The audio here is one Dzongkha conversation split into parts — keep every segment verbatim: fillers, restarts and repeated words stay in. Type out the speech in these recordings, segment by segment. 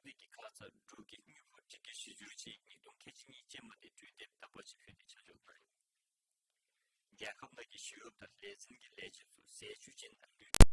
ནི་གི་ཁ་ཙ་འབྲུག་གི་དངུལ་ཕོགས་ཁྲི་ཀེ་བཞི་བཅུ་ཅིག་ཉིས་སྟོང་ཁལ་གཅིག་གཉིས་ཅན་མ་དེ་སྤྲོད་དེབ་དག་པ་ཅིག་ཕུལ་ཏེ་ཆ་འཇོག་གནང་ཡི། རྒྱལ་ཁབ་ནང་གི་ཞི་གཡོགཔ་དང་ལས་འཛིན་གྱི་ལས་བྱེདཔ་ཚུ་ཟས་བཅུད་ཅན་དང་ལུད་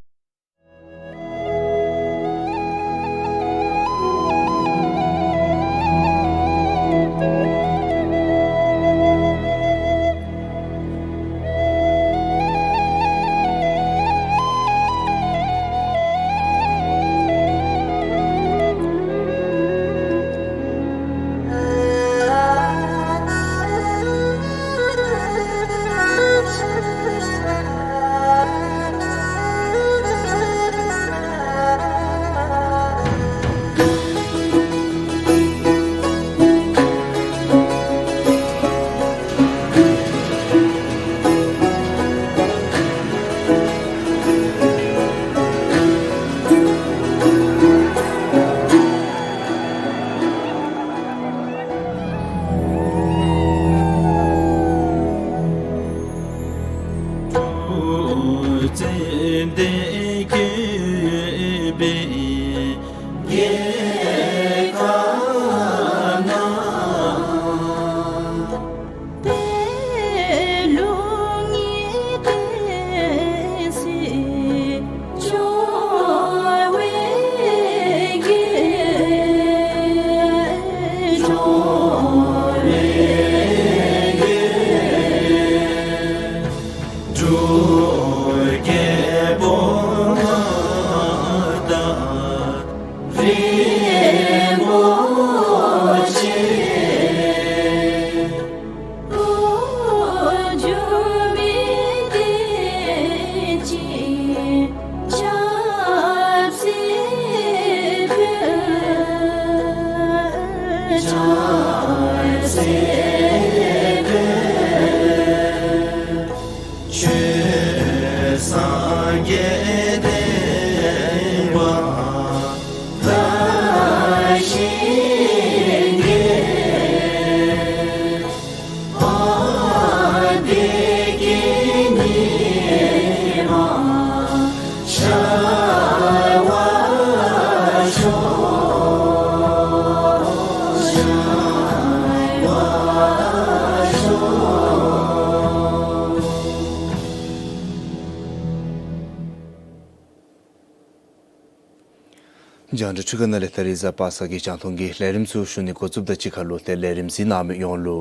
རྒྱང་བསྒྲགས་འཕྲུལ་ཁང་ནང་ལས་ད་རིས་གཟའ་པ་སངས་ཀྱི་རྒྱང་མཐོང་གི་ལས་རིམ་ཚུ་ཞུ་ནི་འགོ་བཙུགསཔ་དང་གཅིག་ཁར་ལུ་ཏེ་ལས་རིམ་གཟིགས་གནང་མི་ཡོངས་ལུ་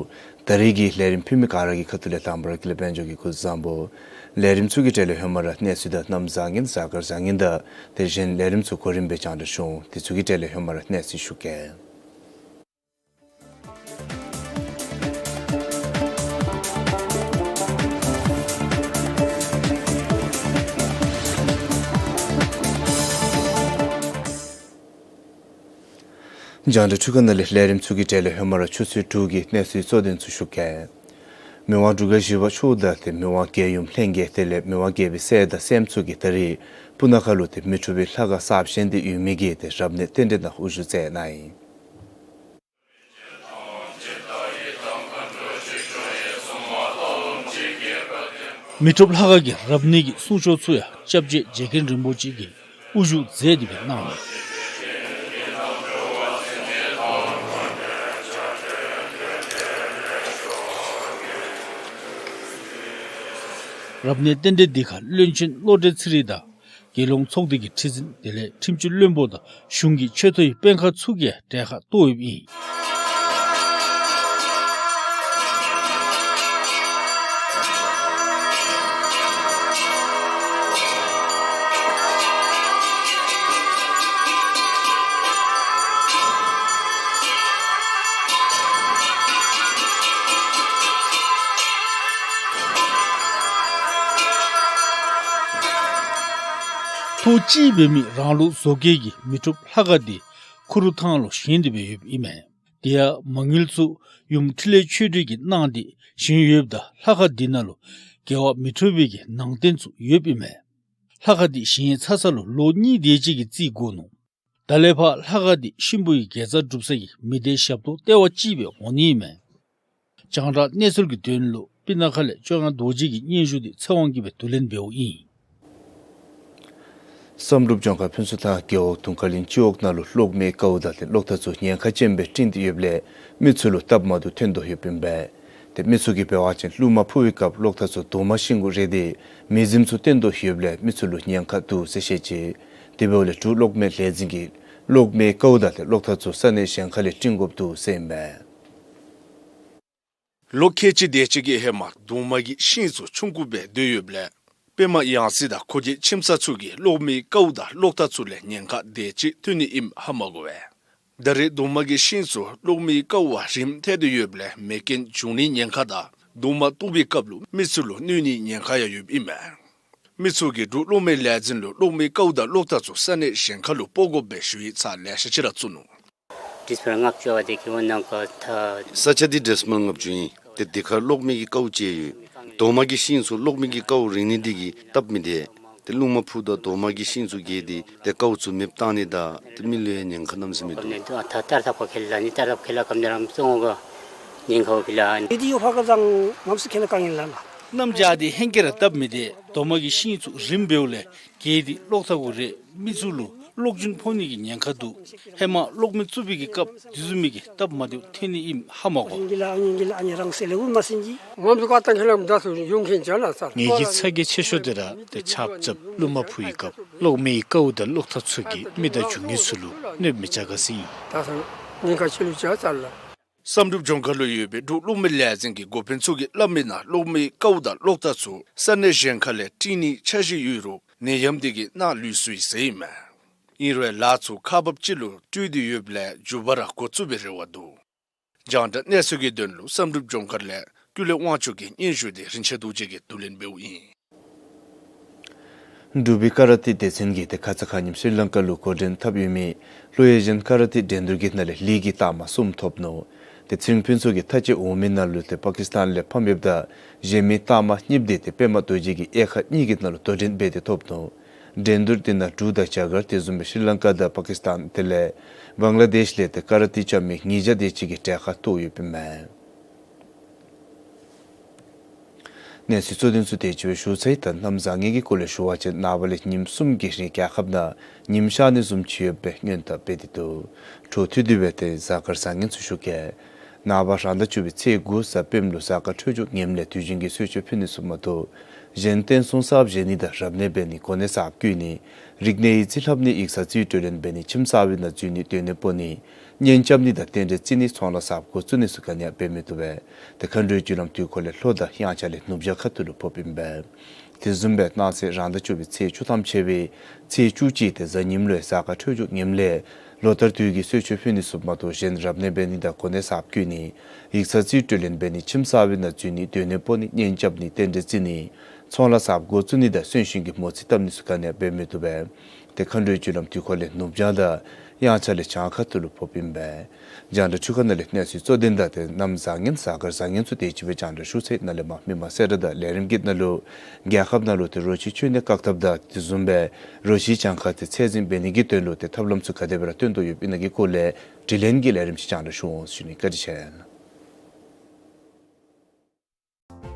ད་རིས་ཀྱི་ལས་རིམ་ཕུལ་མི་ག་ར་གི་ཁ་ཐུག་ལས་དང་པ་ར་དགེ་ལེགས་དཔལ་འབྱོར་གྱིས་སྐུ་གཟུགས་བཟང་པོ། ལས་རིམ་ཚུ་གི་གྲས་ལས་ཧེ་མ་ར་གནས་ཚུལ་དང་གནམ་བཟང་ངན་གཟའ་སྐར་བཟང་ངན་དང་དེ་བཞིན་ལས་རིམ་ཚུ་གོ་རིམ་སྦེ་རྒྱང་བསྒྲགས་ཞུ་འོང་། དེ་ཚུ་གི་གྲས་ལས་ཧེ་མ་ར་གནས་ཚུལ་ཞུ་གེ། རྒྱང་བསྒྲགས་འཕྲུལ་ཁང་ནང་ལས་ལས་རིམ་ཚུ་གི་གྲས་ལས་ཧེ་མ་ར་ཆུ་ཚོད་དྲུག་གི་གནས་ཚུལ་གཙོ་དོན་ཚུ་ཞུ་གེ། མི་དབང་འབྲུག་རྒྱལ་བཞི་པ་མཆོག་དང་ཏེ་མི་དབང་རྒྱལ་ཡུམ་ལྷན་རྒྱས་དེ་ལས་མི་དབང་རྒྱལ་པོའི་སྲས་དང་སྲསམོ་ཚུ་གིས་ད་རིས་སྤུ་ན་ཁ་ལུ་ཏེ་མི་འཁྲུགས་པའི་ལྷ་ཁང་གསར་བཞེངས་ཏེ་ཡོད་མི་གི་ཏེ་རབ་གནས་རྟེན་འབྲེལ་ནང་དབུ་བཞུགས་མཛད་གནང་ཡི། མི་འཁྲུགས་ལྷ་ཁང་གི་རབ་གནས་ཀྱི་གསུང་ཆོག་ཚུ་ཡང་སྐྱབས་རྗེ་རྗེ་མཁན་རིན་པོ་ཆེ་གིས་དབུ་བཞུགས་མཛད་དེ་སྦེ་གནང་ནུག། རབ་གནས་རྟེན་འབྲེལ་འདི་ཁར་བློན་ཆེན་བློ་གྲོས་ཚེ་རིང་དང་རྒྱལ་ཡོངས་ཚོགས་སྡེ་གི་ཁྲི་འཛིན་དེ་ལས་ཁྲིམས་སྤྱི་བློན་པོ་དང་གཞུང་གི་ཆེ་མཐོའི་དཔོན་ཁག་ཚུ་གིས་གྲལ་ཁར་གཏོགས་ཡོདཔ་ཨིན། ཐོག་གཅིག་འབད་མི་རང་ལུགས་བཟོ་བཀོད་ཀྱི་མི་འཁྲུགས་ལྷ་ཁང་འདི་ཁུ་རུ་ཐང་ལུ་བཞེངས་ཏེ་སྦེ་ཡོདཔ་ཨིན་མས། དེ་ཡང་མ་དངུལ་ཚུ་ཡུམ་འཕྲིན་ལས་ཆོས་སྒྲོན་གྱིས་གནང་སྟེ་བཞེངས་ཡོདཔ་ད་ལྷ་ཁང་འདི་ནང་ལུ་རྒྱལ་བ་མི་འཁྲུགས་པའི་གི་ནང་རྟེན་ཚུ་ཡོདཔ་ཨིན་མས། ལྷ་ཁང་འདི་བཞེངས་ཚར་ས་ལུ་ལོ་གཉིས་དེ་ཅིག་གི་རྩིས་འགོར་ནུག། ད་ལས་ཕར་ལྷ་ཁང་འདི་གཤིན་པོའི་དགེ་རྩ་སྒྲུབ་ས་གི་མི་སྡེའི་ཞབས་ཏོག་ལྟེ་བ་ཅིག་སྦེ་འོང་ནི་ཨིན་མས། རྒྱང་བསྒྲགས་གནས་ཚུལ་གྱི་དོན་ལུ་སྤུ་ན་ཁ་ལས་ལྕོགས་ཡང་རྡོ་རྗེ་གི་སྙན་ཞུ་འདི་ཚེ་དབང་གིས་སྦེ་བསྡུ་ལེན་འབདཝ་ཨིན། བསམ་གྲུབ་ལྗོངས་མཁར་ཕུན་ཚོགས་ཐང་རྒེད་འོག་དུང་དཀར་གླིང་སྤྱི་འོག་ནང་ལུ་གློག་མེའི་ཀཝ་དང་ཏེ་གློག་ཐག་ཚུ་ཉེན་ཁ་ཅན་སྦེ་བསྲིངས་ཏེ་ཡོདཔ་ལས་མི་ཚུ་ལུ་སྟབས་མ་བདེཝ་ཐོན་དོ་ཡོདཔ་ཨིན་པས། ཏེ་མི་ཚུ་གིས་འབད་བ་ཅིན་རླུང་མ་འཕུ་བའི་སྐབས་གློག་ཐག་ཚུ་དུང་མ་ཤིང་གུ་རེག་སྟེ་མེ་རྫུནམ་ཚུ་བཏོན་དོ་ཡོདཔ་ལས་མི་ཚུ་ལུ་ཉེན་ཁ་འདུག་ཟེར་བཤད་ཅི། དེ་འབདཝ་ལས་འབྲུག་གློག་མེ་ལས་འཛིན་གྱིས་གློག་མེའི་ཀཝ་དང་ཏེ་གློག་ཐག་ཚུ་ས་གནས་གཞན་ཁ་ལས་བསྲིང་དགོཔ་འདུག་ཟེར་ཨིན་པས། ལོ་ཁལ་གཅིག་དེ་ཅིག་གི་ཧེ་མ་དུང་མ་གི་ཤིང་ཚུ་ཆུང་ཀུ་སྦེ་སྡོད་ཡོདཔ་ལས་པདྨ་ཡང་སྲིད་དང་ཁོ་གི་ཁྱིམ་ཚང་ཚུ་གིས་གློག་མེའི་ཀཝ་དང་གློག་ཐག་ཚུ་ལས་ཉེན་ཁ་དེ་ཅིག་ཐོན་ནི་ཨིནམ་ཧ་མ་གོ་བས། ད་རེས་དུང་མ་གི་ཤིང་ཚུ་གློག་མེའི་ཀཝ་བ་རིམ་ཐལ་ཏེ་ཡོདཔ་ལས་མེ་རྐྱེན་འབྱུང་ནིའི་ཉེན་ཁ་དང་དུང་མ་བཏུག་པའི་སྐབས་ལུ་མི་ཚུ་ལུ་གནོད་ནིའི་ཉེན་ཁ་ཡང་ཡོདཔ་ཨིན་མས། མི་ཚུ་གིས་འབྲུག་གློག་མེ་ལས་འཛིན་ལུ་གློག་མེའི་ཀཝ་དང་གློག་ཐག་ཚུ་ས་གནས་གཞན་ཁ་ལུ་སྤོ་དགོ་པའི་ཞུ་ཡིག་ཚར་ལེ་ཤ་ཅིག་ར་བཙུགས་ནུག། དྲིས་པར་ལྔ་བཅུ་བ་དེ་ཁེ་བོ་ནང་ཀ་ཐ། ས་ཆ་འདི་ཌེ་སི་མལ་ལྔ་བཅུ་ཨིན། ཏེ་དེ་ཁར་གློག་མེ་གི་ཀཝ་ཅིག་ཡོད། དུང་མ་གི་ཤིང་ཚུ་གློག་མེ་གི་ཀཝ་རེག་ནི་འདི་གིས་སྟབས་མི་བདེ། ཏེ་རླུང་མ་འཕུཝ་ད་དུང་མ་གི་ཤིང་ཚུ་གས་ཏེ་ཏེ་ཀཝ་ཚུ་མེདཔ་བཏང་ནི་དང་ཏེ་མི་ལུ་ཡང་ཉེན་ཁ་གནམ་མེད་ས་མེད་འདུག། ནི་ཏ་ཏ་ཏར་ཐགཔ་ཁེ་ལ་ནི་ཏར་ཐགཔ་ཁེ་ལ་ཀམ་ནི་རམ་སོང་ག་ཉེན་ཁ་བ་ཁེ་ལ་ནི། ཨེ་འདི་ཡོད་ཕར་ག་ཙང་ངམ་སུ་ཁེ་ལ་ཀ་ངེ་ལ་ལ། གནམ་བྱཱར་འདི་ཧེང་སྐལ་ར་སྟབས་མི་བདེ། དུང་མ་གི་ཤིང་ཚུ་རིངམ་འབདཝ་ལས་གས་ཏེ་གློག་ཐག་གུ་རེག་མི་ཚུ་ལུ་གློག་འབྱུང་ཕོག་ནི་གི་ཉེན་ཁ་འདུག། ཧེ་མ་གློག་མེ་བཙུགས་པའི་གི་སྐབས་དེ་བཟུམ་མའི་གི་སྟབས་མ་བདེཝ་ཐོན་ནི་ཨིནམ་ཧ་མ་གོ། ཨ་ནི་གི་ལ་ཨ་ནི་གི་ལ་ཨ་ནི་རང་སེ་ལེ་འུ་མ་སེན་ཅི། ངོམ་སུ་ཀ་ཏང་ཁེ་ལ་མདའ་སུ་ཡོང་ཁེན་ཅ་ལ་ས། ངེ་གི་ཚ་གྱང་ཆེ་ཤོས་དེ་ར་ཏེ་ཆརཔ་རྐྱབ་རླུང་མ་འཕུ་བའི་སྐབས་གློག་མེའི་ཀཝ་དང་གློག་ཐག་ཚུ་གིས་མི་དང་རྒྱུ་དངོས་ཚུ་ལུ་གནོདཔ་མི་རྐྱབ་ག་ཟེར་ཨིན། ད་སོ་ཉེན་ཁ་ཆེ་ལུ་ཅ་ཙ་ལ། བསམ་གྲུབ་ལྗོངས་མཁར་ལུ་ཡོད་པའི་འབྲུག་གློག་མེ་ལས་འཛིན་གྱི་འགོ་དཔོན་ཚུ་གིས་སླབ་མི་ནང་གློག་མེའི་ཀཝ་དང་གློག་ཐག་ཚུ་ས་གནས་གཞན་ཁ་ལས་བསྲིང་ནིའི་འཆར་གཞི་ཡོད་རུང་ནད་ཡམས་འདི་གིས་ནག་ལུས་སོ་ཡི་ཟེར་ཨིན་མས། ཨིན་རུང་ལཱ་ཚུ་ཁག་འབགཔ་ཅིག་ལུ་སྤྲོད་དེ་ཡོདཔ་ལས་མགྱོགས་པ་ར་འགོ་བཙུགས་པའི་རེ་བ་འདུག། རྒྱང་བསྒྲགས་གནས་ཚུལ་གྱི་དོན་ལུ་བསམ་གྲུབ་ལྗོངས་མཁར་ལས་ཀུན་ལེགས་དབང་ཕྱུག་གི་སྙན་ཞུ་དེ་རིན་ཆེན་རྡོ་རྗེ་གིས་བསྡུ་ལེན་འབདཝ་ཨིན། འབྲུག་པའི་ཀ་ར་ཏེ་སྡེ་ཚན་གྱིས་ཏེ་ཁ་ཙ་ཁ་ཉིནམ་སི་རི་ལང་ཀ་ལུ་འགོ་འདྲེན་འཐབ་ཡོད་མི་ལྷོ་ཨེ་ཤི་ཡན་ཀ་ར་ཏེ་འགྲན་བསྡུར་གྱི་ནང་ལས་ལིག་གི་རྟགས་མ་གསུམ་ཐོབ་ནུག། ཏེ་ཚེ་རིང་ཕུན་ཚོགས་ཀྱིས་མཐའ་དཔྱད་འོང་མི་ནང་ལུ་ཏེ་པ་ཀིསི་ཏཱན་ལས་ཕམ་ཡོདཔ་ད་གཞན་མི་རྟགས་མ་གཉིསཔོ་དེ་ཏེ་པདྨ་རྡོ་རྗེ་གིས་དབྱེ་ཁག་གཉིས་ཀྱི་ནང་ལུ་དོ་འགྲན་འབད་དེ་ཐོབ་ནུག། འགྲན་བསྡུར་དེ་ནང་འབྲུག་དང་རྒྱ་གར་དེ་བཟུམ་སྦེ་སི་རི་ལང་ཀ་དང་པ་ཀིསི་ཏཱན་དེ་ལས་བང་ལ་དེཤ་ལས་ཏེ་ཀ་ར་ཏེ་རྐྱབ་མི་ཉིས་བརྒྱ་དེ་ཅིག་གིས་གྲལ་ཁར་གཏོགས་ཡོདཔ་ཨིན་མས། གནས་ཚུལ་གཙོ་དོན་ཚུ་དེ་ཅིག་སྦེ་ཞུ་ཚར་ཡི། ད་གནམ་བཟང་ངན་གྱི་སྐོར་ལས་ཞུ་བ་ཅིན་ནངས་པ་ལས་ཉིནམ་གསུམ་གྱི་རིང་རྒྱལ་ཁབ་ནང་ཉིམ་ཤར་ནི་བཟུམ་ཅིག་ཡོད་པའི་སྔོན་བརྡ་འབད་དེ་འདུག། འཕྲོ་མཐུད་དེ་སྦེ་ཏེ་གཟའ་སྐར་བཟང་ངན་ཚུ་ཞུ་གེ། ནངས་པ་རང་ཟླ་བཅུ་པའི་ཚེས་དགུ་གཟའ་སྤེནམ་ལུ་གཟའ་སྐར་འཕྲོད་སྦྱོར་ངནམ་ལས་དུས་རྒྱུན་གྱི་གསོལ་མཆོད་ཕུལ་ནི་ཚུ་མ་གཏོགས་གཞན་རྟེན་གསུམ་གསརཔ་བཞེངས་ནི་དང་རབ་གནས་འབད་ནི་གོ་གནས་གསརཔ་བསྐོ་ནི་རིག་གནས་ཡིག་རྩིས་ལྷབ་ནི་ཡིག་ཚང་རྩིས་སྤྲོད་ལེན་འབད་ནི་ཁྱིམ་གསར་པའི་ནང་འཛུལ་ནི་སྡོད་གནས་སྤོ་ནི་གཉེན་རྐྱབ་ནི་དང་རྟེན་འབྲེལ་བརྩི་ནི་ཚོང་ལཱ་གསརཔ་འགོ་བཙུགས་ནི་ཚུ་ག་ནི་ཡང་འབད་མི་བཏུབ་པས། ཏེ་མཁའ་འགྲོའི་རྒྱུ་ལམ་དུས་འཁོར་ལས་ལྷོ་དང་དབྱངས་འཆར་ལས་ནུབ་བྱང་ཁ་ཐུག་ལུ་ཕོགཔ་ཨིན་པས། དེ་བཟུམ་སྦེ་གནངས་ཚེ་རང་ཟླ་བཅུ་པའི་ཚེས་བཅུ་ཐམ་ཆད་པའི་ཚེས་བཅུ་གཅིག་ཏེ་གཟའ་ཉིམ་ལུ་གཟའ་སྐར་འཕྲོད་སྦྱོར་ངནམ་ལས་ལོ་ལྟར་དུས་ཀྱི་གསོལ་མཆོད་ཕུལ་ནི་ཚུ་མ་གཏོགས་གཞན་རབ་གནས་འབད་ནི་དང་གོ་གནས་གསརཔ་བསྐོ་ནི་ཡིག་ཚང་རྩིས་སྤྲོད་ལེན་འབད་ནི་ཁྱིམ་གསར་པའི་ནང་འཛུལ་ནི་སྡོད་གནས་སྤོ་ནི་གཉེན་རྐྱབ་ནི་རྟེན་འབྲེལ་བརྩི་ནི་ཚོང་ལཱ་གསརཔ་འགོ་བཙུགས་ནི་དང་གསོན་གཤིན་གྱི་མོ་རྩིས་བཏབ་ནི་ཚུ་ག་ནི་ཡང་འབད་མི་བཏུབ་པས། ཏེ་མཁའ་འགྲོའི་རྒྱུ་ལམ་དུས་འཁོར་ལས་ནུབ་བྱང་དང་དབྱངས་འཆར་ལས་བྱང་ཁ་ཐུག་ལུ་ཕོགཔ་ཨིན་པས། རྒྱང་བསྒྲགས་ཆུ་ཁ་ནང་ལས་གནས་ཚུལ་གཙོ་དོན་དང་ཏེ་གནམ་བཟང་ངན་གཟའ་སྐར་བཟང་ངན་ཚུ་དེ་ཅིག་སྦེ་རྒྱང་བསྒྲགས་ཞུ་ཚར་ཡི། ནཱ་ལས་མར་མི་མང་གསལ་བསྒྲགས་དང་ལས་རིམ་གྱི་ནང་ལུ་རྒྱལ་ཁབ་ནང་ལུ་ཏེ་རོ་ཁྱི་འཁྱུ་ནི་བཀག་ཐབས་དང་དེ་བཟུམ་སྦེ་རོ་ཁྱིའི་གྱངས་ཁ་དེ་ཚད་འཛིན་འབད་ནི་གི་དོན་ལུ་ཏེ་ཐབས་ལམ་ཚུ་ག་དེ་སྦེ་ར་བཏོན་དོ་ཡོདཔ་ཨིན་ན་གི་སྐོར་ལས་དྲི་ལན་གྱི་ལས་རིམ་ཅིག་རྒྱང་བསྒྲགས་ཞུ་འོང་ཟེར་ཞུ་ནི། བཀའ་དྲིན་ཆེ།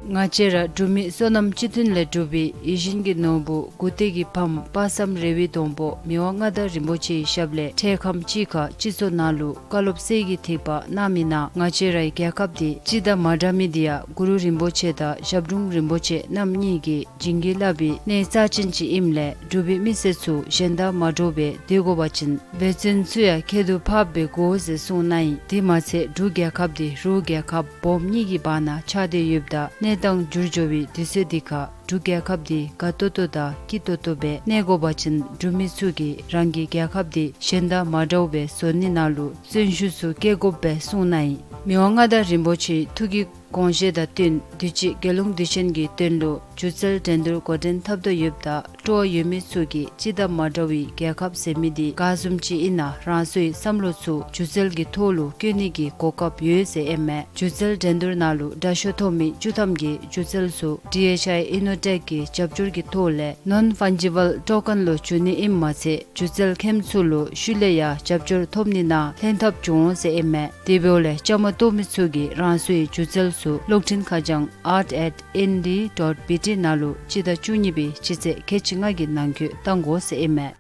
ང་བཅས་ར་འབྲུག་མི་བསོད་ནམས་སྤྱི་མཐུན་ལས་གྲུབ་པའི་ཡིད་བཞིན་གྱི་ནོར་བུ་མགུ་ཏོག་གི་ཕམ་དཔག་བསམ་རེ་བའི་སྡོང་པོ་མི་དབང་མངའ་བདག་རིན་པོ་ཆེའི་ཞབས་ལས་འཕྲལ་ཁམས་ཅིག་ཁར་སྤྱི་ཚོགས་ནང་ལུ་བཀའ་སློབ་གསེར་གྱི་ཐིགས་པ་གནང་མི་ནང་ང་བཅས་རའི་རྒྱལ་ཁབ་འདི་སྤྱི་དང་མ་འདྲ་མི་འདི་ཡང་གུ་རུ་རིན་པོ་ཆེ་དང་ཞབས་དྲུང་རིན་པོ་ཆེ་རྣམ་གཉིས་ཀྱིས་བྱིན་གྱིས་བརླབས་པའི་གནས་རྩ་ཅན་ཅིག་ཨིནམ་ལས་འབྲུག་པའི་མི་སེར་ཚུ་གཞན་དང་མ་འདྲཝ་སྦེ་སྡོད་དགོ་པ་ཅིན་འབད་བརྩོན་ཚུ་ཡང་ཁྱད་དུ་འཕགསཔ་སྦེ་དགོ་ཟེར་གསུངས་གནང་ཡི། དེ་མ་ཚད་འབྲུག་རྒྱལ་ཁབ་འདི་རུ་རྒྱལ་ཁབ་སྦོམ་གཉིས་ཀྱི་བར་ན་ཆགས་ཏེ་ཡོདཔ་ད་གནས་སྟངས་འགྱུར་འགྱོ་བའི་དུས་ཚོད་འདི་ཁར་འབྲུག་རྒྱལ་ཁབ་འདི་དགའ་ཏོག་ཏོ་དང་སྐྱིད་ཏོག་ཏོ་སྦེ་གནས་དགོ་པ་ཅིན་འབྲུག་མི་ཚུ་གིས་རང་གི་རྒྱལ་ཁབ་འདི་གཞན་དང་མ་འདྲཝ་སྦེ་བཟོ་ནི་ནང་ལུ་བརྩོན་ཤུགས་ཚུ་བསྐྱེད་དགོཔ་སྦེ་གསུངས་གནང་ཡི། མི་དབང་མངའ་བདག་རིན་པོ་ཆེའི་ཐུགས་ཀྱི་དགོངས་བཞེད་དང་བསྟུན་དུས་ཅི་རྒྱལ་ཡོངས་དུས་ཆེན་གྱི་དོན་ལུ་སྒྱུ་རྩལ་འགྲན་བསྡུར་འགོ་འདྲེན་འཐབ་དོ་ཡོདཔ་ད་སྤྲོ་བ་ཡོད་མི་ཚུ་གིས་སྤྱི་དང་མ་འདྲ་བའི་རྒྱལ་ཁབ་ཟེར་མི་འདི་ག་བཟུམ་ཅིག་ཨིན་ན་རང་སོའི་བསམ་བློ་ཚུ་སྒྱུ་རྩལ་གྱི་ཐོག་ལུ་བཀོད་ནི་གི་གོ་སྐབས་ཡོད་ཟེར་ཨིན་མས། སྒྱུ་རྩལ་འགྲན་བསྡུར་ནང་ལུ་དྲག་ཤོས་ཐོབ་མི་བཅུ་ཐམ་གྱིས་སྒྱུ་རྩལ་ཚུ་ཌི་ཨེཆ་ཨའི་ཨི་ནོ་ཊེཀ་གི་རྒྱབ་སྐྱོར་གྱི་ཐོག་ལས་ནོན་ཕཱན་ཇི་བཱལ་ཊོ་ཀེན་ལུ་བསྒྱུར་ནི་ཨིནམ་མ་ཚད་སྒྱུ་རྩལ་མཁནམ་ཚུ་ལུ་ཤུལ་ལས་ཡང་རྒྱབ་སྐྱོར་ཐོབ་ནི་ནང་ལྷན་ཐབས་འབྱུང་འོང་ཟེར་ཨིན་མས། དེ་འབདཝ་ལས་བཅའ་མར་གཏོགས་མི་ཚུ་གིས་རང་སོའི་སྒྱུ་རྩལ་ཚུ་གློག་འཕྲིན་ཁ་བྱང་art at N D dot B T ནང་ལུ་སྤྱི་ཟླ་བཅུ་གཉིས་པའི་སྤྱི་ཚེས་ཁལ་གཅིག་ ལྔ་གི་ནང་འཁོད་བཏང་དགོ་ཟེར་ཨིན་མས།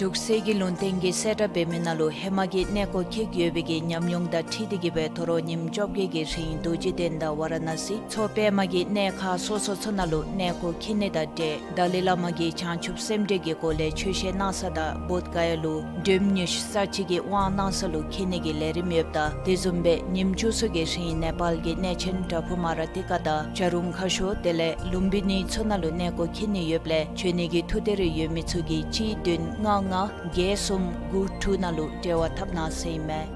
འབྲུག་སྲིད་ཀྱི་ལུང་བསྟན་གྱི་གསལ་བསྒྲགས་འབད་མི་ནང་ལུ་ཧེ་མ་གི་གནས་སྐོར་འཁྱིད་ཡོད་པའི་གི་ཉམས་མྱོང་དང་འཁྲིལ་ཏེ་གི་སྦེ་དོ་རུང་ཉིནམ་བཅོ་བརྒྱད་ཀྱི་རིང་རྡོ་རྗེ་གདན་དང་ཝཱ་ར་ཎ་སི་མཚོ་པདྨ་གི་གནས་ཁག་སོ་སོ་ཚུ་ནང་ལུ་གནས་སྐོར་འཁྱིད་ནི་དང་འབྲེལ་ཏ་ལའི་བླ་མ་གིས་བྱང་ཆུབ་སེམས་འགྲེལ་གྱི་སྒོ་ལས་ཆོས་བཤད་གནང་ས་དང་བོདྷ་ག་ཡ་ལུ་འགྲེམ་ཉུལ་ས་ཅིག་གི་དབང་གནང་ས་ལུ་འཁྱིད་ནི་གི་ལས་རིམ་ཡོདཔ་ད། དེ་བཟུམ་སྦེ་ཉིནམ་བཅུ་གསུམ་གྱི་རིང་ནེ་པཱལ་གྱི་གནས་ཆེན་པྲ་བྷུ་མ་ར་ཏི་ཀ་དང་བྱ་རུང་ཁ་ཤོར་དེ་ལས་ལུམ་བི་ནི་ཚུ་ནང་ལུ་གནས་སྐོར་འཁྱིད་ནི་ཡོདཔ་ལས་འབྱོན་ནི་གི་ཐུགས་འདོད་རེ་ཡོད་མི་ཚུ་གིས་གཅིག་བདུན་ལྔ་ལྔ་བརྒྱད་གསུམ་དགུ་དྲུག་ནང་ལུ་འབྲེལ་བ་འཐབ་གནང་ཟེར་ཨིན་མས།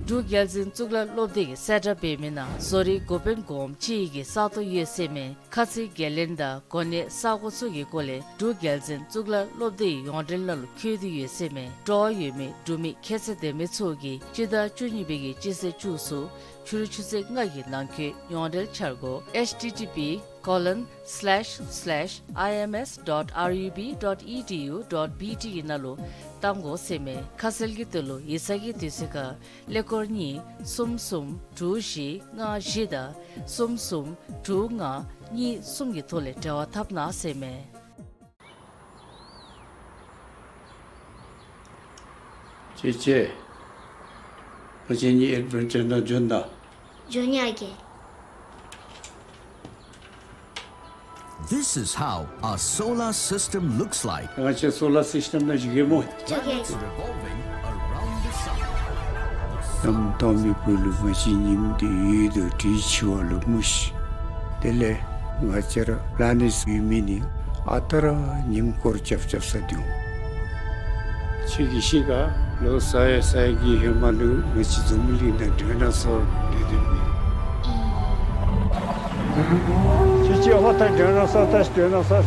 འབྲུག་རྒྱལ་འཛིན་གཙུག་ལག་སློབ་སྡེ་གི་གསལ་བསྒྲགས་འབད་མི་ནང་བཟོ་རིག་འགོ་དཔོན་གོངམ་ཅིག་གི་ས་སྟོང་ཡོད་ཟེར་མས། ཁ་ཚིག་འགན་ལེན་དང་གོ་གནས་ས་གོ་ཚུ་གི་སྐོར་ལས་འབྲུག་རྒྱལ་འཛིན་གཙུག་ལག་སློབ་སྡེའི་ཡོངས་འབྲེལ་ནང་ལུ་བཀོད་དེ་ཡོད་ཟེར་མས། སྤྲོ་བ་ཡོད་མི་འབྲུག་མི་ཁྱད་ཚད་ལྡན་མི་ཚུ་གིས་སྤྱི་ཟླ་བཅུ་གཉིས་པའི་གི་སྤྱི་ཚེས་བཅུ་གསུམ་ཕྱི་རུ་ཆུ་ཚོད་ལྔ་གི་ནང་འཁོད་ཡོངས་འབྲེལ་འཆར་སྒོ་H T T P colon slash slash I M S dot R U B dot E D U dot B T ནང་ལུ་གཏང་དགོ་ཟེར་མས། ཁ་གསལ་གྱི་དོན་ལུ་ཡིག་ཚང་གི་དུས་ཚོད་ཁར་ཀླད་ཀོར་གཉིས་གསུམ་གསུམ་དྲུག་བཞི་ལྔ་བཞི་དང་གསུམ་གསུམ་དྲུག་ལྔ་གཉིས་གསུམ་གྱི་ཐོག་ལས་འབྲེལ་བ་འཐབ་གནང་ཟེར་མས། ཅེ་ཅེ། ང་བཅས་གཉིས་ཨེཌ་བེན་ཅར་ནང་འབྱོན་ད། འབྱོན་ཡི་ཨ་རྒས། This is how a solar system looks like. ང་བཅས་སོ་ལར་སིསི་ཊེམ་ནང་འགྱོ་གེ་སྨོ། འགྱོ་གེ། Revolving around the sun. གནམ་དྭངས་མའི་སྦུག་ལུ་ང་བཅས་ཉིམ་འདི་ཡོད་དོ་དེ་འཆི་བ་ལུ་སྨོ་ཤིག། དེ་ལས་ང་བཅས་ར་པི་ལེ་ནེཊ་ཡོད་མི་ནི་ཨ་རྟག་ར་ཉིམ་སྐོར་རྐྱབ་རྐྱབ་ས་འདི་འོང་། ཁྱོད་ཀྱིས་ཤེས་ག། ལོ་ས་ཡ་ས་ཡ་གི་ཧེ་མ་ལུ་ང་བཅས་འཛམ་བུ་གླིང་ནང་ཌའི་ནོ་སོར་སྡོད་སྡོདཔ་ཨིན། ཁྱོད་ཀྱིས་ཨ་ཕར་ལྟ་ཌའི་ནོ་སོར་ལྟ་ཤིག། ཌའི་ནོ་སོར།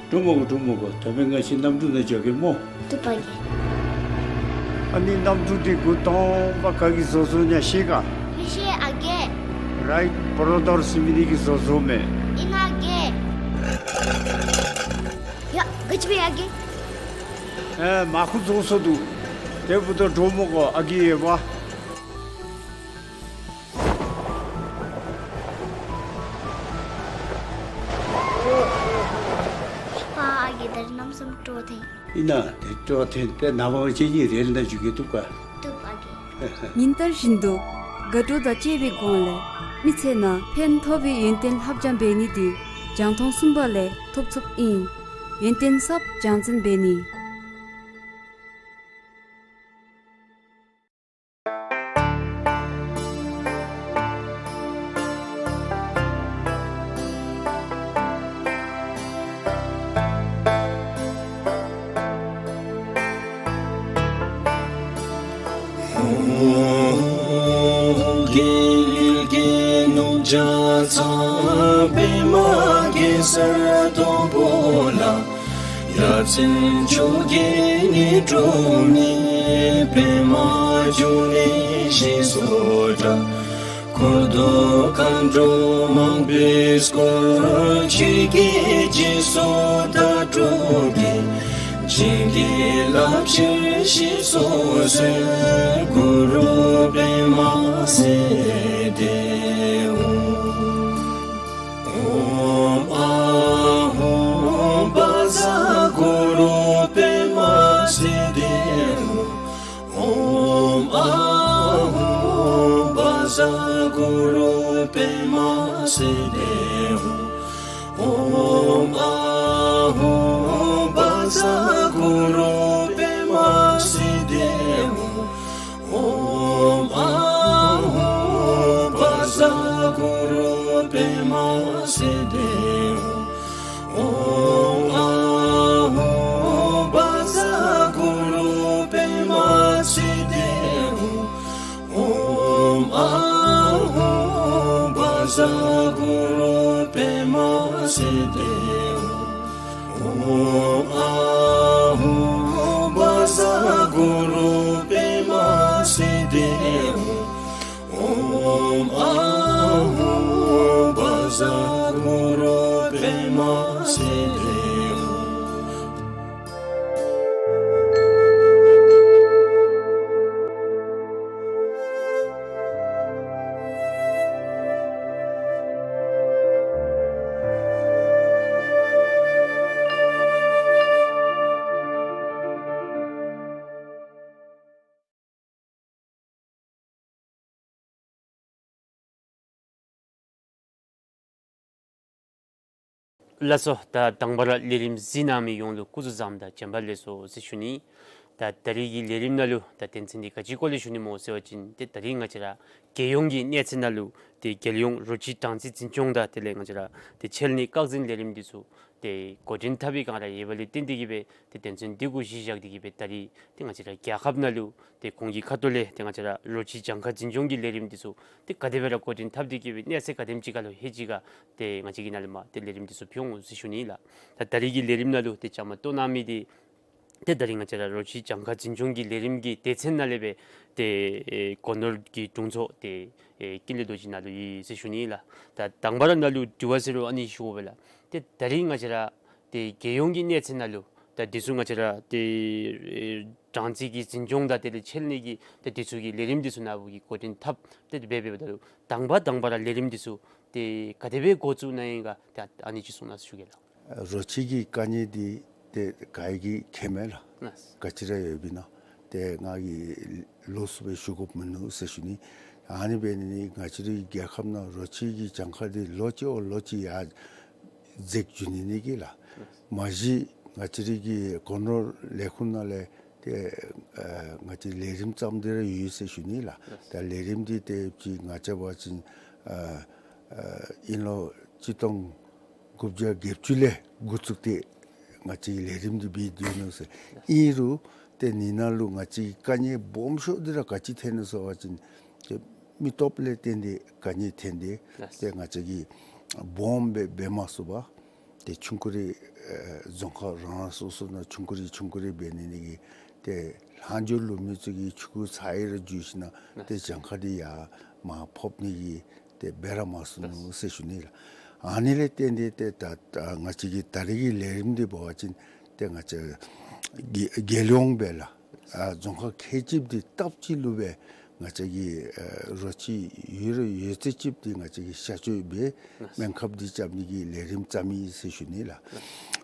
འགྲོ་མི་གུ་འགྲོ་མི་གུ། ད་འབདན་ང་བཅས་གནམ་གྲུ་ནང་འགྱོ་གེ་སྨོ། བཏུབ་པ་གི། ཨ་ནི་གནམ་གྲུ་འདི་འགོ་དང་པ་ག་གིས་བཟོ་བཟོཝ་ཨིན་ན་ཤེས་ག། མི་ཤེས་ཨ་རྒས། རའིཊ་བོརོ་དར་ཟེར་མི་འདི་གིས་བཟོ་བཟོཝ་མས། ཨིན་ན་ཨ་རྒས། ཡ་ག་ཅི་འབད་ཡི་ཨ་རྒས། ཨེ་མར་ཁུ་རྫོགས་སོ་འདུག། དེ་འབདཝ་ད་འགྲོ་མི་གུ་ཨ་རྒས་ཡོདཔ། ཕར་ཨ་རྒས་ད་རིས་གནམ་མེད་ས་མེད་སྤྲོ་ཐོན། ཨིན་ན་དེ་སྤྲོ་ཐོན་ཏེ་ནངས་པ་ང་བཅས་གཉིས་རེལ་ནང་འགྱོ་གེ། བཏུབ་ག། བཏུབ་ཨ་རྒས། ཉིན་ལྟར་བཞིན་དུ་དགའ་སྤྲོ་དང་བཅས་པའི་སྒོ་ལས་མི་ཚེ་ནང་ཕན་ཐོགས་པའི་ཡོན་ཏན་ལྷབ་སྦྱང་འབད་ནི་འདི་རྒྱང་མཐོང་གསུམ་པ་ལས་ཐོབ་ཚུགསཔ་ཨིན། ཡོན་ཏན་ཟབ་སྦྱང་ཚན་འབད་ནི། རྒྱལ་གྱི་ནུབ་བྱང་ཚང་པདྨ་གེ་སར་དང་པོ་ལ། ཡ་མཚན་བཅོ་བརྒྱད་ནི་འབྲུག་མི་པདྨ་འབྱུང་གནས་ཞེས་སུ་གྲགས། འཁོར་དང་མཁའ་འགྲོ་མང་པོས་བསྐོར། ཆོས་ཀྱི་རྗེས་སུ་བདག་སྒྲུབ་ཀྱིས། བྱིན་གྱིས་བརླབ་ཕྱིར་ཞེས་སུ་གསོལ། གུ་རུ་པདྨ་སིདྡྷི་ཧཱུྃ། ཨོཾ་ཨཱཿཧཱུྃ་བཛྲ་གུ་རུ་པདྨ་སིདྡྷི་ཧཱུྃ། ཨོཾ་ཨཱཿཧཱུྃ་བཛྲ་གུ་རུ་པདྨ་སིདྡྷི་ཧཱུྃ། ཨོཾ་ཨཱཿཧཱུྃ་བཛྲ་གུ་རུ་པདྨ་སིདྡྷི་ཧཱུྃ། ཨོཾ་ཨཱཿཧཱུྃ་བཛྲ་གུ་རུ་པདྨ་སིདྡྷི་ཧཱུྃ། ཨོཾ་ཨཱཿཧཱུྃ་བཛྲ་གུ་རུ་པདྨ་སིདྡྷི་ཧཱུྃ། ཨོཾ་ཨཱཿཧཱུྃ་ གུ་རུ་པདྨ་སིདྡྷི་ཧཱུྃ། ཨོཾ་ཨཱཿཧཱུྃ་བཛྲ་གུ་རུ་པདྨ་སིདྡྷི་ཧཱུྃ། ཨོཾ་ཨཱཿཧཱུྃ་བཛྲ་གུ་རུ་པདྨ་སིདྡྷི་ཧཱུྃ། ལགས་སོ། ད་དང་པ་ར་ལས་རིམ་གཟིགས་གནང་མི་ཡོངས་ལུ་སྐུ་གཟུགས་བཟང་དང་བྱོན་པ་ལེགས་སོ་ཟེར་ཞུ་ནི། ད་ད་རིས་ཀྱི་ལས་རིམ་ནང་ལུ་ད་དོན་ཚན་འདི་ག་ཅིའི་སྐོར་ལས་ཞུ་ནི་སྨོ་ཟེར་བ་ཅིན་ཏེ་ད་རིས་ང་བཅས་ར་རྒྱལ་ཡོངས་ཀྱི་གནས་ཚད་ནང་ལུ་ཏེ་རྒྱལ་ཡོངས་རོ་ཁྱི་སྦྲང་རྩི་འཛིན་སྐྱོང་དང་དེ་ལས་ང་བཅས་ར་ཏེ་ཆེད་ལས་ནི་བཀག་འཛིན་ལས་རིམ་འདི་ཚུ་ཏེ་འགོ་འདྲེན་འཐབ་པའི་སྒང་ར་ཡོད་པ་ལས་བརྟེན་ཏེ་གིས་སྦེ་ཏེ་དོན་ཚན་འདི་གུ་གཞི་བཞག་སྟེ་གིས་སྦེ་ད་རིས་ཏེ་ང་བཅས་ར་རྒྱལ་ཁབ་ནང་ལུ་ཏེ་གོང་གི་ཁ་ཐུག་ལས་ཏེ་ང་བཅས་ར་རོ་ཁྱི་གྱངས་ཁ་འཛིན་སྐྱོང་གི་ལས་རིམ་འདི་ཚུ་ཏེ་ག་དེ་སྦེ་ར་འགོ་འདྲེན་འཐབ་སྟེ་གིས་སྦེ་གནས་ཚད་ག་དེམ་ཅིག་ཁར་ལུ་ལྷོད་ཅི་ག་ཏེ་ང་བཅས་ཀྱི་ནང་ལས་མར་ཏེ་ལས་རིམ་འདི་ཚུ་ཕུལ་འོང་ཟེར་ཞུ་ནི་ལགས། ད་ད་རིས་ཀྱི་ལས་རིམ་ནང་ལུ་ཏེ་བཅའ་མར་གཏོགས་གནང་མི་འདི་ཏེ་ད་རིས་ང་བཅས་ར་རོ་ཁྱི་གྱངས་ཁ་འཛིན་སྐྱོང་གི་ལས་རིམ་གྱི་སྡེ་ཚན་ནང་ལས་སྦེ་ཏེ་ཨེ་སྒོ་ནོར་གྱི་དྲུང་འཚོ་ཏེ་ཨེ་ཀུན་ལེགས་རྡོ་རྗེ་ནཱ་ལུ་ཡོད་ཟེར་ཞུ་ནི་ལགས། ད་དང་པ་ར་ནཱ་ལུ་དྲི་བ་ཟེར་རུང་ཨ་ནི་ཞུ་དགོ་པས་ལགས། ཏེ་ད་རིས་ང་བཅས་ར་ཏེ་རྒྱལ་ཡོངས་ཀྱི་གནས་ཚད་ནང་ལུ་ད་འདི་ཚུ་ང་བཅས་ར་ཏེ་ཨེ་སྦྲང་རྩི་གི་འཛིན་སྐྱོང་དང་དེ་ལས་ཆེད་ལས་ཀྱི་ད་འདི་ཚུ་གི་ལས་རིམ་འདི་ཚུ་ནཱ་བུ་གིས་འགོ་འདྲེན་འཐབ་སྟེ་འབད་འབདཝ་ད་ལུ་དང་པ་དང་པ་ར་ལས་རིམ་འདི་ཚུ་ཏེ་ག་དེ་སྦེ་འགོ་བཙུགས་གནང་ཡི་ག་ཏེ་ཨ་ནི་ཅིག་གསུང་གནང་ཟེར་ཞུ་གེ་ལགས། རོ་ཁྱི་གི་དཀའ་ངལ་འདི་ཏེ་ག་གིས་མཁྱེན་མས་ལགས། ལགས། ག་ཅི་ར་ཡོདཔ་ཨིན་ན་ཏེ་ང་གིས་ལོགས་སུ་སྦེ་ཞུ་དགོཔ་མིན་ནུག་ཟེར་ཞུ་ནི། ཨ་ནི་འབད་ནི་ནི་ང་བཅས་རའི་རྒྱལ་ཁབ་ནང་རོ་ཁྱི་གི་གྱངས་ཁ་འདི་ལོ་གཅིག་བ་ལོ་གཅིག་ཡར་འཛེགས་འགྱོ་ནི་ནི་གི་ལགས། མ་གཞི་ང་བཅས་རའི་གི་སྒོ་ནོར་ལས་ཁུངས་ནང་ལས་ཏེ་ཨ་ང་བཅས་ལས་རིམ་བརྩམས་ཏེ་ར་ཡོད་ཟེར་ཞུ་ནི་ལགས། ད་ལས་རིམ་འདི་ཏེ་ཅིག་ང་བཅས་འབད་བ་ཅིན་ཨ་ཨ་དབྱིན་ལོ་གཅིག་སྟོང་དགུ་བརྒྱ་བརྒྱད་ཅུ་ལས་འགོ་བཙུགས་ཏེ་ང་བཅས་ཀྱི་ལས་རིམ་འདི་འབད་དེ་ཡོད་ནུག་ཟེར། ཨིན་རུང་ཏེ་ནི་ནང་ལུ་ང་བཅས་ཀྱི་དཀའ་ངལ་སྦོམ་ཤོས་འདི་ར་ག་ཅི་ཐོན་ནུག་ཟེར་བ་ཅིན་ཏེ་མི་སྟོབས་ལས་བརྟེན་ཏེ་དཀའ་ངལ་ཐོན་ཏེ་ཏེ་ང་བཅས་ཀྱིས་སྦོམ་སྦེ་འབད་མ་ཚུགས་པར་ཏེ་ཆུང་ཀུ་རེ་ཨེ་རྫོང་ཁག་རང་རང་སོ་སོ་ནང་ཆུང་ཀུ་རེ་ཆུང་ཀུ་རེ་འབད་ནི་ནི་གི་ཏེ་ལྷག་འཕྲོ་ལུས་མི་ཚུ་གིས་ཆུང་ཀུ་ཚར་ཡི་ར་འགྱོ་ཞིནམ་ལས་ཏེ་གྱངས་ཁ་འདི་ཡར་མར་ཕབ་ནི་གི་ཏེ་འབད་ར་མ་ཚུགས་ནུག་ཟེར་ཞུ་ནི་ལགས། ཨ་ནི་ལས་བརྟེན་ཏེ་ཏེ་ད་ད་ང་བཅས་ཀྱི་ད་རིས་ཀྱི་ལས་རིམ་འདི་འབད་བ་ཅིན་ཏེ་ང་བཅས་རྒྱལ་རྒྱལ་ཡོངས་སྦེ་ལགས་ཨ་རྫོང་ཁག་ཁལ་གཅིག་འདི་སྟབས་གཅིག་ལུ་སྦེ་ང་བཅས་ཀྱི་ཨ་རོ་ཁྱི་ཡོད་ར་ཡོད་ཚད་ཅིག་འདི་ང་བཅས་ཀྱིས་གཤག་བཅོས་འབད་སྨན་ཁབ་འདི་རྐྱབ་ནི་གི་ལས་རིམ་བརྩམས་ཡི་ཟེར་ཞུ་ནི་ལགས།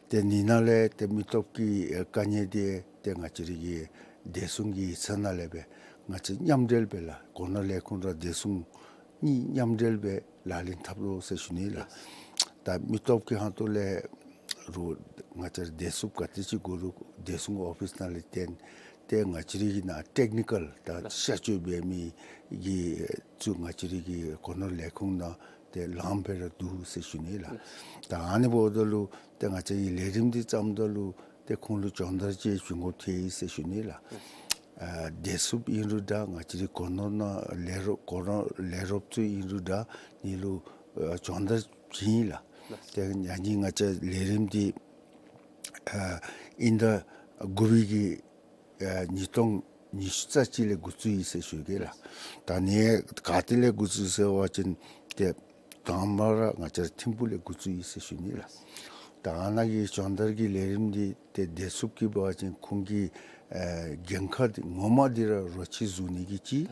ཏེ་ནི་ནང་ལས་ཏེ་མི་སྟོབས་ཀྱི་ཨ་དཀའ་ངལ་འདི་ཏེ་ང་བཅས་རའི་གི་བདེ་སྲུང་གི་ཚབ་ནང་ལས་སྦེ་ང་བཅས་མཉམ་འབྲེལ་སྦེ་ལགས་སྒོ་ནོར་ལས་ཁུངས་ར་བདེ་སྲུང་གཉིས་མཉམ་འབྲེལ་སྦེ་ལག་ལེན་འཐབ་དོ་ཟེར་ཞུ་ནི་ལགས། ད་མི་སྟོབས་ཀྱི་ཧོངས་ལས་རུང་ང་བཅས་ར་བདེ་སྲུངཔ་ག་ཏེ་ཅིག་དགོ་རུང་བདེ་སྲུང་ཨོ་ཕིསི་ནང་ལས་བཏོན་ཏེ་ང་བཅས་རའི་གི་ནཱ་ཊེཀ་ནི་ཀཱལ་ད་གཤག་བཅོས་འབད་མི་གི་ཚུ་ང་བཅས་རའི་གི་སྒོ་ནོར་ལས་ཁུངས་ནང་ཏེ་ལངམ་སྦེ་ར་འདུག་ཟེར་ཞུ་ནི་ལགས། ད་ཨ་ནི་འབདཝ་ད་ལུ་ཏེ་ང་བཅས་ཀྱིས་ལས་རིམ་འདི་བརྩམ་ད་ལུ་ཏེ་ཁོང་ལུ་སྦྱོང་བརྡར་ཅིག་བྱིན་དགོཔ་ཐལ་ཡི་ཟེར་ཞུ་ནི་ལགས། ཨ་བདེ་སྲུངཔ་ཨིན་རུང་འདྲ་ང་བཅས་རའི་སྒོ་ནོར་ནང་ལས་རོགས་སྒོ་ནོར་ལས་རོགསཔ་ཚུ་ཨིན་རུང་འདྲ་ནི་ལུ་ཨ་སྦྱོང་བརྡར་བྱིན་ཡི་ལགས། ཏེ་ཨ་ནི་ང་བཅས་ལས་རིམ་འདི་ཨ་དབྱིན་ཟླ་དགུ་པའི་གི་ཨ་ཉིས་སྟོང་ཉི་ཤུ་རྩ་གཅིག་ལས་འགོ་བཙུགས་ཡི་ཟེར་ཞུ་གེ་ལགས། ད་ནི་ག་ཏེ་ལས་འགོ་བཙུགས་ཟེར་བ་ཅིན་ཏེ་དང་པ་ར་ང་བཅས་ར་ཐིམ་ཕུག་ལས་འགོ་བཙུགས་ཡི་ཟེར་ཞུ་ནི་ལགས། ད་ཨ་ནཱ་གི་སྦྱོང་བརྡར་གྱི་ལས་རིམ་འདི་ཏེ་བདེ་སྲུངཔ་གིས་འབད་བ་ཅིན་ཁོང་གི་ཨེ་འགན་ཁག་འདི་ངོ་མ་འདི་ར་རོ་ཁྱི་བཟུང་ནི་གི་གཅིག།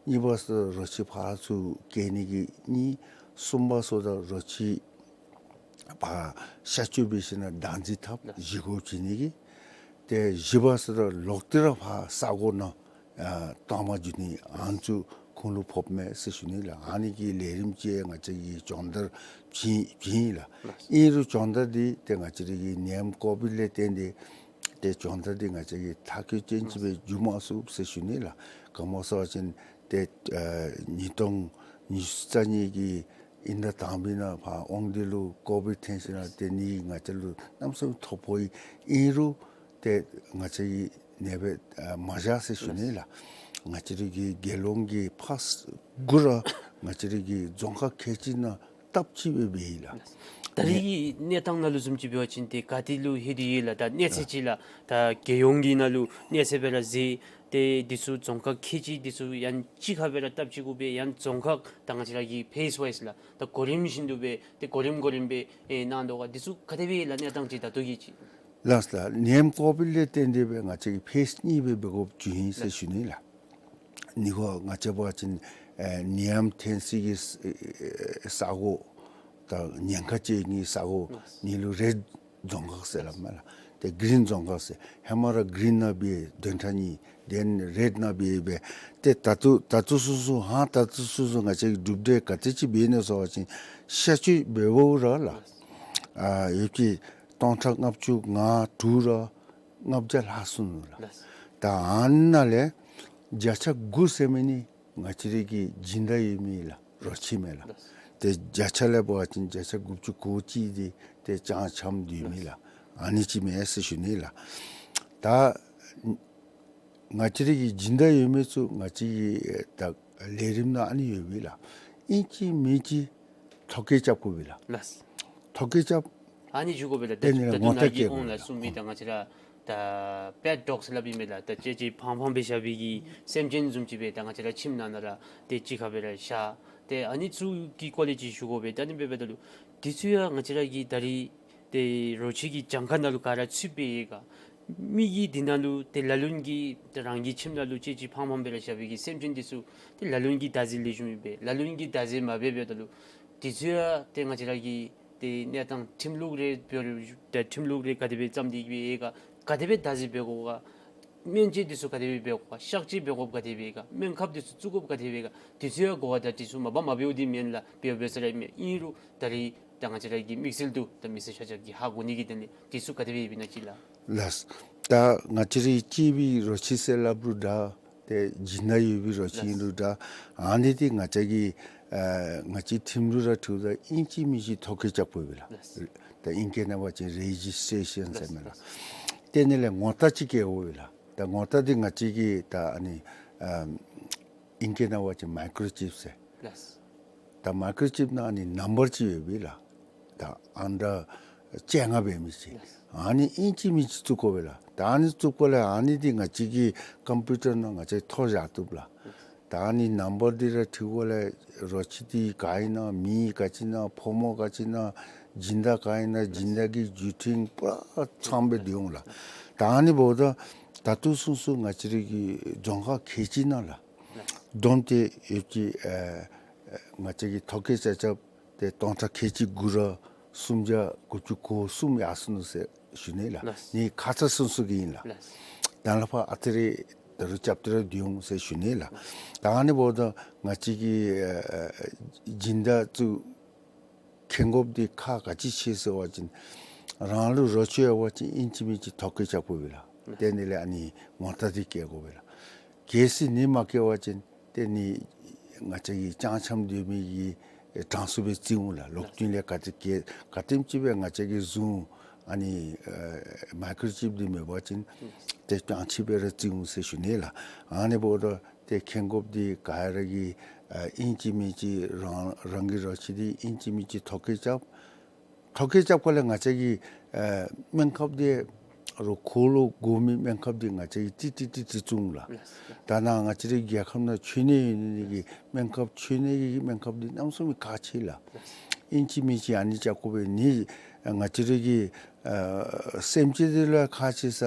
གཉིས་པ་ཟེར་རོ་ཁྱི་ཕར་ཚུར་སྐྱེལ་ནི་གི་གཉིས། གསུམ་པ་ཟེར་ད་རོ་ཁྱི་ཕར་གཤག་བཅོས་འབད་ཞིནམ་ལས་བདག་འཛིན་འཐབ་ལགས། བཞེས་སྒོ་བྱིན་ནི་གི། ཏེ་བཞི་པ་ཟེར་ད་ལོག་སྟེ་ར་ཕར་ས་གོ་ནང་ཨ་གཏང་མ་འགྱོ་ནི་ཨ་ནི་ཚུ་ཁོང་ལུ་ཕོགཔ་མས་ཟེར་ཞུ་ནི་ལགས། ཨ་ནི་གི་ལས་རིམ་ཅིག་ང་བཅས་ཀྱིས་སྦྱོང་བརྡར་བྱིན་བྱིན་ཡི་ལགས། ལགས། ཨིན་རུང་སྦྱོང་བརྡར་འདི་ཏེ་ང་བཅས་རའི་གི་ནད་ཡམས་ཀོ་བིཌ་ལས་བརྟེན་ཏེ་ཏེ་སྦྱོང་བརྡར་འདི་ང་བཅས་ཀྱིས་མཐར་འཁྱོལ་ཅན་ཅིག་སྦེ་འགྱོ་མ་ཚུགས་ཟེར་ཞུ་ནི་ལགས། ག་སྨོ་ཟེར་བ་ཅིན་ཏེ་ཨ་ཉིས་སྟོང་ཉི་ཤུ་རྩ་གཉིས་ཀྱི་དབྱིན་ཟླ་དང་པའི་ནང་ཕར་དབང་འདུས་ལུ་ཀོ་བིཌ་ཐོན་ཞིནམ་ལས་ཏེ་ནི་ང་བཅས་ལུ་གནམ་མེད་ས་མེད་ཐོ་ཕོག་ཡི། ཨིན་རུང་ཏེ་ང་བཅས་ཀྱིས་ནེ་སྦེ་ཨ་མ་བཞག་ཟེར་ཞུ་ནི་ལགས། ང་བཅས་རའི་གི་རྒྱལ་ཡོངས་ཀྱི་ཕར་གུ་ར་ ང་བཅས་རའི་གི་རྫོང་ཁག་ཁལ་གཅིག་ནང་སྟབས་གཅིག་སྦེ་འབད་ཡི་ལགས། ད་རེས་ཀྱི་གནས་སྟངས་ནང་ལུ་བཟུམ་ཅིག་འབད་བ་ཅིན་ཏེ་ག་ཏེ་ལུ་ལྷོད་དེ་ཡོད་ལགས། ད་གནས་ཚད་ཅིག་ལགས། ད་རྒྱལ་ཡོངས་ཀྱི་ནང་ལུ་གནས་ཚད་སྦེ་ར་ཟེར། ཏེ་འདི་ཚུ་རྫོང་ཁག་ཁལ་གཅིག་འདི་ཚུ་ཡང་གཅིག་ཁར་སྦེ་ར་སྟབས་གཅིག་གུ་སྦེ་ཡང་རྫོང་ཁག་ད་ང་བཅས་ར་གི་ཕེསི་ཝའིསི་ལགས། ད་གོ་རིམ་བཞིན་དུ་སྦེ་ཏེ་གོ་རིམ་གོ་རིམ་སྦེ་ཨེ་གནང་དོ་ག། འདི་ཚུ་ག་དེ་སྦེ་ལགས། གནས་སྟངས་ཅིག་ད་ལྟོ་གི་ཅིག། ལགས་ལགས། ནད་ཡམས་ཀོ་བིཌ་ལས་བརྟེན་ཏེ་སྦེ་ང་བཅས་ཀྱིས་ཕེསི་གཉིས་སྦེ་འབད་དགོཔ་བྱུང་ཡི་ཟེར་ཞུ་ནི་ལགས། ཨ་ནི་ཁོ་ང་བཅས་འབད་བ་ཅིན་ཨེ་ནད་ཡམས་ཐོན་སའི་གི་ས་ཨེ་ས་གོ་དང་ཉེན་ཁ་ཅན་གྱི་ས་གོ་ཨ་ནི་ལུ་རེཌ་རྫོང་ཁག་ཟེར་སླབ་མས་ལགས། ཏེ་གིརིན་རྫོང་ཁག་ཟེར། ཧེ་མ་ར་གིརིན་ནང་འབད་བདུན་ཕྲག་གཉིས། དེན་རེཌ་ནང་འབད་འབད། ཏེ་ད་ལྟོ་ད་ལྟོ་ཚུན་ཚོད་ཧ་ད་ལྟོ་ཚུན་ཚོད་ང་བཅས་ཀྱིས་གྲུབ་འབྲས་ག་དེ་ཅིག་འབད་ནུག་ཟེར་བ་ཅིན་ཤ་བཅོས་འབདཝ་ར་ལགས། ཨ་ཡོད་ཀྱི་སྟོང་ཕྲག་ལྔ་བཅུ་ང་དྲུག་ར་ལྔ་བརྒྱ་ལྷག་སོང་ནུག་ལགས། ལགས། ད་ཨ་ནཱ་ལས་བརྒྱ་ཆ་དགུ་ཟེར་མི་ནི་ང་བཅས་རའི་གི་སྦྱིན་བདག་ཡོད་མི་ལགས། རོ་ཁྱི་མས་ལགས། ལགས། ཏེ་བརྒྱ་ཆ་ལས་འབད་བ་ཅིན་བརྒྱ་ཆ་དགུ་བཅུ་གོ་གཅིག་འདི་ཏེ་ལྕང་ཁྱམས་སྡོད་མི་ལགས། ལགས། ཨ་ནི་ཅིག་མས་ཟེར་ཞུ་ནི་ལགས། ད་ང་བཅས་རའི་གི་སྦྱིན་བདག་ཡོད་མི་ཚུ་ང་བཅས་ཀྱི་ད་ལས་རིམ་ནང་ཨ་ནི་ཡོད་པས་ལགས། ཨིན་ཅི་མིན་ཅི་ཐོ་བཀོད་རྐྱབ་དགོ་པས་ལགས། ལགས། ཐོ་བཀོད་རྐྱབ། ཨ་ནི་ཞུ་དགོ་པས་ལགས། ཏེ་ནི་ད་ལུ་ད་ངོ་ལྟ་ནཱ་གི་བཀལ་དགོ་ཨོན་ལ་པས་ལགས། གསུངས་མི་ད་ང་བཅས་ར་ད་པེཊ་ཌོག་ཟེར་སླབ་ཨིན་མས་ལགས། ད་ལྕེ་གཅིག་ཕངས་ཕངས་སྦེ་བཞག་པའི་གི་སེམས་ཅན་བཟུམ་ཅིག་སྦེ་ད་ང་བཅས་ར་ཁྱིམ་ནང་ན་ར་ཏེ་གཅིག་ཁར་སྦེ་ར་བཞག། ཏེ་ཨ་ནི་ཚུ་གི་སྐོར་ལས་ཅིག་ཞུ་དགོ་པས། ད་ཨ་ནི་འབདཝ་ད་ལུ་འདི་ཚུ་ཡང་ང་བཅས་ར་གི་ད་རིས་ཏེ་རོ་ཁྱི་གི་གྱངས་ཁ་ནང་ལུ་ག་ར་ཚུད་པའི་ཡོད་ག། མི་གིས་འདི་ནང་ལུ་ཏེ་ལ་ལུ་གིས་ཏེ་རང་གི་ཁྱིམ་ནང་ལུ་ལྕེ་གཅིག་ཕངས་ཕངས་སྦེ་ར་བཞག་པའི་གི་སེམས་ཅན་འདི་ཚུ་ཏེ་ལ་ལུ་གིས་བདག་འཛིན་ལེགས་ཤོམ་མེད་པས། ལ་ལུ་གིས་བདག་འཛིན་མ་འབད་འབདཝ་ད་ལུ་འདི་ཚུ་ཡང་ཏེ་ང་བཅས་ར་གི་ཏེ་གནས་སྟངས་ཁྲིམས་ལུགས་རེ་འབད་རུང་ཏེ་ཁྲིམས་ལུགས་རེ་ག་དེ་སྦེ་བརྩམས་ཏེ་གི་སྦེ་ཡོད་ག། ག་དེ་སྦེ་བདག་འཛིན་འབད་དགོ་ག། སྨན་བཅོས་འདི་ཚུ་ག་དེ་སྦེ་འབད་དགོ་ག། གཤག་བཅོས་འབད་དགོཔ་ག་དེ་སྦེ་ཡོད་ག། སྨན་ཁབ་འདི་ཚུ་བཙུགས་དགོཔ་ག་དེ་སྦེ་ཡོད་ག། འདི་ཚུ་ཡང་གོ་བ་དང་འདི་ཚུ་མ་པ་མ་འབདཝ་འདི་མེན་ལགས། འབད་འབད་ས་ར་མེན། ཨིན་རུང་ད་རིས་ད་ང་བཅས་ར་གི་དམིགས་བསལ་དུ་ད་མི་སེར་ཆ་ཁྱབ་ཀྱིས་ཧ་གོ་ནི་གི་དོན་ལས་འདི་ཚུ་ག་དེ་སྦེ་ཡོདཔ་ཨིན་ན་ཅིག་ལགས། ལགས། ད་ང་བཅས་རའི་གཅེས་པའི་རོ་ཁྱི་ཟེར་སླབ་རུང་འདྲ། ཏེ་སྦྱིན་བདག་ཡོད་པའི་རོ་ཁྱི་ཨིན་རུང་འདྲ། ཨ་ནི་འདི་ང་བཅས་ཀྱི་ཨ་ང་བཅས་ཁྲིམས་ལུགས་ར་འཁྲིལཝ་ད་ཨིན་ཅི་མིན་ཅི་ཐོ་བཀོད་རྐྱབ་དགོ་པས་ལགས། ལགས། ད་ཨིང་སྐད་ནང་འབད་བ་ཅིན་རེ་ཇིསི་ཊེ་ཤཱན་ཟེར་མས་ལགས། ལགས། ཏེ་ཨ་ནི་ལས་ངོ་རྟགས་ཅིག་བཀལ་དགོ་པས་ལགས། ད་ངོ་རྟགས་འདི་ང་བཅས་ཀྱིས་ད་ཨ་ནི་ཨ་ཨིང་སྐད་ནང་འབད་བ་ཅིན་མའི་ཀྲོ་ཅིཔ་ཟེར། ལགས། ད་མའི་ཀྲོ་ཅིཔ་ནང་ཨ་ནི་ནམ་བར་ཅིག་ཡོད་པས་ལགས། ད་ཨང་གྲངས་བཅོ་ལྔ་འབད་མི་ཅིག། ལགས། ཨ་ནི་ཨིན་ཅི་མིན་ཅི་བཙུགས་དགོ་པས་ལགས། ད་ཨ་ནི་བཙུགས་དགོཔ་ལས་ཨ་ནི་འདི་ང་བཅས་ཀྱི་ཀམ་པིའུ་ཊར་ནང་ང་བཅས་ཐོབ་བཞག་བཏུབ་ལགས། ལགས། ད་ཨ་ནི་ནམ་བར་འདི་ར་འཁྲིལ་དགོཔ་ལས་རོ་ཁྱི་འདི་ག་ཨིན་ན་མི་ག་ཅི་ཨིན་ན་ཕོ་མོ་ག་ཅི་ཨིན་ན་སྦྱིན་བདག་ག་ཨིན་ན་སྦྱིན་བདག་གི་བརྒྱུད་འཕྲིན་པུ་ར་ཚངམ་སྦེ་སྡོད་འོང་ལགས། ད་ཨ་ནི་འབདཝ་ད་ད་ལྟོ་ཚུན་ཚོད་ང་བཅས་རའི་གི་རྫོང་ཁག་ཁལ་གཅིག་ནང་ལགས། ལགས། བསྡོམས་ཏེ་ཡོད་ཀྱི་ཨ་ཨ་ང་བཅས་ཀྱིས་ཐོ་བཀོད་རྐྱབ་རྐྱབ་ཏེ་སྟོང་ཕྲག་ཁལ་གཅིག་དགུ་ར་སུམ་བརྒྱ་དགུ་བཅུ་གོ་གསུམ་ཡར་སོང་ནུག་ཟེར་ཞུ་ནི་ལགས། ལགས། ཨ་ནི་ཁ་ཙ་ཚུན་ཚོད་ཀྱི་ཨིན་ལགས། ལགས། ད་ལས་ཕར་ཨ་ཙི་རེ་ད་རུང་རྐྱབ་སྟེ་ར་སྡོད་འོང་ཟེར་ཞུ་ནི་ལགས། ད་ཨ་ནི་འབདཝ་ད་ང་བཅས་ཀྱི་ཨ་ཨ་སྦྱིན་བདག་ཚུ་མཁྱེན་དགོཔ་འདི་ཁག་ག་ཅི་ཆེ་ཟེར་བ་ཅིན་རང་ལུ་རོ་ཁྱི་ཡོད་པ་ཅིན་ཨིན་ཅི་མིན་ཅི་ཐོ་བཀོད་རྐྱབ་དགོ་པས་ལགས། ལགས། ཏེ་ཨ་ནི་ལས་ཨ་ནི་ངོ་རྟགས་འདི་བཀལ་དགོ་པས་ལགས། གལ་སྲིད་ཨ་ནི་མ་བཀལ་བ་ཅིན་ཏེ་ཨ་ནི་ང་བཅས་ཀྱི་ལྕང་ཁྱམས་སྡོད་མི་གི་གྲངས་སུ་སྦེ་བརྩི་འོང་ལགས། ལོག་ལགས། རྟིང་ལས་ག་ཏེ་ག་ག་དེམ་ཅིག་སྦེ་ང་བཅས་ཀྱི་བཟུང་ཨ་ནི་ཨ་མའི་ཀྲོ་ཅིཔ་འདི་མེད་པ་ཅིན་ལགས། ཏེ་ལྕང་ཁྱི་སྦེ་ར་བརྩི་འོང་ཟེར་ཞུ་ནི་ལགས། ཨ་ནི་འབདཝ་ད་ཏེ་མཁྱེན་དགོཔ་འདི་ག་ར་གིས་ཨ་ཨིན་ཅི་མིན་ཅི་རང་རང་གི་རོ་ཁྱི་འདི་ཨིན་ཅི་མིན་ཅི་ཐོ་བཀོད་རྐྱབ། ཐོ་བཀོད་རྐྱབ་དགོཔ་ལས་ང་བཅས་ཀྱི་ཨ་སྨན་ཁབ་འདི་རོ་ཁོ་ལུ་དགོ་མི་སྨན་ཁབ་འདི་ང་བཅས་ཀྱིས་ཏིག་ཏིག་ཏིག་ཏིག་བཙུགས་འོང་ལགས། ལགས། ད་ནཱ་ང་བཅས་རའི་རྒྱལ་ཁབ་ནང་འཆོལ་ནད་ཡོད་ནི་གི་སྨན་ཁབ་འཆོལ་ནད་ཀྱི་སྨན་ཁབ་འདི་གནམ་མེད་ས་མེད་ཁག་ཆེ་ལགས། ལགས། ཨིན་ཅི་མིན་ཅི་ཨ་ནི་རྐྱབ་དགོ་པས། ཨ་ནི་ང་བཅས་རའི་གི་ཨ་སེམས་ཅན་འདི་ལས་ཁག་ཆེ་ས་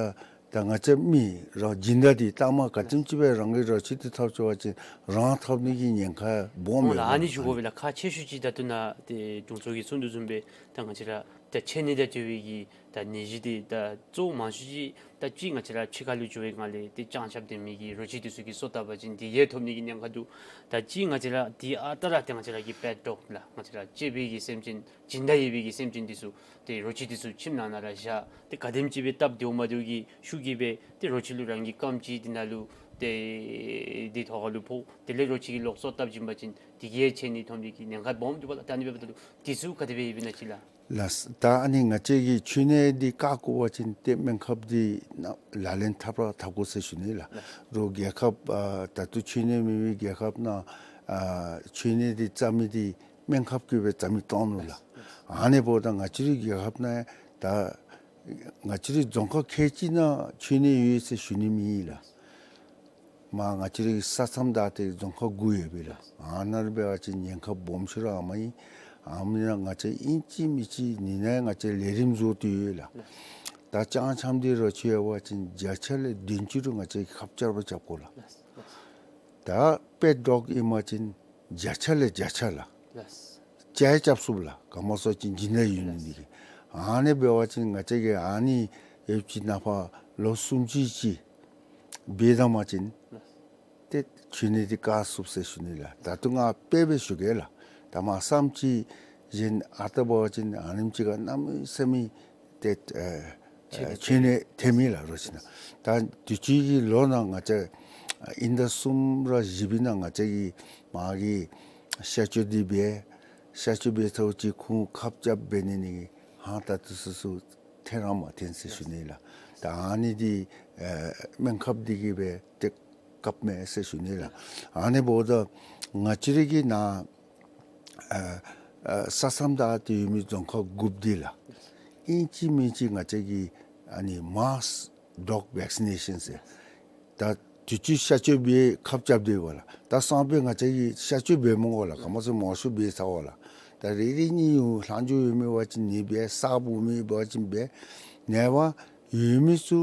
ད་ང་བཅས་མི་རོ་སྦྱིན་བདག་འདི་ལྟ་མ་ག་དེམ་ཅིག་སྦེ་རང་གི་རོ་ཁྱི་འདི་ཐོབ་ཅི་བ་ཅིན་རང་ཐོབ་ནི་གི་ཉེན་ཁ་སྦོམ་ཨོ་ལགས། ཨ་ནི་ཞུ་དགོ་པས་ལགས། ཁག་ཆེ་ཤོས་ཅིག་ད་ལྟོ་ནཱ་ཏེ་དྲུང་འཚོ་གིས་གསུངས་དོ་བཟུམ་སྦེ་ད་ང་བཅས་ར་ད་འཆོལ་ནད་དང་འབྲེལ་བའི་གི་ད་ནད་གཞི་འདི་ད་གཙོ་བོ་མང་ཤོས་ཅིག་ད་ཅིག་ང་བཅས་ར་ཕྱི་ཁ་ལུ་འགྱོ་བའི་སྒང་ལས་ཏེ་ལྕང་ཁྱབ་སྡོད་མི་གི་རོ་ཁྱི་འདི་ཚུ་གིས་གསོ་བཏབ་པ་ཅིན་དེ་གིས་ཐོབ་ནི་གི་ཉེན་ཁ་འདུག། ད་ཅིག་ང་བཅས་ར་འདི་ཨ་རྟག་ར་ཏེ་ང་བཅས་ར་གི་པེཊ་ཌོག་ལགས། ང་བཅས་ར་གཅེས་པའི་གི་སེམས་ཅན་སྦྱིན་བདག་ཡོད་པའི་གི་སེམས་ཅན་འདི་ཚུ་ཏེ་རོ་ཁྱི་འདི་ཚུ་ཁྱིམ་ནང་ན་ར་བཞག། ཏེ་ག་དེམ་ཅིག་སྦེ་སྟབས་བདེཝ་མ་བདེཝ་གི་ཤུགས་ཀྱིས་སྦེ་ཏེ་རོ་ཁྱི་ལུ་རང་གིས་རྐངམ་གཅིག་འདི་ནང་ལུ་ཏེ་འདི་ཐོག་ཁ་ལུ་ཕོག། དེ་ལས་རོ་ཁྱི་གིས་ལོག་གསོ་བཏབ་བྱིན་པ་ཅིན་དེ་གིས་འཆོལ་ནི་ཐོབ་ནི་གི་ཉེན་ཁ་སྦོམ་འདུག་པ་ལགས། ད་ཨ་ནི་འབདཝ་ད་ལུ་འདི་ཚུ་ག་དེ་སྦེ་ཡོདཔ་ཨིན་ན་ཅིག་ལགས། ལགས། ད་ཨ་ནི་ང་བཅས་ཀྱིས་འཆོལ་ནད་འདི་བཀག་དགོ་པ་ཅིན་ཏེ་སྨན་ཁབ་འདི་ནང་ལག་ལེན་འཐབ་ར་འཐབ་དགོ་ཟེར་ཞུ་ནི་ལགས། ལགས། རོགས་རྒྱལ་ཁབ་ཨ་ད་ལྟོ་འཆོལ་ནད་མེད་པའི་རྒྱལ་ཁབ་ནང་ ཨ་མཆོད་གནས་འདི་བརྩམ་མི་འདི་སྨན་ཁབ་ཀྱིས་སྦེ་བརྩམ་མི་བཏང་ནུག་ལགས། ཨ་ནི་འབདཝ་ད་ང་བཅས་རའི་རྒྱལ་ཁབ་ནང་ད་ང་བཅས་རའི་རྫོང་ཁག་ཁལ་གཅིག་ནང་མཆོད་གནས་ཡོད་ཟེར་ཞུ་ནི་མེད་ལགས། མར་ང་བཅས་རའི་ས་མཚམས་བདའ་སྟེ་རྫོང་ཁག་དགུ་ཡོད་པས་ལགས། ཨ་ནཱ་ལུ་འབད་བ་ཅིན་ཉེན་ཁ་སྦོམ་ཤོས་ར་ཨ་མ་ཨིན། ཨ་མ་ནང་ང་བཅས་ཨིན་ཅི་མིན་ཅི་ནི་ནང་ང་བཅས་ལས་རིམ་བཟོ་སྟེ་ཡོད་ལགས། ད་སྤྱང་འཁྱམ་འདི་རོ་ཁྱི་ཡོད་པ་ཅིན་བརྒྱ་ཆ་ལས་བདུན་ཅུ་རུ་ང་བཅས་ཁབ་རྐྱབ་ར་རྐྱབ་དགོ་ལགས། ད་པེཊ་ཌོག་ཨིན་པ་ཅིན་བརྒྱ་ཆ་ལས་བརྒྱ་ཆ་ལགས། ལགས། ཅ་ཡང་རྐྱབ་ཚུགས་ལགས། ག་མོ་ཟེར་བ་ཅིན་འཇིགས་སྣང་ཡོད་ནི་འདི་གིས། ཨ་ནི་འབད་བ་ཅིན་ང་བཅས་ཀྱིས་ཨ་ནི་ཡོདཔ་ཅིག་ནང་ཕར་ལོ་སུམ་ཅུ་ཅིག་འབད་ད་པ་ཅིན་ལགས། ཏེ་མཆོད་གནས་འདི་བཀག་ཚུགས་ཟེར་ཞུ་ནི་ལགས། ད་ལྟོ་ང་དཔེ་སྦེ་ཞུ་གེ་ལགས། ད་མར་ས་མཚམས་ཅིག་གཞན་ཨ་རྟག་འབད་བ་ཅིན་ཨ་ནེམ་ཅིག་ཁར་གནམ་མེད་ས་མེད་ཏེ་ཨ་མཆོད་གནས་མཆོད་གནས་ཐོན་མི་ལགས་རོ་ཁྱི་ནང་། ད་དུས་ཅི་གི་ལོ་ནང་ང་བཅས་ཨ་དབྱིན་ཟླ་གསུམ་ར་བཞི་པའི་ནང་ང་བཅས་ཀྱིས་མ་གི་གཤག་བཅོས་འདི་འབད། གཤག་བཅོས་འབད་ཚརཝ་ཅིག་ཁོང་ཁབ་རྐྱབ་འབད་ནི་ནི་གིས་ཧང་ད་ལྟོ་ཚུན་ཚོད་ཐོན་ར་མ་ཐོན་ཟེར་ཞུ་ནི་ལགས། ད་ཨ་ནི་འདི་ཨ་སྨན་ཁབ་འདི་གིས་འབད་ཏེ་བཀགཔ་མས་ཟེར་ཞུ་ནི་ལགས། ཨ་ནི་འབདཝ་ད་ང་བཅས་རའི་གི་ནཱ་ཨ་ཨ་ས་མཚམས་བདའ་སྟེ་ཡོད་མི་རྫོང་ཁག་དགུཔོ་འདི་ལགས། ཨིན་ཅི་མིན་ཅི་ང་བཅས་ཀྱིས་ཨ་ནི་མཱསི་ཌོག་བེག་སི་ནེ་ཤཱན་ཟེར། ད་དུས་ཅི་གཤག་བཅོས་འབད་ཁབ་རྐྱབ་སྡོད་པས་ལགས། ད་སང་ཕོད་ང་བཅས་ཀྱིས་གཤག་བཅོས་འབད་མི་དགོ་ལགས། ག་མོ་ཟེར་མང་ཤོས་འབད་ཚརཝ་ལགས། ད་རེ་རེ་གཉིས་ཡོད་ལྷག་འགྱོ་ཡོད་མི་འབད་བ་ཅིན་ནི་འབད་གསརཔ་འོང་མི་འབད་བ་ཅིན་འབད། ནངས་པ་ཡོད་མི་ཚུ་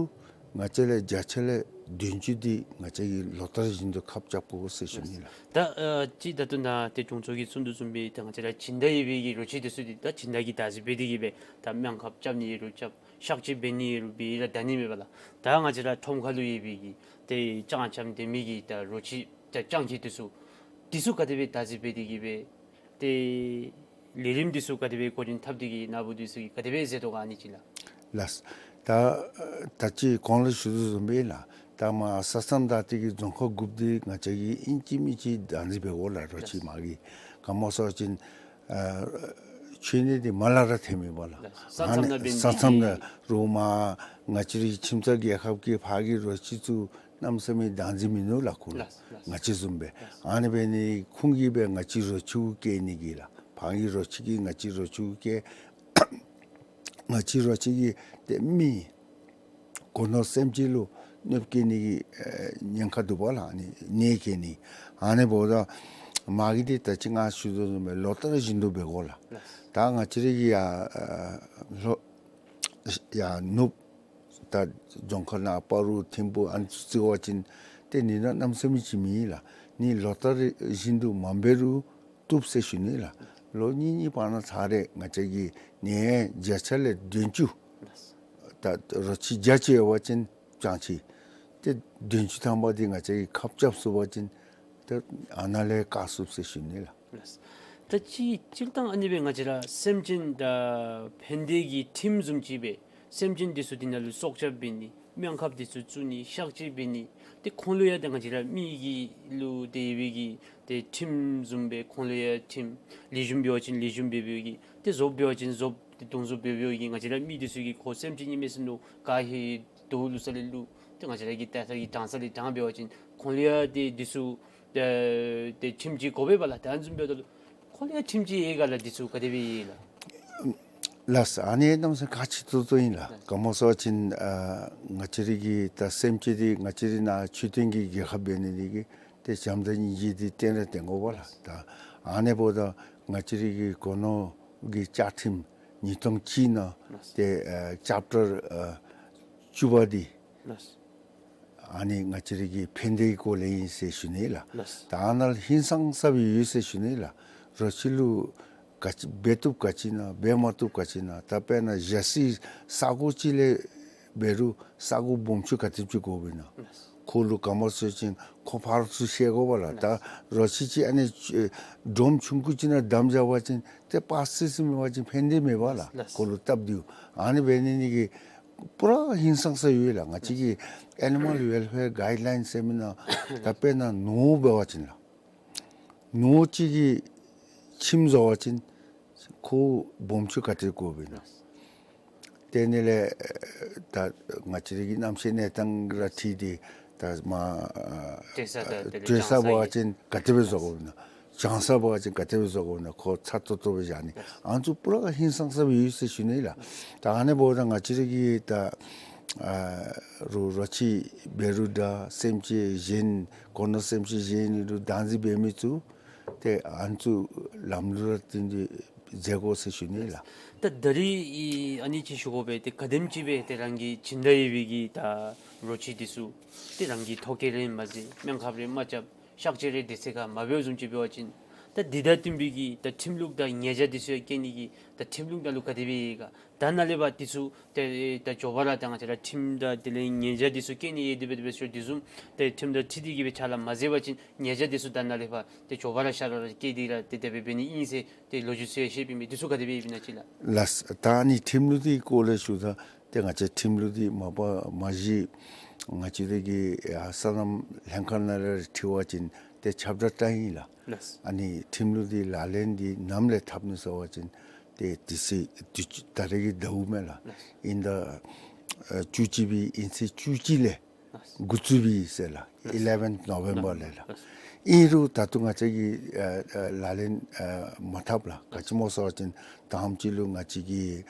ང་བཅས་ལས་བརྒྱ་ཆ་ལས་བདུན་ཅུ་འདི་ང་བཅས་ཀྱིས་ལོ་ལྟར་བཞིན་དུ་ཁབ་རྐྱབ་དགོ་ཟེར་ཞུ་ནི་ལགས། ད་ཨ་ཅི་ད་ལྟོ་ནཱ་ཏེ་དྲུང་འཚོ་གིས་གསུངས་དོ་བཟུམ་སྦེ་ད་ང་བཅས་ར་སྦྱིན་བདག་ཡོད་པའི་གི་རོ་ཁྱི་འདི་ཚུ་འདི་ད་སྦྱིན་བདག་གིས་བདག་འཛིན་འབད་དེ་གིས་སྦེ་ད་སྨན་ཁབ་རྐྱབ་ནི་རུང་རྐྱབ། གཤག་བཅོས་འབད་ནི་རུང་འབད་ར་བདའ་ནི་མེད་པས་ལགས། ད་ང་བཅས་ར་ཁྲོམ་ཁ་ལུ་ཡོད་པའི་གི་ཏེ་སྤྱང་འཁྱམ་སྡོད་མི་གི་ད་རོ་ཁྱི་ད་སྤྱང་ཁྱི་འདི་ཚུ་འདི་ཚུ་ག་དེ་སྦེ་བདག་འཛིན་འབད་དེ་གིས་སྦེ་ཏེ་ལས་རིམ་འདི་ཚུ་ག་དེ་སྦེ་འགོ་འདྲེན་འཐབ་སྟེ་གིས་ནཱ་བུ་འདི་ཚུ་གིས་ག་དེ་སྦེ་མཛད་དོ་ག་ཨ་ནི་ཅིག་ལགས། ལགས། ད་ད་ཅི་གོང་ལུ་ཞུ་དོ་བཟུམ་སྦེ་ལགས། ད་མར་ས་མཚམས་བདའ་སྟེ་གིས་རྫོང་ཁག་དགུཔོ་འདི་ང་བཅས་ཀྱིས་ཨིན་ཅི་མིན་ཅི་བདག་འཛིན་འབད་དགོ་ལགས། རོ་ཁྱི་མ་གི་ག་མོ་ཟེར་བ་ཅིན་ཨ་མཆོད་གནས་འདི་མར་ལས་ར་ཐོན་མི་འབད་ལགས། ལགས། ས་མཚམས་ནང་འབད་ནི་ས་མཚམས་ནང་རོགས་མར་ང་བཅས་རའི་ཁྱིམ་ཚང་རྒྱལ་ཁབ་ཀྱི་ཕར་གྱི་རོ་ཁྱི་ཚུ་གནམ་མེད་ས་མེད་བདག་འཛིན་མིན་ནུག་ལགས་ཁོང་ལུ། ལགས། ལགས། ང་བཅས་བཟུམ་སྦེ། ལགས། ཨ་ནི་འབད་ནི་ཁོང་གིས་སྦེ་ང་བཅས་རོ་ཁྱི་གུ་བཀལ་ནི་གི་ལགས། ཕར་གྱི་རོ་ཁྱི་གིས་ང་བཅས་རོ་ཁྱི་གུ་བཀལ། ང་བཅས་རོ་ཁྱི་གིས་ཏེ་མི་གོ་ནོར་སེམས་ཅན་ལུ་གནོདཔ་བཀལ་ནི་གི་ཨེ་ཉེན་ཁ་འདུག་པ་ལགས། ཨ་ནི་ནད་བཀལ་ནི། ཨ་ནི་འབདཝ་ད་མ་གི་འདི་ད་ཅི་ང་ཞུ་དོ་བཟུམ་སྦེ་ལོ་ལྟར་བཞིན་དུ་འབད་དགོ་ལགས། ལགས། ད་ང་བཅས་རའི་གི་ཡ་ཨ་ལྷོ་ཡ་ནུབ་ད་རྫོང་ཁག་ནང་སྤ་རོ་ཐིམ་ཕུ་ཨ་ནི་ཚུ་བརྩི་བ་ཅིན་ཏེ་ནད་ནི་གནམ་མེད་ས་མེད་ཅིག་མེད་ལགས། ནད་ལོ་ལྟར་བཞིན་དུ་མ་འབད་རུང་བཏུབ་ཟེར་ཞུ་ནི་ལགས། ལོ་གཉིས་གཉིས་བར་ན་ཚར་རེ་ང་བཅས་ཀྱིས་ནད་བརྒྱ་ཆ་ལས་བདུན་ཅུ་ད་རོ་ཁྱི་བརྒྱ་ཅིག་ཡོད་པ་ཅིན་སྤྱང་ཁྱི་ཏེ་བདུན་ཅུ་ཐམ་པ་འདི་ང་བཅས་ཀྱིས་ཁབ་རྐྱབ་ཚུགས་པ་ཅིན་ཏེ་ཨ་ནཱ་ལས་བཀག་ཚུགས་ཟེར་ཞུ་ནི་ལགས། ལགས། ད་ཅི་སྤྱིར་བཏང་ཨ་ནི་སྦེ་ང་བཅས་ར་སེམས་ཅན་ད་ཕན་བདེ་གི་ཁྲིམས་བཟུམ་ཅིག་སྦེ་སེམས་ཅན་འདི་ཚུ་འདི་ནང་ལུ་སྲོག་སྐྱབས་འབད་ནི་སྨན་ཁབ་འདི་ཚུ་བཙུགས་ནི་གཤག་བཅོས་འབད་ནི་ཏེ་ཁོང་ལུ་ཡང་ད་ང་བཅས་ར་མི་གི་ལུ་ཏེ་ཡོད་པའི་གི་ཏེ་ཁྲིམས་བཟུམ་སྦེ་ཁོང་ལུ་ཡང་ཁྲིམས། ལེགས་ཤོམ་འབད་བ་ཅིན་ལེགས་ཤོམ་འབད་འབདཝ་གི་ཏེ་བཟོཔ་འབད་བ་ཅིན་བཟོཔ་ཏེ་དུང་བཟོཔ་འབད་འབདཝ་གི་ང་བཅས་ར་མི་འདི་ཚུ་གིས་ཁོ་སེམས་ཅན་ཨིན་མས་ཟེར་མནོ་ག་ཧེ་དོ་ལུ་ས་ལས་ལུ་ཏེ་ང་བཅས་ར་གི་ཏེ་ཐ་གི་དྲང་ས་ལས་དྲང་འབད་བ་ཅིན་ཁོང་ལུ་ཡང་ཏེ་འདི་ཚུ་ཏེ་ཏེ་ཁྲིམས་ཅིག་དགོ་པས་པ་ལགས། ཏེ་ཨ་ནི་བཟུམ་འབདཝ་ད་ལུ་ཁོང་ལུ་ཡང་ཁྲིམས་ཅིག་ཡོད་ག་ལགས། འདི་ཚུ་ག་དེ་སྦེ་ཡོད་ལགས། ལགས་སོ། ཨ་ནི་གནམ་མེད་ས་མེད་ཁག་ཆེ་ཏོག་ཏོ་ཨིན་ལགས། ག་མོ་ཟེར་བ་ཅིན་ཨ་ང་བཅས་ར་གི་ད་སེམས་ཅན་འདི་ང་བཅས་ར་ནཱ་མཆོད་རྟེན་གྱི་རྒྱལ་ཁབ་འབད་ནི་འདི་གིས་ཏེ་བྱམས་དང་སྙིང་རྗེ་འདི་བསྟན་ར་བསྟན་དགོ་པས་ལགས། ད་ཨ་ནི་འབདཝ་ད་ང་བཅས་ར་གི་གོ་ནོར་གྱི་བཅའ་ཁྲིམས་ཉིས་སྟོང་གཅིག་ནང་ཏེ་ཨ་ཅེབ་ཊར་ཨ་བཅུ་པ་འདི་ཨ་ནི་ང་བཅས་ར་གི་ཕན་བདེའི་སྐོར་ལས་ཨིན་ཟེར་ཞུ་ནི་ལགས། ལགས། ད་ཨ་ནཱ་ཧིང་སངས་ས་སྦེ་ཡོད་ཟེར་ཞུ་ནི་ལགས། རོ་ཁྱི་ལུ་ག་ཅི་འབད་བཏུབ་ག་ཅི་ཨིན་ན་འབད་མ་བཏུབ་ག་ཅི་ཨིན་ན། ད་དཔེར་ན་ཞ་སི་ས་གོ་ཅིག་ལས་འབད་རུང་ས་གོ་སྦོམ་ཆུང་ག་དེམ་ཅིག་དགོཔ་ཨིན་ན། ལགས། ཁོ་ལུ་ག་མོ་ཟེར་བ་ཅིན་ཁོ་ཕར་ཚུར་བཤལ་དགོ་པས་ལགས། ད་རོ་ཁྱི་ཅིག་ཨ་ནི་ཨེ་སྒྲོམ་ཆུང་ཀུ་ཅིག་ནང་བསྡམས་བཞག་པ་ཅིན་ཏེ་པ་སི་སི་མེད་པ་ཅིན་ཕན་བདེ་མེད་པས་ལགས། ལགས། ཁོ་ལུ་སྟབས་བདེཝ། ཨ་ནི་འབད་ནི་འདི་གིས་པུ་ར་ཧིང་སངས་ས་ཡོད་ལགས། ང་བཅས་ཀྱི་ཨེ་ནི་མཱལ་ཝེལ་ཕེར་གའིཌ་ལའིནསི་ཟེར་མི་ནང་ད་དཔེར་ན་ནོར་འབད་བ་ཅིན་ལགས། ནོར་ཅིག་གི་ཁྱིམ་བཟོ་བ་ཅིན་ཁོ་སྦོམ་ཆུང་ག་དེ་དགོཔ་ཨིན་ན། ཏེ་ཨ་ནི་ལས་ད་ང་བཅས་ར་གི་གནམ་གཤིས་གནས་སྟངས་ར་འཁྲིལ་ཏེ་ད་མ་ཨ་སྤྲོད་ས་ད་དེ་ལས་སྤྲོད་ས་འབད་བ་ཅིན་ག་དེ་སྦེ་བཟོ་དགོཔ་ཨིན་ན། ཆང་ས་འབད་བ་ཅིན་ག་དེ་སྦེ་བཟོ་དགོ་ན་ཁོ་ཚ་ཏོག་ཏོ་སྦེ་བཞག་ནི། ཨ་ནི་ཚུ་པུ་ར་ཧིང་སངས་ས་སྦེ་ཡོད་ཟེར་ཞུ་ནི་ལགས། ད་ཨ་ནི་འབདཝ་ད་ང་བཅས་ར་གི་ད་ཨ་རོ་རོ་ཁྱི་འབད་རུང་འདྲ་སེམས་ཅན་གཞན་གོ་ནོར་སེམས་ཅན་གཞན་ཨིན་རུང་བདག་འཛིན་འབད་མི་ཚུ་ཏེ་ཨ་ནི་ཚུ་ལམ་ལུགས་ར་བསྟུན་ཏེ་མཛད་དགོ་ཟེར་ཞུ་ནི་ལགས། ད་ད་རིས་ཨ་ནི་ཅིག་ཞུ་དགོ་པས། ཏེ་ག་དེམ་ཅིག་སྦེ་ཏེ་རང་གི་སྦྱིན་བདག་ཡོད་པའི་གི་ད་རོ་ཁྱི་འདི་ཚུ་ཏེ་རང་གིས་ཐོ་བཀོད་རེ་མ་མཛད་སྨན་ཁབ་རེ་མ་རྐྱབ་གཤག་བཅོས་རེ་དེ་ཚེ་ཁར་མ་འབད་བཟུམ་ཅིག་འབད་བ་ཅིན་ད་འདི་དང་བསྟུན་པའི་གི་ད་ཁྲིམས་ལུགས་དང་ཉེས་བྱ་འདི་ཚུ་ཡང་བཀལ་ནི་གི་ད་ཁྲིམས་ལུགས་ནང་ལུ་ག་དེ་སྦེ་ཡོད་ག། ད་ནཱ་ལས་ཕར་འདི་ཚུ་ཏེ་ད་མགྱོགས་པ་ར་ད་ང་བཅས་ར་ཁྲིམས་དང་དེ་ལས་ཉེས་བྱ་འདི་ཚུ་བཀལ་ནི་ཡོད་དེ་སྦེ་དེ་སྦེ་ཞུ་དེ་བཟུམ་ཏེ་ཁྲིམས་དང་འཁྲིལ་ཏེ་གི་སྦེ་ཕྱག་ལཱ་མ་མཛད་པ་ཅིན་ཉེས་བྱ་འདི་ཚུ་ད་ནཱ་ལས་ཕར་ཏེ་མགྱོགས་པ་ར་ཤ་ར་ར་བཀལ་ཏེ་ར་ཏེ་དེ་སྦེ་འབད་ནི་ཨིན་ཟེར་ཏེ་ལོ་རྒྱུས་ཚུ་ཡང་བཤད་པའི་མི་འདི་ཚུ་ག་དེ་སྦེ་ཡོདཔ་ཨིན་ན་ཅིག་ལགས། ལགས། ད་ཨ་ནི་ཁྲིམས་ལུགས་འདི་སྐོར་ལས་ཞུཝ་ད་ཏེ་ང་བཅས་ཁྲིམས་ལུགས་འདི་མ་པ་མ་གཞི་ང་བཅས་ར་གི་ཡ་སོ་ནམ་ལྷན་ཁག་ནང་ལས་འཁྲིལ་བ་ཅིན་ཏེ་ཁྱབ་བསྒྲགས་བཏང་ཡི་ལགས། ལགས། ཨ་ནི་ཁྲིམས་ལུགས་འདི་ལག་ལེན་འདི་ནམ་ལས་འཐབ་ནི་ཟེར་བ་ཅིན་ཏེ་དུས་ཚོད་དུས་ད་རེས་ཀྱི་ཟླཝ་མས་ལགས། ལགས། ཨིན་ད་ཨ་བཅུ་གཅིག་པའི་ཨིན་ཚེས་བཅུ་གཅིག་ལས་འགོ་བཙུགས་པའི་ཟེར་ལགས། ཨིལེ་ཝེནཐ་ནོ་ཝེམ་བར་ལས་ལགས། ཨིན་རུང་ད་ལྟོ་ང་བཅས་ཀྱིས་ཨ་ཨ་ལག་ལེན་ཨ་མ་འཐབ་ལགས། ག་ཅི་སྨོ་ཟེར་བ་ཅིན་དང་པ་ཅིག་ལུ་ང་བཅས་ཀྱི་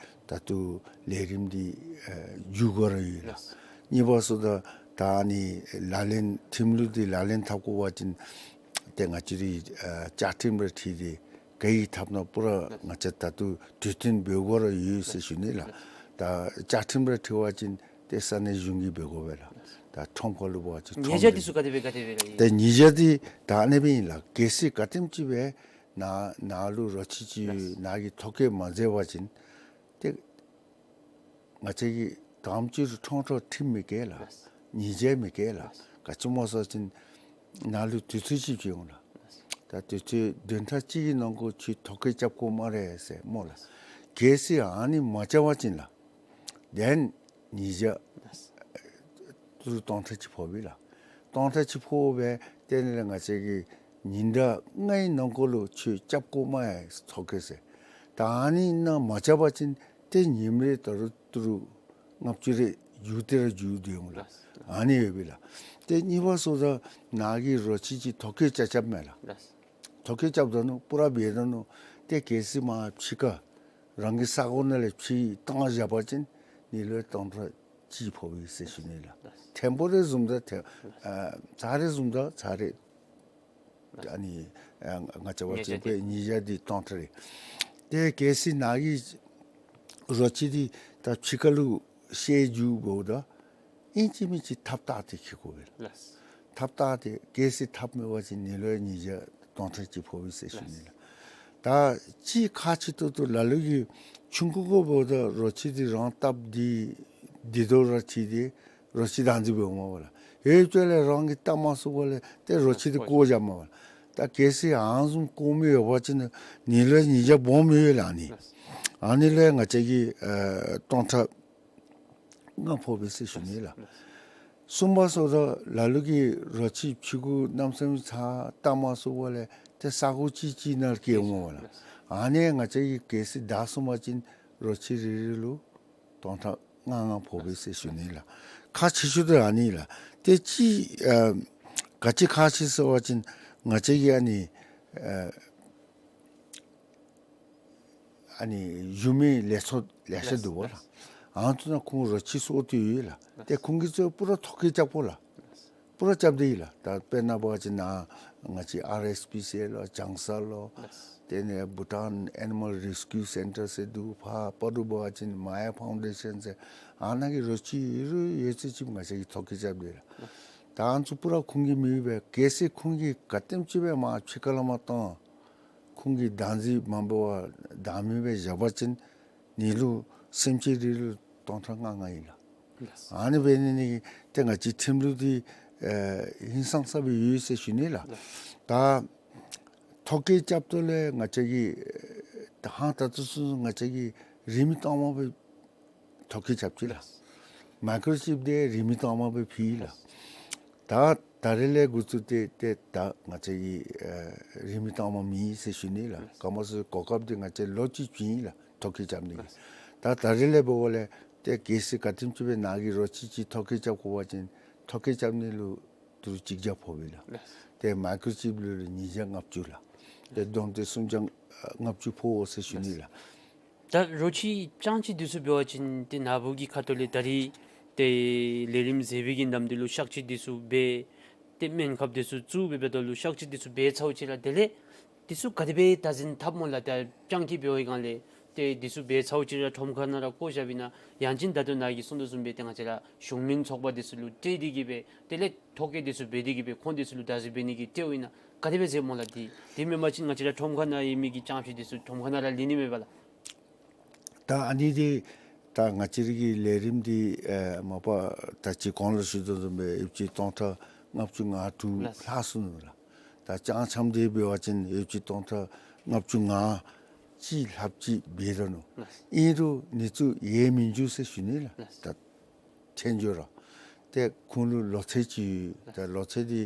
ད་ལྟོ་ལས་རིམ་འདི་ཨ་མཇུག་བསྒང་ར་ཡོད་ལགས། ལགས། གཉིས་པ་ཟེརཝ་ད་ད་ཨ་ནི་ལག་ལེན་ཁྲིམས་ལུགས་འདི་ལག་ལེན་འཐབ་དགོ་པ་ཅིན་ཏེ་ང་བཅས་རའི་ཨ་བཅའ་ཁྲིམས་ར་འཁྲིལ་ཏེ་ག་གིས་འཐབ་ན་པུ་ར་ང་བཅས་ད་ལྟོ་གྲོས་བསྟུན་འབད་དགོ་ར་ཡོད་ཟེར་ཞུ་ནི་ལགས། ད་བཅའ་ཁྲིམས་ར་འཁྲིལ་བ་ཅིན་ཏེ་ས་གནས་གཞུང་གིས་འབད་དགོ་པས་ལགས། ད་ཁྲོམ་ཁ་ལུ་འབད་བ་ཅིན་ཉེས་བྱ་འདི་ཚུ་ག་དེ་སྦེ་ག་དེ་སྦེ་ར་ཡོད། ཏེ་ཉེས་བྱ་འདི་ད་ཨ་ནི་སྦེ་ཨིན་ལགས། གལ་སྲིད་ག་དེམ་ཅིག་སྦེ་ནཱ་ནཱ་ལུ་རོ་ཁྱི་ཅིག་ནཱ་གིས་ཐོ་བཀོད་མ་མཛད་པ་ཅིན་ཏེ་ང་བཅས་ཀྱིས་དང་པ་ཅིག་ལུ་ཁྲོམ་ཁྲོམ་ཁྲིམས་མི་བཀལ་ལགས། ཉེས་བྱ་མི་བཀལ་ལགས། ག་ཅི་སྨོ་ཟེར་བ་ཅིན་ནཱ་ལུ་དུས་ཚོད་ཅིག་བྱིན་འོང་ལགས། ད་དུས་ཚོད་བདུན་ཕྲག་གཅིག་གི་ནང་འཁོད་ཁྱོད་ཐོ་བཀོད་རྐྱབ་དགོ་སྨ་རེ་ཟེར་སྨོ་ལགས། གལ་སྲིད་ཨ་ནི་མ་རྐྱབ་པ་ཅིན་ལགས། དེ་ཉེས་བྱ་ཏི་རུ་སྟོང་ཕྲག་གཅིག་ཕོག་པས་ལགས། སྟོང་ཕྲག་གཅིག་ཕོག་སྦེ་དེ་ལས་ང་བཅས་ཀྱིས་ཉིན་གྲངས་ལྔའི་ནང་འཁོད་ལུ་ཁྱོད་རྐྱབ་དགོ་སྨ་རེ་ཐོ་བཀོད་ཟེར། ད་ཨ་ནི་ནང་མ་རྐྱབ་པ་ཅིན་ཏེ་ཉིནམ་རེ་ད་རུང་ཏི་རུ་ལྔ་བཅུ་རེ་མཇུག་སྟེ་ར་མཇུག་སྡོད་འོང་ལགས། ཨ་ནི་ཡོད་པས་ལགས། ཏེ་གཉིས་པ་ཟེརཝ་ད་ནཱ་གིས་རོ་ཁྱི་ཅིག་ཐོ་བཀོད་རྐྱབ་རྐྱབ་མས་ལགས། ཐོ་བཀོད་རྐྱབ་ད་ནུག། པུ་ར་འབད་ད་ནུག། ཏེ་གལ་སྲིད་མར་ཕྱི་ཁར་རང་གི་ས་གོ་ནང་ལས་ཕྱིར་བཏང་བཞག་པ་ཅིན་ཨ་ནི་ལུ་སྟོང་ཕྲག་གཅིག་ཕོག་པས་ཟེར་ཞུ་ནི་ལགས། ཐེམ་པོ་རེ་བཟུམ་ད་ཐེ་ཨ་ཚར་རེ་བཟུམ་ད་ཚར་རེ་ཨ་ནི་ཨ་ང་བཅས་བ་ཅིན་ཉེས་བྱ་འདི་སྟོང་ཕྲག་རེ། ཏེ་གལ་སྲིད་ནཱ་གིས་རོ་ཁྱི་འདི་ད་ཕྱི་ཁ་ལུ་བཤལ་འགྱོཝ་འབདཝ་ད་ཨིན་ཅི་མིན་ཅི་ཐགཔ་བཏགས་ཏེ་འཁྱིད་དགོ་པས་ལགས། ལགས། ཐགཔ་བཏགས་ཏེ་གལ་སྲིད་ཐགཔ་མེད་པ་ཅིན་ཨ་ནི་ལུ་ཡང་ཉེས་བྱ་སྟོང་ཕྲག་གཅིག་ཕོག་པས་ཟེར་ཞུ་ནི་ལགས། ད་ཅིག་ཁག་ཆེ་ཏོག་ཏོ་ལ་ལུ་གིས་ཆུང་ཀུ་ཀུ་འབདཝ་ད་རོ་ཁྱི་འདི་རང་སྟབས་བདེ་བདེ་ཏོག་ར་འཁྱིད་དེ་རོ་ཁྱི་བདག་འཛིན་འབད་འོང་མས་པ་ལགས། ཡོད་ཚད་ལས་རང་གིས་བལྟ་མ་ཚུགས་པ་ལས་ཏེ་རོ་ཁྱི་འདི་བཀོ་བཞག་མས་པ་ལགས། ད་གལ་སྲིད་ཨ་ནི་བཟུམ་བཀོ་མི་ཡོད་པ་ཅིན་ཨ་ནི་ལུ་ཡང་ཉེས་བྱ་སྦོམ་ཡོད་ལགས། ཨ་ནི་ཨ་ནི་ལུ་ཡང་ང་བཅས་ཀྱིས་ཨ་སྟོང་ཕྲག་ལྔ་ཕོག་པས་ཟེར་ཞུ་ནི་ལགས། གསུམ་པ་ཟེརཝ་ད་ལ་ལུ་གིས་རོ་ཁྱི་ཕྱི་གུ་གནམ་མེད་ས་མེད་ཚ་བལྟ་མ་ཚུགས་པ་ལས་ཏེ་ས་གོ་ཅིག་ཅིག་ནང་སྐྱེལ་འོང་མས་པ་ལགས། ཨ་ནི་ང་བཅས་ཀྱིས་གལ་སྲིད་བདའ་སོང་པ་ཅིན་རོ་ཁྱི་རེ་རེ་ལུ་སྟོང་ཕྲག་ལྔ་ལྔ་ཕོག་པས་ཟེར་ཞུ་ནི་ལགས། ཁག་ཆེ་ཤོས་འདི་ཨ་ནི་ལགས། ཏེ་ཅིག་ཨ་ག་ཅི་ཁག་ཆེ་ཟེར་བ་ཅིན་ང་བཅས་ཀྱི་ཨ་ནི་ཨ་ཨ་ནི་ཡུལ་མི་ལས་ཚོགས་ལེ་ཤ་འདུག་པ་ལགས། ཨ་ནི་ཚུ་ནང་ཁོང་རོ་ཁྱི་གསོ་སྟེ་ཡོད་ལགས། ཏེ་ཁོང་གིས་ཚུ་པུ་ར་ཐོ་བཀོད་རྐྱབ་དགོ་ལགས། པུ་ར་རྐྱབ་སྟེ་ཡོད་ལགས། ད་དཔེར་ན་འབད་བ་ཅིན་ནཱ་ང་བཅས་ཨར་ཨེསི་པི་སི་ཨེལ་ལོ་ལྗང་ས་ལོ་ཏེ་ནི་བྷུ་ཊཱན་ཨེ་ནི་མཱལ་རེ་སི་ཀིའུ་སེན་ཊར་ཟེར་འདུག། ཕར་སྤ་རོ་འབད་བ་ཅིན་མ་ཡ་ཕའུན་ཌེ་ཤཱན་ཟེར་ཨ་ནཱ་གི་རོ་ཁྱི་ཡོད་རུང་ཡོད་ཚད་ཅིག་ང་བཅས་ཀྱིས་ཐོ་བཀོད་རྐྱབ་སྟེ་ཡོད་ལགས། ད་ཨ་ནི་ཚུ་པུ་ར་ཁོང་གི་མེདཔ་སྦེ་གལ་སྲིད་ཁོང་གིས་ག་དེམ་ཅིག་སྦེ་མར་ཕྱི་ཁ་ལས་མར་བཏང་ཁོང་གིས་བདག་འཛིན་མ་འབད་བར་བདག་མེད་སྦེ་བཞག་པ་ཅིན་ཨ་ནི་ལུ་སེམས་ཅན་རེ་རེ་ལུ་སྟོང་ཕྲག་ལྔ་ལྔ་ཨིན་ལགས། ལགས། ཨ་ནི་འབད་ནི་འདི་གིས་ཏེ་ང་བཅས་ཁྲིམས་ལུགས་འདི་ཨེ་ཧིང་སངས་ས་སྦེ་ཡོད་ཟེར་ཞུ་ནི་ལགས། ལགས། ད་ཐོ་བཀོད་རྐྱབ་ད་ལས་ང་བཅས་ཀྱིས་ཨེ་ད་ཧང་ད་ལྟོ་ཚུན་ང་བཅས་ཀྱིས་རིན་མེད་གཏའ་མ་སྦེ་ཐོ་བཀོད་རྐྱབ་ཅི་ལགས། མའི་ཀོ་རོ་ཅིབ་འདི་རིན་མེད་གཏའ་མ་སྦེ་ཕུལ་ལགས། ད་ད་རེས་ལས་འགོ་བཙུགས་ཏེ་ཏེ་ད་ང་བཅས་ཀྱིས་ཨེ་རིན་མེད་གཏའ་མ་མེད་ཟེར་ཞུ་ནི་ལགས། ག་སྨོ་ཟེར་གོ་སྐབས་འདི་ང་བཅས་ལོ་གཅིག་བྱིན་ཡི་ལགས་ཐོ་བཀོད་རྐྱབ་ནི་གི། ད་ད་རེས་ལས་འབདཝ་ལས་ཏེ་གལ་སྲིད་ག་དེམ་ཅིག་སྦེ་ནཱ་གིས་རོ་ཁྱི་ཅིག་ཐོ་བཀོད་རྐྱབ་དགོ་པ་ཅིན་ཐོ་བཀོད་རྐྱབ་ནི་ལུ་ཏི་རུ་གཅིག་བརྒྱ་ཕོག་པས་ལགས། ཏེ་མའི་ཀོ་རོ་ཅིབ་ལུ་ལུ་ཉིས་བརྒྱ་ལྔ་བཅུ་ལགས། ཏེ་སྡོམ་དེ་སུམ་རྐྱང་ལྔ་བཅུ་ཕོག་འོང་ཟེར་ཞུ་ནི་ལགས། ད་རོ་ཁྱི་རྐྱང་ཅིག་འདི་ཚུ་འབད་བ་ཅིན་ཏེ་ནཱ་བུ་གི་ཁ་ཐུག་ལས་ད་རིས་ཏེ་ལས་རིམ་ཟེར་བའི་གི་ནམ་དུས་ལུ་གཤག་བཅོས་འདི་ཚུ་འབད་ཏེ་སྨན་ཁབ་འདི་ཚུ་བཙུགས་སྦེ་འབདཝ་ད་ལུ་གཤག་བཅོས་འདི་ཚུ་འབད་ཚརཝ་ཅིག་ར་དེ་ལས་འདི་ཚུ་ག་དེ་སྦེ་བདག་འཛིན་འཐབ་སྨོ་ལགས། ད་རྐྱང་ཅིག་འབད་བའི་སྒང་ལས་ཏེ་འདི་ཚུ་འབད་ཚརཝ་ཅིག་ར་ཁྲོམ་ཁ་ནང་ར་བཀོ་བཞགཔ་ཨིན་ན་ཡང་ཅིན་ད་ལྟོ་ནཱ་གིས་གསུངས་དོ་བཟུམ་སྦེ་ཏེ་ང་བཅས་ར་གཞུང་མིན་ཚོགས་པ་འདི་ཚུ་ལུ་སྤྲོད་དེ་གི་སྦེ་དེ་ལས་ཐོ་བཀོད་འདི་ཚུ་འབད་དེ་གི་སྦེ་ཁོང་འདི་ཚུ་ལུ་བདག་འཛིན་འབད་ནི་གི་སྤྲོད་ཨིན་ན་ག་དེ་སྦེ་ཟེར་སྨོ་ལགས། འདི་འདི་མེན་པ་ཅིན་ང་བཅས་ར་ཁྲོམ་ཁ་ནང་ཡོད་མི་གི་རྐྱང་ཕྱི་འདི་ཚུ་ཁྲོམ་ཁ་ནང་ར་ལུས་ནི་མས་པ་ལགས། ད་ཨ་ནི་འདི་ད་ང་བཅས་ར་གི་ལས་རིམ་འདི་ཨེ་མ་པ་ད་ཅི་གོང་ལུ་ཞུ་དོ་བཟུམ་སྦེ་ཡོདཔ་ཅིག་སྟོང་ཕྲག་ལྔ་བཅུ་ང་དྲུག་ལགས། ལྷག་སོ་ནུག་ལགས། ད་རྐྱང་རྐྱངམ་འདི་འབད་བ་ཅིན་ཡོདཔ་ཅིག་སྟོང་ཕྲག་ལྔ་བཅུ་ང་གཅིག་ལྷགཔ་ཅིག་འབད་དོ་ནུག། ལགས། ཨིན་རུང་ཨ་ནི་ཚུ་ཡལ་མི་འགྱོ་ཟེར་ཞུ་ནི་ལགས། ལགས། ད་ཆོས་རྒྱལ་ར་ཏེ་ཁོང་ལུ་ལོ་ཚད་ཅིག་ཡོད། ད་ལོ་ཚད་འདི་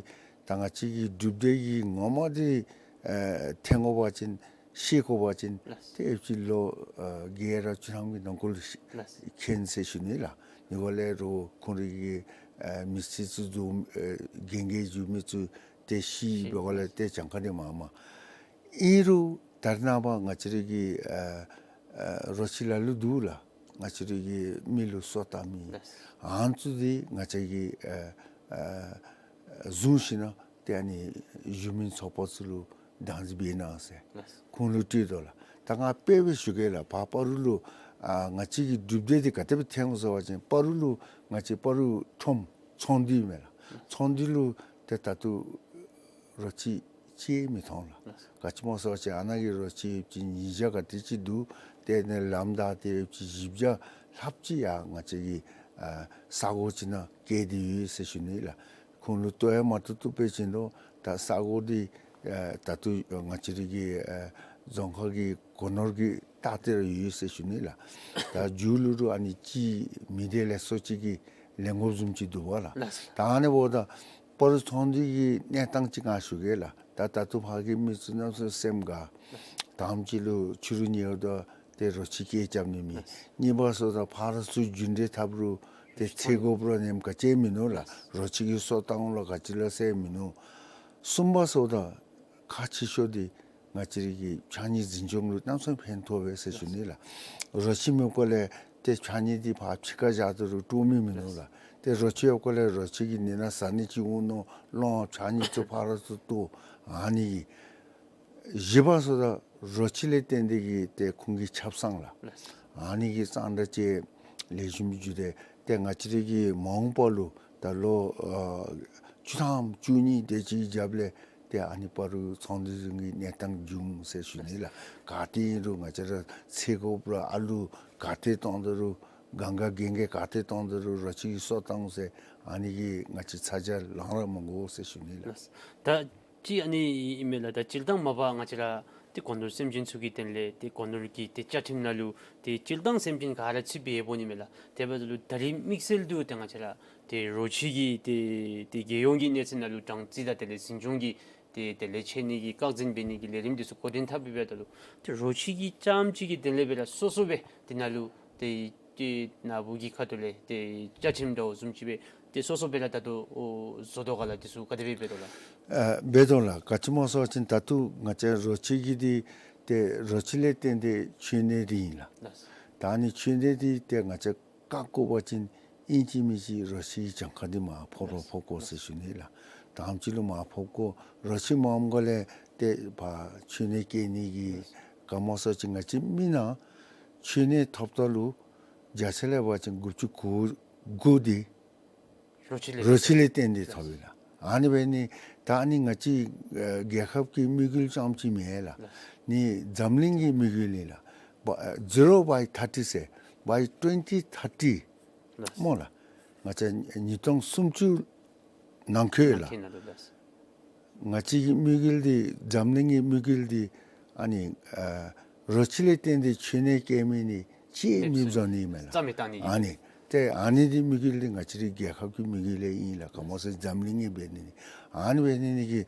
ད་ང་བཅས་ཀྱི་སྒྲུབ་སྡེ་གི་ངོ་མ་འདི་ཨེ་ཐོན་དགོ་པ་ཅིན་ཤེས་དགོ་པ་ཅིན་ལགས། ཏེ་ཡོདཔ་ཅིག་ལོ་ཨེ་བརྒྱད་ར་བཅུ་ཐམ་གྱི་ནང་འཁོད་ལུ་ཤེས་ལགས། མཁྱེན་ཟེར་ཞུ་ནི་ལགས། ཨ་ནི་འབདཝ་ལས་རོགས་ཁོང་རའི་གི་ཨེ་མི་ཚེ་ཚུ་བཟུམ་ཨེ་རྒན་རྒས་བཞུགས་མི་ཚུ་ཏེ་ཤེས་ཤེས་འབདཝ་ལས་ཏེ་གྱངས་ཁ་འདི་མངམ་མས། ཨིན་རུང་ད་རེས་ནངས་པ་ང་བཅས་ར་གི་ཨ་ཨ་རོ་ཁྱི་ལ་ལུ་འདུག་ལགས། ང་བཅས་ར་གི་མི་ལུ་སོ་བཏབ་མི་ལགས། ཨ་ནི་ཚུ་འདི་ང་བཅས་ཀྱིས་ཨ་ཨ་བཟུང་ཞིནམ་ཏེ་ཨ་ནི་གཞུང་མིན་ཚོགས་པ་ཚུ་ལུ་བདག་འཛིན་འབད་གནང་ཟེར་ལགས། ཁོང་ལུ་སྤྲོད་དོ་ལགས། ད་ང་དཔེ་སྦེ་ཞུ་གེ་ལགས། ཕར་སྤ་རོ་ལུ་ཨ་ང་བཅས་ཀྱི་སྒྲུབ་སྡེ་འདི་ག་དེ་སྦེ་ཐོན་དགོ་ཟེར་བ་ཅིན་སྤ་རོ་ལུ་ང་བཅས་སྤ་རོ་ཁྲོམ་ཚོང་འདུས་མས་ལགས། ཚོང་འདུས་ལུ་ཏེ་ད་ལྟོ་རོ་ཁྱི་ཅིག་མི་མཐོང་ལགས། ག་ཅི་སྨོ་ཟེར་བ་ཅིན་ཨ་ནཱ་གི་རོ་ཁྱི་ཡོདཔ་ཅིག་ཉིས་བརྒྱ་ག་དེ་ཅིག་འདུག། ཏེ་ཨ་ནི་ལམ་བདའ་སྟེ་ཡོདཔ་ཅིག་བཞི་བརྒྱ་ལྷགཔ་ཅིག་ཡང་ང་བཅས་ཀྱི་ཨ་ས་གོ་ཅིག་ནང་བསྐྱལ་ཏེ་ཡོད་ཟེར་ཞུ་ནི་ལགས། ཁོང་ལུ་བཏོག་ཡང་མ་བཏོག་བཏོག་པ་ཅིན་ལོ་ད་ས་གོ་འདི་ཨ་ད་ལྟོ་ང་བཅས་ར་གི་ཨ་རྫོང་ཁག་གི་སྒོ་ནོར་གྱི་ལྟག་དེ་ར་ཡོད་ཟེར་ཞུ་ནི་ལགས། ད་མཇུག་ལུ་རུང་ཨ་ནི་ཅིག་མི་སྡེ་ལས་ཚོགས་ཅིག་གིས་ལེན་དགོཔ་བཟུམ་ཅིག་འདུག་པ་ལགས། ལགས། ད་ཨ་ནི་འབདཝ་ད་སྤ་རོ་ཚོང་འདུས་ཀྱི་གནས་སྟངས་ཅིག་ང་ཞུ་གེ་ལགས། ད་ད་ལྟོ་ཕར་གྱི་མི་ཚུ་གནམ་མེད་ས་མེད་སེམས་དགའ། དང་པ་ཅིག་ལུ་ཕྱི་རུ་ཉལཝ་ད་ཏེ་རོ་ཁྱི་སྐད་རྐྱབ་ནི་མེད། གཉིས་པ་ཟེརཝ་ད་ཕར་ཚུར་རྒྱུན་འགྲུལ་འཐབ་རུང་ཏེ་འཚེར་དགོཔ་ར་ནེམ་ག་ཅི་མིན་ནུག་ལགས། རོ་ཁྱི་གིས་སོ་བཏང་ལོ་ག་ཅི་ལོ་ཟེར་མིན་ནུག། གསུམ་པ་ཟེརཝ་ད་ཁག་ཆེ་ཤོས་འདི་ང་བཅས་ར་གི་ཕྱགས་སྙིགས་འཛིན་སྐྱོང་ལུ་གནམ་མེད་ས་མེད་ཕན་ཐོགས་པས་ཟེར་ཞུ་ནི་ལགས། རོ་ཁྱི་མེད་པ་ལས་ཏེ་ཕྱགས་སྙིགས་འདི་ཕར་ཕྱི་ཁར་བཞག་ད་རུང་དཀྲོག་མི་མིན་ནུག་ལགས། ཏེ་རོ་ཁྱི་ཡོད་པ་ལས་རོ་ཁྱི་གིས་ནི་ན་ཟ་ནི་ཅིག་འོང་ནོ་སློང་ཕྱགས་སྙིགས་ཚུ་ཕར་ཚུར་གཏོར། ཨ་ནི་གི་བཞི་པ་ཟེརཝ་ད་རོ་ཁྱི་ལས་བརྟེན་ཏེ་གི་ཏེ་ཁོང་གི་ཆབ་གསང་ལགས། ཨ་ནི་གི་གཙང་སྦྲ་ཅིག་ལེགས་ཤོམ་འགྱོ་སྟེ་ཏེ་ང་བཅས་ར་གི་མ་འོངས་པ་ལུ་ད་ལོ་ཨ་བཅུ་ཐམ་བཅུ་གཉིས་དེ་ཅིག་རྒྱབ་ལས་ཏེ་ཨ་ནི་སྤ་རོ་ཚོང་འདུས་གི་གནས་སྟངས་འགྱོ་འོང་ཟེར་ཞུ་ནི་ལགས། ག་ཏེ་ཨིན་རུང་ང་བཅས་ར་འཚོལ་དགོཔ་ར་ཨ་ལུ་ག་ཏེ་གཏང་ད་རུང་གང་ག་གན་ག་ག་ཏེ་གཏང་ད་རུང་རོ་ཁྱི་གིས་སོ་བཏང་ཟེར་ཨ་ནི་གི་ང་བཅས་ཚ་གྱང་ལང་ར་མ་དགོ་ཟེར་ཞུ་ནི་ལགས། ད་ཅི་ཨ་ནི་ཨིན་མས་ལགས། ད་སྤྱིར་བཏང་མ་པ་ང་བཅས་ར་ཏེ་སྒོ་ནོར་སེམས་ཅན་ཚུ་གི་དོན་ལས་ཏེ་སྒོ་ནོར་གྱི་ཏེ་བཅའ་ཁྲིམས་ནང་ལུ་ཏེ་སྤྱིར་བཏང་སེམས་ཅན་ག་ར་ཚུད་པའི་ཡོདཔ་ཨིན་མས་ལགས། དེ་འབདཝ་ད་ལུ་ད་རིས་དམིགས་བསལ་དུ་ཏེ་ང་བཅས་ར་ཏེ་རོ་ཁྱི་གི་ཏེ་ཏེ་རྒྱལ་ཡོངས་ཀྱི་གནས་ཚད་ནང་ལུ་གྲངས་རྩིས་དང་དེ་ལས་འཛིན་སྐྱོང་གི་ཏེ་དེ་ལས་ཆད་ནི་གི་བཀག་འཛིན་འབད་ནི་གི་ལས་རིམ་འདི་ཚུ་འགོ་འདྲེན་འཐབ་པའི་འབདཝ་ད་ལུ་ཏེ་རོ་ཁྱི་གི་རྐྱངམ་ཅིག་གི་དོན་ལས་འབད་ར་སོ་སོ་སྦེ་དེ་ནང་ལུ་ཏེ་ཏེ་ནཱ་བུ་གི་ཁ་ཐུག་ལས་ཏེ་བཅའ་ཁྲིམས་འདྲཝ་བཟུམ་ཅིག་སྦེ་ཏེ་སོ་སོ་སྦེ་ར་ད་ལྟོ་ཨོ་བཟོ་དོ་ག་ལགས། འདི་ཚུ་ག་དེ་སྦེ་འབད་དོ་ལགས། ཨ་འབད་དོ་ལགས། ག་ཅི་སྨོ་ཟེར་བ་ཅིན་ད་ལྟོ་ང་བཅས་རོ་ཁྱི་གི་འདི་ཏེ་རོ་ཁྱི་ལས་བརྟེན་ཏེ་འཆོལ་ནད་འདི་ཨིན་ལགས། ལགས། ད་ཨ་ནི་འཆོལ་ནད་འདི་ཏེ་ང་བཅས་བཀག་དགོ་པ་ཅིན་ཨིན་ཅི་མིན་ཅི་རོ་ཁྱི་གི་གྱངས་ཁ་འདི་མར་ཕབ་རོགས་ཕབ་དགོ་ཟེར་ཞུ་ནི་ལགས། དང་པ་ཅིག་ལུ་མར་ཕབ་དགོ། རོ་ཁྱི་མངམ་ག་ལས་ཏེ་ཕར་འཆོལ་ནད་སྐྱེ་ནི་གི་ག་སྨོ་ཟེར་བ་ཅིན་ང་བཅས་མི་ནང་འཆོལ་ནད་ཐོབ་ད་ལུ་བརྒྱ་ཆ་ལས་འབད་བ་ཅིན་དགུ་བཅུ་གོ་དགུ་འདི་རོ་ཁྱི་ལས་རོ་ཁྱི་ལས་བརྟེན་ཏེ་ཐོབ་ཨིན་ལགས། ཨ་ནི་འབད་ནི་ད་ཨ་ནི་ང་བཅས་ཨེ་རྒྱལ་ཁབ་ཀྱི་དམིགས་ཡུལ་རྐྱངམ་ཅིག་མེན་ལགས། ནི་འཛམ་གླིང་གི་དམིགས་ཡུལ་ཨིན་ལགས། བ་ཨེ་zero by thirty ཟེར་by twenty thirty ལགས། སྨོ་ལགས། ང་བཅས་ཉིས་སྟོང་སུམ་ཅུ་ནང་འཁོད་ལགས། ནང་འཁོད་ནང་ལུ་ལགས། ང་བཅས་ཀྱི་དམིགས་ཡུལ་འདི་འཛམ་གླིང་གི་དམིགས་ཡུལ་འདི་ཨ་ནི་ཨ་རོ་ཁྱི་ལས་བརྟེན་ཏེ་འཆོལ་ནད་སྐྱེ་མི་འདི་ཅིག་མེདཔ་བཟོ་ནི་མེན་ལགས། རྩ་མེད་བཏང་ནི་ཨིན། ཨ་ནི་ཏེ་ཨ་ནི་འདི་དམིགས་ཡུལ་འདི་ང་བཅས་རའི་རྒྱལ་ཁབ་ཀྱི་དམིགས་ཡུལ་ལས་ཨིན་ལགས། ག་སྨོ་ཟེར་འཛམ་གླིང་གི་འབད་ནི་ནི་ཨ་ནི་འབད་ནི་ནི་གིས་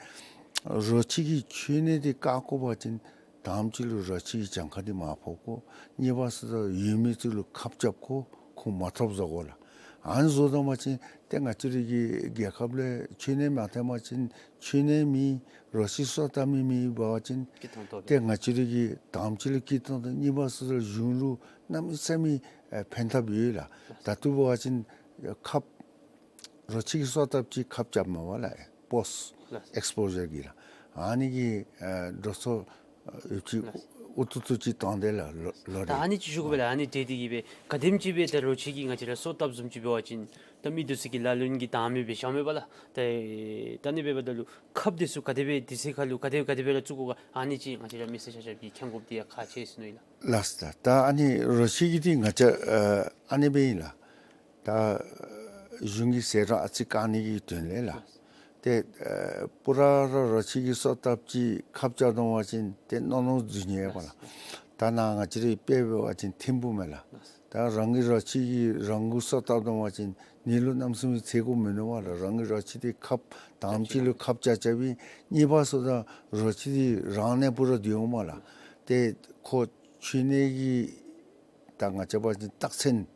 རོ་ཁྱི་གི་འཆོལ་ནད་འདི་བཀག་དགོ་པ་ཅིན་དང་པ་ཅིག་ལུ་རོ་ཁྱི་གི་གྱངས་ཁ་འདི་མར་ཕབ་དགོ། གཉིས་པ་ཟེརཝ་ད་ཡོད་མི་ཚུ་ལུ་ཁབ་རྐྱབ་དགོ། ཁོང་མ་ཐོབ་བཟོ་དགོ་ལགས། ཨ་ནི་བཟོ་བཏང་པ་ཅིན་ཏེ་ང་བཅས་རའི་གི་རྒྱལ་ཁབ་ལས་འཕྲུལ་གནས་མ་ཐོན་པ་ཅིན་འཕྲུལ་གནས་མེད། རོ་ཁྱི་སོ་བཏབ་མི་མེདཔ་འབད་བ་ཅིན་ཏེ་ང་བཅས་རའི་གི་དང་པ་ཅིག་ལུ་སྐྱིད་ཏོང་ཏོ། གཉིས་པ་སོ་སོ་གཞུང་ལུ་གནམ་མེད་ས་མེད་ཨེ་ཕན་ཐབས་ཡོད་ལགས། ད་ལྟོ་འབད་བ་ཅིན་ཁབ་རོ་ཁྱི་གི་སོ་བཏབ་ཅིག་ཁབ་རྐྱབ་མས་པ་ལགས། པོསཊ་ལགས། ཨེགསི་པོ་ཞར་གྱི་ལགས། ཨ་ནི་གི་ཨེ་འགྲོ་སོང་ཨེ་ཅིག་ལགས། ཨུ་ཐུ་ཐུ་ཅིག་བཏང་སྟེ་ལགས་ལོ་ལོ་ད་རེ། ཨ་ནི་ཅིག་ཞུ་དགོ་པས་ལགས། ཨ་ནི་འདྲ་འདི་གིས་སྦེ་ག་དེམ་ཅིག་སྦེ་ད་རོ་ཁྱི་གི་ང་བཅས་ར་སོ་བཏབ་བཟུམ་ཅིག་འབད་བ་ཅིན་ད་མི་འདི་ཚུ་གིས་ལ་ལུ་ཨ་ནི་གི་དང་མི་སྦེ་བཞག་མས་པ་ལགས། ད་ད་ཨ་ནི་འབདཝ་ད་ལུ་ཁབ་འདི་ཚུ་ག་དེ་སྦེ་དུས་ཚོད་ཁར་ལུ་ག་དེ་ག་དེ་སྦེ་ར་བཙུགས་དགོ་ག། ཨ་ནི་ཅིག་ང་བཅས་ར་མི་སེར་ཆ་ཁྱབ་ཀྱིས་མཁྱེན་དགོཔ་འདི་ཡང་ཁག་ཆེ་ཟེར་མནོ་ཡི་ལགས། ལགས་སོ། ད་ད་ཨ་ནི་རོ་ཁྱི་གི་འདི་ང་བཅས་ཨ་ཨ་ནི་སྦེ་ཨིན་ལགས། ད་གཞུང་གིས་ཟད་འགྲོ་ཨ་ཙི་བཀག་ནི་གི་དོན་ལས་ལགས། ཏེ་ཨེ་པུ་ར་ར་རོ་ཁྱི་གི་སོ་བཏབ་ཅིག་ཁབ་རྐྱབ་བཏང་པ་ཅིན་ཏེ་མནོ་མནོ་འཛུལ་ནི་ཡོད་པ་ལགས། ད་ནཱ་ང་བཅས་རའི་དཔེ་འབད་བ་ཅིན་ཐིམ་ཕུག་མས་ལགས། ད་རང་གི་རོ་ཁྱི་གིས་རང་གི་སོ་བཏབ་བཏང་པ་ཅིན་ཨ་ནི་ལུ་གནམ་མེད་ས་མེད་འཚེར་དགོཔ་མིན་འདུག་པ་ལགས། རང་གི་རོ་ཁྱི་འདི་ཁབ་དང་པ་ཅིག་ལུ་ཁབ་རྐྱབ་རྐྱབ་ཨིན། གཉིས་པ་སོ་ད་རོ་ཁྱི་འདི་རང་གནས་པུ་ར་སྡོད་འོང་མས་ལགས། ཏེ་ཁོ་འཕྲུལ་གནས་ཀྱི་ད་ང་བཅས་འབད་བ་ཅིན་རྟགས་མཚན་ལགས།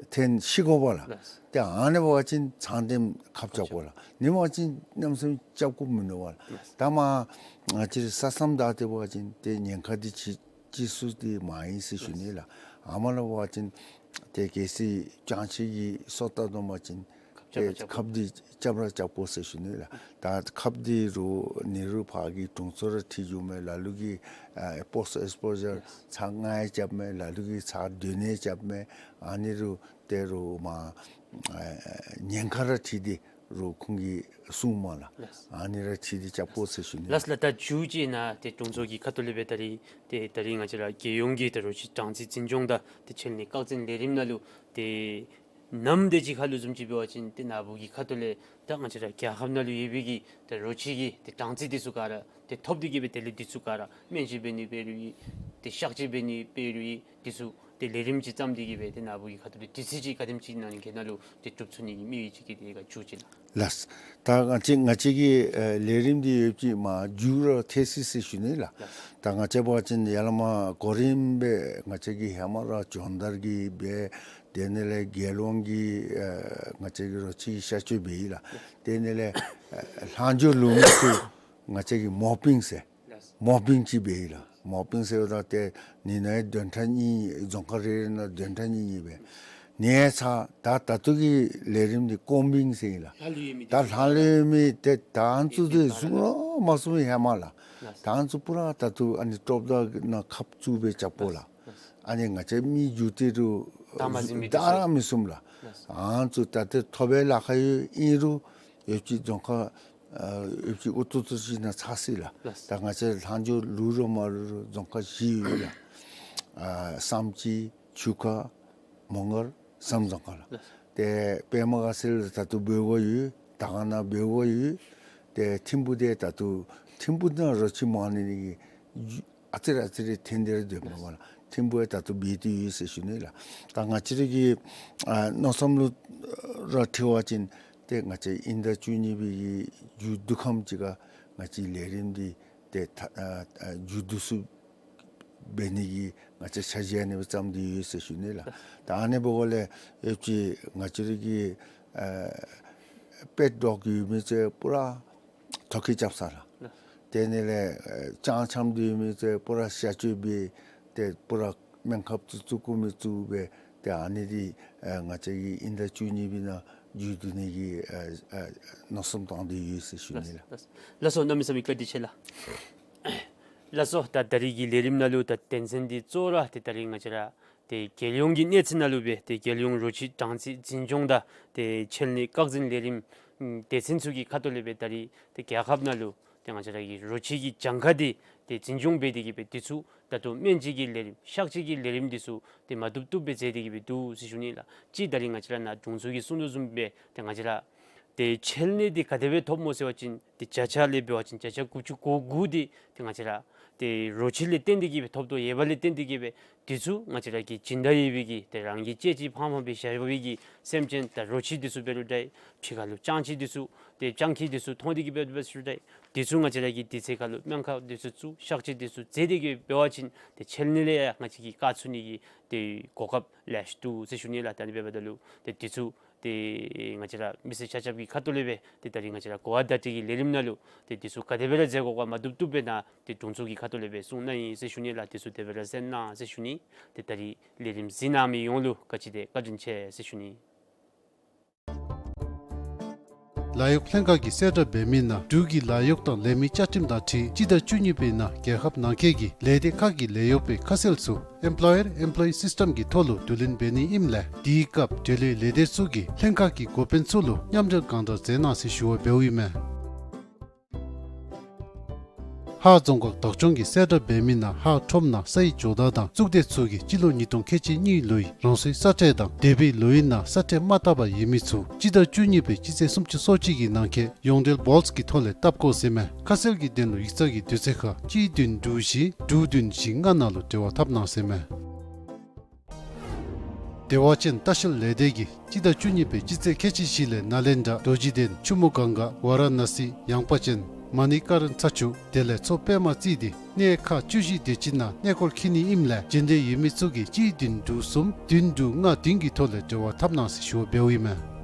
ཐོན་ཤི་དགོ་པ་ལགས། ལགས། ཏེ་ཨ་ནི་འབད་བ་ཅིན་ཚང་འདེམས་ཁབ་རྐྱབ་དགོ་ལགས། ཨ་ནི་འབད་བ་ཅིན་གནམ་མེད་ས་མེད་རྐྱབ་དགོཔ་མིན་འདུག་པ་ལགས། ལགས། ད་མ་ང་བཅས་ར་ས་མཚམས་བདའ་སྟེ་འབད་བ་ཅིན་ཏེ་ཉེན་ཁ་འདི་ཅིག་ཅིག་ཚུ་འདི་མ་ཨིན་ཟེར་ཞུ་ནི་ལགས། ཨ་མ་ལུ་འབད་བ་ཅིན་ཏེ་གལ་སྲིད་སྤྱང་ཁྱི་གིས་སོ་བཏབ་བཏང་པ་ཅིན་ཏེ་ཁབ་འདི་རྐྱབ་ར་རྐྱབ་དགོ་ཟེར་ཞུ་ནི་ལགས། ད་ཁབ་འདི་རུང་ཨ་ནི་རུང་ཕར་གྱི་དྲུང་འཚོ་ར་འཁྲིད་འགྱོ་མས། ལ་ལུ་གིས་ཨེ་པོསཊ་ཨེགསི་པོ་ཞར་ཚར་ལྔ་ཡང་རྐྱབ་མས། ལ་ལུ་གིས་ཚར་བདུན་ཡང་རྐྱབ་མས། ཨ་ནི་རུང་ཏེ་རུང་མ་ཨེ་ཉེན་ཁ་ར་འཁྲིད་དེ་རུང་ཁོང་གིས་གསུངམ་མས་ལགས། ལགས། ཨ་ནི་ར་འཁྲིད་དེ་རྐྱབ་དགོ་ཟེར་ཞུ་ནི། ལགས་ལགས། ད་མཇུག་ཅིག་ནཱ་ཏེ་དྲུང་འཚོ་གི་ཁ་ཐུག་ལས་སྦེ་ད་རིས་ཏེ་ད་རིས་ང་བཅས་ར་རྒྱལ་ཡོངས་ཀྱི་ཏེ་རོ་ཁྱི་སྦྲང་རྩི་འཛིན་སྐྱོང་དང་ཏེ་འཕྲུལ་གནས་བཀག་འཛིན་ལས་རིམ་ནང་ལུ་ཏེ་ནམ་དེ་ཅིག་ཁར་ལུ་བཟུམ་ཅིག་འབད་བ་ཅིན་ཏེ་ནཱ་བུ་གི་ཁ་ཐུག་ལས་ད་ང་བཅས་ར་རྒྱལ་ཁབ་ནང་ལུ་ཡོད་པའི་གི་ཏེ་རོ་ཁྱི་གི་ཏེ་སྦྲང་རྩི་འདི་ཚུ་ག་ར་ཏེ་ཐོབ་སྟེ་གི་སྦེ་དེ་ལས་འདི་ཚུ་ག་ར་སྨན་བཅོས་འབད་ནི་འབད་རུང་ཨིན། ཏེ་གཤག་བཅོས་འབད་ནི་འབད་རུང་ཨིན། འདི་ཚུ་ཏེ་ལས་རིམ་ཅིག་བརྩམས་ཏེ་གི་སྦེ་ཏེ་ནཱ་བུ་གི་ཁ་ཐུག་ལས་དུས་ཚོད་ཅིག་ག་དེམ་ཅིག་ནང་གི་ནང་ལུ་ཏེ་གྲུབ་ཚུགས་ནི་གི་དམིགས་ཡུལ་ཅིག་གི་ཏེ་ག་མཇུག་ཅིག་ལགས། ལགས། ད་ང་བཅས་ང་བཅས་ཀྱི་ཨེ་ལས་རིམ་འདི་ཡོདཔ་ཅིག་མ་མཇུག་ར་ཐེབས་ཅི་ཟེར་ཞུ་ནི་ལགས། ལགས། ད་ང་བཅས་འབད་བ་ཅིན་ཡར་ལས་མར་གོ་རིམ་སྦེ་ང་བཅས་ཀྱིས་ཧེ་མ་ར་སྦྱོང་བརྡར་གྱི་སྦེ་དེ་ནང་ལས་རྒྱལ་ཡོངས་ཀྱི་ཨེ་ང་བཅས་ཀྱི་རོ་ཁྱི་གཤག་བཅོས་འབད་ཡི་ལགས། དེ་ནང་ལས་ཨེ་ལྷག་འཕྲོ་ལུས་མི་ཚུ་ང་བཅས་ཀྱིས་མོ་པིང་ཟེར་མོ་པིང་ཅིག་འབད་ཡི་ལགས། མོ་པིང་ཟེརཝ་ད་ཏེ་ཨ་ནི་ནང་བདུན་ཕྲག་གཉིས་རྫོང་ཁག་རེ་རེ་ནང་བདུན་ཕྲག་གཉིས་གཉིས་སྦེ། ཨ་ནི་ཚར་ད་ད་ལྟོ་གི་ལས་རིམ་འདི་ཀོམ་བིང་ཟེར་ཨིན་ལགས། ལྷག་ལུས་ཡོད་མི་ད་ལྷག་ལུས་ཡོད་མི་ཏེ་ད་ཨ་ནི་ཚུ་ཏེ་བཟུང་ར་མ་བཟུང་ཧེ་མ་ལགས། ད་ཨ་ནི་ཚུ་པུ་ར་ད་ལྟོ་ཨ་ནི་ཀྲོབ་དང་ནང་ཁབ་བཙུགས་སྦེ་རྐྱབ་དགོ་ལགས། ཨ་ནི་ང་བཅས་མི་རྒྱུག་སྟེ་རུང་བདའ་མ་ཟུན་མི་བདའ་ར་མི་ཟུན་ལགས། ཨ་ནི་ཚུ་ད་ལྟོ་ཐོབ་པའི་ལཱ་ཁག་ཡོད། ཨིན་རུང་ཡོདཔ་ཅིག་རྫོང་ཁག་ཨ་ཡོདཔ་ཅིག་ཨུ་ཐུ་ཐུ་ཅིག་ནང་ཚར་ཅི་ལགས། ལགས། ད་ང་བཅས་ལྷག་འཕྲོ་ལུས་རུང་མ་ལུས་རུང་རྫོང་ཁག་བཞི་ཡོད་ལགས། ཨ་བསམ་སྤྱིལ་ཆུ་ཁ་མོང་སྒར་བསམ་རྫོང་ཁག་ལགས། ལགས། ཏེ་པདྨ་དགའ་ཚལ་ད་ལྟོ་འབད་བའི་ཡོད། དར་དཀར་ནང་འབད་བའི་ཡོད། ཏེ་ཐིམ་ཕུག་འདི་ད་ལྟོ་ཐིམ་ཕུག་ནང་རོ་ཁྱི་མང་ནི་གི་ཨ་ཙི་རེ་ཨ་ཙི་རེ་ཐོན་ཏེ་ར་སྡོདཔ་མས་པ་ལགས། ཐིམ་ཕུག་ཡང་ད་ལྟོ་འབད་དེ་ཡོད་ཟེར་ཞུ་ནི་ལགས། ད་ང་བཅས་ར་གི་ཨ་མནོ་བསམ་ལུ་ར་འཁྲིལ་བ་ཅིན་ཏེ་ང་བཅས་དབྱིན་ཟླ་བཅུ་གཉིས་པའི་གི་མཇུག་བསྡུ་ཁམས་ཅིག་ཁར་ང་བཅས་ལས་རིམ་འདི་ཏེ་ད་ཨ་ཨ་མཇུག་བསྡུ་ཚུགས་འབད་ནི་གི་ང་བཅས་འཆར་གཞི་ཨ་ནི་སྦེ་བརྩམས་ཏེ་ཡོད་ཟེར་ཞུ་ནི་ལགས། ད་ཨ་ནི་འབདཝ་ལས་ཡོདཔ་ཅིག་ང་བཅས་ར་གི་ཨ་པེཊ་ཌོག་ཡོད་མི་ཚུ་པུ་ར་ཐོ་བཀོད་རྐྱབ་ས་ལགས། ལགས། དེ་ནང་ལས་ཨེ་སྤྱང་འཁྱམས་ཏེ་ཡོད་མི་ཚུ་པུ་ར་གཤག་བཅོས་འབད་དེ་པུ་ར་སྨན་ཁབ་ཚུ་བཙུགས་དགོ་མི་བཙུགས་སྦེ་ཏེ་ཨ་ནི་འདི་ཨེ་ང་བཅས་ཀྱིས་དབྱིན་ཟླ་བཅུ་གཉིས་པའི་ནང་མཇུག་བསྡུ་ནི་གི་ཨེ་ཨེ་མནོ་བསམ་བཏང་སྟེ་ཡོད་ཟེར་ཞུ་ནི་ལགས། ལགས་ལགས་སོ། གནམ་མེད་ས་མེད་བཀའ་དྲིན་ཆེ་ལགས། ལགས་སོ། ད་ད་རིས་ཀྱི་ལས་རིམ་ནང་ལུ་ད་དོན་ཚན་འདི་གཙོ་བོ་ར་ཏེ་ད་རིས་ང་བཅས་ར་ཏེ་རྒྱལ་ཡོངས་ཀྱི་གནས་ཚད་ནང་ལུ་སྦེ་ཏེ་རྒྱལ་ཡོངས་རོ་ཁྱི་སྦྲང་རྩི་འཛིན་སྐྱོང་དང་ཏེ་འཕྲུལ་གནས་བཀག་འཛིན་ལས་རིམ་ཨམ་སྡེ་ཚན་ཚུ་གི་ཁ་ཐུག་ལས་སྦེ་ད་རིས་ཏེ་རྒྱལ་ཁབ་ནང་ལུ་ཏེ་ང་བཅས་ར་གི་རོ་ཁྱི་གི་གྱངས་ཁ་འདི་ཏེ་འཛིན་སྐྱོང་འབད་དེ་གི་སྦེ་དུས་ཚོད་ད་ལྟོ་སྨན་བཅོས་ཀྱི་ལས་རིམ་གཤག་བཅོས་ཀྱི་ལས་རིམ་འདི་ཚུ་ཏེ་མ་བཏུབ་བཏུབ་སྦེ་མཛད་དེ་གི་སྦེ་འདུག་ཟེར་ཞུ་ནི་ལགས། གཅིག་ད་རིས་ང་བཅས་ར་ནཱ་དྲུང་འཚོ་གིས་གསུང་དོ་བཟུམ་སྦེ་ཏེ་ང་བཅས་ར་ཏེ་འཕྲུལ་གནས་འདི་ག་དེ་སྦེ་ཐོབ་སྨོ་ཟེར་བ་ཅིན་ཏེ་བརྒྱ་ཆ་ལས་འབད་བ་ཅིན་བརྒྱ་ཆ་དགུ་བཅུ་གོ་དགུ་འདི་ཏེ་ང་བཅས་ར་ཏེ་རོ་ཁྱི་ལས་བརྟེན་ཏེ་གི་སྦེ་ཐོབ་དོ་ཡོདཔ་ལས་བརྟེན་ཏེ་གི་སྦེ་དུས་ཚོད་ང་བཅས་ར་གི་སྦྱིན་བདག་ཡོད་པའི་གི་ཏེ་རང་གི་ལྕེ་གཅིག་ཕངས་ཕངས་སྦེ་བཞག་པའི་གི་སེམས་ཅན་ད་རོ་ཁྱི་འདི་ཚུ་འབད་རུང་འདྲ་ཕྱི་ཁ་ལུ་སྤྱང་ཁྱི་འདི་ཚུ་ཏེ་སྤྱང་ཁྱི་འདི་ཚུ་མཐོང་སྟེ་གི་སྦེ་འབད་རུང་འདྲ་དུས་ཚོད་ང་བཅས་ར་གི་དུས་ཚོད་ཁར་ལུ་སྨན་ཁབ་འདི་ཚུ་བཙུགས་གཤག་བཅོས་འདི་ཚུ་མཛད་དེ་གི་འབད་བ་ཅིན་ཏེ་འཕྲུལ་གནས་ལས་ཡང་ང་བཅས་ཀྱིས་བཀག་ཚུགས་ནི་གི་ཏེ་གོ་སྐབས་ལེགས་ཤོམ་འདུག་ཟེར་ཞུ་ནི་ལགས། ད་ཨ་ནི་འབདཝ་ད་ལུ་ཏེ་དུས་ཚོད་ ཏེ་ང་བཅས་ར་མི་སེར་ཆ་ཁྱབ་ཀྱི་ཁ་ཐུག་ལས་སྦེ་ཏེ་ད་རིས་ང་བཅས་ར་གོ་བ་བརྡ་སྤྲོད་ཀྱི་ལས་རིམ་ནང་ལུ་ཏེ་དེ་ཚུ་ག་དེ་སྦེ་ར་མཛད་དགོ་ག་མ་བཏུབ་བཏུབ་སྦེ་ནཱ་ཏེ་དྲུང་འཚོ་གི་ཁ་ཐུག་ལས་སྦེ་གསུང་གནང་ཡི་ཟེར་ཞུ་ནི་ལགས། དེ་ཚུ་དེ་སྦེ་ར་གསན་གནང་ཟེར་ཞུ་ནི། ཏེ་ད་རིས་ལས་རིམ་གཟིགས་གནང་མི་ཡོངས་ལུ་བཀའ་དྲིན་ཆེ་ཟེར་ཞུ་ནི། ལཱ་གཡོག་ལྷན་ཁག་གིས་གསལ་བསྒྲགས་འབད་མི་ནང་འབྲུག་གི་ལཱ་གཡོག་དང་ལས་མི་བཅའ་ཁྲིམས་དང་འཁྲིལ་སྤྱི་ཟླ་བཅུ་གཉིས་པའི་ནང་རྒྱལ་ཁབ་ནང་འཁོད་ཀྱི་ལས་སྡེ་ཁག་གི་ལས་གཡོག་པའི་ཁ་གསལ་ཚུ་Employer Employee System གྱི་ཐོག་ལུ་བསྡུ་ལེན་འབད་ནི་ཨིནམ་ལས་དེའི་སྐབས་འབྲེལ་ཡོད་ལས་སྡེ་ཚུ་གིས་ལྷན་ཁག་གི་འགོ་དཔོན་ཚུ་ལུ་མཉམ་འབྲེལ་གང་དྲག་མཛད་གནང་ཟེར་ཞུ་བ་འབདཝ་ཨིན་མས། ཧཱ་རྫོང་ཁག་བདག་སྐྱོང་གིས་གསལ་བསྒྲགས་འབད་མི་ནང་ཧཱ་ཁྲོམ་ནང་ས་ཡི་ཇོ་བདག་དང་གཙུག་སྡེ་ཚུ་གིས་སྤྱི་ལོ་ཉིས་སྟོང་ཁལ་གཅིག་གཉིས་ལོའི་རང་སོའི་ས་ཁྲལ་དང་འདས་པའི་ལོའི་ནང་ས་ཁྲལ་མ་བཏབ་པར་ཡོད་མི་ཚུ་སྤྱི་ཟླ་བཅུ་གཉིས་པའི་སྤྱི་ཚེས་སུམ་ཅུ་སོ་གཅིག་གི་ནང་འཁོད་ཡོངས་འབྲེལ་བཱོལཊ་གི་ཐོག་ལས་བཏབ་དགོ་ཟེར་མས། ཁ་གསལ་གྱི་དོན་ལུ་ཡིག་ཚང་གི་དུས་ཚོད་ཁར་གཅིག་བདུན་དྲུག་བཞི་དྲུག་བདུན་བཞི་ལྔ་ནང་ལུ་འབྲེལ་བ་འཐབ་གནང་ཟེར་མས། བདེ་བ་ཅན་ལྟ་བཤལ་ལས་སྡེ་གིས་སྤྱི་ཟླ་བཅུ་གཉིས་པའི་སྤྱི་ཚེས་ཁལ་གཅིག་བཞི་ལས་ནཱ་ལེནྡྲ་རྡོ་རྗེ་གདན་ཆུ་མོ་གངྒཱ་ཝཱ་ར་ཎ་སི་ཡངས་པ་ཅན་མ་ཎི་ཀ་རན་ཚ་ཆུ་དེ་ལས་མཚོ་པདྨ་རྩེ་འདི་གནས་ཁག་བཅུ་བཞི་དེ་ཅིག་ནང་གནས་སྐོར་འཁྱིད་ནི་ཨིནམ་ལས་འབྱོན་འདོད་ཡོད་མི་ཚུ་གིས་གཅིག་བདུན་དྲུག་གསུམ་བདུན་དྲུག་ལྔ་བདུན་གྱི་ཐོག་ལས་འབྲེལ་བ་འཐབ་གནང་ཟེར་ཞུ་བ་འབདཝ་ཨིན་མས།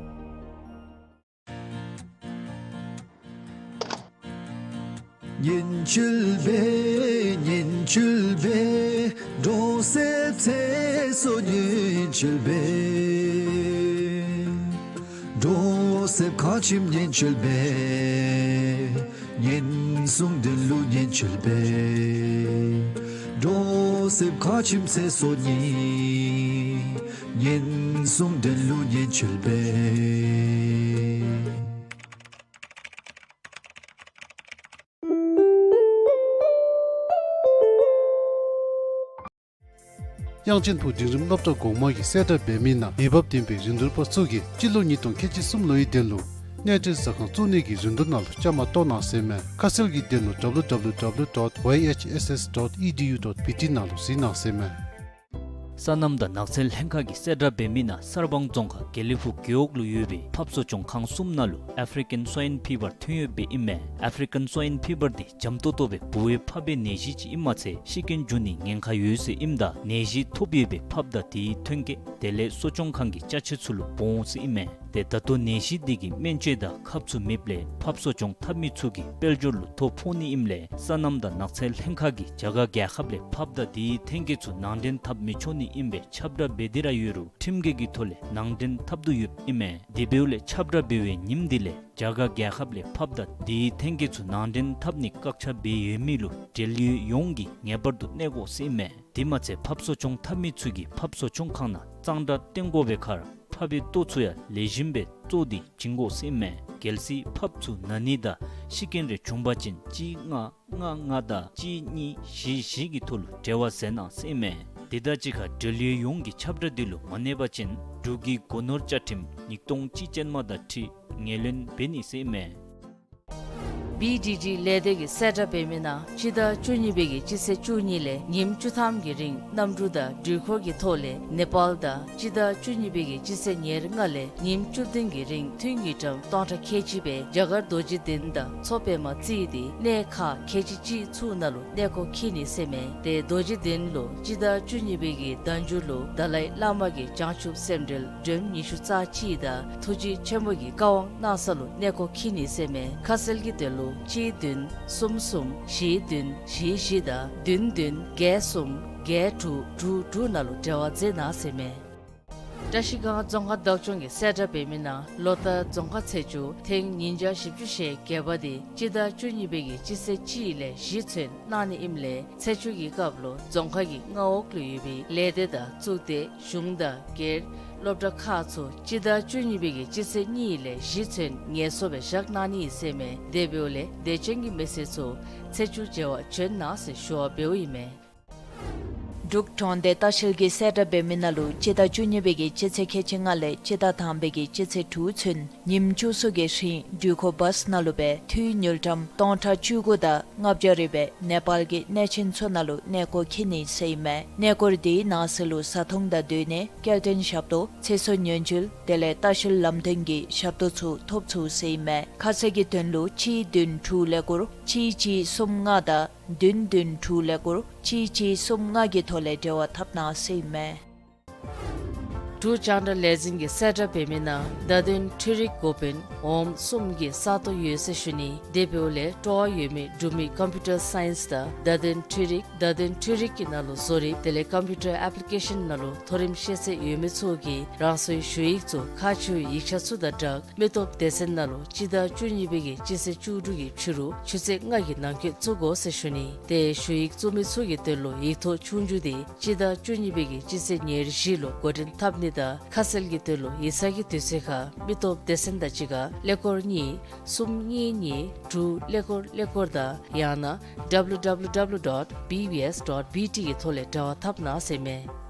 དབྱངས་ཅན་ཕུག་འབྲིང་རིམ་སློབ་གྲྭ་གོང་མ་གིས་གསལ་བསྒྲགས་འབད་མི་ནང་འོས་འབབ་ལྡན་པའི་རིན་བསྡུར་པ་ཚུ་གིས་སྤྱི་ལོ་ཉིས་སྟོང་ཁལ་གཅིག་གསུམ་ལོའི་དོན་ལུ་གནས་འབྲེལ་ཟ་ཁང་བཙུགས་ནི་གི་རིན་བསྡུར་ནང་ལུ་བཅའ་མར་གཏོགས་གནང་ཟེར་མས། ཁ་གསལ་གྱི་དོན་ལུ་W W W dot Y H S S dot E D U dot B T ནང་ལུ་གཟིགས་གནང་ཟེར་མས། སོ་ནམ་དང་ནགས་ཚལ་ལྷན་ཁག་གིས་གསལ་བསྒྲགས་འབད་མི་ནང་གསར་སྤང་རྫོང་ཁག་དགེ་ལེགས་ཕུག་རྒེད་འོག་ལུ་ཡོད་པའི་ཕགཔ་གསོ་སྐྱོང་ཁང་གསུམ་ནང་ལུ་ཨེཕ་རི་ཀན་སོའིན་ཕི་བར་ཐོན་ཡོདཔ་སྦེ་ཨིན་མས། ཨེཕ་རི་ཀན་སོའིན་ཕི་བར་འདི་འཇམ་ཏོང་ཏོ་སྦེ་འབུ་བས་ཕབ་པའི་ནད་གཞི་ཅིག་ཨིནམ་མ་ཚད་ཤི་རྐྱེན་འབྱུང་ནིའི་ཉེན་ཁ་ཡོད་ཟེར་ཨིནམ་ད་ནད་གཞི་ཐོབ་ཡོད་པའི་ཕགཔ་དང་དེའི་ཐོན་སྐྱེད་དེ་ལས་གསོ་སྐྱོང་ཁང་གི་ཅ་ཆས་ཚུ་ལུ་སྦོམ་འོང་ཟེར་ཨིན་མས། ཏེ་ད་ལྟོ་ནད་གཞི་འདི་གི་སྨན་བཅོས་དང་ཁབ་ཚུ་མེདཔ་ལས་ཕགཔ་གསོ་སྐྱོང་འཐབ་མི་ཚུ་གི་དཔལ་འབྱོར་ལུ་ཐོ་ཕོག་ནི་ཨིནམ་ལས་སོ་ནམ་དང་ནགས་ཚལ་ལྷན་ཁག་གིས་རྒྱ་གར་རྒྱལ་ཁབ་ལས་ཕགཔ་དང་དེའི་ཐོན་སྐྱེད་ཚུ་ནང་འདྲེན་འཐབ་མི་ཆོག་ནི་ཨིན་པའི་ཁྱབ་བསྒྲགས་འབད་དེ་ར་ཡོད་རུང་ཁྲིམས་འགལ་གྱི་ཐོག་ལས་ནང་འདྲེན་འཐབ་དོ་ཡོདཔ་ཨིན་མས། དེ་འབདཝ་ལས་ཁྱབ་བསྒྲགས་འབད་བའི་ཉིནམ་འདི་ལས་རྒྱ་གར་རྒྱལ་ཁབ་ལས་ཕགཔ་དང་དེའི་ཐོན་སྐྱེད་ཚུ་ནང་འདྲེན་འཐབ་ནི་བཀག་ཆ་འབད་ཡོད་མི་ལུ་འབྲེལ་ཡོད་ཡོངས་ཀྱིས་ངེས་པར་དུ་གནས་དགོ་ཟེར་ཨིན་མས། དེ་མ་ཚད་ཕགཔ་གསོ་སྐྱོང་འཐབ་མི་ཚུ་གིས་ཕགཔ་གསོ་སྐྱོང་ཁང་ནང་གཙང་སྦྲ་བསྟེན་དགོ་པའི་ཁར་ཕགཔ་སྦེ་ལྟོ་ཚུ་ཡང་ལེགས་ཤོམ་སྦེ་བཙོ་སྟེ་བྱིན་དགོ་ཟེར་ཨིན་མས། གལ་སྲིད་ཕགཔ་ཚུ་ན་ནི་དང་ཤི་རྐྱེན་རེ་བྱུང་པ་ཅིན་གཅིག་ལྔ་ལྔ་ལྔ་དང་གཅིག་གཉིས་བཞི་བཞི་གི་ཐོག་ལུ་འབྲེལ་བ་མཛད་གནང་ཟེར་ཨིན་མས། དེ་དང་གཅིག་ཁར་འབྲེལ་ཡོད་ཡོངས་ཀྱིས་ཁྱབ་བསྒྲགས་འདི་ལུ་མ་གནས་པ་ཅིན་འབྲུག་གི་སྒོ་ནོར་བཅའ་ཁྲིམས་ཉིས་སྟོང་གཅིག་ཅན་མ་དང་འཁྲིལ་ངོས་ལེན་འབད་ནི་ཟེར་ཨིན་མས། བི་ཌི་ཌི་ལས་སྡེ་གིས་གསལ་བསྒྲགས་འབད་མི་ནང་སྤྱི་ཟླ་བཅུ་གཉིས་པའི་གི་སྤྱི་ཚེས་བཅུ་གཉིས་ལས་ཉིནམ་བཅུ་ཐམ་གྱི་རིང་གནམ་གྲུ་དང་འགྲུལ་འཁོར་གྱི་ཐོག་ལས་ནེ་པཱལ་དང་སྤྱི་ཟླ་བཅུ་གཉིས་པའི་གི་སྤྱི་ཚེས་ཉེར་ལྔ་ལས་ཉིནམ་བཅུ་བདུན་གྱི་རིང་ཐུན་གྱི་ཌམ་སྟོང་ཕྲག་ཁལ་གཅིག་སྦེ་རྒྱ་གར་རྡོ་རྗེ་གདན་དང་མཚོ་པདྨ་རྩེ་འདི་གནས་ཁག་ཁལ་གཅིག་གཅིག་ཚུ་ནང་ལུ་གནས་སྐོར་འཁྱིད་ནི་ཟེར་ཨིན་མས། ཏེ་རྡོ་རྗེ་གདན་ལུ་སྤྱི་ཟླ་བཅུ་གཉིས་པའི་གི་ཟླ་མཇུག་ལུ་དཱ་ལའི་བླ་མ་གི་བྱང་ཆུབ་སེམས་འགྲེལ་སྒྲོམ་ཉི་ཤུ་རྩ་གཅིག་དང་ཐུགས་རྗེ་ཆེན་པོ་གི་བཀའ་དབང་གནང་ས་ལུ་གནས་སྐོར་འཁྱིད་ནི་ཟེར་ཨིན་མས། ཁ་གསལ་གྱི་དོན་ལུ་གཅིག་བདུན་གསུམ་གསུམ་བཞི་བདུན་བཞི་བཞི་དང་བདུན་བདུན་བརྒྱད་གསུམ་བརྒྱད་དྲུག་དྲུག་དྲུག་ནང་ལུ་འབྲེལ་བ་མཛད་གནང་ཟེར་ཨིན་མས། བཀྲ་ཤིས་སྒང་རྫོང་ཁག་བདག་སྐྱོང་གིས་གསལ་བསྒྲགས་འབད་མི་ནང་ལོ་ལྟར་རྫོང་ཁག་ཚེས་བཅུ་ཐེངས་ཉིས་བརྒྱ་བཞི་བཅུ་ཞེ་བརྒྱད་པ་འདི་སྤྱི་ཟླ་བཅུ་གཉིས་པའི་གི་སྤྱི་ཚེས་གཅིག་ལས་བཞི་ཚུན་གནང་ནི་ཨིནམ་ལས་ཚེས་བཅུ་གི་སྐབས་ལུ་རྫོང་ཁག་གི་མངའ་འོག་ལུ་ཡོད་པའི་ལས་སྡེ་དང་གཙུག་སྡེ་གཞུང་དང་སྒེར་སློབ་གྲྭ་ཁག་ཚུ་སྤྱི་ཟླ་བཅུ་གཉིས་པའི་གི་སྤྱི་ཚེས་གཉིས་ལས་བཞི་ཚུན་ངལ་གསོ་སྦེ་བཞག་གནང་ནི་ཨིན་ཟེར་ཨིན་མས། དེ་འབདཝ་ལས་དད་ཅན་གྱི་མི་སེར་ཚུ་ཚེས་བཅུ་མཇལ་བར་བྱོན་གནང་ཟེར་ཞུ་བ་འབདཝ་ཨིན་མས། འབྲུག་གྲོང་སྡེ་ལྟ་བཤལ་གྱིས་གསལ་བསྒྲགས་འབད་མི་ནང་ལུ་སྤྱི་ཟླ་བཅུ་གཉིས་པའི་གི་སྤྱི་ཚེས་ཁལ་གཅིག་ལྔ་ལས་སྤྱི་ཟླ་དང་པའི་གི་སྤྱི་ཚེས་དྲུག་ཚུན་ཉིནམ་བཅུ་གསུམ་གྱི་རིང་འགྲུལ་འཁོར་བཱས་ནང་ལུ་སྦེ་འཐུས་དངུལ་ཀྲམ་སྟོང་ཕྲག་བཅུ་དགུ་དང་ལྔ་བརྒྱ་རེ་སྦེ་ནེ་པཱལ་གྱི་གནས་ཆེན་ཚུ་ནང་ལུ་གནས་སྐོར་འཁྱིད་ནི་ཟེར་ཨིན་མས། གནས་སྐོར་དེའི་ནང་གསེས་ལུ་བཟའ་འཐུང་དང་སྡོད་གནས་སྐྱེལ་འདྲེན་ཞབས་ཏོག་ཚེ་སྲོག་ཉེན་བཅོལ་དེ་ལས་ལྟ་བཤལ་ལམ་སྟོན་གྱི་ཞབས་ཏོག་ཚུ་ཐོབ་ཚུགས་ཟེར་ཨིན་མས། ཁ་གསལ་གྱི་དོན་ལུ་གཅིག་བདུན་དྲུག་ཀླད་ཀོར་གཅིག་གཅིག་གསུམ་ལྔ་དང་བདུན་བདུན་དྲུག་ཀླད་ཀོར་གཅིག་གཅིག་གསུམ་ལྔ་གི་ཐོག་ལས་འབྲེལ་བ་འཐབ་གནང་ཟེར་ཨིན་མས། འབྲུག་རྒྱང་བསྒྲགས་ལས་འཛིན་གྱི་གསལ་བསྒྲགས་འབད་མི་ནང་བརྡ་དོན་འཕྲུལ་རིག་འགོ་དཔོན་འོགམ་གསུམ་གྱི་ས་སྟོང་ཡོད་ཟེར་ཞུ་ནི། དེ་འབདཝ་ལས་སྤྲོ་བ་ཡོད་མི་འབྲུག་མི་ཀམ་པིའུ་ཊར་སའིནསི་དང་བརྡ་དོན་འཕྲུལ་རིག་བརྡ་དོན་འཕྲུལ་རིག་གི་ནང་ལུ་བཟོ་རིག་དེ་ལས་ཀམ་པིའུ་ཊར་ཨེཔ་ལི་ཀེ་ཤཱན་ནང་ལུ་མཐོ་རིམ་ཤེས་ཚད་ཡོད་མི་ཚུ་གིས་རང་སོའི་ཞུ་ཡིག་ཚུ་ཁག་ཆེ་བའི་ཡིག་ཆ་ཚུ་དང་སྦྲགས་མི་སྟོབས་སྡེ་ཚན་ནང་ལུ་སྤྱི་ཟླ་བཅུ་གཉིས་པའི་གི་སྤྱི་ཚེས་བཅུ་དྲུག་གི་ཕྱི་རུ་ཆུ་ཚོད་ལྔ་གི་ནང་འཁོད་བཙུགས་དགོ་ཟེར་ཞུ་ནི། དེ་ཞུ་ཡིག་བཙུགས་མི་ཚུ་གི་དོན་ལུ་ཡིག་ཐོག་ཆོས་རྒྱུགས་དེ་སྤྱི་ཟླ་བཅུ་གཉིས་པའི་གི་སྤྱི་ཚེས་ཉེར་བཞི་ལུ་འགོ་འདྲེན་འཐབ་ནི་དང་ཁ་གསལ་གྱི་དོན་ལུ་ཡིག་ཚང་གི་དུས་ཚོད་ཁར་མི་སྟོབས་སྡེ་ཚན་དང་གཅིག་ཁར་ཀླད་ཀོར་གཉིས་གསུམ་གཉིས་གཉིས་དྲུག་ཀླད་ཀོར་ཀླད་ཀོར་དང་ཡང་ན་ཌབ་ལུ་ཌབ་ལུ་ཌབ་ལུ་ཌོཊ་བི་བི་ཨེསི་ཌོཊ་བི་ཊི་གི་ཐོག་ལས་འབྲེལ་བ་འཐབ་གནང་ཟེར་མས།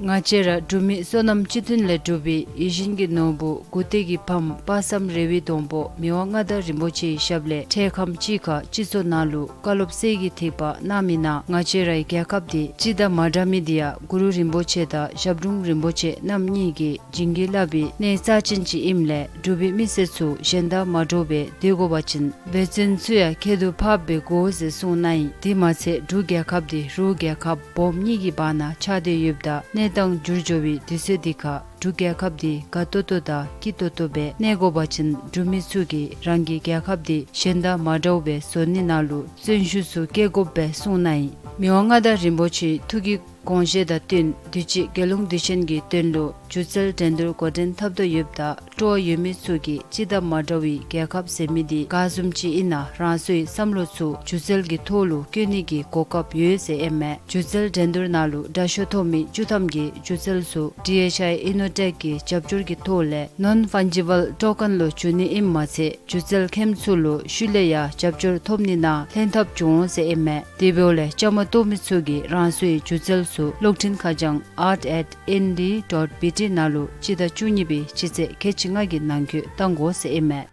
ང་བཅས་ར་འབྲུག་མི་བསོད་ནམས་སྤྱི་མཐུན་ལས་གྲུབ་པའི་ཡིད་བཞིན་གྱི་ནོར་བུ་མགུ་སྟེང་གི་ཕམ་དཔག་བསམ་རེ་བའི་སྡོང་པོ་མི་དབང་མངའ་བདག་རིན་པོ་ཆེའི་ཞབས་ལས་འཕྲལ་ཁམས་ཅིག་ཁར་སྤྱི་ཚོགས་ནང་ལུ་བཀའ་སློབ་གསེར་གྱི་ཐིགས་པ་གནང་མི་ནང་ང་བཅས་རའི་རྒྱལ་ཁབ་འདི་སྤྱི་དང་མ་འདྲ་མི་འདི་ཡང་གུ་རུ་རིན་པོ་ཆེ་དང་ཞབས་དྲུང་རིན་པོ་ཆེ་རྣམ་གཉིས་ཀྱིས་བྱིན་གྱིས་བརླབས་པའི་གནས་རྩ་ཅན་ཅིག་ཨིནམ་ལས་འབྲུག་པའི་མི་སེར་ཚུ་གཞན་དང་མ་འདྲཝ་སྦེ་སྡོད་དགོ་པ་ཅིན་འབད་བརྩོན་ཚུ་ཡང་ཁྱད་དུ་འཕགསཔ་སྦེ་དགོ་ཟེར་གསུངས་གནང་ཡི། དེ་མ་ཚད་འབྲུག་རྒྱལ་ཁབ་འདི་རུ་རྒྱལ་ཁབ་སྦོམ་གཉིས་ཀྱི་བར་ན་ཆགས་ཏེ་ཡོདཔ་ད་གནས་སྟངས་འགྱུར་འགྱོ་བའི་དུས་ཚོད་འདི་ཁར་འབྲུག་རྒྱལ་ཁབ་འདི་དགའ་ཏོག་ཏོ་དང་སྐྱིད་ཏོག་ཏོ་སྦེ་གནས་དགོ་པ་ཅིན་འབྲུག་མི་ཚུ་གིས་རང་གི་རྒྱལ་ཁབ་འདི་གཞན་དང་མ་འདྲཝ་སྦེ་བཟོ་ནི་ནང་ལུ་བརྩོན་ཤུགས་ཚུ་བསྐྱེད་དགོཔ་སྦེ་གསུངས་གནང་ཡི། མི་དབང་མངའ་བདག་རིན་པོ་ཆེའི་ཐུགས་ཀྱི་དགོངས་བཞེད་དང་བསྟུན་དུས་ཅི་རྒྱལ་ཡོངས་དུས་ཆེན་གྱི་དོན་ལུ་སྒྱུ་རྩལ་འགྲན་བསྡུར་འགོ་འདྲེན་འཐབ་དོ་ཡོདཔ་ད་སྤྲོ་བ་ཡོད་མི་ཚུ་གིས་སྤྱི་དང་མ་འདྲ་བའི་རྒྱལ་ཁབ་ཟེར་མི་འདི་ག་བཟུམ་ཅིག་ཨིན་ན་རང་སོའི་བསམ་བློ་ཚུ་སྒྱུ་རྩལ་གྱི་ཐོག་ལུ་བཀོད་ནི་གི་གོ་སྐབས་ཡོད་ཟེར་ཨིན་མས། སྒྱུ་རྩལ་འགྲན་བསྡུར་ནང་ལུ་དྲག་ཤོས་ཐོབ་མི་བཅུ་ཐམ་གྱི་སྒྱུ་རྩལ་ཚུ་ཌི་ཨེཆ་ཨའི་ཨི་ནོ་ཊེཀ་གི་རྒྱབ་སྐྱོར་གྱི་ཐོག་ལས་ནོན་ཕཱན་ཇི་བཱལ་ཊོ་ཀེན་ལུ་བསྒྱུར་ནི་ཨིནམ་མ་ཚད་སྒྱུ་རྩལ་མཁནམ་ཚུ་ལུ་ཤུལ་ལས་ཡང་རྒྱབ་སྐྱོར་ཐོབ་ནི་ནང་ལྷན་ཐབས་འབྱུང་འོང་ཟེར་ཨིན་མས། དེ་འབདཝ་ལས་བཅའ་མར་གཏོགས་མི་ཚུ་གིས་རང་སོའི་སྒྱུ་རྩལ་ཚུ་གློག་འཕྲིན་ཁ་བྱང་art at N D dot B T ནང་ལུ་སྤྱི་ཟླ་བཅུ་གཉིས་པའི་སྤྱི་ཚེས་ཁལ་གཅིག་ལྔ་གི་ནང་འཁོད་བཏང་དགོ་ཟེར་ཨིན་མས།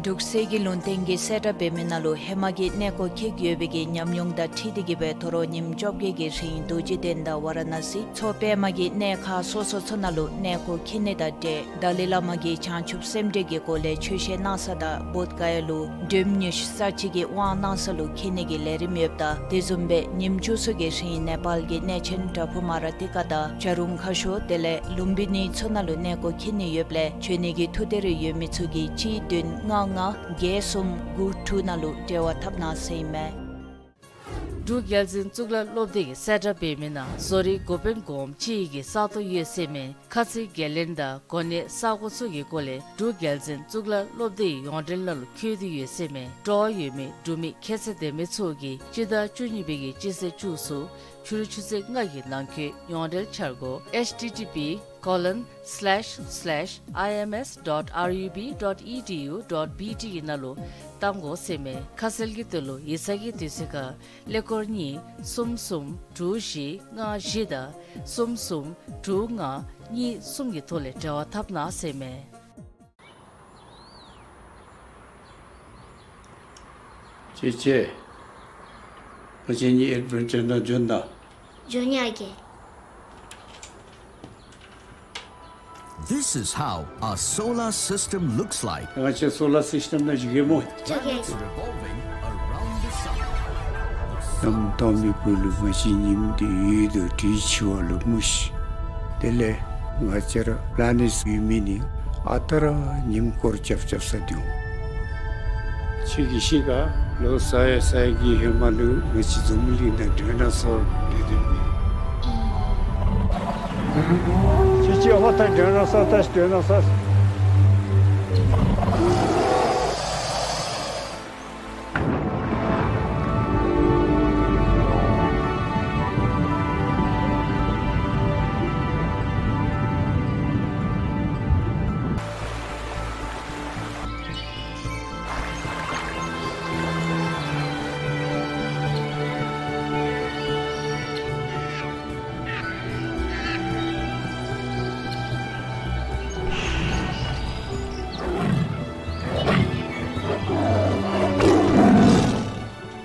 འབྲུག་གསེར་གྱི་ལུང་བསྟན་གྱི་གསལ་བསྒྲགས་འབད་མི་ནང་ལུ་ཧེ་མ་གི་གནས་སྐོར་འཁྱིད་ཡོད་པའི་གི་ཉམས་མྱོང་དང་འཁྲིལ་ཏེ་གིས་སྦེ་དོ་རུང་ཉིནམ་བཅོ་བརྒྱད་ཀྱི་རིང་རྡོ་རྗེ་གདན་དང་ཝ་ར་ཎ་སི་མཚོ་པདྨ་གི་གནས་ཁག་སོ་སོ་ཚུ་ནང་ལུ་གནས་སྐོར་འཁྱིད་ནི་དང་འབྲེལ་ཏཱ་ལའི་བླ་མ་གིས་བྱང་ཆུབ་སེམས་འགྲེལ་གྱི་སྒོ་ལས་ཆོས་བཤད་གནང་ས་དང་བོདྷ་ག་ཡ་ལུ་སྒྲོལ་མ་ཉི་ཤུ་རྩ་གཅིག་གི་དབང་གནང་ས་ལུ་འཁྱིད་ནི་གི་ལས་རིམ་ཡོདཔ་ད་དེ་བཟུམ་སྦེ་ཉིནམ་བཅུ་གསུམ་གྱི་རིང་ནེ་པཱལ་གྱི་གནས་ཆེན་བྲག་ཕུག་མ་ར་ཏི་ཀ་དང་བྱ་རུང་ཁ་ཤོར་དེ་ལས་ལུམ་བི་ནི་ཚུ་ནང་ལུ་གནས་སྐོར་འཁྱིད་ནི་ཡོདཔ་ལས་འབྱོན་ནི་གི་ཐུགས་འདོད་རེ་ཡོད་མི་ཚུ་གིས་གཅིག་བདུན་ལྔ་ལྔ་བརྒྱད་གསུམ་དགུ་དྲུག་ནང་ལུ་འབྲེལ་བ་འཐབ་གནང་ཟེར་ཨིན་མས། འབྲུག་རྒྱལ་འཛིན་གཙུག་ལག་སློབ་སྡེ་གི་གསལ་བསྒྲགས་འབད་མི་ནང་བཟོ་རིག་འགོ་དཔོན་འགོ་དཔོནམ་ཅིག་གི་ས་སྟོང་ཡོད་ཟེར་མས། ཁ་ཚིག་འགན་ལེན་དང་གོ་གནས་ས་གོ་ཚུ་གི་སྐོར་ལས་འབྲུག་རྒྱལ་འཛིན་གཙུག་ལག་སློབ་སྡེའི་ཡོངས་འབྲེལ་ནང་ལུ་བཀོད་དེ་ཡོད་ཟེར་མས། སྤྲོ་བ་ཡོད་མི་འབྲུག་མི་ཁྱད་ཚད་ལྡན་མི་ཚུ་གིས་སྤྱི་ཟླ་བཅུ་གཉིས་པའི་གི་སྤྱི་ཚེས་བཅུ་གསུམ་ཕྱི་རུ་ཆུ་ཚོད་ལྔ་གི་ནང་འཁོད་ཡོངས་འབྲེལ་འཆར་སྒོ་H T T P colon slash slash I M S dot R U B dot E D U dot B T གི་ནང་ལུ་གཏང་དགོ་ཟེར་མས། ཁ་གསལ་གྱི་དོན་ལུ་ཡིག་ཚང་གི་དུས་ཚོད་ཁར་ཀླད་ཀོར་གཉིས་གསུམ་གསུམ་དྲུག་བཞི་ལྔ་བཞི་དང་གསུམ་གསུམ་དྲུག་ལྔ་གཉིས་གསུམ་གྱི་ཐོག་ལས་འབྲེལ་བ་འཐབ་གནང་ཟེར་མས། ཅེ་ཅེ། ང་བཅས་གཉིས་ཨེཌ་བེན་ཅར་ནང་འབྱོན་ད། འབྱོན་ཡི་ཨ་རྒས། This is how a solar system looks like. ང་བཅས་སོ་ལར་སིསི་ཊེམ་ནང་བཞུགས་ཡི་སྨོ། ཨ་རྒས། Planets revolving around the sun. གནམ་སྟོང་པའི་སྦུག་ལུ་ང་བཅས་ཉིམ་འདི་ཡོད་དོ་དེ་འཆི་བ་ལུ་སྨོ་ཤིག། དེ་ལས་ང་བཅས་ར་པི་ལེ་ནེཊསི་ཡོད་མི་ནི་ཨ་རྟག་ར་ཉིམ་སྐོར་རྐྱབ་རྐྱབ་ས་འདི་འོང་། ཁྱོད་ཀྱིས་ཤེས་ག། ལོ་ས་ཡ་ས་ཡ་གི་ཧེ་མ་ལུ་ང་བཅས་འཛམ་བུ་གླིང་ནང་ཌའི་ནོ་སོར་སྡོད་སྡོདཔ་ཨིན། ཁྱོད་ཀྱིས་ཨ་ཕ་ད་ཌའི་ནོ་སོར་ད་ཌའི་ནོ་སོར།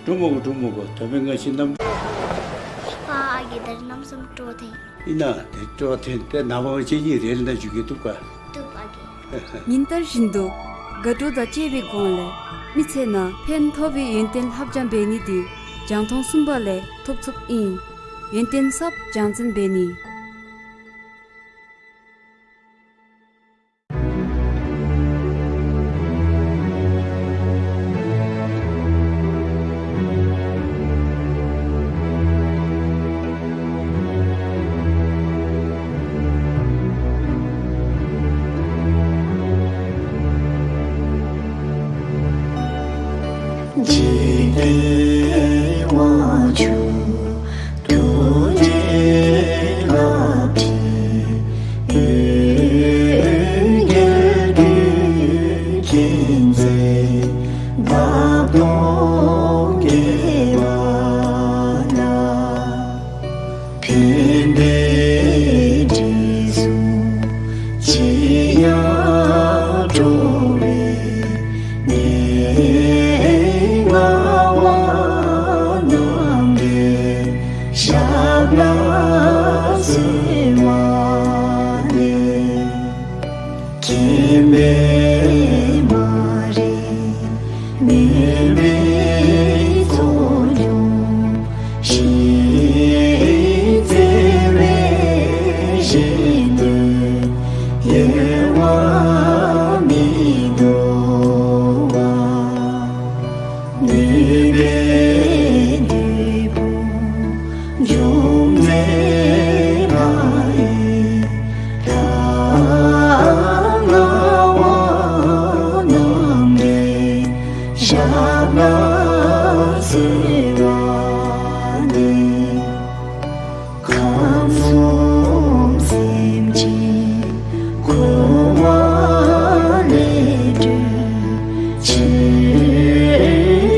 འདྲོག་མ་དགོ། འདྲོག་མ་དགོ། ད་འབདན་ང་བཅས་རྣམ། ཨ་རྒས་ད་རེས་གནམ་མེད་ས་མེད་སྤྲོ་བ་ཐོན། ཨིན་ན། དེ་སྤྲོ་བ་ཐོན་ཏེ་ནངས་པ་ང་བཅས་གཉིས་རེལ་ནང་འཛུལ་གེ། བཏུབ་ག། བཏུབ་ཨ་རྒས། ཉིན་ལྟར་བཞིན་དུ་དགའ་སྤྲོ་དང་བཅས་པའི་སྒོ་ལས་མི་ཚེ་ནང་ཕན་ཐོགས་པའི་ཡོན་ཏན་ལྷབ་སྦྱང་འབད་ནི་འདི་རྒྱང་མཐོང་གསུམ་པ་ལས་ཐོབ་ཚུགསཔ་ཨིན། ཡོན་ཏན་ཟབ་སྦྱང་འཛིན་འབད་ནི། འཇིག་རྟེན་དབང་ཕྱུག་ཐུགས་རྗེའི་བླ་བྲེ། འོད་འགྱེད་རྒྱུད་ཀྱི་མཛད་པ་སྟོང་རྒྱས་པ་ལ། ཕན་བདེའི་དྲི་བསུང་ཅི་ཡང་སྤྲོ་བའི་གནས་ལྔ་པ་རྣམ་རྒྱལ་ཞབས་ལ་གསོལ་བ་འདེབས། མཁྱེན་པས་མ་རིག་མུན་པའི་ཚོགས་འཇོམས་ཤིང་། བརྩེ་བའི་ཞལ་ནས་གཡེལ་བར་མི་འདོར་བ། ནུས་པའི་བདུད་དཔུང་འཇོམས་མཛད་ལྷ་ཡི་ལྷ་ལྔ་པ་རྣམ་རྒྱལ་ཞབས་ལ་གསོལ་བ་འདེབས། ཁམས་གསུམ་སེམས་ཅན་འཁོར་བ་ལས་སྒྲོལ་ཕྱིར།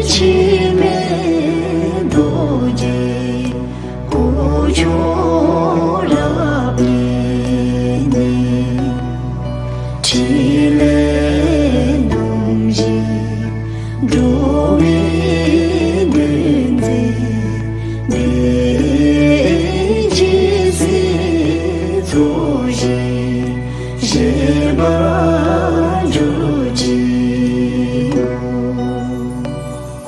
འཆི་མེད་རྡོ་རྗེ་སྐུ་མཆོག་རབ་བརྙེས་ནས། ཕྲིན་ལས་རྣམ་བཞི་འགྲོ་བའི་དོན་མཛད་པའི། ཇི་སྲིད་ཚོགས་ཞིང་གཤེགས་པར་གྱུར་ཅིག།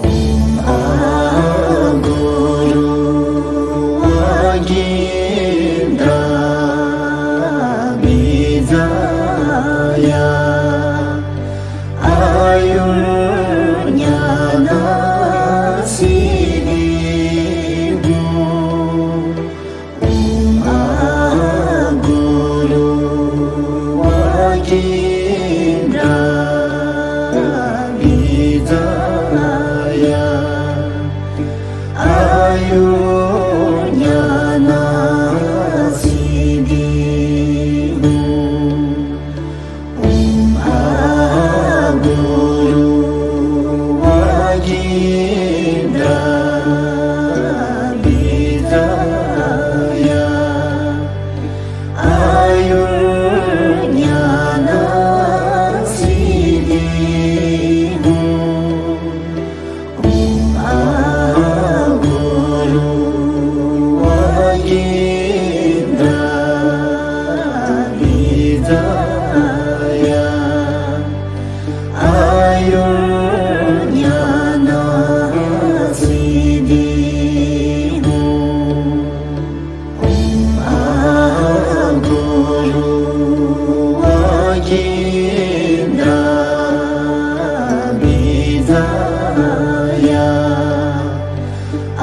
ཨོཾ་ཨཱཿུ་རུ་ཝཱ་ཀྱིནྡྲ་བི་ཛ་ཡ། ཨཱ་ཡུར་ཉ་ན་སིདྡྷི་ཧཱུྃ། ཨོཾ་ཨཱཿུ་རུ་ཝཱ་ཀྱིནྡྲ་བི་ཛ་ཡ། ཨཱ་ཡུར་ཉ་ན་སིདྡྷི་ཧཱུྃ། ཨོཾ་ཨཱཿུ་རུ་ཝཱ་ཀྱིནྡྲ་བི་ཛ་ཡ། ཨཱ་ཡུར་ཉ་ན་སིདྡྷི་ཧཱུྃ། ཨོཾ་ཨཱཿུ་རུ་ཝཱ་ཀྱིནྡྲ་བི་ཛ་ཡ། ཨཱ་ཡུར་ཉ་ན་སིདྡྷི་ཧཱུྃ། ཨོཾ་ཨཱཿུ་རུ་ཝཱ་ཀྱིནྡྲ་བི་ཛ་ཡ།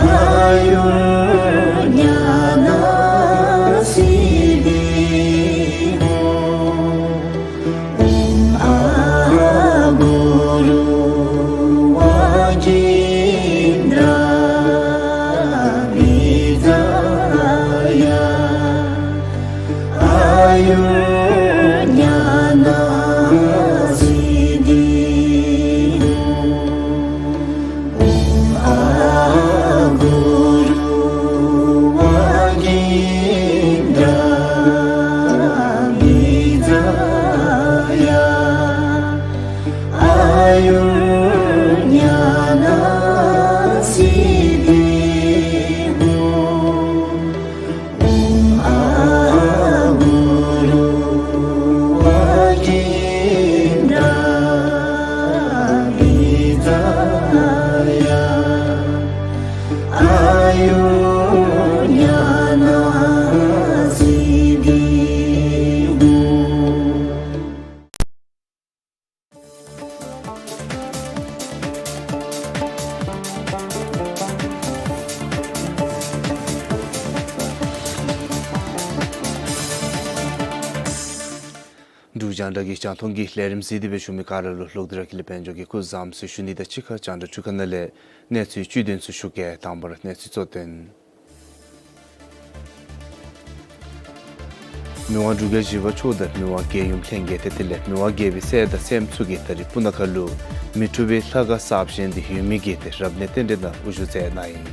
ཨཱ་ཡུར་ཉ་ན་སིདྡྷི་ཧཱུྃ། ཨོཾ་ཨཱཿུ་རུ་ཝཱ་ཀྱིནྡྲ་བི་ཛ་ཡ། ཨཱ་ཡུར་ཉ་ན་སིདྡྷི་ཧཱུྃ། ཨོཾ་ཨཱཿུ་རུ་ཝཱ་ཀྱིནྡྲ་བི་ཛ་ཡ། ཨཱ་ཡུར་ཉ་ན་སིདྡྷི་ཧཱུྃ། ཨོཾ་ཨཱཿུ་རུ་ འབྲུག་རྒྱང་བསྒྲགས་ཀྱི་རྒྱང་མཐོང་གི་ལས་རིམ་གཟིགས་ཏེ་སྦེ་བཞུགས་མི་ག་ར་ལུ་ལོག་སྟེ་ར་ཀུན་ལེགས་དཔལ་འབྱོར་གྱིས་སྐུ་གཟུགས་བཟང་པོ་ཟེར་ཞུ་ནི་དང་གཅིག་ཁར་རྒྱང་བསྒྲགས་འཕྲུལ་ཁང་ནང་ལས་གནས་ཚུལ་བཅུད་དོན་ཚུ་ཞུ་གེ། དང་པ་ར་གནས་ཚུལ་གཙོ་དོན། མི་དབང་འབྲུག་རྒྱལ་བཞི་པ་མཆོག་དང་མི་དབང་རྒྱལ་ཡུམ་ལྷན་རྒྱས་ཏེ་དེ་ལས་མི་དབང་རྒྱལ་པོའི་སྲས་དང་སྲསམོ་ཚུ་གིས་ད་རིས་སྤུ་ན་ཁ་ལུ་མི་འཁྲུགས་པའི་ལྷ་ཁང་གསརཔ་བཞེངས་ཏེ་ཡོད་མི་གི་ཏེ་རབ་གནས་རྟེན་འབྲེལ་ནང་དབུ་བཞུགས་མཛད་གནང་ཡི།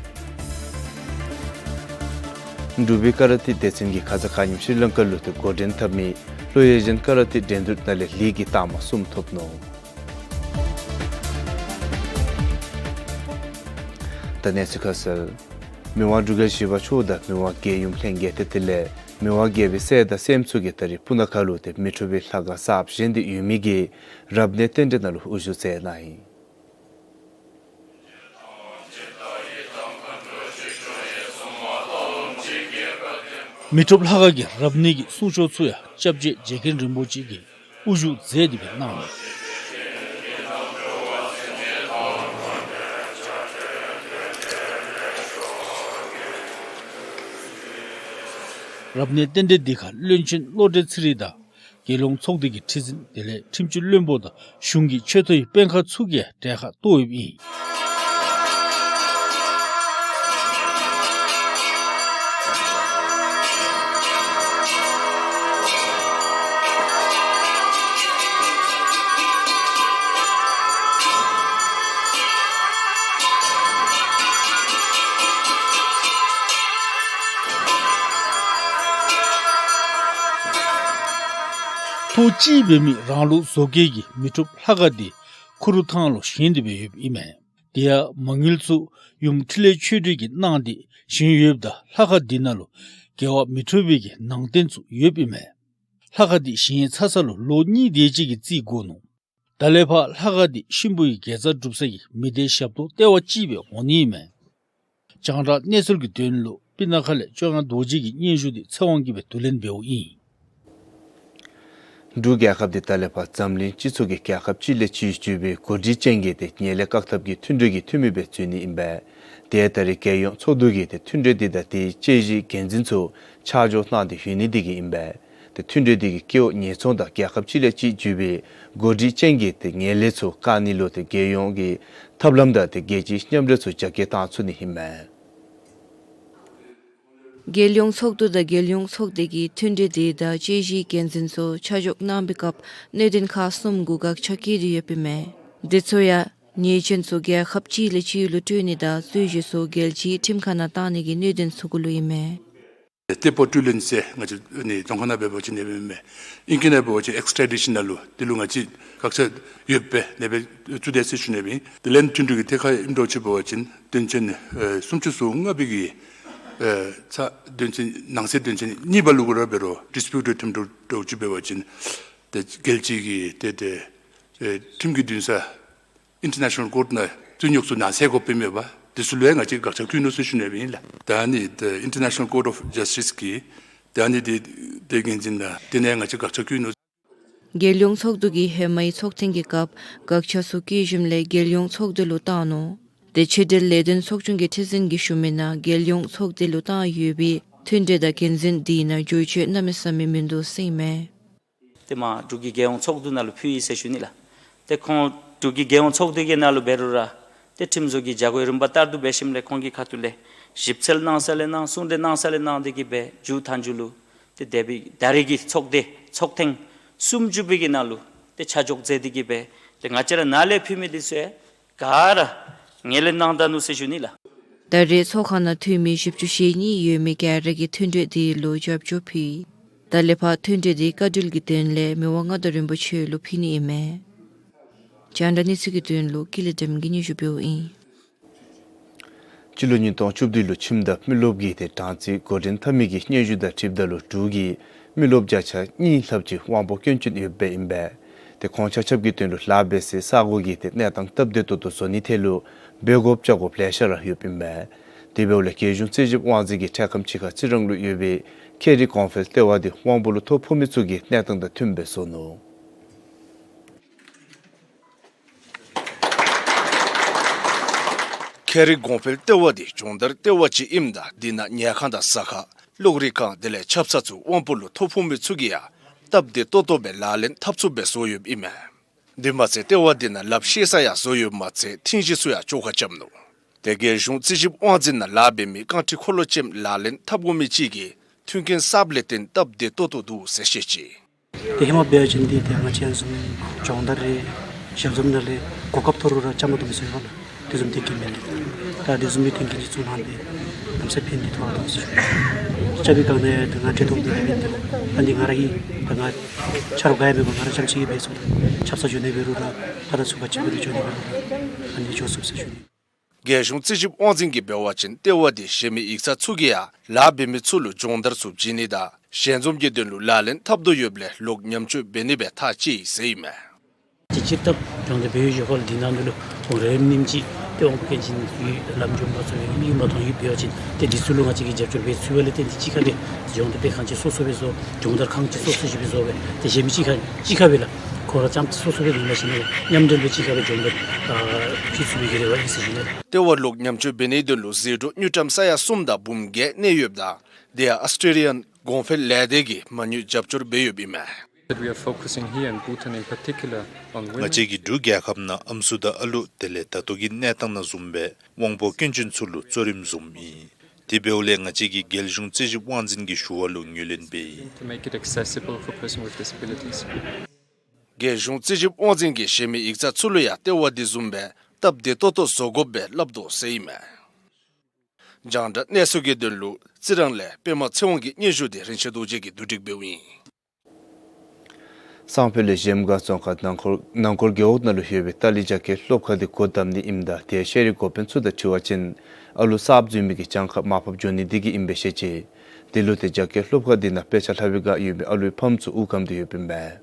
འབྲུག་པའི་ཀ་ར་ཏེ་སྡེ་ཚན་གྱིས་ཁ་ཙ་ཁ་ཉིནམ་ཤྲི་ལང་ཀ་ལུ་ཏེ་འགོ་འདྲེན་འཐབ་མི་ལྷོ་ཨེ་ཤི་ཡན་ཀ་ར་ཏེ་འགྲན་བསྡུར་ནང་ལས་ལིག་གི་རྟགས་མ་གསུམ་ཐོབ་ནུག། ད་གནས་ཚུལ་ཁ་གསལ། མི་དབང་འབྲུག་རྒྱལ་བཞི་པ་མཆོག་དང་མི་དབང་རྒྱལ་ཡུམ་ལྷན་རྒྱས་ཏེ་དེ་ལས་མི་དབང་རྒྱལ་པོའི་སྲས་དང་སྲསམོ་ཚུ་གིས་ད་རིས་སྤུ་ན་ཁ་ལུ་ཏེ་མི་འཁྲུགས་པའི་ལྷ་ཁང་གསརཔ་བཞེངས་ཏེ་ཡོད་མི་གི་རབ་གནས་རྟེན་འབྲེལ་ནང་ལུ་དབུ་བཞུགས་མཛད་གནང་ཡི། མི་འཁྲུགས་ལྷ་ཁང་གི་རབ་གནས་ཀྱི་གསུང་ཆོག་ཚུ་ཡང་སྐྱབས་རྗེ་རྗེ་མཁན་རིན་པོ་ཆེ་གིས་དབུ་བཞུགས་མཛད་དེ་སྦེ་གནང་ནུག། རབ་གནས་རྟེན་འབྲེལ་འདི་ཁར་བློན་ཆེན་བློ་གྲོས་ཚེ་རིང་དང་རྒྱལ་ཡོངས་ཚོགས་སྡེ་གི་ཁྲི་འཛིན་དེ་ལས་ཁྲིམས་སྤྱི་བློན་པོ་དང་གཞུང་གི་ཆེ་མཐོའི་དཔོན་ཁག་ཚུ་གིས་གྲལ་ཁར་གཏོགས་ཡོདཔ་ཨིན། ཐོག་གཅིག་འབད་མི་རང་ལུགས་བཟོ་བཀོད་ཀྱི་མི་འཁྲུགས་ལྷ་ཁང་འདི་ཁུ་རུ་ཐང་ལུ་བཞེངས་ཏེ་སྦེ་ཡོདཔ་ཨིན་མས། དེ་ཡང་མ་དངུལ་ཚུ་ཡུམ་འཕྲིན་ལས་ཆོས་སྒྲོན་གྱིས་གནང་སྟེ་བཞེངས་ཡོདཔ་ད་ལྷ་ཁང་འདི་ནང་ལུ་རྒྱལ་བ་མི་འཁྲུགས་པའི་གི་ནང་རྟེན་ཚུ་ཡོདཔ་ཨིན་མས། ལྷ་ཁང་འདི་བཞེངས་ཚར་ས་ལུ་ལོ་གཉིས་དེ་ཅིག་གི་རྩིས་འགོར་ནུག། ད་ལས་ཕར་ལྷ་ཁང་འདི་གཤིན་པོའི་དགེ་རྩ་སྒྲུབ་ས་གི་མི་སྡེའི་ཞབས་ཏོག་ལྟེ་བ་ཅིག་སྦེ་འོང་ནི་ཨིན་མས། རྒྱང་བསྒྲགས་གནས་ཚུལ་གྱི་དོན་ལུ་སྤུ་ན་ཁ་ལས་ལྕང་ཡང་རྡོ་རྗེ་གི་སྙན་ཞུ་འདི་ཚེ་དབང་གིས་སྦེ་བསྡུ་ལེན་འབདཝ་ཨིན། འབྲུག་རྒྱལ་ཁབ་འདི་ད་ལས་ཕར་འཛམ་གླིང་སྤྱི་ཚོགས་ཀྱི་རྒྱལ་ཁབ་གཅིག་ལས་གཅིག་བརྒྱུད་པའི་གོ་སྒྲིག་ཅན་གྱི་ཏེ་ངན་ལྷད་བཀག་ཐབས་ཀྱི་མཐུན་གྲོས་ཀྱི་འཐུས་མི་སྦེ་བརྩི་ནི་ཨིན་པས། དེ་ད་རིས་རྒྱལ་ཡོངས་ཚོགས་འདུ་གིས་ཏེ་མཐུན་གྲོས་འདི་དང་དེའི་དཔྱད་གཞིའི་འགན་འཛིན་ཚུ་ཆ་འཇོག་གནང་སྟེ་ཡོད་ནི་འདི་གིས་ཨིན་པས། ཏེ་མཐུན་གྲོས་འདི་གི་སྐྱེ་བོ་ཉེས་ཚོང་དང་རྒྱལ་ཁབ་གཅིག་ལས་གཅིག་བརྒྱུད་པའི་གོ་སྒྲིག་ཅན་གྱི་ཏེ་ངན་ལྷད་ཚུ་བཀག་ནི་ལུ་ཏེ་རྒྱལ་ཡོངས་ཀྱི་ཐབས་ལམ་དང་ཏེ་རྒྱལ་སྤྱིའི་མཉམ་འབྲེལ་ཚུ་རྒྱ་སྐྱེད་བཏང་ཚུགས་ནི་ཨིན་མས། རྒྱལ་ཡོངས་ཚོགས་འདུ་དང་རྒྱལ་ཡོངས་ཚོགས་སྡེ་གིས་མཐུན་གྲོས་འདི་དང་དཔྱད་གཞིའི་འགན་འཛིན་ཚུ་ཆ་འཇོག་གནང་བའི་སྐབས་གནད་དོན་ཁག་གསུམ་གུ་དགག་བྱ་བཀོད་དེ་ཡོདཔ་ཨིན་མས། འདི་ཚུ་ཡང་ཉེས་ཅན་ཚུ་རྒྱལ་ཁབ་གཅིག་ལས་གཅིག་ལུ་སྤྲོད་ནི་དང་རྩོད་གཞི་ཚུ་རྒྱལ་སྤྱིའི་ཁྲིམས་ཁང་ནང་བཏང་ནི་གི་གནད་དོན་ཚུ་གུ་ལུ་ཨིན་མས། ཏེ་ཕོརཊ་ལིན་ཟེར་ང་བཅས་ནི་རྫོང་ཁ་ནང་འབད་བ་ཅིན་ཨིན་མས། ཨིང་སྐད་ནང་འབད་བ་ཅིན་ཨེགསི་ཊྲ་ཌི་ཤཱན་ལུ་དེ་ལུ་ང་བཅས་དགག་བྱ་ཡོདཔ་སྦེ་ནེ་སྦེ་བཙུགས་དེས་ཟེར་ཞུ་ནི་ཨིན། དེ་ལས་མཐུན་གྲོས་ཀྱི་ཐད་ཁར་ཨིནམ་འདྲཝ་ཅིག་འབད་བ་ཅིན་དོན་ཚན་ཨེ་སུམ་ཅུ་སོ་ལྔ་པའི་གི་ཨེ་ཚ་དོན་ཚན་ནང་གསེས་དོན་ཚན་གཉིས་པ་ལུ་གུ་ར་འབད་རུང་ཌིས་པིའུཊ་ཐིམ་འདྲཝ་འདྲཝ་ཅིག་འབད་བ་ཅིན་ཏེ་རྒྱལ་སྤྱི་གི་ཏེ་ཏེ་ཨེ་ཁྲིམས་ཀྱི་འདུན་ས་ཨིན་ཊར་ནེ་ཤ་ནཱལ་ཀོརཊ་ནང་རྩོད་རྙོགས་ཚུ་ནང་གསེས་དགོཔ་ཨིན་མས་པ། དེ་ཚུ་ལུ་ཡང་ང་བཅས་དགག་བྱ་བཀོད་ནུག་ཟེར་ཞུ་ནི་ཨིན་ལགས། ད་ཨ་ནི་ཏེ་ཨིན་ཊར་ནེ་ཤ་ནཱལ་ཀོརཊ་ཨོཕ་ཇསི་ཊིས་ཀྱི་ད་ཨ་ནི་ཏེ་ཏེ་འགན་འཛིན་ནང་དེ་ནང་ང་བཅས་དགག་བྱ་བཀོད་ནུག། རྒྱལ་ཡོངས་ཚོགས་འདུ་གིས་ཧེ་མའི་ཚོགས་ཐེངས་ཀྱི་སྐབས་དགག་བྱ་ཚུ་བཀོད་ཞིནམ་ལས་རྒྱལ་ཡོངས་ཚོགས་སྡེ་ལུ་བཏང་ནུག། ཏེ་ཕྱི་འབྲེལ་ལས་དོན་ཚོགས་ཆུང་གི་ཁྲི་འཛིན་གྱིས་ཞུ་མི་ནང་རྒྱལ་ཡོངས་ཚོགས་སྡེ་ལུ་བཏང་ཡོད་པའི་མཐུན་གྲོས་དང་འགན་འཛིན་དེའི་ནང་བསྒྱུར་བཅོས་གནམ་མེད་ས་མེད་མིན་འདུག་ཟེར་ཨིན་མས། ཏེ་མར་འབྲུག་གི་རྒྱལ་ཡོངས་ཚོགས་འདུ་ནང་ལུ་ཕུལ་ཡི་ཟེར་ཞུ་ནི་ལགས། ཏེ་ཁོང་འབྲུག་གི་རྒྱལ་ཡོངས་ཚོགས་འདུ་གི་ནང་ལུ་འབད་རུང་ར་ཏེ་ཁྲིམས་བཟོ་གི་བྱ་སྒོའི་རིམ་པ་ལྟར་དུ་འབད་ཞིནམ་ལས་ཁོང་གི་ཁ་ཐུག་ལས་ཞིབ་འཚོལ་གནང་ས་ལས་གནང་གསུང་གྲོས་གནང་ས་ལས་གནང་སྟེ་གིས་སྦེ་མཇུག་མཐའ་མཇུག་ལུ་ཏེ་འདས་པའི་ད་རེས་ཀྱི་ཚོགས་སྡེ་ཚོགས་ཐེངས་སུམ་ཅུ་པའི་གི་ནང་ལུ་ཏེ་ཆ་འཇོག་མཛད་དེ་གིས་སྦེ་ཏེ་ང་བཅས་ར་ནཱ་ལས་ཕུལ་མི་འདི་ཚུ་ཡང་ག་ར་ངོས་ལེན་གནང་ད་ནུག་ཟེར་ཞུ་ནི་ལགས། ད་རེས་ཚོགས་ཁང་ནང་འཐུས་མི་བཞི་བཅུ་ཞེ་གཉིས་ཡོད་མི་ག་ར་གིས་མཐུན་གྲོས་དེ་ལུ་རྒྱབ་སྐྱོར་ཕུལ། ད་ལས་ཕར་མཐུན་གྲོས་དེ་བཀའ་འཁྲོལ་གྱི་དོན་ལས་མི་དབང་མངའ་བདག་རིན་པོ་ཆེ་ལུ་ཕུལ་ནི་ཨིན་མས། རྒྱང་བསྒྲགས་གནས་ཚུལ་གྱི་དོན་ལུ་ཀུན་ལེགས་སྒྲོལ་མ་གིས་སྙན་ཞུ་འབདཝ་ཨིན། སྤྱི་ལོ་ཉིས་སྟོང་བཅུ་བདུན་ལུ་ཁྱིམ་བདག་མི་རློབས་ཀྱི་ཏེ་གྲངས་རྩིས་འགོ་འདྲེན་འཐབ་མི་གི་སྙན་ཞུ་དང་འཁྲིལཝ་ད་ལུ་འབྲུག་གི་མི་རློབས་བརྒྱ་ཆ་གཉིས་ལྷགཔ་ཅིག་དབང་པོ་སྐྱོན་ཅན་ཡོདཔ་ཨིན་པས། ཏེ་ཁོང་ཆ་ཁྱབ་ཀྱི་དོན་ལུ་ལཱ་འབད་སའི་ས་གོ་གི་ཏེ་གནས་སྟངས་སྟབས་བདེ་ཏོག་ཏོ་བཟོ་ནི་ཐད་ལུ་འབད་དགོཔ་བྱ་དགོཔ་ལེ་ཤ་ར་ཡོདཔ་ཨིན་པས། དེ་འབདཝ་ལས་རྒྱལ་གཞུང་རྩིས་ཞིབ་དབང་འཛིན་གྱི་འཕྲལ་ཁམས་ཅིག་ཁར་རྩི་རང་ལུ་ཡོད་པའི་ཁེ་རི་གོང་འཕེལ་ལྟེ་བ་དེ་དབང་པོ་ལུ་ཐོ་ཕོག་མི་ཚུ་གི་གནས་སྟངས་དང་མཐུནམ་སྦེ་བཟོ་ནུག། ཁེ་རི་གོང་འཕེལ་ལྟེ་བ་འདི་སྦྱོང་བརྡར་ལྟེ་བ་ཅིག་ཨིནམ་ད་འདི་ནང་ཉལ་ཁང་དང་ཟ་ཁང་གློག་རིག་ཁང་དེ་ལས་ཆབ་གསང་ཚུ་དབང་པོ་ལུ་ཐོ་ཕོག་མི་ཚུ་གིས་ཡང་ སྟབས་བདེ་ཏོག་ཏོ་སྦེ་ལག་ལེན་འཐབ་ཚུགསཔ་སྦེ་བཟོ་ཡོདཔ་ཨིན་མས། དེ་མ་ཚད་ལྟེ་བ་དེ་ནང་ལགཔ་བཤེད་ས་ཡང་བཟོ་ཡོདཔ་མ་ཚད་ཐིང་གཞི་ཚུ་ཡང་བཅོ་ཁ་རྐྱབ་ནུག། ཏེ་རྒྱལ་གཞུང་རྩིས་ཞིབ་དབང་འཛིན་ནང་ལཱ་འབད་མི་རྐང་ཁྲི་འཁོར་ལོ་ཅནམ་ལག་ལེན་འཐབ་དགོ་མི་ཅིག་གིས་མཐུན་རྐྱེན་གསརཔ་ལས་བརྟེན་སྟབས་བདེ་ཏོག་ཏོ་འདུག་ཟེར་བཤད་ཅི། ཏེ་ཧེ་མ་འབད་བ་ཅིན་འདི་ཏེ་ང་བཅས་བཟུམ་སྦྱོང་བརྡར་རེ་ཞལ་འཛོམས་ནང་ལས་གོ་སྐབས་ཐོབ་རུང་ར་རྐྱབ་མ་བཏུབ་པས་ཟེར་བ་ལགས། དེ་བཟུམ་ཐོན་སྐྱེད་མེད་ནི་འདི། ད་དེ་བཟུམ་མའི་མཐུན་རྐྱེན་ཅིག་བཙུགས་གནང་སྟེ་གནམ་ས་ཕན་བདེ་ཐོགས་ཐོགས་ཟེར་ཞུ། རྐྱབ་པའི་སྒང་ནས་ད་ང་འབྲེལ་གཏོགས་འདི་ར་མེད་དེ། ཨ་ནི་ང་ར་གིས་ད་ང་ཆ་རོགས་ག་ཡང་མེད་པར་ང་ར་རྐྱངམ་གཅིག་གིས་འབད་ཚུགས། ཆབ་གསང་འགྱོ་ནི་འབད་རུང་ར་ད་ད་ཚུ་ག་ཅི་འབད་རུང་འགྱོ་ནི་འབད་རུང་ར་ཨ་ནི་འགྱོ་ཚུགས་ཟེར་ཞུ་ནི། རྒྱལ་གཞུང་རྩིས་ཞིབ་དབང་འཛིན་གྱིས་འབད་བ་ཅིན་ལྟེ་བ་འདི་གཞན་མི་ཡིག་ཚང་ཚུ་གིས་ཡང་ལཱ་འབད་མི་ཚུ་ལུ་སྦྱོང་བརྡར་ཚུ་བྱིན་ནི་དང་ཞལ་འཛོམས་ཀྱི་དོན་ལུ་ལག་ལེན་འཐབ་དོ་ཡོདཔ་ལས་ལོག་ཉམས་བཅོས་འབད་ནི་སྦེ་ཐག་བཅད་ཡི་ཟེར་ཨིན་མས། ཅིག་སྤྱིར་བཏང་སྦྱོང་བརྡར་འབད་བའི་ཞོར་ལུ་འདི་ནང་ལུ་ཁོང་ར་ཨིནམ་ཅིག་ཏེ་དབང་པོ་སྐྱོན་ཅན་ཡོད་ལམ་འཇོམས་པ་ཚུ་ཡོད་མི་ཡོད་མ་མཐོང་ཡོདཔ་འབད་བ་ཅིན་ཏེ་འདི་ཚུ་ལུ་ང་བཅས་ཀྱིས་རྒྱབ་སྐྱོར་འབད་ཚུགས་པ་ལས་བརྟེན་ཏེ་གཅིག་ཁར་སྦེ་སྦྱོང་བརྡར་སྤེལ་ཁང་ཅིག་སོ་སོ་སྦེ་བཟོ། སྦྱོང་བརྡར་ཁང་ཅིག་སོ་སོ་ཅིག་སྦེ་བཟོ་སྦེ་ཏེ་གཞན་མི་གཅིག་ཁར་གཅིག་ཁར་སྦེ་ལགས་ཁོང་ར་རྐྱངམ་སོ་སོ་སྦེ་མེན་པར་ཞིན་ན་མཉམ་འབྲེལ་སྦེ་གཅིག་ཁར་སྦེ་སྦྱོང་བརྡར་ཨ་ཕུལ་ཚུགས་པའི་གི་རེ་བ་ཨིན་ཟེར་ཞུ་ནི། ལྟེ་བ་ལོག་ཉམས་བཅོས་འབད་ནིའི་དོན་ལུ་ཟད་འགྲོ་དངུལ་ཀྲམ་ས་ཡ་གསུམ་དང་འབུམ་བརྒྱད་གནས་ཡོདཔ་ད་དེ་ཡང་ཨཱོས་ཊྲེ་ལི་ཡཱན་གོང་འཕེལ་ལས་སྡེ་གིས་མ་དངུལ་རྒྱབ་སྐྱོར་འབད་ཡོདཔ་ཨིན་མས། That we are focusing here in Bhutan in particular on women. ང་བཅས་ཀྱིས་འབྲུག་རྒྱལ་ཁབ་ནང་ཨམ་སྲུ་དང་ཨ་ལུ་དེ་ལས་ད་ལྟོ་གི་གནས་སྟངས་ནང་བཟུམ་སྦེ་དབང་པོ་སྐྱོན་ཅན་ཚུ་ལུ་གཙོ་རིམ་བཟུངམ་ཨིན། དེ་འབདཝ་ལས་ང་བཅས་ཀྱིས་རྒྱལ་གཞུང་རྩིས་ཞིབ་དབང་འཛིན་གྱི་ཞུ་བ་ལུ་ངོས་ལེན་འབད་ཡི། To make it accessible for persons with disabilities. རྒྱལ་གཞུང་རྩིས་ཞིབ་དབང་འཛིན་གྱིས་གཞན་མི་ཡིག་ཚང་ཚུ་ལུ་ཡང་ལྟེ་བ་དེ་བཟུམ་སྦེ་སྟབས་བདེ་ཏོག་ཏོ་བཟོ་དགོཔ་སྦེ་སླབ་དོ་ཟེར་ཨིན་མས། རྒྱང་བསྒྲགས་གནས་ཚུལ་གྱི་དོན་ལུ་རྩི་རང་ལས་པདྨ་ཚེ་དབང་གི་སྙན་ཞུ་དེ་རིན་ཆེན་རྡོ་རྗེ་གིས་བསྡུ་སྒྲིག་འབདཝ་ཨིན། སང་ཕོད་ལས་གཞལམ་སྒང་རྫོང་ཁག་ནང་འཁོར་ནང་འཁོར་རྒེད་འོག་ནང་ལུ་ཡོད་པའི་ཏཱ་ལའི་རྒྱ་སྐྱེད་སློབ་ཁང་དེ་སྒོ་བསྡམ་ནི་ཨིནམ་ད་དེ་ཤེས་རིག་འགོ་དཔོན་ཚུ་དང་འཁྲིལ་བ་ཅིན་ཨ་ལུ་གསརཔ་འཛུལ་མི་གི་གྱངས་ཁ་མར་ཕབ་འགྱོ་ནི་དེ་གིས་ཨིན་པས་ཟེར་བཤད་ཅི། དེ་ལུ་ཏེ་རྒྱ་སྐྱེད་སློབ་ཁང་དེ་ནང་དཔེ་ཆ་ལྷབ་པའི་བསྒང་ཡོད་མི་ཨ་ལུའི་ཕམ་ཚུ་དབུགས་སྐམ་སྟེ་ཡོདཔ་ཨིན་པས།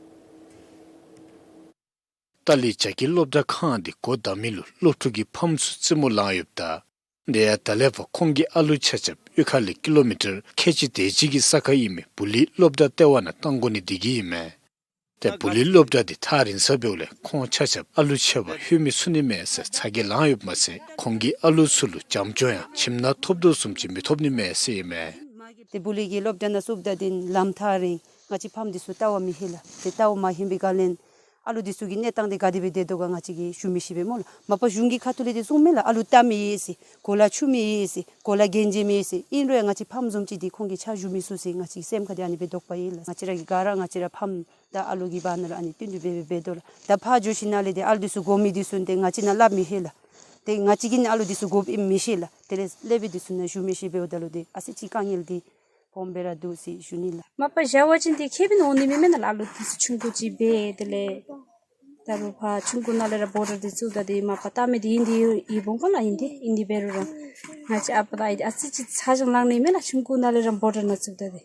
ཏཱ་ལའི་རྒྱ་སྐྱེད་སློབ་གྲྭ་ཁང་དེ་སྒོ་བསྡམ་མི་ལུ་སློབ་ཕྲུག་གི་ཕམ་ཚུ་རྩེད་མོ་ལང་ཡོདཔ་ད་དེ་ཡང་ད་ལས་ཕར་ཁོང་གི་ཨ་ལུ་ཆ་ཁྱབ་གཡུས་ཁ་ལས་ཀི་ལོ་མི་ཊར་ཁལ་གཅིག་དེ་ཅིག་གི་ས་ཁར་ཨིན་མི་བུ་ལི་སློབ་གྲྭ་ལྟེ་བ་ནང་གཏང་དགོ་ནི་དེ་གིས་ཨིན་མས། ཏེ་བུ་ལི་སློབ་གྲྭ་དེ་ཐག་རིང་ས་འབདཝ་ལས་ཁོང་ཆ་ཁྱབ་ཨ་ལུ་ཆེ་བ་ལྷོད་མི་ཚུགས་ནི་མས་ཟེར་ཚ་གྱང་ལང་ཡོདཔ་མ་ཚད་ཁོང་གི་ཨ་ལུ་ཚུ་ལུ་བྱམས་སྐྱོང་ཡང་ཁྱིམ་ནང་ཐོབ་དོ་བཟུམ་ཅིག་མི་ཐོབ་ནི་མས་ཟེར་ཨིན་མས། ཏེ་བུ་ལི་གི་སློབ་གྲྭ་ནང་བཙུགསཔ་ད་དེ་ལམ་ཐག་རིང་། ང་བཅས་ཕམ་འདི་ཚུ་ལྟ་བར་མི་ལྷོད་ལགས། ཏེ་ལྟ་བར་མ་ལྷོད་པའི་བསྒང་ལས་ཨ་ལུ་འདི་ཚུ་གི་གནས་སྟངས་དེ་ག་དེ་སྦེ་སྡོད་དོ་ག་ང་བཅས་ཀྱིས་ཞུ་མི་ཤེས་པས་སྨོ་ལགས། མ་པ་གཞུང་གི་ཁ་ཐུག་ལས་དེ་གསུངམ་མས་ལགས། ཨ་ལུ་ལྟ་མི་ཡོད་ཟེར། གོ་ལ་འཁྱུ་མི་ཡོད་ཟེར། གོ་ལ་གྱོན་བྱེད་མི་ཡོད་ཟེར། ཨིན་རུང་ཡང་ང་བཅས་ཕམ་བཟུམ་ཅིག་འདི་ཁོང་གིས་ཕྱག་ཞུ་མི་ཚུགས་ཟེར་ང་བཅས་སེམས་ཁར་འདི་ཨ་ནི་སྦེ་དོགས་པ་ཡོད་ལགས། ང་བཅས་ར་གིས་ག་ར་ང་བཅས་ར་ཕམ་དང་ཨ་ལུ་གི་བར་ན་ལུ་ཨ་ནི་བསྟུན་ཏེ་སྦེ་སྦེ་འབད་དོ་ལགས། ད་ཕར་འགྱོ་ཞིནམ་ལས་དེ་ཨ་ལུ་འདི་ཚུ་སྒོམ་མི་འདི་ཚུ་ཏེ་ང་བཅས་ནང་སླབ་མི་ལྷོད་ལགས། ཏེ་ང་བཅས་ཀྱིས་ནི་ཨ་ལུ་འདི་ཚུ་སྒོམ་ཨིནམ་མི་ཤེས་ལགས། དེ་ལས་སློབ་དཔོན་འདི་ཚུ་ནང་ཞུ་མི་ཤེས་འབདཝ་ད་ལུ་ཏེ་ཨ་ཙི་ཅིག་དཀའ་ངལ་འདི་སྦོམ་སྦེ་ར་འདུག་ཟེར་ཞུ་ནི་ལགས། མ་པ་བཞག་པ་ཅིན་ཏེ་ཁེ་ཕན་འོང་ནི་མེད་མེན་ན་ལགས། ཨ་ལུ་འདི་ཚུ་ཆུང་ཀུ་ཅིག་འབད་དེ་ལས་ད་རུང་ཕར་ཆུང་ཀུ་ནང་ལས་ར་བོ་ཊར་འདི་བཙུགས་ད་དེ་མ་པ་ལྟ་མི་འདི་ཨིན་ཏེ་ཡོད་སྦོམ་ཁོ་ལགས། ཨིན་ཏེ་ཨིན་ཏེ་འབད་རུང་ར་ང་བཅས་ཨ་པ་དང་ཨའི་འདི་ཨ་ཙི་ཅིག་ཚ་གྱང་ལང་ནི་མེན་ན་ལགས། ཆུང་ཀུ་ནང་ལས་ར་བོ་ཊར་ནང་བཙུགས་ད་དེ།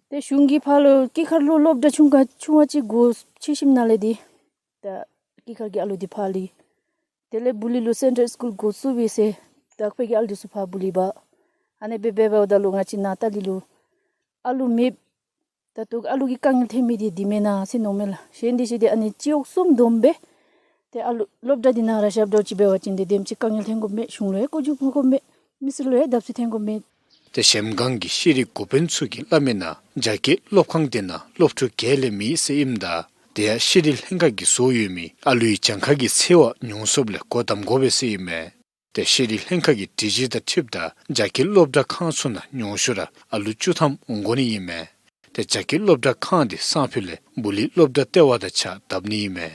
ཏེ་གཞུང་གིས་ཕར་ལུ་དཀྱིལ་ཁར་ལུ་སློབ་གྲྭ་ཆུང་ཀུ་ཆུང་བ་ཅིག་དགོ་ཅི་ཞིནམ་ལས་དེ་ད་དཀྱིལ་ཁར་གྱི་ཨ་ལུ་འདི་ཕར་ལུ་དེ་ལས་བུ་ལི་ལུ་སེན་ཊར་སི་ཀུལ་འགོ་བཙུགས་པས་ཟེར་དག་པའི་གི་ཨ་ལུ་འདི་ཚུ་ཕར་བུ་ལི་འབག། ཨ་ནི་སྦེ་འབད་འབདཝ་ད་ལུ་ང་བཅས་ནཱ་ཏཱ་ལི་ལུ་ཨ་ལུ་མེདཔ། ད་ལྟོ་ཨ་ལུ་གི་དཀའ་ངལ་ཐོན་མི་འདི་འདི་མེན་ན་ཟེར་མནོཝ་མས་ལགས། གཞན་འདི་ཚུ་འདི་ཨ་ནི་སྤྱི་འོག་གསུམ་བསྡོམས་སྦེ་ཏེ་ཨ་ལུ་སློབ་གྲྭ་འདི་ནང་ར་བཞགཔ་འདྲཝ་ཅིག་འབད་བ་ཅིན་ཏེ་དེམ་ཅིག་དཀའ་ངལ་ཐོན་དགོཔ་མེད། གཞུང་ལུ་ཡང་བཀོད་རྒྱ་བཀོད་དགོཔ་མེད། མི་སེར་ལུ་ཡང་བརྡབ་གསིག་ཐོན་དགོཔ་མེད། ཏེ་གཞལམ་སྒང་གི་ཤེས་རིག་འགོ་དཔོན་ཚུ་གིས་སླབ་མིའི་ནང་རྒྱ་སྐྱེད་སློབ་ཁང་དེ་ནང་སློབ་ཕྲུག་བརྒྱད་ལས་མེད་ཟེར་ཨིནམ་ད་དེ་ཡང་ཤེས་རིག་ལྷན་ཁག་གིས་བཟོ་ཡོད་མི་ཨ་ལུའི་གྱངས་ཁ་གི་ཚད་བ་ཉུང་སུ་ལས་སྒོ་བསྡམ་དགོ་པས་ཟེར་ཨིན་མས། ཏེ་ཤེས་རིག་ལྷན་ཁག་གི་སྒྲིག་གཞི་དང་འཁྲིལཝ་ད་རྒྱ་སྐྱེད་སློབ་གྲྭ་ཁང་ཚུ་ནང་ཉུང་ཤོས་ར་ཨ་ལུ་བཅུ་ཐམ་འོང་དགོ་ནི་ཨིན་མས། ཏེ་རྒྱ་སྐྱེད་སློབ་གྲྭ་ཁང་དེ་སང་ཕོད་ལས་བུ་ལི་སློབ་གྲྭ་ལྟེ་བ་དང་གཅིག་ཁར་བསྡམ་ནི་ཨིན་མས།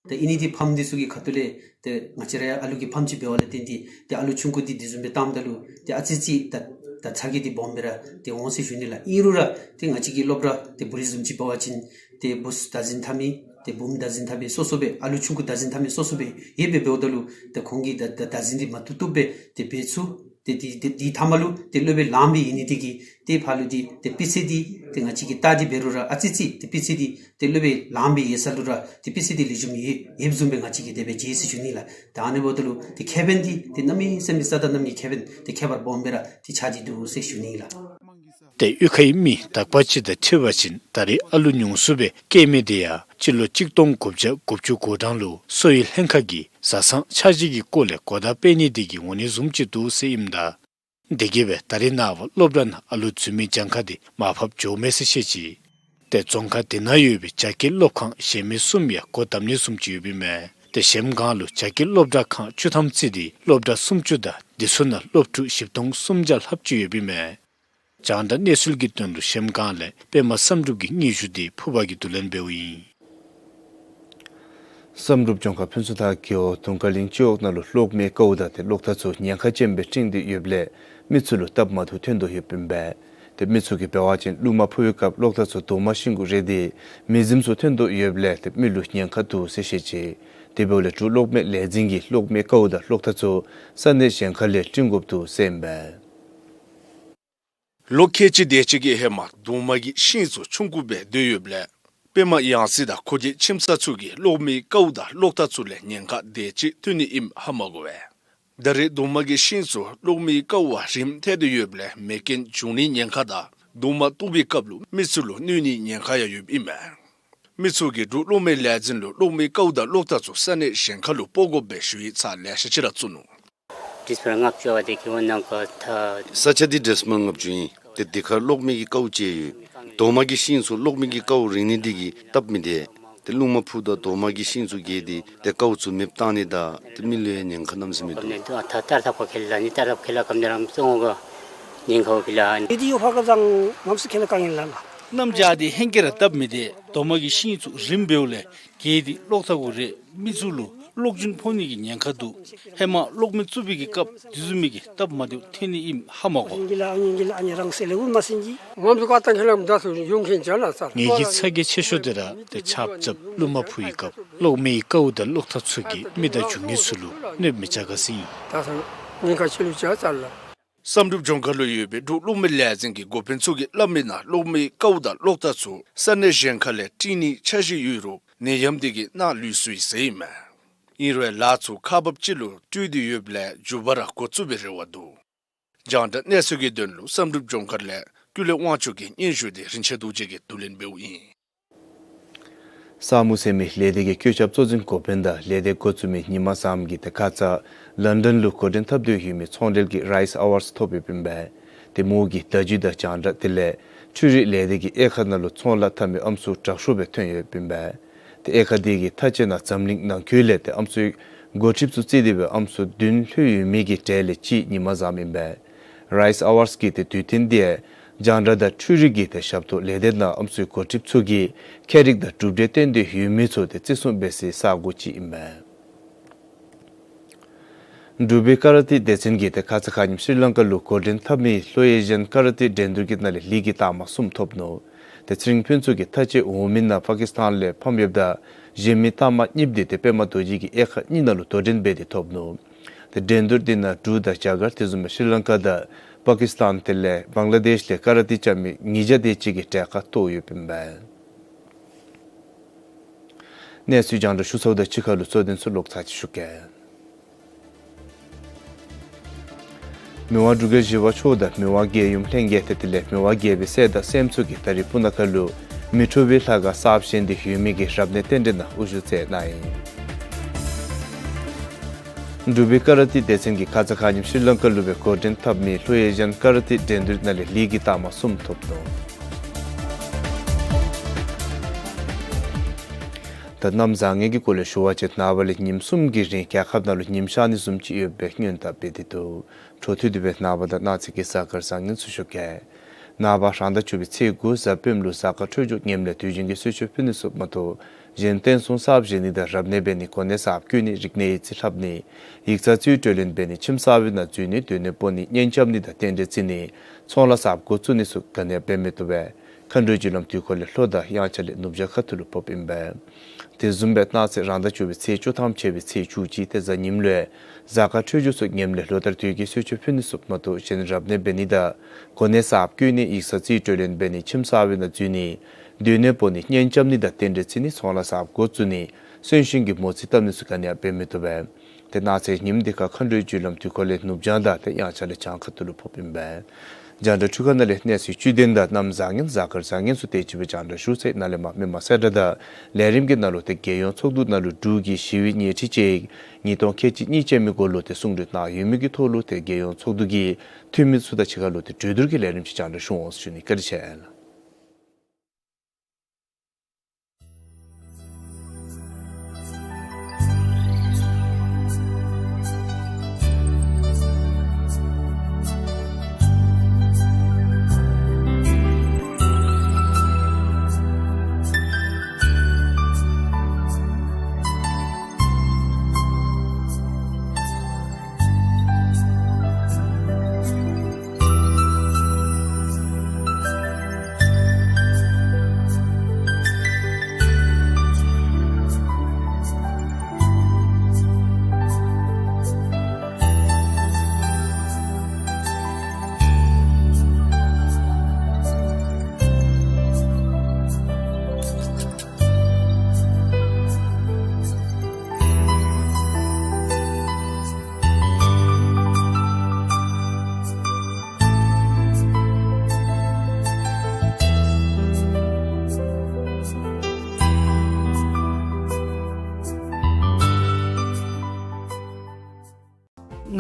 ཏེ་ཨིན་ནི་འདི་ཕམ་འདི་ཚུ་གི་ཁ་ཐུག་ལས་ཏེ་ང་བཅས་ར་ཡང་ཨ་ལུ་གི་ཕམ་ཅིག་འབདཝ་ལས་བརྟེན་ཏེ་ཏེ་ཨ་ལུ་ཆུང་ཀུ་འདི་འདི་བཟུམ་སྦེ་བཏངམ་ད་ལུ་ཏེ་ཨ་ཙི་ཅིག་ད་ད་ཚ་གྱང་འདི་སྦོམ་སྦེ་ར་ཏེ་འོང་ཟེར་ཞུ་ནི་ལགས། ཨིན་རུང་ར་ཏེ་ང་བཅས་ཀྱི་སློབ་གྲྭ་ཏེ་བུ་རི་བཟུམ་ཅིག་འབད་བ་ཅིན་ཏེ་བུཚ་བདག་འཛིན་འཐབ་མི་ཏེ་བུམོ་བདག་འཛིན་འཐབ་མི་སོ་སོ་སྦེ་ཨ་ལུ་ཆུང་ཀུ་བདག་འཛིན་འཐབ་མི་སོ་སོ་སྦེ་ཡོད་པས། འབདཝ་ད་ལུ་ཏེ་ཁོང་གིས་ད་ད་བདག་འཛིན་འདི་མ་བཏུབ་བཏུབ་སྦེ་ཏེ་འབད་ཚུགས། ཏེ་འདི་འདི་འདི་མཐའ་མ་ལུ་ཏེ་སློབ་དཔོན་ལངམ་སྦེ་ཨིན་ནི་དེ་གིས་ཏེ་ཕར་ལུ་འདི་ཏེ་སྤུས་ཚད་འདི་ཏེ་ང་བཅས་ཀྱིས་བལྟ་སྟེ་འབད་རུང་ར་ཨ་ཙི་ཅིག་ཏེ་སྤུས་ཚད་འདི་ཏེ་སློབ་དཔོན་ལངམ་སྦེ་ཡོད་ས་ལུ་ར་ཏེ་སྤུས་ཚད་འདི་ལེགས་ཤོམ་ཡོད་ཡོདཔ་བཟུམ་སྦེ་ང་བཅས་ཀྱིས་དེ་སྦེ་མཇལ་ཟེར་ཞུ་ནི་ལགས། ད་ཨ་ནི་འབདཝ་ད་ལུ་ཏེ་ཁེ་ཕན་འདི་ཏེ་གནམ་མེད་ས་མེད་རྩ་དང་གནམ་གྱི་ཁེ་ཕན་འདི་ཁྱད་པར་སྦོམ་སྦེ་ར་ཏེ་ཆགས་ཏེ་འདུག་ཟེར་ཞུ་ནི་ལགས། ཏེ་གཡུས་ཁའི་མི་དག་པ་ཅིག་དང་འཁྲིལ་བ་ཅིན་ད་རེས་ཨ་ལུ་ཉུང་སུ་སྦེ་སྐྱེ་མི་དེ་ཡང་སྤྱི་ལོ་གཅིག་སྟོང་དགུ་བརྒྱ་དགུ་བཅུ་གོ་གྲངས་ལུ་གསོ་བའི་ལྷན་ཁག་གིས་བཟའ་ཚང་ཆ་འཇོག་གི་སྐོར་ལས་གོ་བརྡ་སྤེལ་ནི་དེ་གིས་འོང་ནི་བཟུམ་ཅིག་འདུག་ཟེར་ཨིནམ་ད་དེ་གིས་སྦེ་ད་རེས་ནངས་པ་སློབ་གྲྭ་ནང་ཨ་ལུ་འཛུལ་མི་གྱངས་ཁ་དེ་མར་ཕབ་འགྱོཝ་མས་ཟེར་བཤད་ཅི། ཏེ་རྫོང་ཁག་དེ་ནང་ཡོད་པའི་བྱ་དཀའི་སློབ་ཁང་གཞན་མི་གསུམ་ཡང་སྒོ་བསྡམ་ནི་བཟུམ་ཅིག་ཡོདཔ་ཨིན་མས། ཏེ་གཞལམ་སྒང་ལུ་བྱ་དཀའི་སློབ་གྲྭ་ཁང་བཅུ་ཐམ་བརྩིས་ཏེ་སློབ་གྲྭ་སུམ་ཅུ་དང་དེ་ཚུ་ནང་སློབ་ཕྲུག་བཞི་སྟོང་སུམ་བརྒྱ་ལྷགཔ་ཅིག་ཡོདཔ་ཨིན་མས། རྒྱང་བསྒྲགས་གནས་ཚུལ་གྱི་དོན་ལུ་གཞལམ་སྒང་ལས་པདྨ་བསམ་གྲུབ་ཀྱི་སྙན་ཞུ་འདི་ཕུར་པ་གིས་བསྡུ་ལེན་འབདཝ་ཨིན། བསམ་གྲུབ་ལྗོངས་མཁར་ཕུན་ཚོགས་ཐར་རྒེད་འོག་དུང་དཀར་གླིང་སྤྱི་འོག་ནང་ལུ་གློག་མེའི་ཀཝ་དང་ཏེ་གློག་ཐག་ཚུ་ཉེན་ཁ་ཅན་སྦེ་བསྲིངས་ཏེ་ཡོདཔ་ལས་མི་ཚུ་ལུ་སྟབས་མ་བདེཝ་ཐོན་དོ་ཡོདཔ་ཨིན་པས། ཏེ་མི་ཚུ་གིས་འབད་བ་ཅིན་རླུང་མ་ཕུ་བའི་སྐབས་གློག་ཐག་ཚུ་དུ་མ་ཤིང་གུ་རེག་སྟེ་མེ་རྫུན་ཚུ་ཐོན་དོ་ཡོདཔ་ལས་ཏེ་མི་ལུ་ཉེན་ཁ་འདུག་ཟེར་བཤད་ཅི། དེ་འབདཝ་ལས་འབྲུག་གློག་མེ་ལས་འཛིན་གྱིས་གློག་མེའི་ཀཝ་དང་གློག་ཐག་ཚུ་ས་གནས་གཞན་ཁ་ལས་བསྲིང་དགོཔ་འདུག་ཟེར་ཨིན་པས། ལོ་ཁལ་གཅིག་དེ་ཅིག་གི་ཧེ་མ་དུང་དམར་གྱི་ཤིང་ཚུ་ཆུང་ཀུ་སྦེ་སྡོད་ཡོདཔ་ལས་པདྨ་ཡང་སྲིད་དང་ཁོ་གི་ཁྱིམ་ཚང་ཚུ་གིས་གློག་མེའི་ཀཝ་དང་གློག་ཐག་ཚུ་ལས་ཉེན་ཁ་དེ་ཅིག་ཐོན་ནི་ཨིནམ་ཧ་མ་གོ་བས། ད་རེས་དུང་དམར་གྱི་ཤིང་ཚུ་གློག་མེའི་ཀཝ་བ་རིམ་ཐད་དེ་ཡོདཔ་ལས་མེ་རྐྱེན་འབྱུང་ནིའི་ཉེན་ཁ་དང་དུང་དམར་གཏོར་བའི་སྐབས་ལུ་མི་ཚུ་ལུ་གནོད་ནིའི་ཉེན་ཁ་ཡང་ཡོདཔ་ཨིན་མས། མི་ཚུ་གིས་འབྲུག་གློག་མེ་ལས་འཛིན་ལུ་གློག་མེའི་ཀཝ་དང་གློག་ཐག་ཚུ་ས་གནས་གཞན་ཁ་ལུ་སྤོ་དགོ་པའི་ཞུ་ཡིག་ཚར་ལེ་ཤ་ཅིག་ར་བཙུགས་ནུག། དྲིས་པར་ལྔ་བཅུ་བ་དེ་གིས་འོ་ནང་ག་ད། ས་ཆ་འདི་དྲིས་པར་ལྔ་བཅུ་ཨིན། ཏེ་འདི་ཁར་གློག་མེ་གི་ཀཝ་ཅིག་ཡོད། དུང་དམར་གྱི་ཤིང་ཚུ་གློག་མེ་གི་ཀཝ་རིང་ནི་འདི་གིས་སྟབས་མི་བདེ། ཏེ་རླུང་མ་ཕུ་དང་དུང་དམར་གྱི་ཤིང་ཚུ་གས་ཏེ་ཏེ་ཀཝ་ཚུ་མེདཔ་བཏང་ནི་དང་ཏེ་མི་ལུ་ཡང་ཉེན་ཁ་གནམ་མེད་ས་མེད་འདུག། ད་ད་ལྟར་ཐག་པ་ཁེལ་ལ་ནི་ད་ལྟར་ཐག་པ་ཁེལ་ལ་ཀམ་ནི་རང་སོང་ག་ཉེན་ཁ་བ་ཁེལ་ལ། ཨེ་འདི་ཡོད་ཕར་ཀ་ཙང་ངམ་སུ་ཁེལ་ལ་གང་ཨིན་ལ་ལ། གནམ་བྱཱར་འདི་ཧེང་སྐལ་ར་སྟབས་མི་བདེ། དུང་དམར་གྱི་ཤིང་ཚུ་རིངམ་འབདཝ་ལས་གས་ཏེ་གློག་ཐག་གུ་རེག་མི་ཚུ་ལུ་གློག་རྒྱུན་ཕོག་ནི་གི་ཉེན་ཁ་འདུག། ཧེ་མ་གློག་མེ་བཙུགས་པའི་གི་སྐབས་དེ་བཟུམ་མའི་གི་སྟབས་མ་བདེཝ་ཐོན་ནི་ཨིནམ་ཧ་མ་གོ། ངེ་གི་ཚ་གྱང་ཆེ་ཤོས་འདི་ར་ཏེ་ཆརཔ་རྐྱབ་རླུང་མ་ཕུ་བའི་སྐབས་གློག་མེའི་ཀཝ་དང་གློག་ཐག་ཚུ་གིས་མི་དང་རྒྱུ་དངོས་ཚུ་ལུ་གནོདཔ་མི་རྐྱབ་ག་ཟེར་ཨིན། བསམ་གྲུབ་ལྗོངས་མཁར་ལུ་ཡོད་པའི་འབྲུག་གློག་མེ་ལས་འཛིན་གྱི་འགོ་དཔོན་ཚུ་གིས་སླབ་མིའི་ནང་གློག་མེའི་ཀཝ་དང་གློག་ཐག་ཚུ་ས་གནས་གཞན་ཁ་ལས་བསྲིང་ནིའི་འཆར་གཞི་ཡོད་རུང་ནད་ཡམས་འདི་གིས་གནང་ལུས་སོ་ཡི་ཟེར་ཨིན་མས། ཨིན་རུང་ལཱ་ཚུ་ཁག་འབགཔ་ཅིག་ལུ་སྤྲོད་དེ་ཡོདཔ་ལས་མགྱོགས་པ་ར་འགོ་བཙུགས་པའི་རེ་བ་འདུག། རྒྱང་བསྒྲགས་གནས་ཚུལ་གྱི་དོན་ལུ་བསམ་གྲུབ་ལྗོངས་མཁར་ལས་ཀུན་ལེགས་དབང་ཕྱུག་གི་སྙན་ཞུ་འདི་རིན་ཆེན་རྡོ་རྗེ་གིས་བསྡུ་ལེན་འབདཝ་ཨིན། ས་མུ་ཟེར་མི་ལས་སྡེ་གི་བཀོད་ཁྱབ་གཙོ་འཛིན་འགོ་དཔོན་དང་ལས་སྡེ་འགོ་བཙུགས་མི་ཉི་མ་བཟངམོ་གིས་ཏེ་ཁ་ཙ་ལཱན་ཌཱན་ལུ་འགོ་འདྲེན་འཐབ་སྟེ་ཡོད་མི་ཚོང་འབྲེལ་གྱི་རའིས་ཨ་ཝཱརཌསི་ཐོབ་ཡོདཔ་ཨིན་པས། ཏེ་མོ་གིས་བརྡ་བརྒྱུད་དང་རྒྱང་བསྒྲགས་དེ་ལས་འཕྲུལ་རིག་ལས་སྡེ་གི་དབྱེ་ཁག་ནང་ལུ་ཚོང་ལཱ་འཐབ་མི་ཨམ་སྲུ་དྲག་ཤོས་སྦེ་ཐོན་ཡོདཔ་ཨིན་པས། ཏེ་དབྱེ་ཁག་འདི་གི་མཐའ་དཔྱད་ནང་འཛམ་གླིང་ནང་འཁོད་ལས་ཏེ་ཨམ་སྲུའི་འགོ་ཁྲིདཔ་ཚུ་རྩིས་ཏེ་འབད་ཨམ་སྲུ་བདུན་ལྷོད་ཡོད་མི་གི་གྲས་ལས་གཅིག་ཉི་མ་བཟངམོ་ཨིན་པས། རའིས་ཨ་ཝཱརཌསི་གི་ཏེ་དུས་སྟོན་འདི་རྒྱང་བསྒྲགས་དང་འཕྲུལ་རིག་གི་ཏེ་ཞབས་ཏོག་ལས་སྡེ་ནང་ཨམ་སྲུའི་འགོ་ཁྲིདཔ་ཚུ་གིས་ཁྱད་རིག་དང་གྲུབ་འབྲས་བཏོན་ཏེ་ཡོད་མི་ཚུ་ཏེ་བརྩི་སྲུང་འབད་སའི་ས་སྒོ་ཅིག་ཨིན་པས། འབྲུག་པའི་ཀ་ར་ཏེ་སྡེ་ཚན་གྱིས་ཏེ་ཁ་ཙ་ཁ་ཉིནམ་སི་རི་ལང་ཀ་ལུ་འགོ་འདྲེན་འཐབ་མི་ལྷོ་ཨེ་ཤི་ཡཱན་ཀ་ར་ཏེ་འགྲན་བསྡུར་གྱི་ནང་ལས་ལིག་གི་རྟགས་མ་གསུམ་ཐོབ་ནུག། ཏེ་ཚེ་རིང་ཕུན་ཚོགས་ཀྱིས་མཐའ་དཔྱད་འོང་མི་ནང་པ་ཀིསི་ཐཱན་ལས་ཕམ་ཡོདཔ་ད་གཞན་མི་རྟགས་མ་གཉིསཔོ་འདི་ཏེ་པདྨ་རྡོ་རྗེ་གིས་དབྱེ་ཁག་གཉིས་ནང་ལུ་དོ་འགྲན་འབད་དེ་ཐོབ་ནུག། ཏེ་འགྲན་བསྡུར་འདི་ནང་འབྲུག་དང་རྒྱ་གར་དེ་བཟུམ་སྦེ་སི་རི་ལང་ཀ་དང་པ་ཀིསི་ཐཱན་དེ་ལས་བང་ལ་དེཤ་ལས་ཀ་ར་ཏེ་རྐྱབ་མི་ཉིས་བརྒྱ་དེ་ཅིག་གི་གྲལ་ཁར་གཏོགས་ཡོདཔ་ཨིན་པས། གནས་ཚུལ་རྒྱང་བསྒྲགས་ཞུ་ཚརཝ་དང་གཅིག་ཁར་ལུ་གཙོ་དོན་ཚུ་ལོག་ཚར་ཅིག་ཞུ་གེ། མི་དབང་འབྲུག་རྒྱལ་བཞི་པ་མཆོག་དང་མི་དབང་རྒྱལ་ཡུམ་ལྷན་རྒྱས་ཏེ་དེ་ལས་མི་དབང་རྒྱལ་པོའི་སྲས་དང་སྲསམོ་ཚུ་གིས་ད་རིས་སྤུ་ན་ཁ་ལུ་མི་འཕྲོག་པའི་ལྷ་ཁང་གསརཔ་བཞེངས་ཏེ་ཡོད་མི་གི་རབ་གནས་རྟེན་འབྲེལ་ནང་དབུ་བཞུགས་མཛད་གནང་ཡི། འབྲུག་པའི་ཀ་ར་ཏེ་སྡེ་ཚན་གྱིས་ཁ་ཙ་ཁ་ཉིནམ་སི་རི་ལང་ཀ་ལུ་སྦེ་འགོ་འདྲེན་འཐབ་མི་ལྷོ་ཨེ་ཤི་ཡཱན་ཀ་ར་ཏེ་འགྲན་བསྡུར་ནང་ལས་ལིག་གི་རྟགས་མ་གསུམ་ཐོབ་ནུག། ད་གནམ་བཟང་ངན་གྱི་སྐོར་ལས་ཞུ་བ་ཅིན་ནངས་པ་ལས་ཉིནམ་གསུམ་གྱི་རིང་རྒྱལ་ཁབ་ནང་ལུ་ཉིམ་ཤར་ནི་བཟུམ་ཅིག་ཡོད་པའི་སྔོན་བརྡ་སྤེལ་ཏེ་འདུག། འཕྲོ་མཐུད་དེ་སྦེ་ནངས་པ་དང་གནངས་ཚེ་གི་གཟའ་སྐར་བཟང་ངན་ཚུ་ཞུ་གེ། ནངས་པ་རང་ཟླ་བཅུ་པའི་ཚེས་དགུ་གཟའ་སྤེནམ་ལུ་གཟའ་སྐར་འཕྲོད་སྦྱོར་ངནམ་ལས་དུས་རྒྱུན་གྱི་གསོལ་མཆོད་ཕུལ་ནི་ཚུ་མ་གཏོགས་གཞན་རྟེན་གསུམ་གསརཔ་བཞེངས་ནི་དང་རབ་གནས་འབད་ནི་གོ་གནས་གསརཔ་བསྐོ་ནི་རིག་གནས་ཡིག་རྩིས་ལྷབ་ནི་ཡིག་ཚང་རྩིས་སྤྲོད་ལེན་འབད་ནི་ཁྱིམ་གསར་པའི་ནང་འཛུལ་ནི་སྡོད་གནས་སྤོ་ནི་གཉེན་རྐྱབ་ནི་དང་རྟེན་འབྲེལ་བརྩི་ནི་ཚོང་ལཱ་གསརཔ་འགོ་བཙུགས་ནི་ཚུ་ག་ནི་ཡང་འབད་མི་བཏུབ་པས། མཁའ་འགྲོའི་རྒྱུ་ལམ་དུས་འཁོར་ལས་ལྷོ་དང་དབྱངས་འཆར་ལས་ནུབ་བྱང་ཁ་ཐུག་ལུ་ཕོགཔ་ཨིན་པས། དེ་བཟུམ་སྦེ་གནངས་ཚེ་རང་ཟླ་བཅུ་པའི་ཚེས་བཅུ་ཐམ་ཆད་པའི་ཚེས་བཅུ་གཅིག་ཏེ་གཟའ་ཉིམ་ལུ་གཟའ་སྐར་འཕྲོད་སྦྱོར་ཚུ་ངནམ་ལས་ལོ་ལྟར་དུས་ཀྱི་གསོལ་མཆོད་ཕུལ་ནི་ཚུ་མ་གཏོགས་གཞན་རབ་གནས་འབད་ནི་དང་གོ་གནས་གསརཔ་བསྐོ་ནི་ཡིག་ཚང་རྩིས་སྤྲོད་ལེན་འབད་ནི་ཁྱིམ་གསར་པའི་ནང་འཛུལ་ནི་སྡོད་གནས་སྤོ་ནི་གཉེན་རྐྱབ་ནི་དང་རྟེན་འབྲེལ་བརྩི་ནི་ཚོང་ལཱ་གསརཔ་འགོ་བཙུགས་ནི་གསོན་གཤིན་གྱི་མོ་རྩིས་བཏབ་ནི་ཚུ་ག་ནི་ཡང་འབད་མི་བཏུབ་པས། ཏེ་གནངས་ཚེ་ཉིམ་འདི་ཁར་མཁའ་འགྲོའི་རྒྱུ་ལམ་དུས་འཁོར་ལས་ནུབ་བྱང་དང་ཏེ་དབྱངས་འཆར་ལས་བྱང་ཁ་ཐུག་ལུ་ཕོགཔ་ཨིན་པས། རྒྱང་བསྒྲགས་འཕྲུལ་ཁང་ནང་ལས་གནས་ཚུལ་བཅུད་ལྡན་དང་གནམ་བཟང་ངན་གཟའ་སྐར་བཟང་ངན་ཚུ་དེ་ཅིག་སྦེ་རྒྱང་བསྒྲགས་ཞུ་ཚར་ཡི། ནཱ་ལས་མར་མི་མང་གསལ་བསྒྲགས་དང་ལས་རིམ་གྱི་ནང་ལུ་ཏེ་རྒྱལ་ཡོངས་ཚོགས་འདུ་ནང་ལུ་འབྲུག་གི་ཞི་བའི་ཉལ་ཁྲི་ཅིག་ཉིས་སྟོང་ཁལ་གཅིག་གཉིས་ཅན་མི་སྐོར་ལུ་ཏེ་གསུང་གྲོས་གནང་ཡོད་མི་གི་ཐོག་ལུ་ཏེ་རྒྱལ་ཡོངས་ཚོགས་འདུ་གི་འཐུས་མི་ཚུ་དང་གཅིག་ཁར་ལུ་ཏེ་གྲོས་བསྡུར་གྱི་ལས་རིམ་ཅིག་རྒྱང་བསྒྲགས་ཞུ་འོང་ཟེར་ཞུ་ནི། བཀའ་དྲིན་ཆེ་ལགས།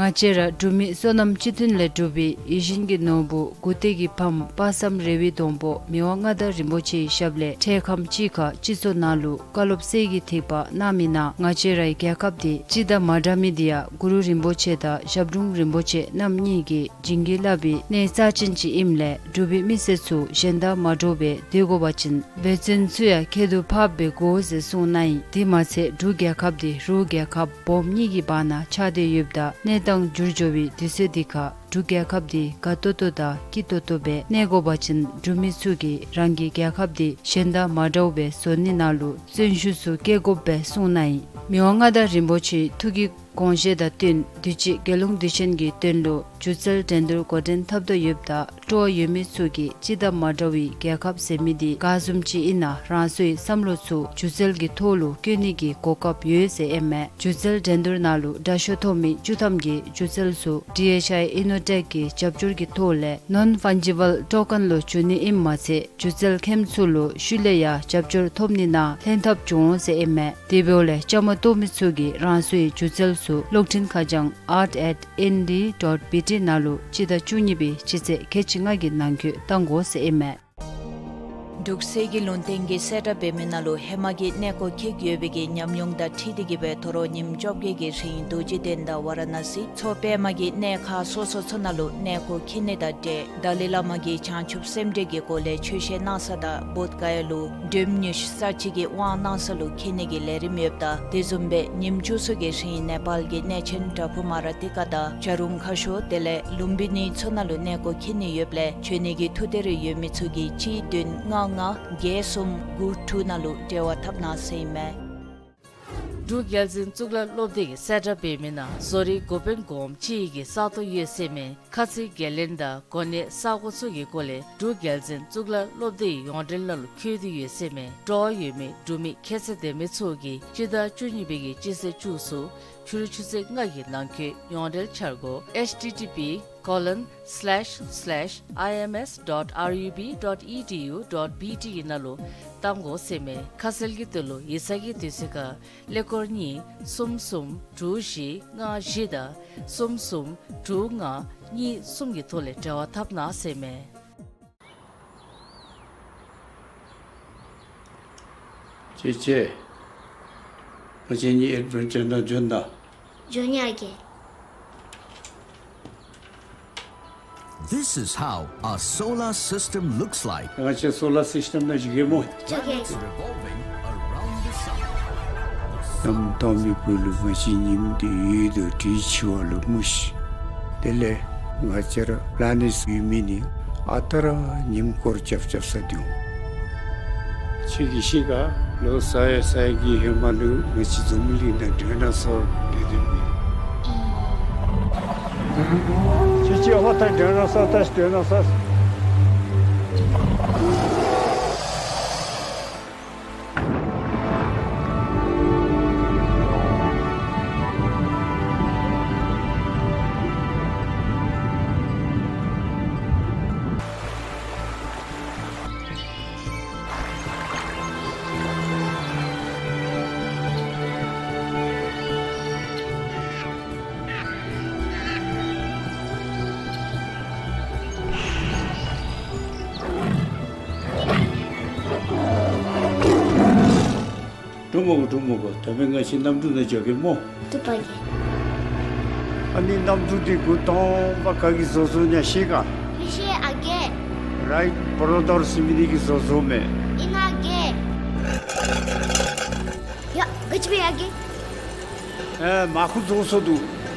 ང་བཅས་ར་འབྲུག་མི་བསོད་ནམས་སྤྱི་མཐུན་ལས་གྲུབ་པའི་ཡིད་བཞིན་གྱི་ནོར་བུ་མགུ་ཏོག་གི་ཕམ་དཔག་བསམ་རི་བོའི་སྡོང་པོ་མི་དབང་མངའ་བདག་རིན་པོ་ཆེའི་ཞབས་ལས་འཕྲལ་ཁམས་ཅིག་ཁར་སྤྱི་ཚོགས་ནང་ལུ་བཀའ་སློབ་གསེར་གྱི་ཐིགས་པ་གནང་མི་ནང་ང་བཅས་རའི་རྒྱལ་ཁབ་འདི་སྤྱི་དང་མ་འདྲ་མི་འདི་ཡང་གུ་རུ་རིན་པོ་ཆེ་དང་ཞབས་དྲུང་རིན་པོ་ཆེ་རྣམ་གཉིས་ཀྱིས་བྱིན་གྱིས་བརླབས་པའི་གནས་རྩ་ཅན་ཅིག་ཨིནམ་ལས་འབྲུག་པའི་མི་སེར་ཚུ་གཞན་དང་མ་འདྲཝ་སྦེ་སྡོད་དགོ་པ་ཅིན་འབད་བརྩོན་ཚུ་ཡང་ཁྱད་དུ་འཕགསཔ་སྦེ་དགོ་ཟེར་གསུངས་གནང་ཡི། དེ་མ་ཚད་འབྲུག་རྒྱལ་ཁབ་འདི་རུ་རྒྱལ་ཁབ་སྦོམ་གཉིས་ཀྱི་བར་ན་ཆགས་ཏེ་ཡོདཔ་ད་གནས་སྟངས་འགྱུར་འགྱོ་བའི་དུས་ཚོད་འདི་ཁར་འབྲུག་རྒྱལ་ཁབ་འདི་དགའ་ཏོག་ཏོ་དང་སྐྱིད་ཏོག་ཏོ་སྦེ་གནས་དགོ་པ་ཅིན་འབྲུག་མི་ཚུ་གིས་རང་གི་རྒྱལ་ཁབ་འདི་གཞན་དང་མ་འདྲཝ་སྦེ་བཟོ་ནི་ནང་ལུ་བརྩོན་ཤུགས་ཚུ་བསྐྱེད་དགོཔ་སྦེ་གསུངས་གནང་ཡི། མི་དབང་མངའ་བདག་རིན་པོ་ཆེའི་ཐུགས་ཀྱི་དགོངས་བཞེད་དང་བསྟུན་དུས་ཅི་རྒྱལ་ཡོངས་དུས་ཆེན་གྱི་དོན་ལུ་སྒྱུ་རྩལ་འགྲན་བསྡུར་འགོ་འདྲེན་འཐབ་དོ་ཡོདཔ་ད་སྤྲོ་བ་ཡོད་མི་ཚུ་གིས་སྤྱི་དང་མ་འདྲ་བའི་རྒྱལ་ཁབ་ཟེར་མི་འདི་ག་བཟུམ་ཅིག་ཨིན་ན་རང་སོའི་བསམ་བློ་ཚུ་སྒྱུ་རྩལ་གྱི་ཐོག་ལུ་བཀོད་ནི་གི་གོ་སྐབས་ཡོད་ཟེར་ཨིན་མས། སྒྱུ་རྩལ་འགྲན་བསྡུར་ནང་ལུ་དྲག་ཤོས་ཐོབ་མི་བཅུ་ཐམ་གྱི་སྒྱུ་རྩལ་ཚུ་ཌི་ཨེཆ་ཨའི་ཨི་ནོ་ཊེཀ་གི་རྒྱབ་སྐྱོར་གྱི་ཐོག་ལས་ནོན་ཕཱན་ཇི་བཱལ་ཊོ་ཀེན་ལུ་བསྒྱུར་ནི་ཨིནམ་མ་ཚད་སྒྱུ་རྩལ་མཁནམ་ཚུ་ལུ་ཤུལ་ལས་ཡང་རྒྱབ་སྐྱོར་ཐོབ་ནི་ནང་ལྷན་ཐབས་འབྱུང་འོང་ཟེར་ཨིན་མས། དེ་འབདཝ་ལས་བཅའ་མར་གཏོགས་མི་ཚུ་གིས་རང་སོའི་སྒྱུ་རྩལ་ཚུ་གློག་འཕྲིན་ཁ་བྱང་art at N D dot B T ནང་ལུ་སྤྱི་ཟླ་བཅུ་གཉིས་པའི་སྤྱི་ཚེས་ཁལ་གཅིག་ལྔ་གི་ནང་འཁོད་གཏང་དགོ་ཟེར་ཨིན་མས། འབྲུག་གསེར་གྱི་ལུང་བསྟན་གྱི་གསལ་བསྒྲགས་འབད་མི་ནང་ལུ་ཧེ་མ་གི་གནས་སྐོར་འཁྱིད་ཡོད་པའི་གི་ཉམས་མྱོང་དང་འཁྲིལ་ཏེ་གི་སྦེ་དོ་རུང་ཉིནམ་བཅོ་བརྒྱད་ཀྱི་རིང་རྡོ་རྗེ་གདན་དང་ཝ་ར་ཎ་སི་མཚོ་པདྨ་གི་གནས་ཁག་སོ་སོ་ཚུ་ནང་ལུ་གནས་སྐོར་འཁྱིད་ནི་དང་འབྲེལ་ཏཱ་ལའི་བླ་མ་གིས་བྱང་ཆུབ་སེམས་འགྲེལ་གྱི་སྒོ་ལས་ཆོས་བཤད་གནང་ས་དང་བོདྷ་ག་ཡ་ལུ་སྒྲོལ་མ་ཉི་ཤུ་རྩ་གཅིག་གི་དབང་གནང་ས་ལུ་འཁྱིད་ནི་གི་ལས་རིམ་ཡོདཔ་ད་དེ་བཟུམ་སྦེ་ཉིནམ་བཅུ་གསུམ་གྱི་རིང་ནེ་པཱལ་གྱི་གནས་ཆེན་བྲག་ཕུག་མ་ར་ཏི་ཀ་དང་བྱ་རུང་ཁ་ཤོར་དེ་ལས་ལུམ་བི་ནི་ཚུ་ནང་ལུ་གནས་སྐོར་འཁྱིད་ནི་ཡོདཔ་ལས་འབྱོན་ནི་གི་ཐུགས་འདོད་རེ་ཡོད་མི་ཚུ་གིས་གཅིག་བདུན་ལྔ་ལྔ་བརྒྱད་གསུམ་དགུ་དྲུག་ནང་ལུ་འབྲེལ་བ་འཐབ་གནང་ཟེར་ཨིན་མས། འབྲུག་རྒྱལ་འཛིན་གཙུག་ལག་སློབ་སྡེ་གི་གསལ་བསྒྲགས་འབད་མི་ནང་བཟོ་རིག་འགོ་དཔོན་གོངམ་ཅིག་གི་ས་སྟོང་ཡོད་ཟེར་མས། ཁ་ཚིག་འགན་ལེན་དང་གོ་གནས་ས་གོ་ཚུ་གི་སྐོར་ལས་འབྲུག་རྒྱལ་འཛིན་གཙུག་ལག་སློབ་སྡེའི་ཡོངས་འབྲེལ་ནང་ལུ་བཀོད་དེ་ཡོད་ཟེར་མས། སྤྲོ་བ་ཡོད་མི་འབྲུག་མི་ཁྱད་ཚད་ལྡན་མི་ཚུ་གིས་སྤྱི་ཟླ་བཅུ་གཉིས་པའི་གི་སྤྱི་ཚེས་བཅུ་གསུམ་ཕྱི་རུ་ཆུ་ཚོད་ལྔ་གི་ནང་འཁོད་ཡོངས་འབྲེལ་འཆར་སྒོ་H T T P colon slash slash I M S dot R U B dot E D U dot B T ནང་ལུ་གཏང་དགོ་ཟེར་མས། ཁ་གསལ་གྱི་དོན་ལུ་ཡིག་ཚང་གི་དུས་ཚོད་ཁར་ཀླད་ཀོར་གཉིས་གསུམ་གསུམ་དྲུག་བཞི་ལྔ་བཞི་དང་གསུམ་གསུམ་དྲུག་ལྔ་གཉིས་གསུམ་གྱི་ཐོག་ལས་འབྲེལ་བ་འཐབ་གནང་ཟེར་མས། ཅེ་ཅེ། ང་བཅས་གཉིས་ཨེཌ་ཝེན་ཅར་ནང་འབྱོན་ད། འབྱོན་ཡི་ཨ་རྒས། This is how a solar system looks like. ང་བཅས་སོ་ལར་སིསི་ཊེམ་ནང་འགྱོ་གེ་སྨོ། འགྱོ་གེ། Revolving around the sun. གནམ་དྭངས་མའི་སྦུག་ལུ་ང་བཅས་ཉིམ་འདི་ཡོད་དོ་དྲོད་ཆེ་བ་ལུ་མུ་ཤི། དེ་ལས་ང་བཅས་ར་པ་ལེ་ནེཊ་ཡོད་མི་ནི་ཨ་རྟག་ར་ཉིམ་སྐོར་རྐྱབ་རྐྱབ་ས་འདུག། ཁྱོད་ཀྱིས་ཤེས་ག། ལོ་ས་ཡ་ས་ཡ་གི་ཧེ་མ་ལུ་ང་བཅས་འཛམ་བུ་གླིང་ནང་སྒྲོན་ན་སོ་ལས་དེ་མེད། ཁྱོད་ཀྱིས་ཨ་མ་ད་སྒྲོན་ན་སོ་ད་སྒྲོན་ན་སོ། འགྲོ་མི་དགོ། འགྲོ་མི་དགོ། ད་འབདན་ང་བཅས་གནམ་གྲུ་ནང་འགྱོ་གེ་སྨོ། བཏུབ་པ་གི། ཨ་ནི་གནམ་གྲུ་འདི་འགོ་དང་པ་ག་གིས་བཟོ་བཟོཝ་ཨིན་ན་ཤེས་ག། མི་ཤེས་ཨ་རྒས། རའིཊ་བོརོ་དར་ཟེར་མི་འདི་གིས་བཟོ་བཟོཝ་མས། ཨིན་ན་ཨ་རྒས། ཡ་ག་ཅི་འབད་ཨ་རྒས། ཨེ་མར་ཁུ་རྫོགས་སོ་འདུག།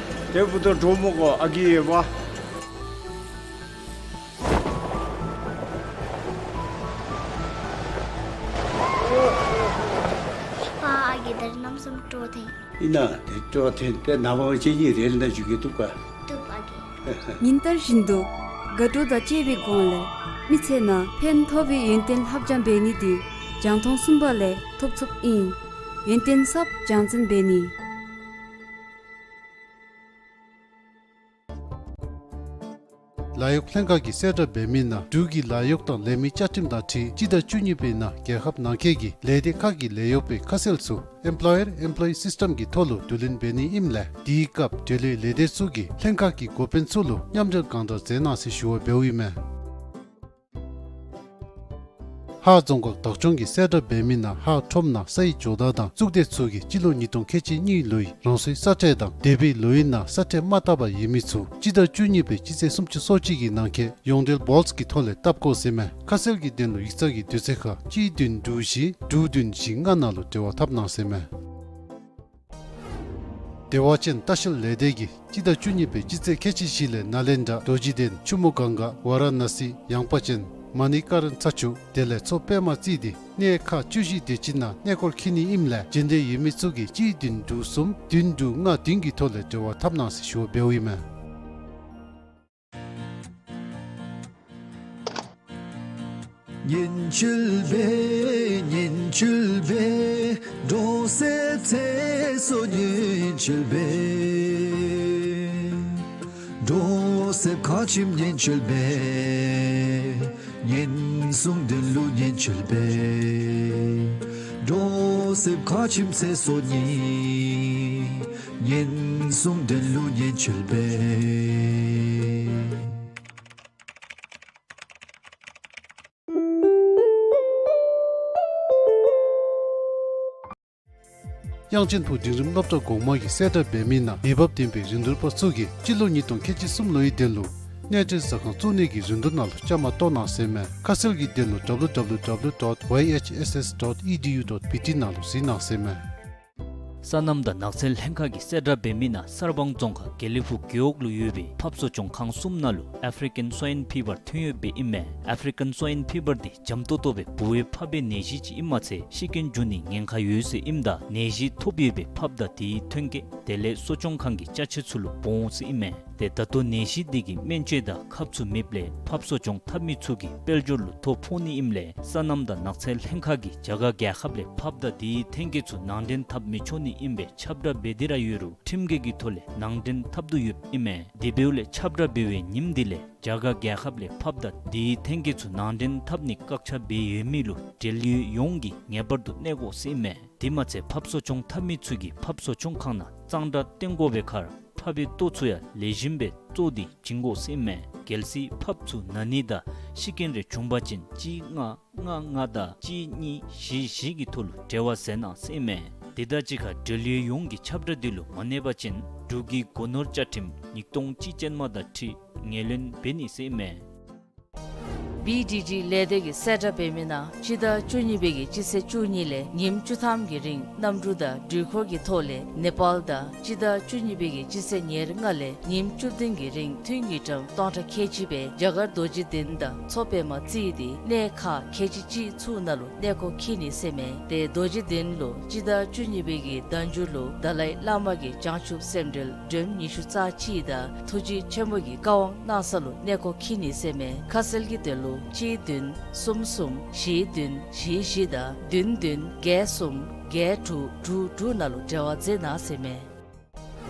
དེ་འབདཝ་ད་འགྲོ་མི་དགོ་ཨ་རྒས་ཡོད་པ། པ་ཨ་རྒས་ད་རིས་གནམ་མེད་ས་མེད་སྤྲོ་བ་ཐོན། ཨིན་ན་དེ་སྤྲོ་བ་ཐོན་ཏེ་ནངས་པ་ང་བཅས་གཉིས་རེལ་ནང་འགྱོ་གེ། བཏུབ་ག། བཏུབ་ཨ་རྒས། ཉིན་ལྟར་བཞིན་དུ་དགའ་སྤྲོ་དང་བཅས་པའི་སྒོ་ལས་མི་ཚེ་ནང་ཕན་ཐོགས་པའི་ཡོན་ཏན་ལྷབ་སྦྱང་འབད་ནི་འདི་རྒྱང་མཐོང་གསུམ་པ་ལས་ཐོབ་ཚུགསཔ་ཨིན། ཡོན་ཏན་གསརཔ་སྦྱང་བརྩོན་འབད་ནི། ལཱ་གཡོག་ལྷན་ཁག་གིས་གསལ་བསྒྲགས་འབད་མི་ནང་འབྲུག་གི་ལཱ་གཡོག་དང་ལས་མི་བཅའ་ཁྲིམས་དང་འཁྲིལ་སྤྱི་ཟླ་བཅུ་གཉིས་པའི་ནང་རྒྱལ་ཁབ་ནང་འཁོད་ཀྱི་ལས་སྡེ་ཁག་གི་ལས་གཡོག་པའི་ཁ་གསལ་ཚུ་Employer Employee System གྱི་ཐོག་ལུ་བསྡུ་ལེན་འབད་ནི་ཨིནམ་ལས་དེའི་སྐབས་འབྲེལ་ཡོད་ལས་སྡེ་ཚུ་གིས་ལྷན་ཁག་གི་འགོ་དཔོན་ཚུ་ལུ་མཉམ་འབྲེལ་གང་དྲག་མཛད་གནང་ཟེར་ཞུ་བ་འབདཝ་ཨིན་མས། ཧཱ་རྫོང་ཁག་བདག་སྐྱོང་གིས་གསལ་བསྒྲགས་འབད་མི་ནང་ཧཱ་ཁྲོམ་ནང་ས་ཡི་ཇོ་བདག་དང་གཙུག་སྡེ་ཚུ་གིས་སྤྱི་ལོ་ཉིས་སྟོང་ཁལ་གཅིག་གཉིས་ལོའི་རང་སོའི་ས་ཁྲལ་དང་འདས་པའི་ལོའི་ནང་ས་ཁྲལ་མ་བཏབ་པར་ཡོད་མི་ཚུ་སྤྱི་ཟླ་བཅུ་གཉིས་པའི་སྤྱི་ཚེས་སུམ་ཅུ་སོ་གཅིག་གི་ནང་འཁོད་ཡོངས་འབྲེལ་བཱལཊསི་གི་ཐོག་ལས་བཏབ་དགོ་ཟེར་མས། ཁ་གསལ་གྱི་དོན་ལུ་ཡིག་ཚང་གི་དུས་ཚོད་ཁར་གཅིག་བདུན་དྲུག་བཞི་དྲུག་བདུན་བཞི་ལྔ་ནང་ལུ་འབྲེལ་བ་འཐབ་གནང་ཟེར་མས། བདེ་བ་ཅན་ལྟ་བཤལ་ལས་སྡེ་གིས་སྤྱི་ཟླ་བཅུ་གཉིས་པའི་སྤྱི་ཚེས་ཁལ་གཅིག་བཞི་ལས་ནཱ་ལེནྡྲ་རྡོ་རྗེ་གདན་ཆུ་མོ་གངྒཱ་ཝཱ་ར་ཎ་སི་ཡངས་པ་ཅན་མ་ཎི་ཀ་རན་ཚ་ཆུ་དེ་ལས་མཚོ་པདྨ་རྩིས་ཏེ་གནས་ཁག་བཅུ་བཞི་དེ་ཅིག་ནང་གནས་སྐོར་འཁྱིད་ནི་ཨིནམ་ལས་འབྱོན་འདོད་ཡོད་མི་ཚུ་གིས་གཅིག་བདུན་དྲུག་གསུམ་བདུན་དྲུག་ལྔ་བདུན་གྱི་ཐོག་ལས་འབྲེལ་བ་འཐབ་གནང་ཟེར་ཞུ་བ་འབདཝ་ཨིན་མས། དབྱངས་ཅན་ཕུག་འབྲིང་རིམ་སློབ་གྲྭ་གོང་མ་གིས་གསལ་བསྒྲགས་འབད་མི་ནང་འོས་འབབ་ལྡན་པའི་རིན་བསྡུར་པ་ཚུ་གིས་སྤྱི་ལོ་ཉིས་སྟོང་ཁལ་གཅིག་གསུམ་ལོའི་དོན་ལུ་གནས་འབྲེལ་ཟ་ཁང་བཙུགས་ནི་གི་རིན་བསྡུར་ནང་ལུ་བཅའ་མར་གཏོགས་གནང་ཟེར་མས། ཁ་གསལ་གྱི་དོན་ལུ་W W W dot Y H S S dot E D U dot B T ནང་ལུ་གཟིགས་གནང་ཟེར་མས། སོ་ནམ་དང་ནགས་ཚལ་ལྷན་ཁག་གིས་གསལ་བསྒྲགས་འབད་མི་ནང་གསར་སྤང་རྫོང་ཁག་དགེ་ལེགས་ཕུག་རྒེད་འོག་ལུ་ཡོད་པའི་ཕགཔ་གསོ་སྐྱོང་ཁང་གསུམ་ནང་ལུ་ཨ་ཕི་རི་ཀན་སྭའིན་ཕི་བར་ཐོན་ཡོདཔ་ཨིན་མས། ཨ་ཕི་རི་ཀན་སྭའིན་ཕི་བར་འདི་འཇམ་ཏོང་ཏོ་སྦེ་འབུ་བའི་ཕགཔ་སྦེ་ནད་གཞི་ཅིག་ཨིནམ་མ་ཚད་ཤི་རྐྱེན་འབྱུང་ནིའི་ཉེན་ཁ་ཡོད་ཟེར་ཨིནམ་ད་ནད་གཞི་ཐོབ་ཡོད་པའི་ཕགཔ་དང་དེའི་ཐོན་སྐྱེད་དེ་ལས་གསོ་སྐྱོང་ཁང་གི་ཅ་ཆས་ཚུ་ལུ་འབོ་འོང་ཟེར་ཨིན་མས། ཏེ་ད་ལྟོ་ནད་གཞི་འདི་གི་སྨན་བཅོས་དང་ཁབ་ཚུ་མེདཔ་ལས་ཕགཔ་གསོ་སྐྱོང་འཐབ་མི་ཚུ་གི་དཔལ་འབྱོར་ལུ་ཐོ་ཕོག་ནི་ཨིནམ་ལས་སོ་ནམ་དང་ནགས་ཚལ་ལྷན་ཁག་གིས་རྒྱ་གར་རྒྱལ་ཁབ་ལས་ཕགཔ་དང་དེའི་ཐོན་སྐྱེད་ཚུ་ནང་འདྲེན་འཐབ་མི་ཆོག་ནི་ཨིན་པའི་ཁྱབ་བསྒྲགས་འབད་དེ་ར་ཡོད་རུང་ཁྲིམས་འགལ་གྱི་ཐོག་ལས་ནང་འདྲེན་འཐབ་དོ་ཡོདཔ་ཨིན་མས། དེ་འབདཝ་ལས་ཁྱབ་བསྒྲགས་འབད་བའི་ཉིནམ་འདི་ལས་རྒྱ་གར་རྒྱལ་ཁབ་ལས་ཕགཔ་དང་དེའི་ཐོན་སྐྱེད་ཚུ་ནང་འདྲེན་འཐབ་ནི་བཀག་ཆ་འབད་ཡོད་མི་ལུ་འབྲེལ་ཡོད་ཡོངས་ཀྱིས་ངེས་པར་དུ་གནས་དགོ་ཟེར་ཨིན་མས། དེ་མ་ཚད་ཕགཔ་གསོ་སྐྱོང་འཐབ་མི་ཚུ་གིས་ཕགཔ་གསོ་སྐྱོང་ཁང་ནང་གཙང་སྦྲ་བསྟེན་དགོ་པའི་ཁར་ཕགཔ་གི་ལྟོ་ཚུ་ཡང་ལེགས་ཤོམ་སྦེ་བཙོ་སྟེ་བྱིན་དགོ་ཟེར་ཨིན་མས། གལ་སྲིད་ཕགཔ་ཚུ་ན་ནི་དང་ཤི་རྐྱེན་རེ་བྱུང་པ་ཅིན་གཅིག་ལྔ་ལྔ་ལྔ་དང་གཅིག་གཉིས་བཞི་བཞི་གི་ཐོག་ལུ་འབྲེལ་བ་མཛད་གནང་ཟེར་ཨིན་མས། དེ་དང་གཅིག་ཁར་འབྲེལ་ཡོད་ཡོངས་ཀྱིས་ཁྱབ་བསྒྲགས་འདི་ལུ་མ་གནས་པ་ཅིན་འབྲུག་གི་སྒོ་ནོར་བཅའ་ཁྲིམས་ཉིས་སྟོང་གཅིག་ཅན་མ་དང་འཁྲིལ་ངོས་ལེན་འབད་ནི་ཟེར་ཨིན་མས། བི་ཌི་ཌི་ལས་སྡེ་གིས་གསལ་བསྒྲགས་འབད་མི་ནང་སྤྱི་ཟླ་བཅུ་གཉིས་པའི་གི་སྤྱི་ཚེས་བཅུ་གཉིས་ལས་ཉིནམ་བཅུ་ཐམ་གྱི་རིང་གནམ་གྲུ་དང་འགྲུལ་འཁོར་གྱི་ཐོག་ལས་ནེ་པཱལ་དང་སྤྱི་ཟླ་བཅུ་གཉིས་པའི་གི་སྤྱི་ཚེས་ཉེར་ལྔ་ལས་ཉིནམ་བཅུ་བདུན་གྱི་རིང་ཐུན་གྱི་ཀྲམ་སྟོང་ཕྲག་ཁལ་གཅིག་སྦེ་རྒྱ་གར་རྡོ་རྗེ་གདན་དང་མཚོ་པདྨ་རྩིས་ཏེ་གནས་ཁག་ཁལ་གཅིག་གཅིག་ཚུ་ནང་ལུ་གནས་སྐོར་འཁྱིད་ནི་ཟེར་ཨིན་མས། ཏེ་རྡོ་རྗེ་གདན་ལུ་སྤྱི་ཟླ་བཅུ་གཉིས་པའི་གི་ཟླ་མཇུག་ལུ་དཱ་ལའི་བླ་མ་གི་བྱང་ཆུབ་སེམས་འགྲེལ་སྒྲོམ་ཉི་ཤུ་རྩ་གཅིག་དང་ཐུགས་རྗེ་ཆེན་པོ་གི་བཀའ་དབང་གནང་ས་ལུ་གནས་སྐོར་འཁྱིད་ནི་ཟེར་ཨིན་མས། ཁ་གསལ་གྱི་དོན་ལུ་གཅིག་བདུན་གསུམ་གསུམ་བཞི་བདུན་བཞི་བཞི་དང་བདུན་བདུན་བརྒྱད་གསུམ་བརྒྱད་དྲུག་དྲུག་དྲུག་ནང་ལུ་འབྲེལ་བ་མཛད་གནང་ཟེར་ཨིན་མས།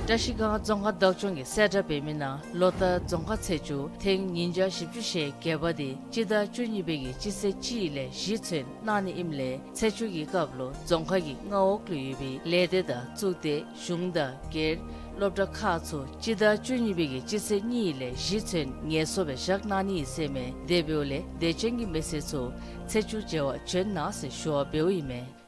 བཀྲ་ཤིས་སྒང་རྫོང་ཁག་བདག་སྐྱོང་གིས་གསལ་བསྒྲགས་འབད་མི་ནང་ལོ་ལྟར་རྫོང་ཁག་ཚེས་བཅུ་ཐེངས་ཉིས་བརྒྱ་བཞི་བཅུ་ཞེ་བརྒྱད་པ་དེ་སྤྱི་ཟླ་བཅུ་གཉིས་པའི་གི་སྤྱི་ཚེས་གཅིག་ལས་བཞི་ཚུན་གནང་ནི་ཨིནམ་ལས་ཚེས་བཅུ་གི་སྐབས་ལུ་རྫོང་ཁག་གི་མངའ་འོག་ལུ་ཡོད་པའི་ལས་སྡེ་དང་གཙུག་སྡེ་གཞུང་དང་སྒེར་སློབ་གྲྭ་ཁག་ཚུ་སྤྱི་ཟླ་བཅུ་གཉིས་པའི་གི་སྤྱི་ཚེས་གཉིས་ལས་བཞི་ཚུན་ངལ་གསོ་སྦེ་བཞག་གནང་ནི་ཨིན་ཟེར་ཨིན་མས། དེ་འབདཝ་ལས་དད་ཅན་གྱི་མི་སེར་ཚུ་ཚེས་བཅུ་མཇལ་བར་བྱོན་གནང་ཟེར་ཞུ་བ་འབདཝ་ཨིན་མས།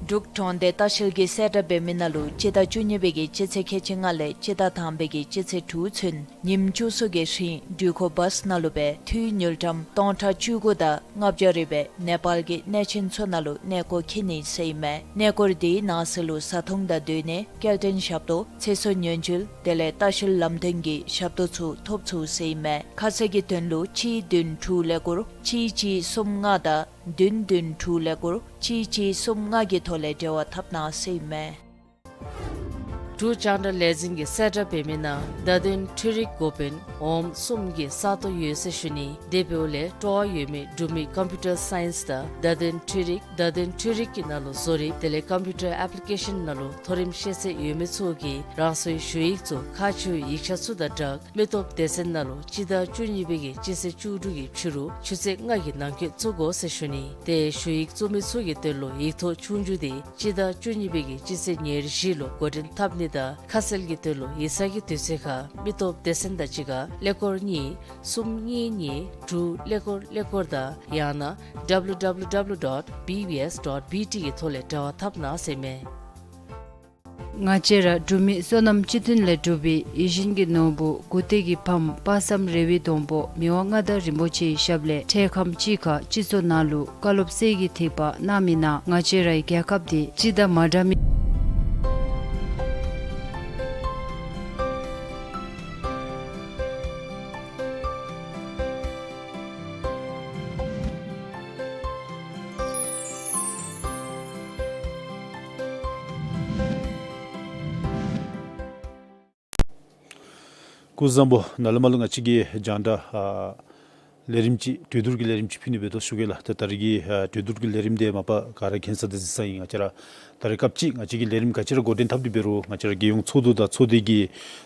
འབྲུག་གྲོང་སྡེ་ལྟ་བཤལ་གྱིས་གསལ་བསྒྲགས་འབད་མི་ནང་ལུ་སྤྱི་ཟླ་བཅུ་གཉིས་པའི་གི་སྤྱི་ཚེས་ཁལ་གཅིག་ལྔ་ལས་སྤྱི་ཟླ་དང་པའི་གི་སྤྱི་ཚེས་དྲུག་ཚུན་ཉིནམ་བཅུ་གསུམ་གྱི་རིང་འགྲུལ་འཁོར་བཱསི་ནང་ལུ་སྦེ་འཐུས་དངུལ་ཀྲམ་སྟོང་ཕྲག་བཅུ་དགུ་དང་ལྔ་བརྒྱ་རེ་སྦེ་ནེ་པཱལ་གྱི་གནས་ཆེན་ཚུ་ནང་ལུ་གནས་སྐོར་འཁྱིད་ནི་ཟེར་ཨིན་མས། གནས་སྐོར་དེའི་ནང་གསེས་ལུ་བཟའ་འཐུང་དང་སྡོད་གནས་སྐྱེལ་འདྲེན་ཞབས་ཏོག་ཚེ་སྲོག་ཉེན་བཅོལ་དེ་ལས་ལྟ་བཤལ་ལམ་སྟོན་གྱི་ཞབས་ཏོག་ཚུ་ཐོབ་ཚུགས་ཟེར་ཨིན་མས། ཁ་གསལ་གྱི་དོན་ལུ་གཅིག་བདུན་དྲུག་ཀླད་ཀོར་གཅིག་གཅིག་གསུམ་ལྔ་དང་བདུན་བདུན་དྲུག་ཀླད་ཀོར་གཅིག་གཅིག་གསུམ་ལྔ་གི་ཐོག་ལས་འབྲེལ་བ་འཐབ་གནང་ཟེར་ཨིན་མས། འབྲུག་རྒྱང་བསྒྲགས་ལས་འཛིན་གྱིས་གསལ་བསྒྲགས་འབད་མི་ནང་བརྡ་དོན་འཕྲུལ་རིག་འགོ་དཔོན་འོགམ་གསུམ་གྱི་ས་སྟོང་ཡོད་ཟེར་ཞུ་ནི། དེ་འབདཝ་ལས་སྤྲོ་བ་ཡོད་མི་འབྲུག་མི་ཀམ་པིའུ་ཊར་སའིནསི་དང་བརྡ་དོན་འཕྲུལ་རིག་བརྡ་དོན་འཕྲུལ་རིག་གི་ནང་ལུ་བཟོ་རིག་དེ་ལས་ཀམ་པིའུ་ཊར་ཨེཔ་ལི་ཀེ་ཤཱན་ནང་ལུ་མཐོ་རིམ་ཤེས་ཚད་ཡོད་མི་ཚུ་གིས་རང་སོའི་ཞུ་ཡིག་ཚུ་ཁག་ཆེ་བའི་ཡིག་ཆ་ཚུ་དང་སྦྲགས་མི་སྟོབས་སྡེ་ཚན་ནང་ལུ་སྤྱི་ཟླ་བཅུ་གཉིས་པའི་གི་སྤྱི་ཚེས་བཅུ་དྲུག་གི་ཕྱི་རུ་ཆུ་ཚོད་ལྔ་གི་ནང་འཁོད་བཙུགས་དགོ་ཟེར་ཞུ་ནི། ཏེ་ཞུ་ཡིག་བཙུགས་མི་ཚུ་གི་དོན་ལུ་ཡིག་ཐོག་ཆོས་རྒྱུགས་དེ་སྤྱི་ཟླ་བཅུ་གཉིས་པའི་གི་སྤྱི་ཚེས་ཉེར་བཞི་ལུ་འགོ་འདྲེན་འཐབ་ནི་དང་ཁ་གསལ་གྱི་དོན་ལུ་ཡིག་ཚང་གི་དུས་ཚོད་ཁར་མི་སྟོབས་སྡེ་ཚན་དང་གཅིག་ཁར་ཀླད་ཀོར་གཉིས་གསུམ་གཉིས་གཉིས་དྲུག་ཀླད་ཀོར་ཀླད་ཀོར་དང་ཡང་ན་W W W dot B B S dot B T གི་ཐོག་ལས་འབྲེལ་བ་འཐབ་གནང་ཟེར་མས། ང་བཅས་ར་འབྲུག་མི་བསོད་ནམས་སྤྱི་མཐུན་ལས་གྲུབ་པའི་ཡིད་བཞིན་གྱི་ནོར་བུ་མགུ་སྟེང་གི་ཕམ་དཔག་བསམ་རེ་བའི་སྡོང་པོ་མི་དབང་མངའ་བདག་རིན་པོ་ཆེའི་ཞབས་ལས་འཕྲལ་ཁམས་ཅིག་ཁར་སྤྱི་ཚོགས་ནང་ལུ་བཀའ་སློབ་གསེར་གྱི་ཐིགས་པ་གནང་མི་ནང་ང་བཅས་རའི་རྒྱལ་ཁབ་འདི་སྤྱི་དང་མ་འདྲ་མི། སྐུ་གཟུགས་བཟང་པོ། ནཱ་ལས་མར་ལུ་ང་བཅས་ཀྱི་རྒྱང་བསྒྲགས་ཨ་ལས་རིམ་ཅིག་གྲོས་བསྡུར་གྱི་ལས་རིམ་ཅིག་ཕུལ་ནི་འབད་དོ་ཞུ་གེ་ལགས། ཏེ་ད་རེས་ཀྱི་ཨ་གྲོས་བསྡུར་གྱི་ལས་རིམ་འདི་མ་པ་ག་ར་མཁྱེན་ས་དང་གཟིགས་ས་ཨིན། ང་བཅས་ར་ད་རེས་སྐབས་ཅིག་ང་བཅས་ཀྱི་ལས་རིམ་ག་ཅི་ར་འགོ་འདྲེན་འཐབ་སྟེ་འབད་རུང་ང་བཅས་ར་རྒྱལ་ཡོངས་ཚོགས་འདུ་དང་ཚོགས་སྡེ་གི་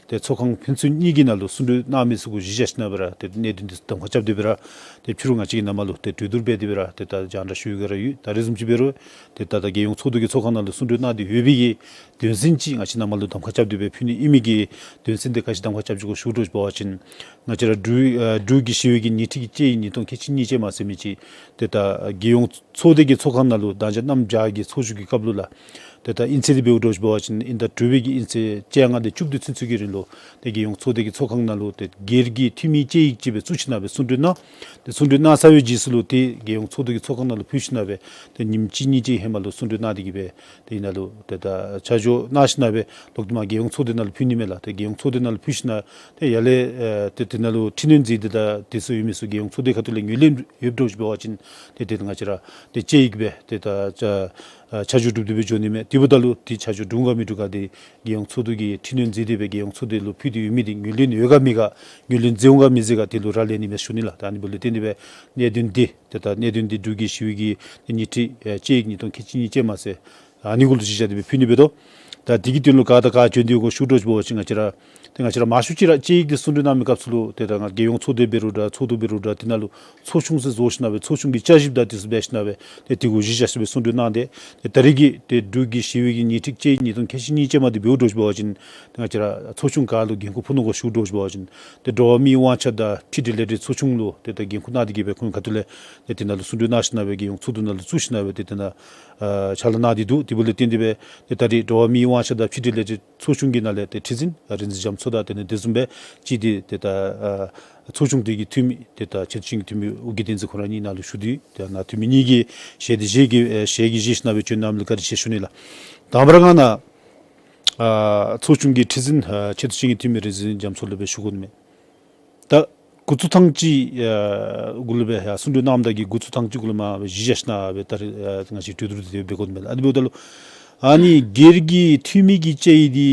ཏེ་ཚོགས་ཁང་ཕན་ཚུན་གཉིས་ཀྱི་ནང་ལུ་གསུང་གྲོས་གནང་མི་ཚུ་གུ་གཞི་བཞག་ཞིནམ་སྦེ་ར་ཏེ་གནད་དོན་འདི་གདམ་ཁ་རྐྱབ་སྟེ་སྦེ་ར་ཏེ་ཕྱི་རུ་ང་བཅས་ཀྱིས་ནཱ་མར་ལུ་ཏེ་གྲོས་བསྡུར་འབད་དེ་སྦེ་ར་ཏེ་ད་རྒྱང་བསྒྲགས་ཞུ་ཡི་ག་ར་ཡོད། ད་རེས་བཟུམ་ཅིག་འབད་རུང་ཏེ་ད་ད་རྒྱལ་ཡོངས་ཚོགས་འདུ་གི་ཚོགས་ཁང་ནང་ལུ་གསུང་གྲོས་གནང་སྟེ་ཡོད་པའི་གི་དོན་ཚན་ཅིག་ང་བཅས་ནཱ་མར་ལུ་གདམ་ཁ་རྐྱབ་སྟེ་སྦེ་ཕུལ་ནི་ཨིན་མི་གི་དོན་ཚན་འདི་ག་ཅི་གདམ་ཁ་རྐྱབ་ཅི་གོ་ཞུ་དོ་ཞུ་བ་ཅིན་ང་བཅས་ར་འབྲུག་ཨ་འབྲུག་གི་ཞི་བའི་གི་ཉིན་ཁྲི་གི་དཔྱད་ཡིག་ཉིས་སྟོང་ཁལ་གཅིག་གཉིས་ཅན་མ་ཟེར་མི་ཅིག་ཏེ་ད་རྒྱལ་ཡོངས་ཚོགས་སྡེ་གི་ཚོགས་ཁང་ནང་ལུ་ད་ཅི་གནམ་བྱཱར་གྱི་ཚོགས་བཞུགས་ཀྱི་སྐབས་ལུ་ལགས། ཏེ་ད་ཨིན་ཚེས་འདི་འབདཝ་འདྲཝ་ཅིག་འབད་བ་ཅིན་དབྱིན་ཟླ་དྲུག་པའི་གི་ཨིན་ཚེས་བཅོ་ལྔ་དེ་བཅུ་བདུན་ཚུན་ཚོད་ཀྱི་རིང་ལུ་ཏེ་རྒྱལ་ཡོངས་ཚོགས་སྡེ་གི་ཚོགས་ཁང་ནང་ལུ་ཏེ་སྒེར་གྱི་འཐུས་མི་དཔྱད་ཡིག་ཅིག་སྦེ་བཙུགས་ཞིནམ་སྦེ་གསུང་གྲོས་གནང་། ཏེ་གསུང་གྲོས་གནང་ཚར་བའི་རྗེས་སུ་ལུ་ཏེ་རྒྱལ་ཡོངས་ཚོགས་འདུ་གི་ཚོགས་ཁང་ནང་ལུ་ཕུལ་ཞིནམ་སྦེ་ཏེ་ཉིནམ་གཅིག་གཉིས་ཅིག་ཧེ་མ་ལུ་གསུང་གྲོས་གནང་སྟེ་གི་སྦེ་ཏེ་ཨ་ནཱ་ལུ་ཏེ་ད་ཆ་འཇོག་གནང་ཞིནམ་སྦེ་ལོག་སྟེ་མར་རྒྱལ་ཡོངས་ཚོགས་སྡེ་ནང་ལུ་ཕུལ་ནི་མས་ལགས། ཏེ་རྒྱལ་ཡོངས་ཚོགས་སྡེ་ནང་ལུ་ཕུལ་ཞིནམ་ཏེ་ཡར་ལས་ཨེ་ཏེ་དེ་ནང་ལུ་འཕྲི་སྣོན་མཛད་དེ་ད་དེ་ཚུ་ཡོད་མི་ཚུ་རྒྱལ་ཡོངས་ཚོགས་སྡེ་ཁ་ཐུག་ལས་ངོས་ལེན་ཡོདཔ་འདྲཝ་ཅིག་འབད་བ་ཅིན་ཏེ་ཏེ་ང་བཅས་ར་ཏེ་དཔྱད་ཡིག་སྦེ་ཏེ་ད་ཆ་ཨ་ཆ་འཇོག་གྲུབ་སྟེ་སྦེ་འགྱོ་ནི་མས། དེ་འབདཝ་ད་ལུ་ཏེ་ཆ་འཇོག་གྲུབ་འོང་ག་མི་འགྲུབ་ག་འདི་རྒྱལ་ཡོངས་ཚོགས་འདུ་གིས་འཕྲི་སྣོན་མཛད་དེ་སྦེ་རྒྱལ་ཡོངས་ཚོགས་སྡེ་ལུ་ཕུལ་ཏེ་ཡོད་མི་འདི་ངོས་ལེན་ཡོད་ག་མེད་ག་ངོས་ལེན་མཛད་འོང་ག་མི་མཛད་ག་དེ་ལུ་རག་ལས་ནི་མས་ཞུ་ནི་ལགས། ད་ཨ་ནི་འབདཝ་ལས་བརྟེན་ཏེ་སྦེ་གནད་དོན་འདི་ཏེ་ད་གནད་དོན་འདི་འབྲུག་གི་ཞི་བའི་གི་ཉིན་ཁྲི་ཨེ་དཔྱད་ཡིག་ཉིས་སྟོང་ཁལ་གཅིག་གཉིས་ཅན་མ་ཟེར་ཨ་ནི་གུ་ལུ་གཞི་བཞག་སྟེ་སྦེ་ཕུལ་ནི་འབད་དོ། ད་དེ་གི་དོན་ལུ་ག་དང་ག་བྱོན་ཏེ་ཡོད་གོ་ཞུ་དོ་ཞུ་བ་ཅིན་ང་བཅས་ར་ཏེ་ང་བཅས་ར་མང་ཤོས་ཅིག་ར་དཔྱད་ཡིག་འདི་གསུང་གྲོས་གནང་མི་སྐབས་སུ་ལུ་ཏེ་ད་ང་རྒྱལ་ཡོངས་ཚོགས་སྡེ་འབད་རུང་འདྲ་ཚོགས་འདུ་འབད་རུང་འདྲ་དེ་ནང་ལུ་ཚོགས་ཆུང་ཟེར་བཟོ་ཞིནམ་སྦེ་ཚོགས་ཆུང་གི་བསྐྱར་ཞིབ་དང་དེ་ཚུ་འབད་ཞིནམ་སྦེ་ཏེ་དེ་གུ་གཞི་བཞག་སྟེ་སྦེ་གསུང་གྲོས་གནང་སྟེ་ཏེ་ད་རེས་ཀྱི་ཏེ་འབྲུག་གི་ཞི་བའི་གི་ཉིན་ཁྲི་དཔྱད་ཡིག་ཉིས་སྟོང་ཁལ་གཅིག་གཉིས་ཅན་མ་འདི་འབདཝ་འདྲཝ་ཅིག་འབད་བ་ཅིན་ཏེ་ང་བཅས་ར་ཚོགས་ཆུང་ག་ལུ་འགན་ཁུར་ཕོག་ནུག་གོ་ཞུ་དོ་ཞུ་བ་ཅིན་ཏེ་འགྲོ་བ་མིའི་དབང་ཆ་དང་ཕྱི་འབྲེལ་ལས་རིགས་ཚོགས་ཆུང་ལུ་ཏེ་ད་འགན་ཁུར་གནང་སྟེ་གི་སྦེ་ཁོང་ཁ་ཐུག་ལས་ཏེ་དེ་ནང་ལུ་གསུང་གྲོས་གནང་ཞིནམ་སྦེ་རྒྱལ་ཡོངས་ཚོགས་འདུ་ནང་ལུ་བཙུགས་ཞིནམ་སྦེ་ཏེ་དེ་ནང་ཨ་ཕྱག་ལཱ་གནང་སྟེ་འདུག། དེ་འབདཝ་ལས་བརྟེན་ཏེ་སྦེ་ཏེ་ད་རེས་འགྲོ་བ་མིའི་དབང་ཆ་དང་ཕྱི་འབྲེལ་ལས་རིགས་ཚོགས་ཆུང་གི་ནང་ལས་ཏེ་ཁྲི་འཛིན་ཨ་རིག་འཛིན་རྒྱ་མཚོ་དང་དེ་ལས་དེ་བཟུམ་སྦེ་ཅིག་འདི་ཏེ་ད་ཨ་ཚོགས་ཆུང་འདི་གི་འཐུས་མི་ཏེ་ད་ཆེ་མཐོ་ཅན་གྱི་འཐུས་མི་ཨོ་རྒྱན་བསྟན་འཛིན་ཁོ་ར་གཉིས་ནཱ་ལུ་ཞུ་སྟེ་ཏེ་ནཱ་འཐུས་མི་གཉིས་ཀྱི་ཞལ་འདི་བཞེས་ཀྱི་ཨེ་ཞལ་གྱིས་བཞེས་ཞིནམ་སྦེ་བྱོན་གནངམ་ལུ་བཀའ་དྲིན་ཆེ་ཞུ་ནི་ལགས། དང་པ་ར་ང་ནཱ་ཨ་ཚོགས་ཆུང་གི་ཁྲི་འཛིན་ཨ་ཆེ་མཐོ་ཅན་གྱི་འཐུས་མི་རིག་འཛིན་རྒྱ་མཚོ་ལུ་སྦེ་ཞུ་དགོ་ནི་མས། ད་འགོ་བཙུགས་ཐངས་ཅིག་ཨ་གུ་ལུ་སྦེ་ཡར་གསུང་གྲོས་གནངམ་ད་གི་འགོ་བཙུགས་ཐངས་ཅིག་གུ་ལུ་མར་སྦེ་གཞི་བཞག་ཞིནམ་སྦེ་ད་རེས་ཨ་ང་བཅས་གྲོས་བསྡུར་འདི་འབད་དགོ་ནི་མས་ལགས། ཨ་ནི་འབདཝ་ད་ལུ་ཨ་ནི་སྒེར་གྱི་འཐུས་མི་གི་དཔྱད་ཡིག་འདི་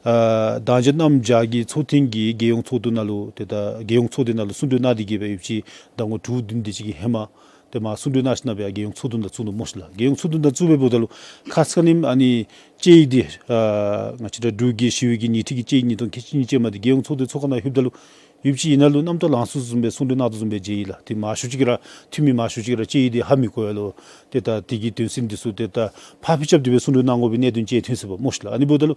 ཨ་ད་ཅི་གནམ་བྱཱར་གྱི་ཚོགས་ཐེངས་ཀྱི་རྒྱལ་ཡོངས་ཚོགས་འདུ་ནང་ལུ་ཏེ་ད་རྒྱལ་ཡོངས་ཚོགས་སྡེ་ནང་ལུ་གསུང་གྲོས་གནང་སྟེ་གི་སྦེ་ཡོདཔ་ཅིག་ཟླ་ངོ་དྲུག་བདུན་དེ་ཅིག་གི་ཧེ་མ་ཏེ་མར་གསུང་གྲོས་གནང་ཞིནམ་སྦེ་རྒྱལ་ཡོངས་ཚོགས་འདུ་ནང་བཙུགས་ནུག་སྨོ་ཤིག་ལགས། རྒྱལ་ཡོངས་ཚོགས་འདུ་ནང་བཙུགས་སྦེ་འབདཝ་ད་ལུ་ཁ་ཙ་ཁ་ཉིནམ་ཨ་ནི་དཔྱད་ཡིག་འདི་ཨ་ང་བཅས་ར་འབྲུག་གི་ཞི་བའི་གི་ཉིན་ཁྲི་གི་དཔྱད་ཡིག་ཉིས་སྟོང་ཁལ་གཅིག་གཉིས་ཅན་མ་འདི་རྒྱལ་ཡོངས་ཚོགས་འདུའི་ཚོགས་ཁང་ནང་ལྷོདཔ་ད་ལུ་ཡོདཔ་ཅིག་ཨིན་ན་ལུ་རྣམ་རྟོག་ལང་ཚོ་བཟུམ་སྦེ་གསུང་གྲོས་གནང་དོ་བཟུམ་སྦེ་མཇལ་ཡི་ལགས། ཏེ་མང་ཤོས་ཅིག་གིས་ར་འཐུས་མི་མང་ཤོས་ཅིག་གིས་ར་དཔྱད་ཡིག་འདི་ཧ་མི་གོ་ཡ་ལོ། ཏེ་ད་དེ་གི་དོན་ཚན་འདི་ཚུ་ཏེ་ད་ཕར་ཕུད་རྐྱབ་སྟེ་སྦེ་གསུང་གྲོས་གནང་དགོ་པའི་གནད་དོན་ཅིག་ཐོན་སོ་པ་སྨོ་ཤིག་ལགས། ཨ་ནི་འབདཝ་ད་ལུ་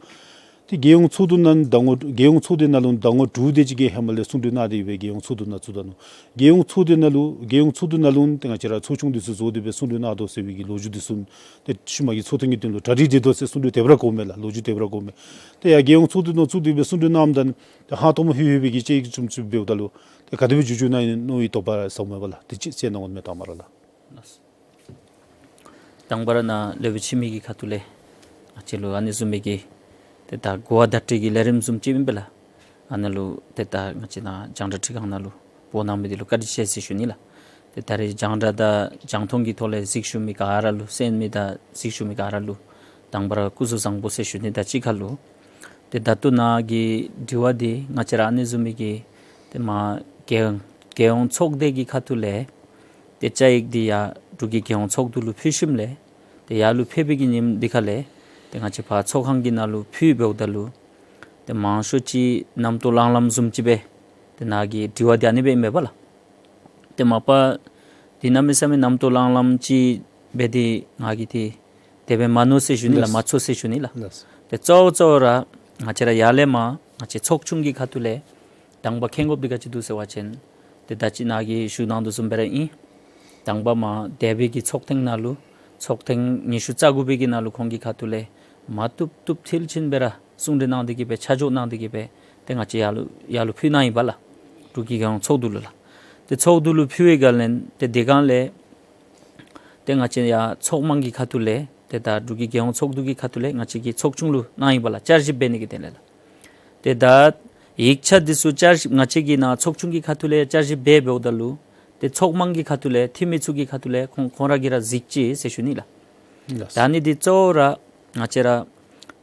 ཏེ་རྒྱལ་ཡོངས་ཚོགས་འདུ་ནང་ཟླ་ངོ་རྒྱལ་ཡོངས་ཚོགས་སྡེ་ནང་ལུ་ཟླ་ངོ་དྲུག་དེ་ཅིག་གི་ཧེ་མ་ལས་གསུང་གྲོས་གནང་སྟེ་སྦེ་རྒྱལ་ཡོངས་ཚོགས་འདུ་ནང་བཙུགས་ད་ནུག། རྒྱལ་ཡོངས་ཚོགས་སྡེ་ནང་ལུ་རྒྱལ་ཡོངས་ཚོགས་འདུ་ནང་ལུ་ཏེ་ང་བཅས་ར་ཚོགས་ཆུང་འདི་ཚུ་བཟོ་སྟེ་སྦེ་གསུང་གྲོས་གནང་དོ་ཟེར་བའི་གི་ལོ་རྒྱུས་འདི་ཚུ་ཏེ་ཤུལ་མ་གི་ཚོགས་ཐེངས་ཀྱི་དོན་ལུ་གྲ་སྒྲིག་འབད་དོ་ཟེར་གསུང་གྲོས་དེ་སྦེ་ར་གོཝ་མས་ལགས། ལོ་རྒྱུས་དེ་སྦེ་ར་གོཝ་མས། ཏེ་ཡར་རྒྱལ་ཡོངས་ཚོགས་འདུ་ནང་བཙུགས་ཏེ་སྦེ་གསུང་གྲོས་གནངམ་ད་ཏེ་ཧང་སྟོང་མ་ལྷོད་ལྷོད་པའི་གི་དཔྱད་ཡིག་བཙུགས་བཙུགསཔ་འབདཝ་ད་ལུ་ཏེ་ག་དེ་སྦེ་འགྱོ་འགྱོ་ནི་ཨིན་ན་མནོ་བའི་དོགས་པ་ར་ཟཝ་མས་པ་ལགས། དེ་ཅིག་གསན་གནང་དགོ་མས་དང་པ་ར་ལགས། དང་པ་ར་ནཱ་ལས་བྱེད་ཕྱི་མི་གི་ཁ་ཐུག་ལས་ང་བཅས་ལུ་ཨ་ནི་བཟུམ་མའི་གི་ཏེ་ད་གོ་བ་བརྡ་སྤྲོད་ཀྱི་ལས་རིམ་བཟུམ་ཅིག་ཨིན་པས་ལགས། ཨ་ནཱ་ལུ་ཏེ་ད་ང་བཅས་ནཱ་རྒྱང་བསྒྲགས་ཁྲི་ཁང་ནང་ལུ་འབོ་གནང་མི་འདི་ལུ་བཀའ་དྲིན་ཆེ་ཟེར་ཞུ་ནི་ལགས། ཏེ་ད་རེས་རྒྱང་བསྒྲགས་དང་རྒྱང་མཐོང་གི་ཐོག་ལས་གཟིགས་བཞུགས་མི་ག་ར་ལུ་གསན་མི་དང་གཟིགས་བཞུགས་མི་ག་ར་ལུ་དང་པ་ར་སྐུ་གཟུགས་བཟང་པོ་ཟེར་ཞུ་ནི་དང་གཅིག་ཁར་ལུ་ ཏེ་ད་ལྟོ་ནཱ་གི་དྲི་བ་འདི་ང་བཅས་ར་ཨ་ནི་བཟུམ་མའི་གི་ཏེ་མ་རྒྱལ་ཡོངས་རྒྱལ་ཡོངས་ཚོགས་སྡེ་གི་ཁ་ཐུག་ལས་ཏེ་བཅའ་ཡིག་འདི་ཡར་འབྲུག་གི་རྒྱལ་ཡོངས་ཚོགས་འདུ་ལུ་ཕུལ་ཞིནམ་ལས་ཏེ་ཡར་ལུ་ཕེབས་པའི་གི་ཉིནམ་འདི་ཁ་ལས་ཏེ་ང་བཅས་ཕར་ཚོགས་ཁང་གི་ནང་ལུ་ཕུལ་འབདཝ་ད་ལུ་ཏེ་མང་ཤོས་ཅིག་རྣམ་རྟོག་ལང་ལངམ་བཟུམ་ཅིག་སྦེ་ཏེ་ནཱ་གི་དྲི་བ་འདི་ཨ་ནི་སྦེ་ཨིན་མས་པ་ལགས། ཏེ་མ་པ་འདི་གནམ་མེད་ས་མེད་རྣམ་རྟོག་ལང་ལངམ་ཅིག་སྦེ་འདི་ང་གིས་ཏེ་དེ་སྦེ་མ་མནོ་ཟེར་ཞུ་ནི་ལགས། ལགས། མ་ཚོར་ཟེར་ཞུ་ནི་ལགས། ལགས། ཏེ་གཙོ་བོ་གཙོ་བོ་ར་ང་བཅས་ར་ཡར་ལས་མར་ང་བཅས་ཚོགས་ཆུང་གི་ཁ་ཐུག་ལས་དང་པ་མཁྱེན་དགོཔ་འདི་ག་ཅི་འདུག་ཟེར་བ་ཅིན་ཏེ་ད་ཅི་ནཱ་གིས་ཞུ་གནང་དོ་བཟུམ་སྦེ་ར་ཨིན། དང་པ་མར་འདས་པའི་གི་ཚོགས་ཐེངས་ནང་ལུ་ཚོགས་ཐེངས་ཉི་ཤུ་རྩ་དགུ་པའི་གི་ནང་ལུ་ཁོང་གི་ཁ་ཐུག་ལས་མ་བཏུབ་བཏུབ་མཐིལ་ཕྱིན་སྦེ་ར་གསུང་གྲོས་གནང་སྟེ་གི་སྦེ་ཆ་འཇོག་གནང་སྟེ་གི་སྦེ་ཏེ་ང་བཅས་ཡར་ལུ་ཡར་ལུ་ཕུལ་གནང་ཡི་པ་ལགས། འབྲུག་གི་རྒྱལ་ཡོངས་ཚོགས་འདུ་ལུ་ལགས། ཏེ་ཚོགས་འདུ་ལུ་ཕུལ་བའི་སྒང་ལས་ཏེ་དེ་སྒང་ལས་ཏེ་ང་བཅས་ཡར་ཚོགས་དམངས་ཀྱི་ཁ་ཐུག་ལས་ཏེ་ད་འབྲུག་གི་རྒྱལ་ཡོངས་ཚོགས་འདུ་གི་ཁ་ཐུག་ལས་ང་བཅས་ཀྱི་ཚོགས་ཆུང་ལུ་གནང་ཡི་པ་ལགས། བསྐྱར་ཞིབ་འབད་ནི་གི་དོན་ལས་ལགས། ཏེ་ད་ཡིག་ཆ་འདི་ཚུ་བསྐྱར་ཞིབ་ང་བཅས་ཀྱི་ནཱ་ཚོགས་ཆུང་གི་ཁ་ཐུག་ལས་བསྐྱར་ཞིབ་འབད་འབདཝ་ད་ལུ་ཏེ་ཚོགས་དམངས་ཀྱི་ཁ་ཐུག་ལས་འཐུས་མི་ཚུ་གི་ཁ་ཐུག་ལས་ཁོང་ཁོང་ར་གིས་ར་གཟིགས་ཅི་ཟེར་ཞུ་ནི་ལགས། ལགས། ད་ཨ་ནི་འདི་གཙོ་བོ་ར་ང་བཅས་ར་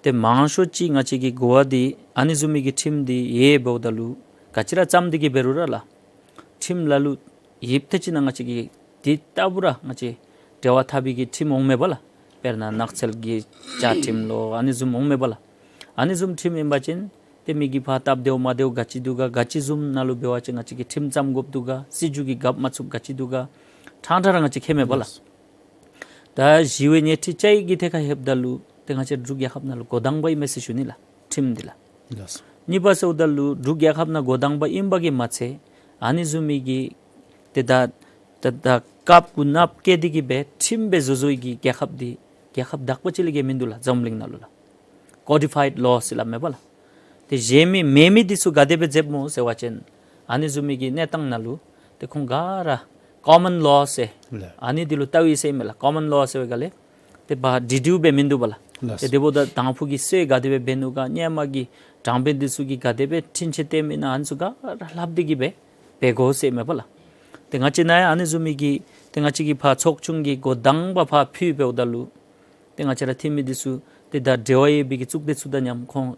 ཏེ་མང་ཤོས་ཅིག་ང་བཅས་ཀྱི་གོ་བ་འདི་ཨ་ནི་བཟུམ་མའི་གི་ཁྲིམས་འདི་ཡོདཔ་འབདཝ་ད་ལུ་ག་ཅི་ར་བརྩམས་ཏེ་གི་འབད་རུང་ར་ལགས། ཁྲིམས་ལ་ལུ་ཡིབ་ཏེ་ཅིག་ནང་ང་བཅས་ཀྱི་འདི་ལྟ་བུ་ར་ང་བཅས་འབྲེལ་བ་འཐབ་པའི་གི་ཁྲིམས་འོང་མས་པ་ལགས། དཔེར་ན་ནགས་ཚལ་གྱི་བཅའ་ཁྲིམས་ལོ་ཨ་ནི་བཟུམ་འོང་མས་པ་ལགས། ཨ་ནི་བཟུམ་ཁྲིམས་ཨིན་པ་ཅིན་ཏེ་མི་གིས་ཕར་སྟབས་བདེཝ་མ་བདེཝ་ག་ཅི་འདུག་ག། ག་ཅི་བཟུམ་ནང་ལུ་འབད་བ་ཅིན་ང་བཅས་ཀྱིས་ཁྲིམས་བརྩམ་དགོཔ་འདུག་ག། སྲིད་བྱུས་ཀྱི་རྒཔོ་མ་ཚུགསཔ་ག་ཅི་འདུག་ག། ཕྲང་ཕྲང་ར་ང་བཅས་མཁྱེན་མས་པ་ལགས། ལགས། ད་ཞི་བའི་སྣེ་ཁྲིད་བཅའ་ཡིག་གི་ཐད་ཁར་ལྷོདཔ་ད་ལུ་ཏེ་ང་བཅས་འབྲུག་རྒྱལ་ཁབ་ནང་ལུ་འགོ་དང་པ་ཨིན་མས་ཟེར་ཞུ་ནི་ལགས། ཁྲིམས་འདི་ལགས། ལགས། གཉིས་པ་ཟེརཝ་ད་ལུ་འབྲུག་རྒྱལ་ཁབ་ནང་འགོ་དང་པ་ཨིན་པ་གིས་མ་ཚད་ཨ་ནི་བཟུམ་མའི་གི་ཏེ་ད་ད་ད་སྐབས་གུ་ནབ་བཀལ་ཏེ་གི་སྦེ་ཁྲིམས་སྦེ་བཟོ་བཟོ་བའི་གི་རྒྱལ་ཁབ་འདི་རྒྱལ་ཁབ་དག་པ་ཅིག་ལས་བརྒལ་མིན་འདུག་ལགས། འཛམ་གླིང་ནང་ལུ་ལགས། ཀོ་ཌི་ཕའིཌ་ལོ་ཟེར་སླབ་མས་པ་ལགས། ཏེ་གཞན་མི་མེན་མི་འདི་ཚུ་ག་དེ་སྦེ་མཛདཔ་སྨོ་ཟེར་བ་ཅིན་ཨ་ནི་བཟུམ་མའི་གི་གནས་སྟངས་ནང་ལུ་ཏེ་ཁོང་ག་ར་ཀོ་མཱན་ལོ་ཟེར་ལགས། ཨ་ནི་འདི་ལུ་ལྟ་བའི་ཟེར་མས་ལགས། ཀོ་མཱན་ལོ་ཟེར་བའི་སྒང་ལས་ཏེ་ཕར་ཌི་ཊི་ཡུ་སྦེ་མིན་འདུག་པ་ལགས། ལགས། ཏེ་དེ་འབདཝ་ད་དང་ཕུ་གི་སྲོལ་ག་དེ་སྦེ་འབད་ནུག་ག། སྔོན་མ་གི་དྲང་དཔོན་འདི་ཚུ་གིས་ག་དེ་སྦེ་འཁྲུན་ཆོད་བཏོན་མི་ཨིན་ན་ཨ་ནི་ཚུ་ག་ར་ལྷབ་སྟེ་གི་སྦེ་འབད་དགོ་ཟེར་མས་པ་ལགས། ཏེ་ང་བཅས་ནཱ་ཡང་ཨ་ནི་བཟུམ་མའི་གི་ཏེ་ང་བཅས་ཀྱིས་ཕར་ཚོགས་ཆུང་གི་འགོ་དང་པ་ཕར་ཕུལ་འབདཝ་ད་ལུ་ཏེ་ང་བཅས་ར་འཐུས་མི་འདི་ཚུ་ཏེ་ད་འབྲེལ་བ་ཡོད་པའི་གི་གཙུག་སྡེ་ཚུ་དང་མཉམ་ཁོང་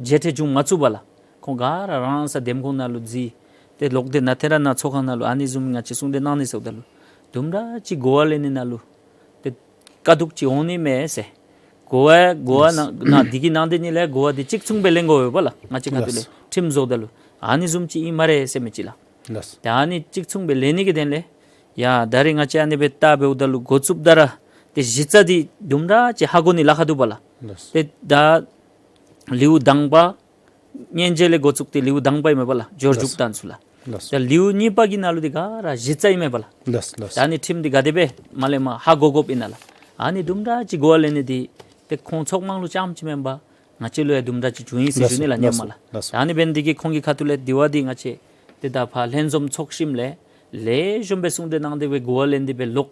མཇལ་འཕྲད་བྱུང་མ་ཚུགས་པ་ལགས། ཁོང་ག་ར་རང་རང་ས་འདེམས་ཁོངས་ནང་ལུ་འཛུལ། ཏེ་ལོག་སྟེ་ནཱ་ཏེ་ར་ནཱ་ཚོགས་ཁང་ནང་ལུ་ཨ་ནི་བཟུམ་ང་བཅས་གསུང་གྲོས་གནང་ནི་ཟེརཝ་ད་ལུ་དུམ་གྲ་ཅིག་གོ་བ་ལེན་ནི་ནང་ལུ་ཏེ་དཀའ་སྡུག་ཅིག་འོང་ནི་མས་ཟེར། གོ་བ་གོ་བ་ལགས། ནཱ་ནཱ་འདི་གི་ནང་འདི་ནི་ལས་གོ་བ་འདི་གཅིག་མཚུངས་སྦེ་ལེན་དགོ་པས་པ་ལགས། ང་བཅས་ཁ་ཐུག་ལས་ལགས། ཁྲིམས་བཟོཝ་ད་ལུ་ཨ་ནི་བཟུམ་ཅིག་ཨིན་སྨ་རེ་ཟེར་མི་ཅིག་ལགས། ལགས། ཏེ་ཨ་ནི་གཅིག་མཚུངས་སྦེ་ལེན་ནི་གི་དོན་ལས་ཡ་ད་རེས་ང་བཅས་ཨ་ནི་སྦེ་ལྟ་འབདཝ་ད་ལུ་འགོ་བཙུགསཔ་ད་ར་ཏེ་གཞི་རྩ་འདི་དུམ་གྲ་ཅིག་ཧ་གོ་ནི་ལཱ་ཁག་འདུག་པ་ལགས། ལགས། ཏེ་ད་ལེའུ་དང་པ་སྔོན་རྗེས་ལས་འགོ་བཙུགས་ཏེ་ལེའུ་དང་པ་ཨིན་མས་པ་ལགས། འབྱོར་ལགས། འཇུག་དང་ཚུ་ལགས། ལགས། ད་ལེའུ་གཉིས་པ་གི་ནང་ལུ་འདི་ག་ར་གཞི་རྩ་ཨིན་མས་པ་ལགས། ལགས་ལགས། ད་ཨ་ནི་ཁྲིམས་འདི་ག་དེ་སྦེ་མ་ལེན་མ་ཧ་གོ་དགོཔ་ཨིན་ན་ལགས། ཨ་ནི་དུམ་གྲ་ཅིག་གོ་བ་ལེན་ནི་འདི་ཏེ་ཁོང་ཚོགས་དམངས་ལུ་རྐྱངམ་ཅིག་མེན་པར་ང་བཅས་ལུ་ཡང་དུམ་གྲ་ཅིག་བྱུང་ཡི་ཟེར་ཞུ་ནི་ལགས། ལགས་སོ། སྔོན་མ་ལགས། ལགས་སོ། ད་ཨ་ནི་འབད་ནི་འདི་གིས་ཁོང་གི་ཁ་ཐུག་ལས་དྲི་བ་འདི་ང་བཅས་ཏེ་ད་ཕར་ལྷན་འཛོམས་ཚོགས་ཞིནམ་ལས་ལེགས་ཤོམ་སྦེ་གསུང་གྲོས་གནང་སྟེ་སྦེ་གོ་བ་ལེན་ཏེ་སྦེ་ལོག་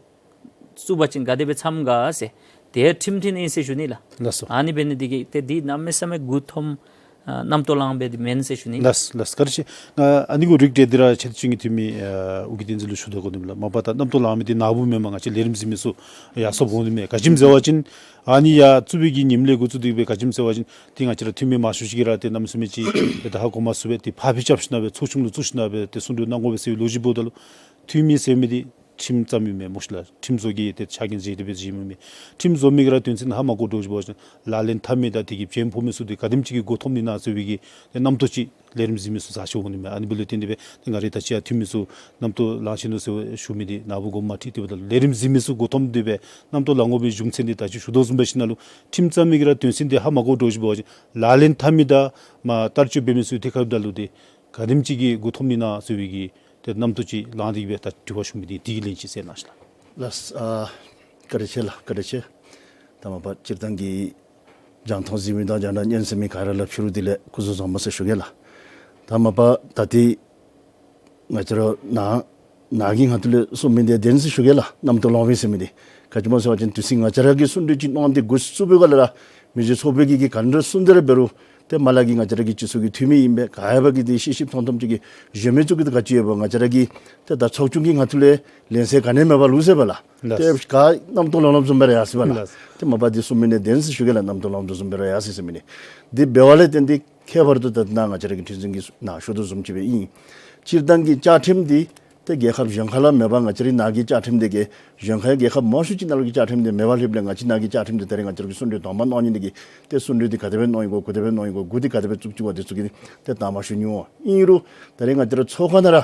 ཚུགས་པ་ཅིན་ག་དེ་སྦེ་འཚམས་ག་ཟེར། དེ་ཁྲིམས་མཐུན་ཨིན་ཟེར་ཞུ་ནི་ལགས། ལགས་སོ། ཨ་ནི་འབད་ནི་འདི་གིས་ཏེ་འདི་གནམ་མེད་ས་མེད་དགུ་འཐོམ་ཨ་རྣམ་རྟོག་ལངམ་སྦེ་འདི་མེན་ཟེར་ཞུ་ནི། ལགས་ལགས། བཀའ་དྲིན་ཆེ། ཨ་ཨ་ནི་གུ་རིགས་བསྒྲེས་ཏེ་ར་ཆེ་བསྟོད་ཅན་གྱི་འཐུས་མི་ཨ་ཨོ་རྒྱན་བསྟན་འཛིན་ལུ་ཞུ་དོ་གོ་ནི་མས་ལགས། མ་པ་ད་རྣམ་རྟོག་ལང་མི་འདི་ནཱ་བུ་མེན་པར་ང་བཅས་ལས་རིམ་གཟིགས་མི་ཚུ་ཡང་སོ་བོ་འོང་ནི་མས། ག་ཅི་སྨོ་ཟེར་བ་ཅིན་ཨ་ནི་ཡར་བཙུགས་པའི་གི་ཉིནམ་ལས་འགོ་བཙུགས་ཏེ་སྦེ་ག་ཅི་སྨོ་ཟེར་བ་ཅིན་ཏེ་ང་བཅས་ར་འཐུས་མི་མང་ཤོས་ཅིག་གིས་ར་ཏེ་གནམ་མེད་ས་མེད་ཅིག་ཏེ་ད་ཧ་གོ་མ་ཚུགས་པས། ཏེ་ཕར་ཕུད་རྐྱབ་ཞིན་ན་སྦེ་ཚོགས་ཆུང་ལུ་བཙུགས་ཞིན་ན་སྦེ་ཏེ་གསུང་གྲོས་གནང་དགོ་པས་ཟེར་བའི་ལོ་རྒྱུས་འབདཝ་ད་ལུ་འཐུས་མི་ཟེར་མི་འདི་ཁྲིམས་བརྩམ་མི་མེན་སྨོ་ཤིག་ལགས། ཁྲིམས་བཟོ་གི་ཏེ་ཕྱག་འགན་བཞེས་ཏེ་སྦེ་བཞེས་མི་མེན། ཁྲིམས་བཟོ་མི་གིས་ར་དོན་ཚན་ཧ་མ་གོ་འགྱོ་ཞིན་ན་ལག་ལེན་འཐབ་མི་དང་དེ་གི་བྱེམ་ཕོག་མི་ཚུ་འདི་ག་དེམ་ཅིག་གི་མགུ་འཐོམ་ནི་ན་ཟེར་བའི་གི་ཏེ་རྣམ་རྟོག་ཅིག་ལས་རིམ་གཟིགས་མི་ཚུ་ཟ་ཅིག་འོང་ནི་མས། ཨ་ནི་འབདཝ་ལས་བརྟེན་ཏེ་སྦེ་ཏེ་ང་རའི་ད་ཅི་ཡང་འཐུས་མི་ཚུ་རྣམ་རྟོག་ལང་ཅི་ནུག་ཟེར་ཞུ་མི་འདི་ནཱ་བུ་དགོངསམ་མ་ཁྲེལ་ཏེ་འབདཝ་ད་ལུ་ལས་རིམ་གཟིགས་མི་ཚུ་མགུ་འཐོམ་སྟེ་སྦེ་རྣམ་རྟོག་ལང་དགོ་པའི་རྒྱུ་མཚན་འདི་ད་ཅི་ཞུ་དོ་བཟུམ་སྦེ་ཞིན་ན་ལུ་ཁྲིམས་བརྩམ་མི་གིས་ར་དོན་ཚན་འདི་ཧ་མ་གོ་འགྱོ་ཞིན་ན་ལག་ལེན་འཐབ་མི་དང་མ་བསྟར་སྤྱོད་འབད་མི་ཚུ་ཐད་ཁར་འབདཝ་ད་ལུ་ཏེ་ག་དེམ་ཅིག་གི་མགུ་འཐོམ་ནི་ན་ཟེར་བའི་གི་ཏེ་རྣམ་རྟོག་ཅིག་ལང་སྟེ་གི་སྦེ་ད་དྲི་བ་ཞུ་མི་འདི་དེ་གི་ལན་ཅིག་གསན་གནང་ཤིག་ལགས། ལགས། ཨ་བཀའ་དྲིན་ཆེ་ལགས། བཀའ་དྲིན་ཆེ། ད་མ་པ་སྤྱིར་བཏང་གི་རྒྱང་མཐོང་གཟིགས་མི་དང་རྒྱང་བསྒྲགས་ཉན་གསན་མི་ག་ར་ལུ་ཕྱི་རུ་དེ་ལས་སྐུ་གཟུགས་བཟང་པོ་ཟེར་ཞུ་གེ་ལགས། ད་མ་པ་ད་ཏེ་ང་བཅས་ར་ནཱ་ནཱ་གིས་ང་བཅས་ལུ་གསུང་མི་འདི་བདེན་ཟེར་ཞུ་གེ་ལགས། རྣམ་རྟོག་ལང་བའི་ཟེར་མི་འདི་ག་ཅི་སྨོ་ཟེར་བ་ཅིན་དུས་ཅི་ང་བཅས་ར་གིས་གསུང་གྲོས་ཅིག་གནང་སྟེ་འགོ་བཙུགས་པའི་སྒང་ལས་ར་མི་རྗེ་ཚོགས་པའི་གི་གི་ག་འདྲ་གསུང་སྟེ་ར་འབད་རུང་ ཏེ་མ་ལགས་ཀྱི་ང་བཅས་ར་གི་སྤྱི་ཚོགས་ཀྱི་འཐུས་མི་ཨིན་པས། ག་ཡ་བ་གིས་འདི་ཤེས་ཤེསཔ་མཐོང་མཐོངམ་ཅིག་གིས་གཞོན་མི་ཚུ་གིས་འདི་ག་ཅི་ཡོདཔ་ང་བཅས་ར་གི་ཏེ་ད་ཚོགས་ཆུང་གི་ངང་ཐོག་ལས་ལན་གསལ་ག་ནི་མེད་པར་ལུས་ཟེར་བ་ལགས། ལགས། ཏེ་ག་རྣམ་རྟོག་ལང་ལང་བཟུམ་སྦེ་ར་ཡར་སོ་ཡི་པ་ལགས། ལགས། ཏེ་མ་པ་འདི་གསུང་མི་ནང་བདེན་ཟེར་ཞུ་གེ་ལགས། རྣམ་རྟོག་ལང་ལང་བཟུམ་སྦེ་ར་ཡར་སོ་ཡི་ཟེར་མི་ནི། འདི་འབད་བ་ལས་བརྟེན་ཏེ་ཁྱད་པར་དུ་ད་ནཱ་ང་བཅས་ར་གི་ཁྲི་འཛིན་གྱིས་ནཱ་ཞུ་དོ་བཟུམ་ཅིག་སྦེ་ཨིན། སྤྱིར་བཏང་གི་བཅའ་ཁྲིམས་འདི་ཏེ་རྒྱལ་ཁབ་གཞན་ཁར་ལུ་མེད་པར་ང་བཅས་རའི་ནཱ་གི་བཅའ་ཁྲིམས་འདི་གིས་གཞན་ཁར་རྒྱལ་ཁབ་མང་ཤོས་ཅིག་ནང་ལུ་གི་བཅའ་ཁྲིམས་འདི་མེད་པར་ལྷོདཔ་ལས་ང་བཅས་ནཱ་གི་བཅའ་ཁྲིམས་འདི་ད་རེས་ང་བཅས་ར་གི་གསུང་གྲོས་དང་པ་གནང་ནི་འདི་གིས་ཏེ་གསུང་གྲོས་འདི་ག་དེ་སྦེ་གནང་ཡི་གོ་ག་དེ་སྦེ་གནང་ཡི་གོ་འགོ་འདི་ག་དེ་སྦེ་བཙུགས་ཅི་གོ་འདི་ཚུ་གི་ཏེ་དང་པ་ཞུ་ནི་འོང་། ཨིན་རུང་ད་རེས་ང་བཅས་ར་ཚོགས་ཁང་ནང་ར་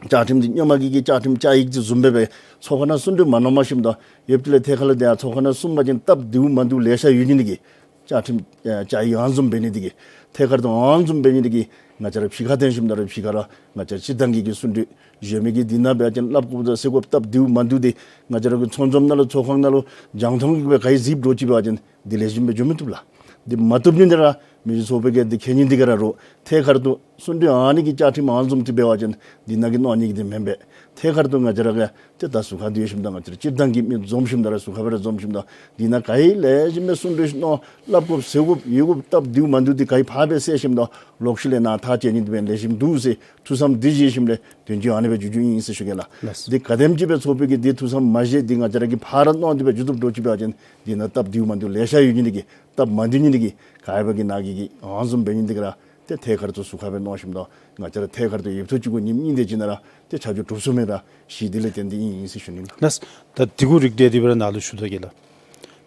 བཅའ་ཁྲིམས་འདི་སྔོན་མ་གི་གི་བཅའ་ཁྲིམས་བཅའ་ཡིག་འདི་བཟུམ་སྦེ་སྦེ་ཚོགས་ཁང་ནང་གསུང་གྲོས་མ་གནངམ་ཞིནམ་ད་ཡོདཔ་ལས་ཐད་ཀར་ལུ་དེ་ཡང་ཚོགས་ཁང་ནང་གསུངས་པ་ཅིན་སྟབས་བདེཝ་མ་བདེཝ་ལེ་ཤ་ཡོད་ནི་འདི་གིས་བཅའ་ཁྲིམས་ཨེ་བཅའ་ཡིག་ཨ་ནི་བཟུམ་འབད་ནི་འདི་གིས་ཐད་ཀར་དུ་ཨ་ནི་བཟུམ་འབད་ནི་འདི་གིས་ང་བཅས་ར་ཕྱི་ཁར་འཐོན་ཞིནམ་ད་ར་ཕྱི་ཁར་ར་ང་བཅས་སྤྱིར་བཏང་གི་གི་གསུང་གྲོས་གཞན་མི་གིས་འདི་ནང་འབད་བ་ཅིན་སླབ་དགོཔ་དང་ཟེར་དགོཔ་སྟབས་བདེཝ་མ་བདེཝ་འདི་ང་བཅས་ར་གི་ཚོགས་འཛོམས་ནང་ལུ་ཚོགས་ཁང་ནང་ལུ་རྒྱང་མཐོང་གིས་སྦེ་ག་ཡི་གཟིགསཔ་འདྲཝ་ཅིག་འབད་བ་ཅིན་འདི་ལེགས་ཤོམ་སྦེ་འགྱོ་མི་བཏུབ་ལགས། འདི་མ་བཏུབ་ནི་འདི་ར་མི་ཚོགས་པའི་གི་འདི་མཁྱེན་ནི་འདི་གིས་ར་རོགས་ཐད་ཀར་དུ་གསུང་གྲོས་ཨ་ནི་གི་བཅའ་ཁྲིམས་ཨ་ནི་བཟུམ་ཅིག་འབད་བ་ཅིན་འདི་ནང་གི་གནང་ནི་གི་འདི་མེན་པས། ཐད་ཀར་དུ་ང་བཅས་ར་གིས་ཏེ་ད་ཟུར་ཁར་སྡོད་ཞིནམ་ད་ང་བཅས་ར་སྤྱིར་བཏང་གི་མི་འཛོམས་ཞིནམ་ད་ར་ཟུར་ཁར་སྦེ་ར་འཛོམས་ཞིནམ་ད་འདི་ནང་ག་ཡི་ལེགས་ཤོམ་སྦེ་གསུང་གྲོས་ཤིག་གནང་སླབ་དགོཔ་ཟེར་དགོཔ་ཡོད་དགོཔ་སྟབས་བདེཝ་མ་བདེཝ་འདི་ག་ཡི་ཕར་སྦེ་བསལ་ཞིནམ་ད་ལོག་ཤུལ་ལས་ནཱ་ཐག་བཅད་ནི་འདི་འབད་ལེགས་ཤོམ་འདུག་ཟེར་ཐུགས་བསམ་འདི་བཞེས་ཞིནམ་ལས་དོན་ཆེན་ཨ་ནི་སྦེ་མཇུག་བསྡུ་ནི་ཨིན་ཟེར་ཞུ་གེ་ལགས། ལགས། འདི་ག་དེམ་ཅིག་སྦེ་ཚོགས་པའི་གི་འདི་ཐུགས་བསམ་མ་བཞེས་འདི་ང་བཅས་ར་གིས་ཕར་ར་གནང་སྟེ་སྦེ་མཇུག་བསྡུ་འདྲཝ་ཅིག་འབད་བ་ཅིན་འདི་ནང་སྟབས་བདེཝ་མ་བདེཝ་ལེ་ཤ་ཡོད་ནི་འདི་གིས་སྟབས་མ་བདེ་ནི་འདི་གིས་ག་ཡ་བ་གིས་ནཱ་གི་གི་ཨ་ནི་བཟུམ་འབད་ནི་འདི་གིས་ར་ཏེ་ཐད་ཀར་དུ་ཟུར་ཁར་སྦེ་གནང་ཞིནམ་ད་ང་བཅས་ར་ཐད་ཀར་དུ་ཡུདཔ་ཐེངས་གཅིག་གུ་ཉིནམ་གཉིས་དེ་ཅིག་ནང་ར་ཏེ་ཆ་འཇོག་གྲུབ་ཚུགས་མས་ལགས། ཞུ་ནི་འདི་ལས་བརྟེན་ཏེ་ཨིན་ཨིན་ཟེར་ཞུ་ནི་ལགས། ལགས། ད་དེ་གུ་རིགས་འདི་དེ་སྦེ་ར་ནཱ་ལུ་ཞུ་དོ་གེ་ལགས།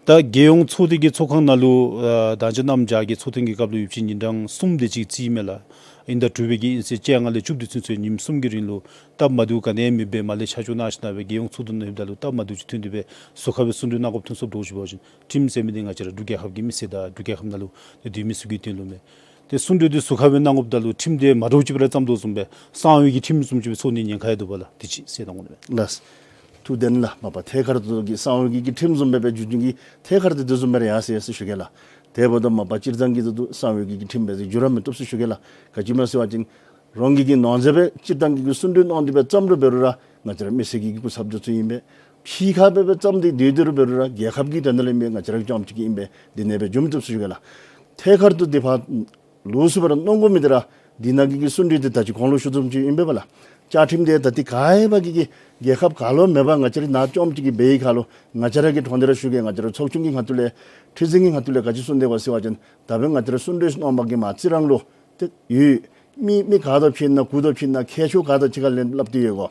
ད་རྒྱལ་ཡོངས་ཚོགས་སྡེ་གི་ཚོགས་ཁང་ནང་ལུ་ཨ་ད་ཅི་གནམ་བྱཱར་གྱི་ཚོགས་ཐེངས་ཀྱི་སྐབས་ལུ་ཡོདཔ་ཅིག་ཉིན་གྲངས་གསུམ་དེ་ཅིག་རྩིས་མས་ལགས། ཨིན་ད་དྲོ་པའི་གི་ཨིན་ཚེ་བཅོ་ལྔ་ལས་བཅུ་བདུན་ཚུན་ཚོད་ཉིནམ་གསུམ་གྱི་རིང་ལུ་སྟབས་མ་བདེཝ་ག་ནི་ཡང་མེདཔ་སྦེ་མར་ལས་ཆ་འཇོག་གནང་ཞིནམ་ལས་རྒྱལ་ཡོངས་ཚོགས་འདུ་ནང་ལྷོདཔ་ད་ལུ་སྟབས་མ་བདེཝ་ཅིག་ཐོན་ཏེ་སྦེ་ཟུར་ཁར་སྦེ་གསུང་གྲོས་གནང་དགོཔ་ཐོན་སོངམ་འདྲཝ་ཅིག་འབད་བ་ཅིན་ཁྲིམས་ཟེར་མི་འདི་ང་བཅས་ར་འབྲུག་རྒྱལ་ཁབ་ཀྱི་མི་སེར་དང་འབྲུག་རྒྱལ་ཁབ་ནང་ལུ་སྡོད་མི་ཚུ་གི་དོན་ལུ་མས། ཏེ་གསུང་གྲོས་འདི་ཟུར་ཁར་སྦེ་གནང་དགོཔ་ད་ལུ་ཁྲིམས་འདི་མ་འདྲཝ་ཅིག་སྦེ་ར་བརྩམ་དོ་བཟུམ་སྦེ་གསང་བའི་གི་ཁྲིམས་བཟུམ་ཅིག་སྦེ་ཚོར་ནི་ཉེན་ཁ་ཡང་འདུག་པ་ལགས། དེ་ཅིག་གསལ་གཏང་དགོ་ནི་མས། ལགས། ཐུགས་བདེན་ལགས། མ་པ་ཐད་ཀར་དུ་གི་གསང་བའི་གི་གི་ཁྲིམས་བཟུམ་སྦེ་སྦེ་འགྱོ་འགྱོ་གི་ཐད་ཀར་དུ་དེ་བཟུམ་སྦེ་ར་ཡར་སོ་ཡི་ཟེར་ཞུ་གེ་ལགས། དེ་འབདཝ་ད་མ་པ་སྤྱིར་བཏང་གི་དུས་དུ་གསང་བའི་གི་གི་ཁྲིམས་སྦེ་འགྱོ་ར་མི་བཏུབ་ཟེར་ཞུ་གེ་ལགས། ག་ཅི་སྨོ་ཟེར་བ་ཅིན་རང་གི་གི་ནང་འཛིན་སྦེ་སྤྱིར་བཏང་གི་གི་གསུང་གྲོས་གནང་སྟེ་སྦེ་བརྩམ་རུང་འབད་རུང་ར་ང་བཅས་ར་མི་སེར་གྱི་གི་སྐུ་ཚབ་འདི་ཚུ་ཨིན་པས། ཕྱི་ཁར་སྦེ་སྦེ་བརྩམས་ཏེ་སྡོད་སྡོད་རུང་འབད་རུང་ར་རྒྱལ་ཁབ་ཀྱི་དོན་དག་ལུ་ཨིན་པས། ང་བཅས་ར་གི་རྐྱངམ་ཅིག་གི་ཨིན་པས། འདི་ནང་སྦེ་འགྱོ་མི་བཏུབ་ཟེར་ཞུ་གེ་ལགས། ཐད་ཀར་དུ་འདི་ཕར་ལོགས་སུ་སྦེ་ར་གནང་དགོ་མི་འདི་ར་འདི་ནང་གི་གི་གསུང་གྲོས་འདི་ད་ཅི་གོང་ལུ་ཞུ་དོ་བཟུམ་ཅིག་ཨིན་པས་པ་ལགས། བཅའ་ཁྲིམས་འདི་ད་འདི་ག་ཡ་བ་གིས་གི་རྒྱལ་ཁབ་ག་ལུ་མེད་པར་ང་བཅས་ར་ནཱ་རྐྱངམ་ཅིག་གིས་འབད་བའི་ཁར་ལུ་ང་བཅས་ར་གི་དྲང་སྟེ་ར་ཞུ་གེ། ང་བཅས་ར་ཚོགས་ཆུང་གི་ངང་ཐོག་ལས་ཁྲི་འཛིན་གྱི་ངང་ཐོག་ལས་ག་ཅི་གསུངས་དེས་ག་ཟེར་བ་ཅིན་ད་འབདན་ང་བཅས་ར་གསུང་གྲོས་གནངམ་གི་མ་རྩིས་རང་ལུ་ཏེ་ཡོད་མི་མི་ག་ཏེ་ཕྱད་ན་གུ་ཏེ་ཕྱད་ན་མཁས་མཆོག་ག་ཏེ་ཅིག་ཁར་ལས་སླབ་སྟེ་ཡོད་གོ།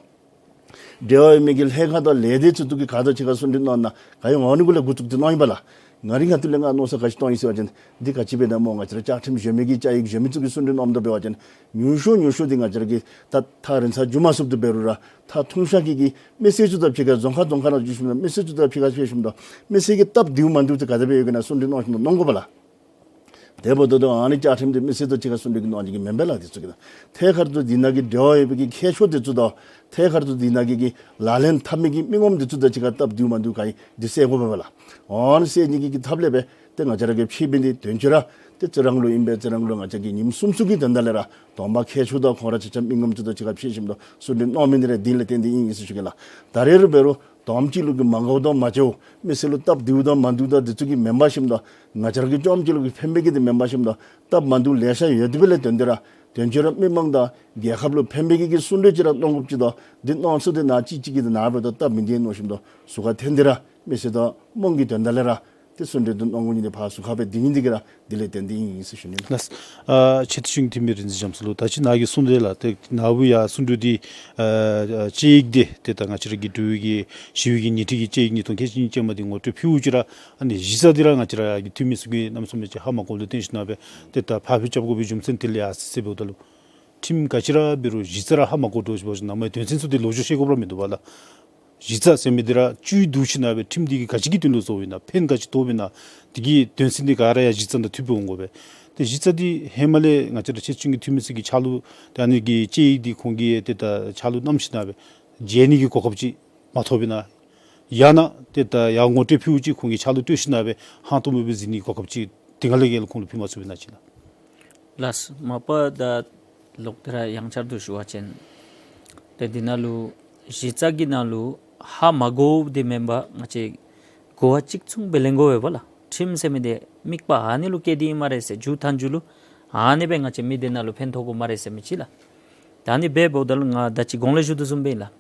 འབྲེལ་བ་ཡོད་མི་གི་ལྷན་ཁག་དང་ལས་སྡེ་ཚུ་གིས་ག་ཏེ་ཅིག་ཁར་གསུང་གྲོས་གནང་ན་ག་ཡོད་འོང་ནི་གུ་ལས་འགོ་བཙུགས་ཏེ་གནང་ཡི་པ་ལགས། ང་རའི་ངང་ཐོག་ལས་ང་མནོ་བསམ་ག་ཅི་གཏང་ཡི་ཟེར་བ་ཅིན་འདི་ག་ཅི་འབད་ན་སྨོ། ང་བཅས་ར་བཅའ་ཁྲིམས་གཞན་མི་གི་བཅའ་ཡིག་གཞན་མི་ཚུ་གིས་གསུང་གྲོས་གནངམ་ད་འབད་བ་ཅིན་ཉུང་ཤོས་ཉུང་ཤོས་འདི་ང་བཅས་ར་གིས་ད་ཐག་རིང་ས་འགྱོ་མ་ཚུགསཔ་འདི་འབད་རུང་ར་ཐག་ཐུང་ཤོས་ཀྱི་གི་མི་སེར་ཚུ་དང་ཕྱད་ཁར་རྫོང་ཁག་རྫོང་ཁག་ནང་འགྱོ་ཞིནམ་ད་མི་སེར་ཚུ་དང་ཕྱད་ཁར་ཕྱད་ཞིནམ་ད་མི་སེར་གྱི་སྟབས་བདེཝ་མ་བདེཝ་འདི་ག་དེ་སྦེ་ཡོད་ག་ན་གསུང་གྲོས་གནང་ཞིནམ་ད་གནང་དགོ་པ་ལགས། དེ་འབདཝ་ད་ཨ་ནི་བཅའ་ཁྲིམས་འདི་མི་སེར་དང་གཅིག་ཁར་གསུང་གྲོས་ཀྱི་གནང་ནི་གི་མེན་པས་ལགས། དེ་ཚུ་གི་ད་ཐད་ཀར་དུ་འདི་ནང་གི་འབྲེལ་བ་ཡོད་པའི་གི་མཁས་མཆོག་དེ་ཚུ་དང་ཐད་ཀར་དུ་འདི་ནང་གི་གི་ལག་ལེན་འཐབ་མི་གི་མི་ངོམ་དེ་ཚུ་དང་གཅིག་ཁར་སྟབས་བདེཝ་མ་བདེཝ་ག་ཡི་འདི་སེལ་དགོ་པས་ལགས། ཨ་ནི་སེལ་ནི་གི་གི་ཐབས་ལས་སྦེ་ཏེ་ང་བཅས་ར་གིས་ཕྱད་པའི་འདི་དོན་ཆེ་ར་ཏེ་རྩི་རང་ལུ་ཨིན་པས། རྩི་རང་ལུ་ང་བཅས་ཀྱིས་ཉིནམ་གསུམ་གསུམ་གྱི་དོན་དག་ལས་ར་དང་པ་མཁས་མཆོག་དང་ཁོང་ར་ཆ་ཁྱབ་མི་ངོམ་ཚུ་དང་གཅིག་ཁར་ཕྱད་ཞིནམ་ད་གསུང་གྲོས་གནང་མི་འདི་ར་འདི་ལས་བརྟེན་ཏེ་ཨིན་ཨིན་ཟེར་ཞུ་གེ་ལགས། ད་རེས་རུང་འབད་རུང་དུམ་ཅིག་ལུ་གི་མ་དགའཝ་དང་མ་བརྩེཝ་མི་སེར་ལུ་སྟབས་བདེཝ་དང་མ་བདེཝ་དང་དེ་ཚུ་གི་མེན་པར་ཞིནམ་ད་ང་བཅས་ར་གི་དུམ་ཅིག་ལུ་གི་ཕན་པའི་གི་འདི་མེན་པར་ཞིནམ་ད་སྟབས་མ་བདེཝ་ལེ་ཤ་ཡོད་དེ་འབད་ལས་དོན་འདི་ར་དོན་ཆེ་ར་མི་མང་དང་རྒྱལ་ཁབ་ལུ་ཕན་པའི་གི་གི་གསུང་གྲོས་ཅིག་ར་གནང་དགོཔ་ཅིག་དང་འདི་གནང་ས་འདི་ནཱ་ཅིག་ཅིག་གིས་འདི་ནཱ་འབདཝ་ད་སྟབས་མི་བདེ་མནོ་ཞིནམ་ད་ཟུར་ཁར་འཐོན་ཏེ་ར་མི་སེར་དང་དམངས་ཀྱི་དོན་དག་ལས་ར་ཏེ་གསུང་གྲོས་འདི་གནང་དགོ་ནི་འདི་ཕར་ཟུར་ཁར་སྦེ་སྡོད་ནི་འདི་གིས་ར་འདི་ལས་བརྟེན་ཏེ་ཨིན་ཨིན་ཟེར་ཞུ་ནི་ལགས། ལགས། ཨ་ཆེ་མཐོ་གཞུང་འཐུས་མི་རིག་འཛིན་རྒྱ་མཚོ་ལུ་ད་ཅི་ནཱ་གིས་གསུངས་དེ་ལགས། ཏེ་ནཱ་བུ་ཡང་གསུང་གྲོས་འདི་ཨ་ཨ་དཔྱད་ཡིག་འདི་ཏེ་ད་ང་བཅས་ར་གི་འབྲུག་གི་ཞི་བའི་གི་ཉེས་ཁྲིམས་ཀྱི་དཔྱད་ཡིག་ཉིས་སྟོང་ཁལ་གཅིག་གཉིས་ཅན་མ་འདི་ངོ་སྤྲོད་ཕུལཝ་ཅིག་ར་ཨ་ནི་གཞི་རྩ་འདི་ར་ང་བཅས་ར་གི་འཐུས་མི་ཚུ་གིས་གནམ་མེད་ས་མེད་ཅིག་ཧ་མ་གོཝ་ལུ་བརྟེན་ཞིནམ་ལས་ཏེ་ད་ཕར་འགྱངས་རྐྱབ་དགོ་པའི་རྒྱུ་མཚན་དེ་ལས་ཨ་ཙི་ཙི་འབདཝ་ད་ལུ་ཁྲིམས་ག་ཅི་ར་འབད་རུང་གཞི་རྩ་ར་ཧ་མ་གོ་འདྲཝ་ཅིག་འབད་བ་ཅིན་ནང་མའི་དོན་ཚན་ཚུ་འདི་ལོག་འགྱོ་ཤེས་དགོཔ་ར་མིན་འདུག་པ་ལགས། གཞི་རྩ་ཟེར་མི་འདི་ར་བཅུད་བསྡུ་ཞིནམ་ལས་ཁྲིམས་འདི་གིས་ག་ཅི་གི་དོན་ལུ་བཟོཝ་ཨིན་ན་ཕན་ག་ཅི་ཐོགསཔ་ཨིན་ན་དེ་གི་དོན་ཚན་འདི་ག་ར་ཡང་གཞི་རྩ་དང་མཐུནམ་སྦེ་འོང་དགོ་པས། ཏེ་གཞི་རྩ་འདི་ཧེ་མ་ལས་ང་བཅས་ར་ཆེ་མཐོ་གཞུང་གི་འཐུས་མི་ཚུ་གིས་ཕྱག་ལུ་ཏེ་ཨ་ནི་གི་དཔྱད་ཡིག་འདི་ཁོང་གིས་ཏེ་ད་ཕྱག་ལུ་བསྣམས་ཞིནམ་ལས་མཇལ་ནི་གི་གོ་སྐབས་ཅིག་མ་ཐོབ་ཨིན་ན་ཡང་ན་ཏེ་ད་ཡང་ངོ་སྤྲོད་ཕུལཝ་ཅིག་ཁོང་གིས་ཕྱག་ལུ་སྤྲོད་ཞིནམ་ལས་ཧང་སྟོང་མེད་པའི་གཟིགས་ནི་གི་གོ་སྐབས་ཅིག་དེ་སྒང་ལས་ཀྱི་ཁོང་ལུ་ཕུལ་མ་ཚུགསཔ་ཨིན་ན་ཅིག་ལགས། ལགས། མ་པ་ད་ལོག་སྟེ་ར་ཡང་བསྐྱར་དུ་ཞུ་བ་ཅིན་ཏེ་འདི་ནང་ལུ་གཞི་རྩ་གི་ནང་ལུ་ཧ་མ་གོཝ་འདི་མེན་པར་ང་བཅས་གོ་བ་གཅིག་མཚུངས་སྦེ་ལེན་དགོ་པས་ལགས། ཁྲིམས་ཟེར་མི་འདི་དམིགས་པ་ཨ་ནི་ལུ་བསྐྱེད་དེ་ཨིན་སྨ་རེ་ཟེར། མཇུག་མཐའ་མཇུག་ལུ་ཨ་ནི་སྦེ་ང་བཅས་མི་སྡེ་ནང་ལུ་ཕན་ཐོགས་དགོ་སྨ་རེ་ཟེར་མི་ཅིག་ལགས། ད་ཨ་ནི་སྦེ་འབདཝ་ད་ལུ་ང་ད་ཅི་གོང་ལས་ཞུ་དོ་བཟུམ་སྦེ་ཨིན་ལགས།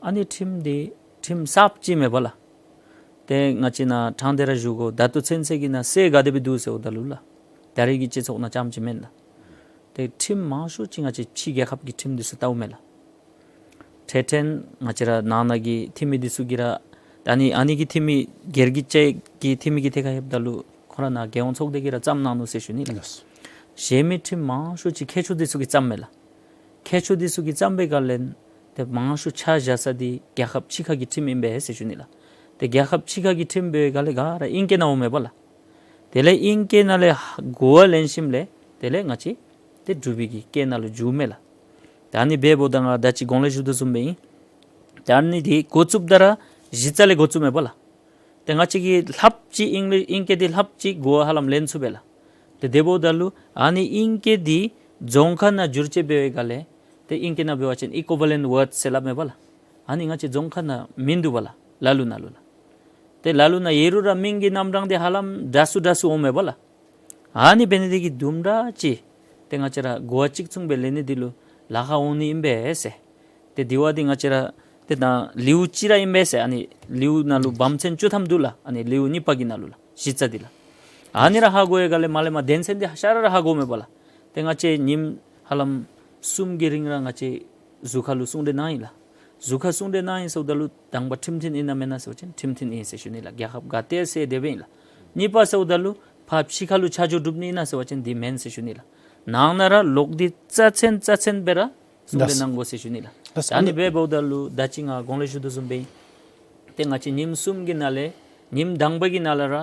ཨ་ནི་ཁྲིམས་འདི་ཁྲིམས་གསརཔ་ཅིག་མེན་པ་ལགས། ཏེ་ང་བཅས་ནཱ་དྲང་སྟེ་ར་ཞུ་དགོ། ད་ལྟོ་ཚུན་ཚོད་ཀྱི་ནང་སྲོལ་ག་དེ་སྦེ་འདུག་ཟེརཝ་ད་ལུ་ལགས། ད་རེས་ཀྱི་སྤྱི་ཚོགས་ནང་རྐྱངམ་ཅིག་མེན་ལགས། ཏེ་ཁྲིམས་མང་ཤོས་ཅིག་ང་བཅས་ཕྱི་རྒྱལ་ཁབ་ཀྱི་ཁྲིམས་འདི་ཚུ་བལྟཝ་མས་ལགས། ཕྲལ་ཕྲལ་ང་བཅས་ར་ནང་ན་གི་འཐུས་མི་འདི་ཚུ་གིས་ར་ད་ཨ་ནི་ཨ་ནི་གི་འཐུས་མི་སྒེར་གྱི་ཅིག་གི་འཐུས་མི་གི་ཐད་ཁར་ལྷོདཔ་ད་ལུ་ཁོང་ར་ནཱ་རྒྱལ་ཡོངས་ཚོགས་སྡེ་གིས་ར་བརྩམས་གནང་ནུག་ཟེར་ཞུ་ནི་ལགས། ལགས། གཞན་མི་ཁྲིམས་མང་ཤོས་ཅིག་མཁས་མཆོག་འདི་ཚུ་གིས་བརྩམས་མས་ལགས། མཁས་མཆོག་འདི་ཚུ་གིས་བརྩམས་པའི་སྒང་ལས་ཏེ་མང་ཤོས་ཆ་བཞག་ས་འདི་རྒྱལ་ཁབ་ཕྱི་ཁ་གི་ཁྲིམས་ཨིན་པས་ཟེར་ཞུ་ནི་ལགས། ཏེ་རྒྱལ་ཁབ་ཕྱི་ཁ་གི་ཁྲིམས་འབད་བའི་སྒང་ལས་ག་ར་ཨིང་སྐད་ནང་འོང་མས་པ་ལགས། དེ་ལས་ཨིང་སྐད་ནང་ལས་གོ་བ་ལེན་ཞིནམ་ལས་དེ་ལས་ང་བཅས་ཏེ་འབྲུག་པའི་གི་སྐད་ནང་ལུ་འགྱུརཝ་མས་ལགས། ད་ཨ་ནི་འབདཝ་ད་ང་ད་ཅི་གོང་ལས་ཞུ་དོ་བཟུམ་སྦེ་ཨིན། ད་ཨ་ནི་འདི་འགོ་བཙུགསཔ་ད་ར་གཞི་རྩ་ལས་འགོ་བཙུགས་མས་པ་ལགས། ཏེ་ང་བཅས་ཀྱིས་ལྷགཔ་ཅིག་ཨིང་ལི་ཨིང་སྐད་འདི་ལྷགཔ་ཅིག་གོ་བ་ཧ་ལམ་ལེན་ཚུགས་པས་ལགས། ཏེ་དེ་འབདཝ་ད་ལུ་ཨ་ནི་ཨིང་སྐད་འདི་རྫོང་ཁ་ནང་བསྒྱུར་བཅོས་འབད་བའི་སྒང་ལས་ཏེ་ཨིང་སྐད་ནང་འབད་བ་ཅིན་ཨི་ཀུ་ཝ་ལེནཊ་ཝརཌསི་ཟེར་སླབ་མས་པ་ལགས། ཨ་ནི་ང་བཅས་རྫོང་ཁ་ནང་མིན་འདུག་པ་ལགས། ལ་ལུ་ནང་ལུ་ལགས། ཏེ་ལ་ལུ་ནང་ཡོད་རུང་ར་མིང་གི་རྣམ་གྲངས་འདི་ཧ་ལམ་འདྲ་སུ་འདྲ་སུ་འོང་མས་པ་ལགས། ཨ་ནི་འབད་ནི་འདི་གིས་དུམ་གྲ་ཅིག་ཏེ་ང་བཅས་ར་གོ་བ་གཅིག་མཚུངས་སྦེ་ལེན་ནི་འདི་ལུ་ལཱ་ཁག་འོང་ནི་ཨིན་པས་ཟེར། ཏེ་དེ་བ་འདི་ང་བཅས་ར་ཏེ་ད་ལེའུ་གཅིག་ར་ཨིན་པས་ཟེར། ཨ་ནི་ལེའུ་ནང་ལུ་བམ་ཚན་བཅུ་ཐམ་འདུག་ལགས། ཨ་ནི་ལེའུ་གཉིས་པ་གི་ནང་ལུ་ལགས། གཞི་རྩ་འདི་ལགས། ཨ་ནི་ར་ཧ་གོ་བའི་སྒང་ལས་མར་ལས་མར་དོན་ཚན་འདི་ཧ་ཤ་ར་ར་ཧ་གོཝ་མས་པ་ལགས། ཏེ་ང་བཅས་ཉིནམ་ཧ་ལམ་གསུམ་གྱི་རིང་ར་ང་བཅས་ཟུར་ཁ་ལུ་གསུང་གྲོས་གནང་ཡི་ལགས། ཟུར་ཁ་གསུང་གྲོས་གནང་ཡི་ཟེརཝ་ད་ལུ་དང་པ་ཁྲིམས་མཐུན་ཨིན་ན་མེན་ན་ཟེར་བ་ཅིན་ཁྲིམས་མཐུན་ཨིན་ཟེར་ཞུ་ནི་ལགས། རྒྱལ་ཁབ་ག་ཏེ་ཟེར་དེ་སྦེ་ཨིན་ལགས། གཉིས་པ་ཟེརཝ་ད་ལུ་ཕར་ཕྱི་ཁ་ལུ་ཆ་འཇོག་གྲུབ་ནི་ཨིན་ན་ཟེར་བ་ཅིན་འདི་མེན་ཟེར་ཞུ་ནི་ལགས། ནང་ན་ར་ལོག་སྟེ་རྩ་ཚན་རྩ་ཚན་སྦེ་ར་གསུང་གྲོས་གནང་དགོ་ཟེར་ཞུ་ནི་ལགས། ད་ཨ་ནི་སྦེ་འབདཝ་ད་ལུ་ད་ཅི་ང་གོང་ལས་ཞུ་དོ་བཟུམ་སྦེ་ཏེ་ང་བཅས་ཉིནམ་གསུམ་གྱི་ནང་ལས་ཉིནམ་དང་པ་གི་ནང་ལས་ར་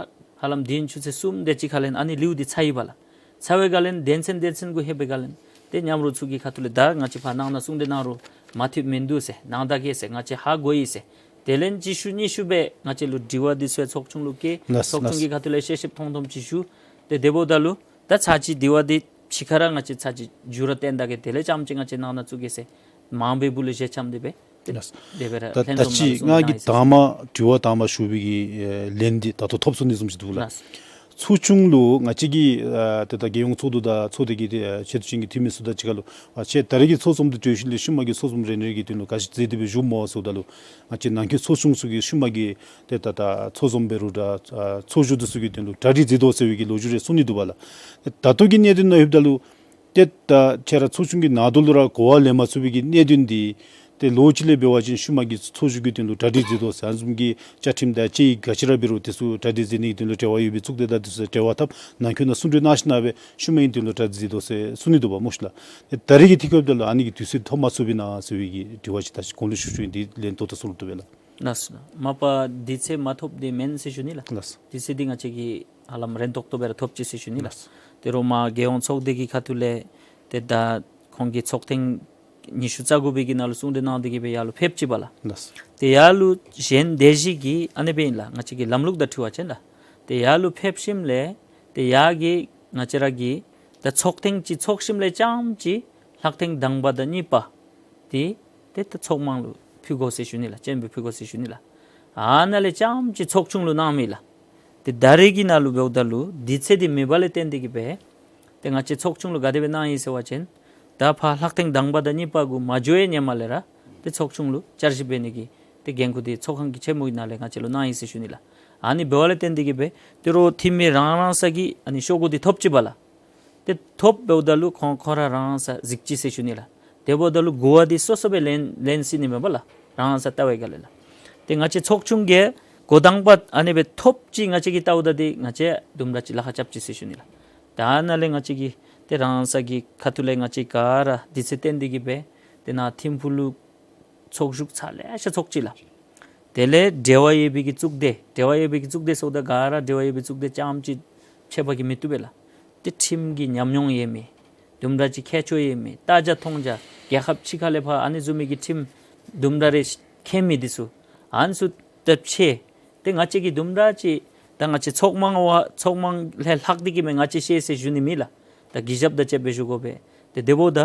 ཧ་ལམ་དེ་ཡང་ཆུ་ཚོད་གསུམ་དེ་ཅིག་ཁ་ལས་ཨ་ནི་ལེའུ་འདི་ཚར་ཡི་པ་ལགས། ཚར་བའི་སྒང་ལས་དོན་ཚན་དོན་ཚན་གུ་ལྷོད་པའི་སྒང་ལས་ཏེ་མཉམ་རོགས་ཚུ་གི་ཁ་ཐུག་ལས་ད་ང་བཅས་ཕར་ནང་ན་གསུང་གྲོས་གནང་རུང་མ་ཐུབ་མིན་འདུག་ཟེར། གནང་ད་གེ་ཟེར། ང་བཅས་ཧ་གོ་ཡི་ཟེར། དེ་ལས་གཅིག་ཤུལ་གཉིས་ཤུལ་སྦེ་ང་བཅས་ལུ་དྲི་བ་འདི་ཚུ་ཚོགས་ཆུང་ལུ་བཀོད། ལགས་ཚོགས་ཆུང་གི་ཁ་ཐུག་ལས་ཤེས་ཤེསཔ་མཐོང་མཐོངམ་ཅིག་ཞུ། ཏེ་དེ་འབདཝ་ད་ལུ་ད་ཚར་གཅིག་དྲི་བ་འདི་ཕྱི་ཁར་ར་ང་བཅས་ཚར་གཅིག་མཇུག་ར་བཏོན་ད་གེ། དེ་ལས་རྐྱངམ་ཅིག་ང་བཅས་ནང་ན་བཙུགས་གེ་ཟེར། མང་པོའི་སྦུག་ལས་བཞེས་འཆམ་སྟེ་སྦེ་ཏེ་ལགས། དེ་སྦེ་ར་ད་ལྷན་ད་འཛོམས་ཅི་ནང་ལུ་ང་གིས་གསུང་གྲོས་གནང་ཡི་ཟེར། དང་པ་དྲི་བ་དང་པ་ཞུ་བའི་གི་ཨེ་ལན་འདི་ད་ལྟོ་ཐོབ་སོང་ནི་བཟུམ་ཅིག་འདུག་ལགས། ལགས། ཚོགས་ཆུང་ལུ་ང་བཅས་ཀྱི་ཨ་ཏེ་ད་རྒྱལ་ཡོངས་ཚོགས་འདུ་དང་ཚོགས་སྡེ་གི་ཏེ་ཨ་ཆེ་བསྟོད་ཅན་གྱི་འཐུས་མི་ཚུ་དང་གཅིག་ཁར་ལུ་ཨ་ཁྱེད་ད་རེས་ཀྱི་ཚོགས་འཛོམས་འདི་གྲོལ་ཞིནམ་ལས་ཤུལ་མ་གི་ཚོགས་འཛོམས་རེ་ནི་རེ་གི་དོན་ལུ་ག་ཅི་མཛད་དེ་སྦེ་བཞུགསཔ་སྨོ་ཟེརཝ་ད་ལུ་ང་བཅས་ནང་འཁོད་ཚོགས་ཆུང་ཚུ་གིས་ཤུལ་མ་གི་ཏེ་ད་ད་ཚོགས་འཛོམས་འབད་རུང་ད་ཨ་ཚོགས་བཞུགས་འདི་ཚུ་གི་དོན་ལུ་གྲ་སྒྲིག་མཛད་དོ་ཟེར་བའི་གི་ལོ་རྒྱུས་རེ་གསུང་ནི་འདུག་པ་ལགས། ད་ལྟོ་གི་གནད་དོན་ནང་ལྷོདཔ་ད་ལུ་ཏེ་ད་ཁྱེད་ར་ཚོགས་ཆུང་གི་ནང་དོ་ལུ་ར་གོ་བ་ལེན་མ་ཚུགས་པའི་གི་གནད་དོན་འདི་ཏེ་ལོ་གཅིག་ལས་འབད་བ་ཅིན་ཤུལ་མ་གི་ཚོགས་བཞུགས་ཀྱི་དོན་ལུ་གྲ་སྒྲིག་མཛད་དོ་ཟེར། ཨ་ནི་བཟུམ་གྱི་བཅའ་ཁྲིམས་དང་བཅའ་ཡིག་ག་ཅི་ར་འབད་རུང་དེ་ཚུ་གྲ་སྒྲིག་མཛད་ནི་གི་དོན་ལུ་འབྲེལ་བ་ཡོད་པའི་ཚོགས་སྡེ་དང་དེ་ཚུ་འབྲེལ་བ་འཐབ། ནང་འཁོད་ནང་གསུང་གྲོས་གནང་ཞིནམ་ལས་ཤུལ་མའི་དོན་ལུ་གྲ་སྒྲིག་མཛད་དོ་ཟེར་གསུང་ནི་འདུག་པ་སྨོ་ཤིག་ལགས། ད་རེས་ཀྱི་དུས་སྐབས་འདི་ལུ་ཨ་ནི་གི་དུས་ཚོད་ཐོབ་མ་ཚུགས་པས་ན་ཟེར་བའི་གི་དྲི་བ་ཅིག་ད་ཅི་གོང་ལུ་ཞུ་ཞུཝ་ཨིན། འདི་ལན་ཏོག་ཏོ་གསུང་རུང་བཏུབ་པས་ལགས། ལགས་སོ། མ་པ་དུས་ཚོད་མ་ཐོབ་འདི་མེན་ཟེར་ཞུ་ནི་ལགས། ལགས་སོ། དུས་ཚོད་འདི་ང་བཅས་ཀྱིས་ཧ་ལམ་རན་ཏོག་ཏོ་སྦེ་ར་ཐོབ་ཅི་ཟེར་ཞུ་ནི་ལགས། ལགས་སོ། ཏེ་རོགས་མར་རྒྱལ་ཡོངས་ཚོགས་སྡེ་གི་ཁ་ཐུག་ལས་ཏེ་ད་ཁོང་གི་ཚོགས་ཐེངས་ཉི་ཤུ་རྩ་དགུ་པའི་གི་ནང་ལུ་གསུང་གྲོས་གནང་སྟེ་གི་སྦེ་ཡར་ལུ་ཕེབས་ཅི་པ་ལགས། ལགས་སོ། ཏེ་ཡར་ལུ་གཞན་སྡེ་བཞི་གི་ཨ་ནི་སྦེ་ཨིན་ལགས། ང་བཅས་ཀྱི་ལམ་ལུགས་དང་འཁྲིལ་བ་ཅིན་ལགས། ཏེ་ཡར་ལུ་ཕེབས་ཞིནམ་ལས་ཏེ་ཡར་གྱི་ང་བཅས་ར་གི་ད་ཚོགས་ཐེངས་ཅིག་ཚོགས་ཞིནམ་ལས་རྐྱངམ་ཅིག་ལྷག་ཐེངས་དང་པ་དང་གཉིས་པ་འདི་ཏེ་ད་ཚོགས་དམངས་ལུ་ཕུལ་དགོ་ཟེར་ཞུ་ནི་ལགས། སྤྱན་འབུལ་ཕུལ་དགོ་ཟེར་ཞུ་ནི་ལགས། ཨ་ནཱ་ལས་རྐྱངམ་ཅིག་ཚོགས་ཆུང་ལུ་གནངམ་ཨིན་ལགས། ཏེ་ད་རེས་ཀྱི་ནང་ལུ་འབདཝ་ད་ལུ་དུས་ཚོད་འདི་མེད་པ་ལས་བརྟེན་ཏེ་གི་སྦེ་ཏེ་ང་བཅས་ཚོགས་ཆུང་ལུ་ག་དེ་སྦེ་གནང་ཡི་ཟེར་བ་ཅིན་ད་ཕར་ལྷག་ཐེངས་དང་པ་དང་གཉིས་པ་གུ་མ་འགྱོ་བའི་ཧེ་མ་ལས་ར་ཏེ་ཚོགས་ཆུང་ལུ་བསྐྱར་ཞིབ་འབད་ནི་གི་ཏེ་འགན་ཁུར་འདི་ཚོགས་ཁང་གི་ཆེན་མོ་གི་ནང་ལས་ང་བཅས་ལུ་གནང་ཡི་ཟེར་ཞུ་ནི་ལགས། ཨ་ནི་འབདཝ་ལས་བརྟེན་ཏེ་གི་སྦེ་ཏེ་རོགས་འཐུས་མི་རང་རང་ས་གི་ཨ་ནི་ཤོག་གུ་འདི་ཐོབ་ཅི་པ་ལགས། ཏེ་ཐོབ་འབདཝ་ད་ལུ་ཁོང་ཁོང་ར་རང་ས་གཟིགས་ཅི་ཟེར་ཞུ་ནི་ལགས། དེ་འབདཝ་ད་ལུ་གོ་བ་འདི་སོ་སོ་སྦེ་ལེན་ལེན་སྲིད་ནི་མེན་པ་ལགས། རང་ས་བལྟ་བའི་སྒང་ལས་ལགས། ཏེ་ང་བཅས་ཚོགས་ཆུང་གིས་འགོ་དང་པ་ཨ་ནི་སྦེ་ཐོབ་ཅི་ང་བཅས་ཀྱིས་བལྟཝ་ད་འདི་ང་བཅས་དུམ་གྲ་ཅིག་ལཱ་ཁག་རྐྱབ་ཅི་ཟེར་ཞུ་ནི་ལགས། ད་ནཱ་ལས་ང་བཅས་ཀྱིས་ཏེ་རང་ས་གི་ཁ་ཐུག་ལས་ང་བཅས་ག་ར་དུས་ཚོད་བཏོན་ཏེ་གི་སྦེ་ཏེ་ནཱ་ཐིམ་ཕུག་ལུ་ཚོགས་བཞུགས་ཚར་ལེ་ཤ་ཚོགས་ཅི་ལགས། དེ་ལས་འབྲེལ་བ་ཡོད་པའི་གི་གཙུག་སྡེ་འབྲེལ་བ་ཡོད་པའི་གི་གཙུག་སྡེ་ཟེརཝ་ད་ག་ར་འབྲེལ་བ་ཡོད་པའི་གཙུག་སྡེ་རྐྱངམ་ཅིག་ཕྱད་པ་གིས་མི་བཏུབ་པས་ལགས། ཏེ་ཁྲིམས་ཀྱི་ཉམས་མྱོང་ཡོད་མི་དུམ་གྲ་ཅིག་མཁས་མཆོག་ཡོད་མི་ལྟ་རྒྱ་མཐོང་རྒྱ་རྒྱལ་ཁབ་ཕྱི་ཁ་ལས་ཕར་ཨ་ནི་བཟུམ་མའི་གི་ཁྲིམས་དུམ་གྲ་རེ་མཁྱེན་མི་འདི་ཚུ་ཨ་ནི་ཚུ་ད་ཕྱད། ཏེ་ང་བཅས་ཀྱིས་དུམ་གྲ་ཅིག་ད་ང་བཅས་ཚོགས་དམངས་བ་ཚོགས་དམངས་ལས་ལྷག་སྟེ་གི་མས་ང་བཅས་ཤེས་ཟེར་ཞུ་ནི་མེད་ལགས། ད་གུས་ཞབས་དང་བཅས་པའི་ཞུ་དགོ་པས། ཏེ་དེ་འབདཝ་ད་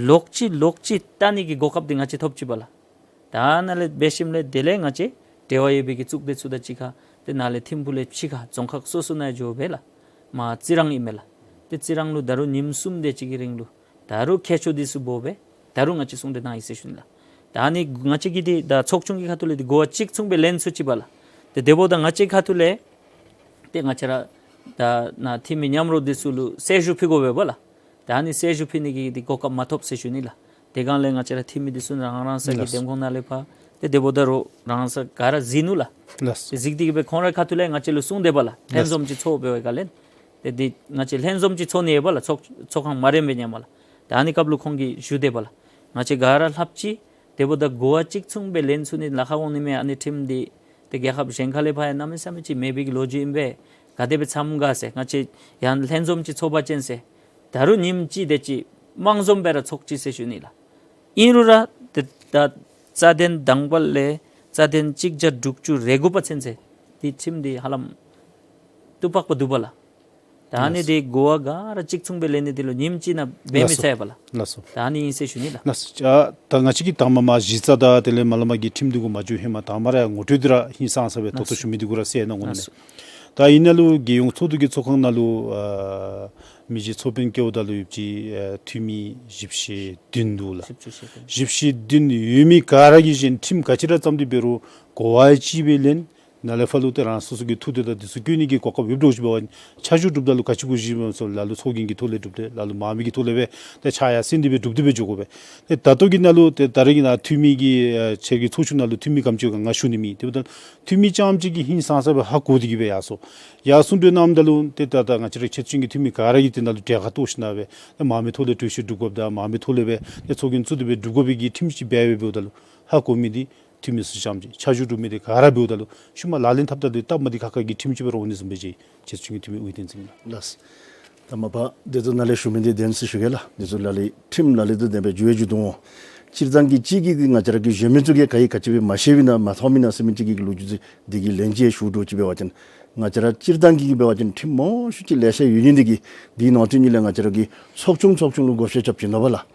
ལོག་ཅི་ལོག་ཅི་བལྟ་ནི་གི་གོ་སྐབས་འདི་ང་བཅས་ཐོབ་ཅི་པ་ལགས། ད་ནཱ་ལས་འབད་ཞིནམ་ལས་དེ་ལས་ང་བཅས་འབྲེལ་བ་ཡོད་པའི་གི་གཙུག་སྡེ་ཚུ་དང་གཅིག་ཁར་ ཏེ་ནཱ་ལས་ཐིམ་ཕུག་ལས་ཕྱི་ཁ་རྫོང་ཁག་སོ་སོ་ནང་འགྱོ་སྦེ་ལགས། མར་རྩི་རང་ཨིན་མས་ལགས། ཏེ་རྩི་རང་ལུ་ད་རུང་ཉིནམ་གསུམ་དེ་ཅིག་གི་རིང་ལུ་ད་རུང་མཁས་མཆོག་འདི་ཚུ་འབོ་སྦེ་ད་རུང་ང་བཅས་གསུང་གྲོས་གནང་ཡི་ཟེར་ཞུ་ནི་ལགས། ད་ཨ་ནི་ང་བཅས་ཀྱིས་འདི་ད་ཚོགས་ཆུང་གི་ཁ་ཐུག་ལས་འདི་གོ་བ་གཅིག་མཚུངས་སྦེ་ལེན་ཚུགས་ཅི་པ་ལགས། ཏེ་དེ་འབདཝ་ད་ང་བཅས་ཁ་ཐུག་ལས་ཏེ་ང་བཅས་ར་ད་ནཱ་འཐུས་མི་མཉམ་རོགས་འདི་ཚུ་ལུ་གསལ་ཞུ་ཕུལ་དགོ་པས་པ་ལགས། ད་ཨ་ནི་གསལ་ཞུ་ཕུལ་ནི་གི་འདི་གོ་སྐབས་མ་ཐོབ་ཟེར་ཞུ་ནི་ལགས། དེ་སྒང་ལས་ང་བཅས་ར་འཐུས་མི་འདི་ཚུ་རང་རང་ས་གི་ལགས། འདེམས་ཁོངས་ནང་ལས་ཕར་ཏེ་དེ་འབདཝ་ད་རུང་རང་ས་ག་ར་གཟིགས་ནུག་ལགས། ལགས། ཏེ་གཟིགས་ཏེ་གི་སྦེ་ཁོང་རའི་ཁ་ཐུག་ལས་ང་བཅས་ལུ་གསུངས་དེས་པ་ལགས། ལྷན་ལགས། འཛོམས་ཅིག་ཚོགས་པའི་སྒང་ལས་ཏེ་འདི་ང་བཅས་ལྷན་འཛོམས་ཅིག་ཚོགས་ནི་ཡོད་པ་ལགས། ཚོགས་ཚོགས་ཁང་མ་རན་པའི་ཉམས་ལགས། ད་ཨ་ནི་སྐབས་ལུ་ཁོང་གིས་ཞུ་དེས་པ་ལགས། ང་བཅས་ག་ར་ལྷབ་ཅི། དེ་འབདཝ་ད་གོ་བ་གཅིག་མཚུངས་སྦེ་ལེན་ཚུགས་ནི་ལཱ་ཁག་འོང་ནི་མས། ཨ་ནི་ཁྲིམས་འདི་ཏེ་རྒྱལ་ཁབ་གཞན་ཁ་ལས་ཕར་ཡང་གནམ་མེད་ས་མེད་ཅིག་མེད་པའི་གི་ལོ་རྒྱུས་ཨིན་པས། ག་དེ་སྦེ་འཚམས་ག་ཟེར། ང་བཅས་ཡང་ལྷན་འཛོམས་ཅིག་ཚོགས་པ་ཅིན་ཟེར། ད་རུང་ཉིནམ་གཅིག་དེ་ཅིག་དམངས་འཛོམས་སྦེ་ར་ཚོགས་ཅི་ཟེར་ཞུ་ནི་ལགས། ཨིན་རུང་ར་ཏེ་ད་རྩ་དོན་དང་པ་ལས་རྩ་དོན་གཅིག་བརྒྱ་དྲུག་ཅུ་རེ་དགུ་པ་ཚུན་ཚོད་འདི་ཁྲིམས་འདི་ཧ་ལམ་ཏུ་པག་པ་འདུག་པ་ལགས། ད་ཨ་ནི་ལགས། འདི་གོ་བ་ག་ར་གཅིག་མཚུངས་སྦེ་ལེན་ནི་འདི་ལུ་ཉིནམ་གཅིག་ནང་འབད་མི་ལགས་སོ། ཚར་བ་ལགས། ལགས་སོ། ད་ཨ་ནི་ཨིན་ཟེར་ཞུ་ནི་ལགས། ལགས་སོ། ཨ་ད་ང་བཅས་ཀྱིས་དང་པ་མར་གཞི་རྩ་དང་དེ་ལས་མར་ལས་མར་གྱི་ཁྲིམས་འདི་གུ་མ་འགྱོ་ཧེ་མ་དང་པ་ར་ཡང་ངོ་སྤྲོད་འདི་ར་ཧིང་སངས་ས་སྦེ་ལགས་སོ། ཏོག་ཏོ་ཞུ་མི་འདི་གུ་ར་གསན་གནང་དགོ་ནི་མས། ལགས་སོ། ད་ཨིན་ན་ལུ་རྒྱལ་ཡོངས་ཚོགས་འདུ་གི་ཚོགས་ཁང་ནང་ལུ་ཨ་མི་རྗེ་ཚོགས་དཔོན་བཀལཝ་ད་ལུ་ཡོད་པ་ཅིན་ཨ་འཐུས་མི་བཞི་བཅུ་ཞེ་བདུན་འདུག་ལགས། བཞི་བཅུ་ཞེ་བདུན། བཞི་བཅུ་ཞེ་བདུན་ཡོད་མི་ག་ར་གིས་གཞན་ཁྲིམས་ག་ཅི་ར་བརྩམས་ཏེ་འབད་རུང་གོ་བ་གཅིག་སྦེ་ལེན། ནཱ་ལས་ཕར་ལུ་ཏེ་རང་སོ་སོ་གི་ཐུགས་འདོད་དང་འདི་ཚུ་བཀོད་ནི་གི་གོ་སྐབས་ཡོདཔ་འདྲཝ་ཅིག་འབད་བ་ཅིན་ཕྱག་ཞུ་སྒྲུབ་ད་ལུ་ག་ཅི་དགོ་ཞུ་མི་སོ་ལ་ལུ་ཚོགས་རྒྱན་གྱི་ཐོག་ལས་སྒྲུབ་སྟེ་ལ་ལུ་མང་མི་གི་ཐོག་ལས་སྦེ་ཏེ་ཕྱག་ཡར་སེང་སྟེ་སྦེ་སྒྲུབ་སྟེ་སྦེ་འགྱོ་དགོ་པས། ཏེ་ད་ལྟོ་གི་ནང་ལུ་ཏེ་ད་རེས་ཀྱི་ནང་འཐུས་མི་གི་ཨ་ཁྱེད་ཀྱི་ཚོགས་ཆུང་ནང་ལུ་འཐུས་མི་ག་དེམ་ཅིག་ཡོད་ག་ང་ཞུ་ནི་མེད། དེ་འབདཝ་ད་འཐུས་མི་རྐྱངམ་ཅིག་གིས་ཧིང་སངས་ས་སྦེ་ཧ་གོ་སྟེ་གི་སྦེ་ཡར་སོང་ཡར་གསུང་གྲོས་གནངམ་ད་ལུ་ཏེ་ད་ད་ང་བཅས་ར་ཁྱེད་ཚུ་གི་འཐུས་མི་ག་ར་གིས་ཏེ་ནཱ་ལུ་གྲལ་ཁར་གཏོགས་ཞིནམ་སྦེ་ཏེ་མང་མི་ཐོག་ལས་གྲོས་ཆོད་སྒྲུབ་དགོཔ་དང་མང་མི་ཐོག་ལས་སྦེ་ཏེ་ཚོགས་རྒྱན་བཙུགས་ཏེ་སྦེ་སྒྲུབ་དགོ་པའི་གི་ཁྲིམས་ཅིག་འབད་འབདཝ་ད་ལུ་ཧ་གོ་མི་འདི་འཐུས་མི་ཚུ་རྐྱངམ་ཅིག་ཕྱག་ཞུ་སྒྲུབ་མི་འདི་ག་ར་འབདཝ་ད་ལུ་ཤུལ་མ་ལག་ལེན་འཐབ་ད་འདི་སྟབས་མ་བདེ་ཁག་ཁ་གི་ཁྲིམས་ཅིག་སྦེ་ར་འོང་ནི་བཟུམ་སྦེ་ཅིག་ཁྱེད་ཚུ་གི་འཐུས་མི་དབུས་བསྟན་འཛིན་ལགས། ལགས། ད་མ་པ་འདི་ཚུ་ནཱ་ལས་ཞུ་མི་འདི་བདེན་ཟེར་ཞུ་གེ་ལགས། འདི་ཚུ་ལ་ལུ་ཁྲིམས་ལ་ལུ་འདི་བདེན་པའི་འགྱུར་བའི་འགྱུར་འདུག་འོང་། སྤྱིར་བཏང་གི་གཅིག་གིས་གིས་ང་བཅས་ར་གི་གཞན་མི་ཚུ་གིས་ག་ཡི་ག་ཅི་སྦེ་མ་ཤེས་པས་ན་མ་མཐོང་མི་ན་ཟེར་མི་གཅིག་གི་ལོ་རྒྱུས་འདི་གི་ལན་ཅིག་ཞུ་འགྱོ་ཅིག་འབད་བ་ཅིན་ང་བཅས་ར་སྤྱིར་བཏང་གི་གིས་འབད་བ་ཅིན་ཁྲིམས་མང་ཤོས་ཅིག་ལེ་ཤ་ཡོད་ནི་འདི་གིས་འདི་ནང་དོན་ཉིད་ལས་ང་བཅས་ར་གི་ཚོགས་ཆུང་ཚོགས་ཆུང་ལུ་བགོ་བཤའ་རྐྱབ་ཅི་ནོ་པ་ལགས།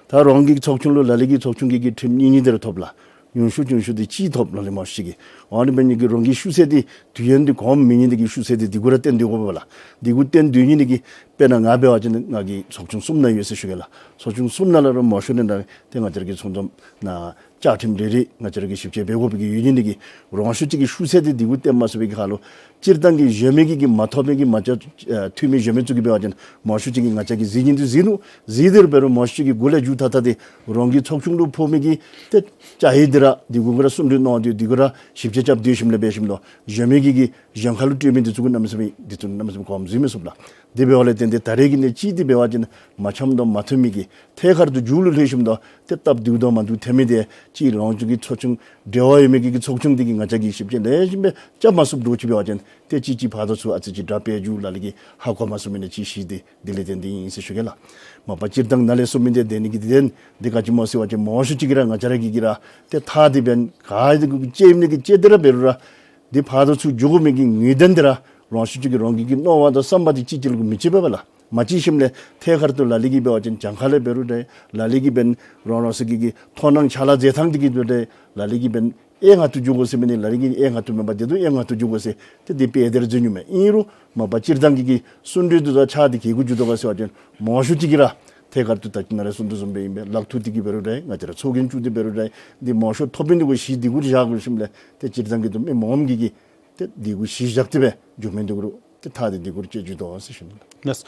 ད་རང་གི་ཚོགས་ཆུང་ལུ་ལ་ལུ་གི་ཚོགས་ཆུང་གི་གི་ཁྲིམས་གཉིས་གཉིས་དེ་ར་ཐོབ་ལགས། ཉུང་ཤོས་ཆུང་ཤོས་འདི་གཅིག་ཐོབ་ལ་ལུ་མང་ཤོས་ཅིག་གིས། ཨ་ནི་འབད་ནི་གིས་རང་གི་ཤུགས་ཚད་འདི་དུས་ཡུན་འདི་གོངམ་མེད་ནི་འདི་གིས་ཤུགས་ཚད་འདི་འདི་གུ་ར་བརྟེན་སྡོད་དགོ་པས་ལགས། འདི་གུ་བརྟེན་སྡོད་ནི་འདི་གིས་དཔེར་ན་ང་འབད་བ་ཅིན་ང་གིས་ཚོགས་ཆུང་གསུམ་ནང་ཡོད་ཟེར་ཞུ་གེ་ལགས། ཚོགས་ཆུང་གསུམ་ནང་ལས་ར་མང་ཤོས་ནི་ནང་ཏེ་ང་བཅས་ར་གི་ཚོགས་འཛོམས་ནང་བཅའ་ཁྲིམས་རེ་རེ་ང་བཅས་ར་གིས་ཞིབ་དཔྱད་འབད་དགོ་པའི་གི་ཡོད་ནི་འདི་གིས་རང་ཤུགས་ཅིག་གིས་ཤུགས་ཚད་འདི་འདི་གུ་བརྟེན་མ་ཚུགས་པའི་གི་ཁར་ལུ་སྤྱིར་བཏང་གི་གཞན་མི་གིས་གིས་མ་ཐོབ་མི་གི་མ་བཅའ་ཨ་འཐུས་མི་གཞན་མི་ཚུ་གིས་འབད་བ་ཅིན་མང་ཤོས་ཅིག་གིས་ང་བཅས་ཀྱིས་གཟིགས་ནི་འདི་གཟིགས་ནུག། གཟིགས་ཏེ་ར་འབད་རུང་མང་ཤོས་ཅིག་གིས་མགུ་ལས་མཇུག་ཐག་ཐག་སྟེ་རང་གི་ཚོགས་ཆུང་ལུ་ཕོག་མི་གི་ཏེ་བཅའ་ཡིག་འདི་ར་འདི་གུ་ར་གསུང་གྲོས་གནང་སྟེ་འདི་གུ་ར་ཞིབ་དཔྱད་རྐྱབ་སྡོད་ཞིནམ་ལས་འབད་ཞིནམ་ལས་གཞན་མི་གིས་གིས་གཞན་ཁ་ལུ་སྤྲོད་མི་འདི་ཚུ་གུ་གནམ་མེད་ས་མེད་འདི་ཚུ་གནམ་མེད་ས་མེད་གོ་མ་ཚུགས་མི་ཚུགས་ལགས། དེ་འབདཝ་ལས་བརྟེན་ཏེ་ད་རེས་ཀྱི་ནི་གཅིག་འདི་འབད་བ་ཅིན་མ་འཆམ་དང་མ་མཐུན་མི་གི་ཐད་ཀར་དུ་མཇུག་ལུ་ལྷོད་ཞིནམ་ད་ཏེ་སྟབས་བདེཝ་དང་མ་བདེཝ་ཐོན་མི་འདི་གཅིག་རང་ཚུ་གི་ཚོགས་ཆུང་འབྲེལ་བ་ཡོད་མི་གི་གི་ཚོགས་ཆུང་འདི་གིས་ང་བཅས་ཀྱིས་ཞིབ་དཔྱད་ལེགས་ཤོམ་སྦེ་རྐྱབ་མ་ཚུགསཔ་འདྲཝ་ཅིག་འབད་བ་ཅིན་ཏེ་གཅིག་གཅིག་ཕར་དང་ཚུར་ཨ་ཙི་ཅིག་དྲག་པའི་རྒྱུ་ལ་ལུ་གིས་ཧ་གོ་མ་ཚུགས་མི་ནང་ཅིག་ཞིག་འདི་འདི་ལས་བརྟེན་ཏེ་ཨིན་ཟེར་ཞུ་གེ་ལགས། མ་པ་སྤྱིར་བཏང་ནཱ་ལས་གསུང་མི་འདི་བདེན་ནི་གི་བདེན། འདི་ག་ཅི་སྨོ་ཟེར་བ་ཅིན་མང་ཤོས་ཅིག་གིས་ར་ང་བཅས་ར་གི་གིས་ར་ཏེ་ཐག་འདི་འབདན་ག་འདི་གུ་བཅད་ནི་གི་བཅད་དེ་ར་འབད་རུང་ར་འདི་ཕར་དང་ཚུར་འགྱོ་དགོ་མི་གི་ངེས་གཏན་འདི་ར་རང་ཤུགས་ཅིག་གིས་རང་གི་གི་མནོ་བ་དང་བསམ་པ་འདི་གཅིག་གཅིག་ལུ་གིས་མི་བརྩི་བས་པ་ལགས། མ་བརྩི་ཞིནམ་ལས་ཐད་ཀར་དུ་ལ་ལུ་གིས་འབད་བ་ཅིན་གྱངས་ཁ་ལས་འབད་རུང་འདྲ་ལ་ལུ་གིས་འབདན་རང་རང་སོ་གི་གི་མཐོང་སྣང་ཕྱག་ལཱ་མཛད་ཐངས་འདི་གིས་འདྲ་ལ་ལུ་གིས་འབདན་གཡས་ང་ཐུག་འགྱོ་དགོ་ཟེར་མི་ནི་ལ་ལུ་གིས་གཡས་ང་ཐུག་མེན་པར་དེ་དུ་གཡོན་ང་ཐུག་འགྱོ་དགོ་ཟེར་ཏེ་འདི་དཔེ་དེ་ར་འཛོལ་ནི་མས། ཨིན་རུང་མ་པ་སྤྱིར་བཏང་གི་གི་གསུང་གྲོས་འདི་དང་ཕྱག་འདི་ག་གུ་འགྱོ་དོ་ག་ཟེར་བ་ཅིན་མང་ཤོས་ཅིག་གིས་ར་ཐད་ཀར་དུ་ད་ཅི་ནཱ་ར་གསུང་དོ་བཟུམ་སྦེ་ཨིན་པས། ལག་ཐོག་འདི་གིས་འབད་རུང་འདྲ་ང་བཅས་ར་ཚོགས་རྒྱན་བཙུགས་ཏེ་འབད་རུང་འདྲ་འདི་མང་ཤོས་ཐོབ་པའི་འདི་གུ་གཞི་འདི་གུ་བཞག་དགོ་ཞིནམ་ལས་ཏེ་སྤྱིར་བཏང་གི་དུ་མི་མང་གིས་གིས་ཏེ་འདི་གུ་གཞི་བཞག་སྟེ་སྦེ་འགྱོ་མི་འདི་གུ་རུ་ཏེ་ཐག་འདི་འདི་གུ་རུ་བཅད་འགྱོ་དོ་ཟེར་ཞུ་ནི་ལགས། ལགས།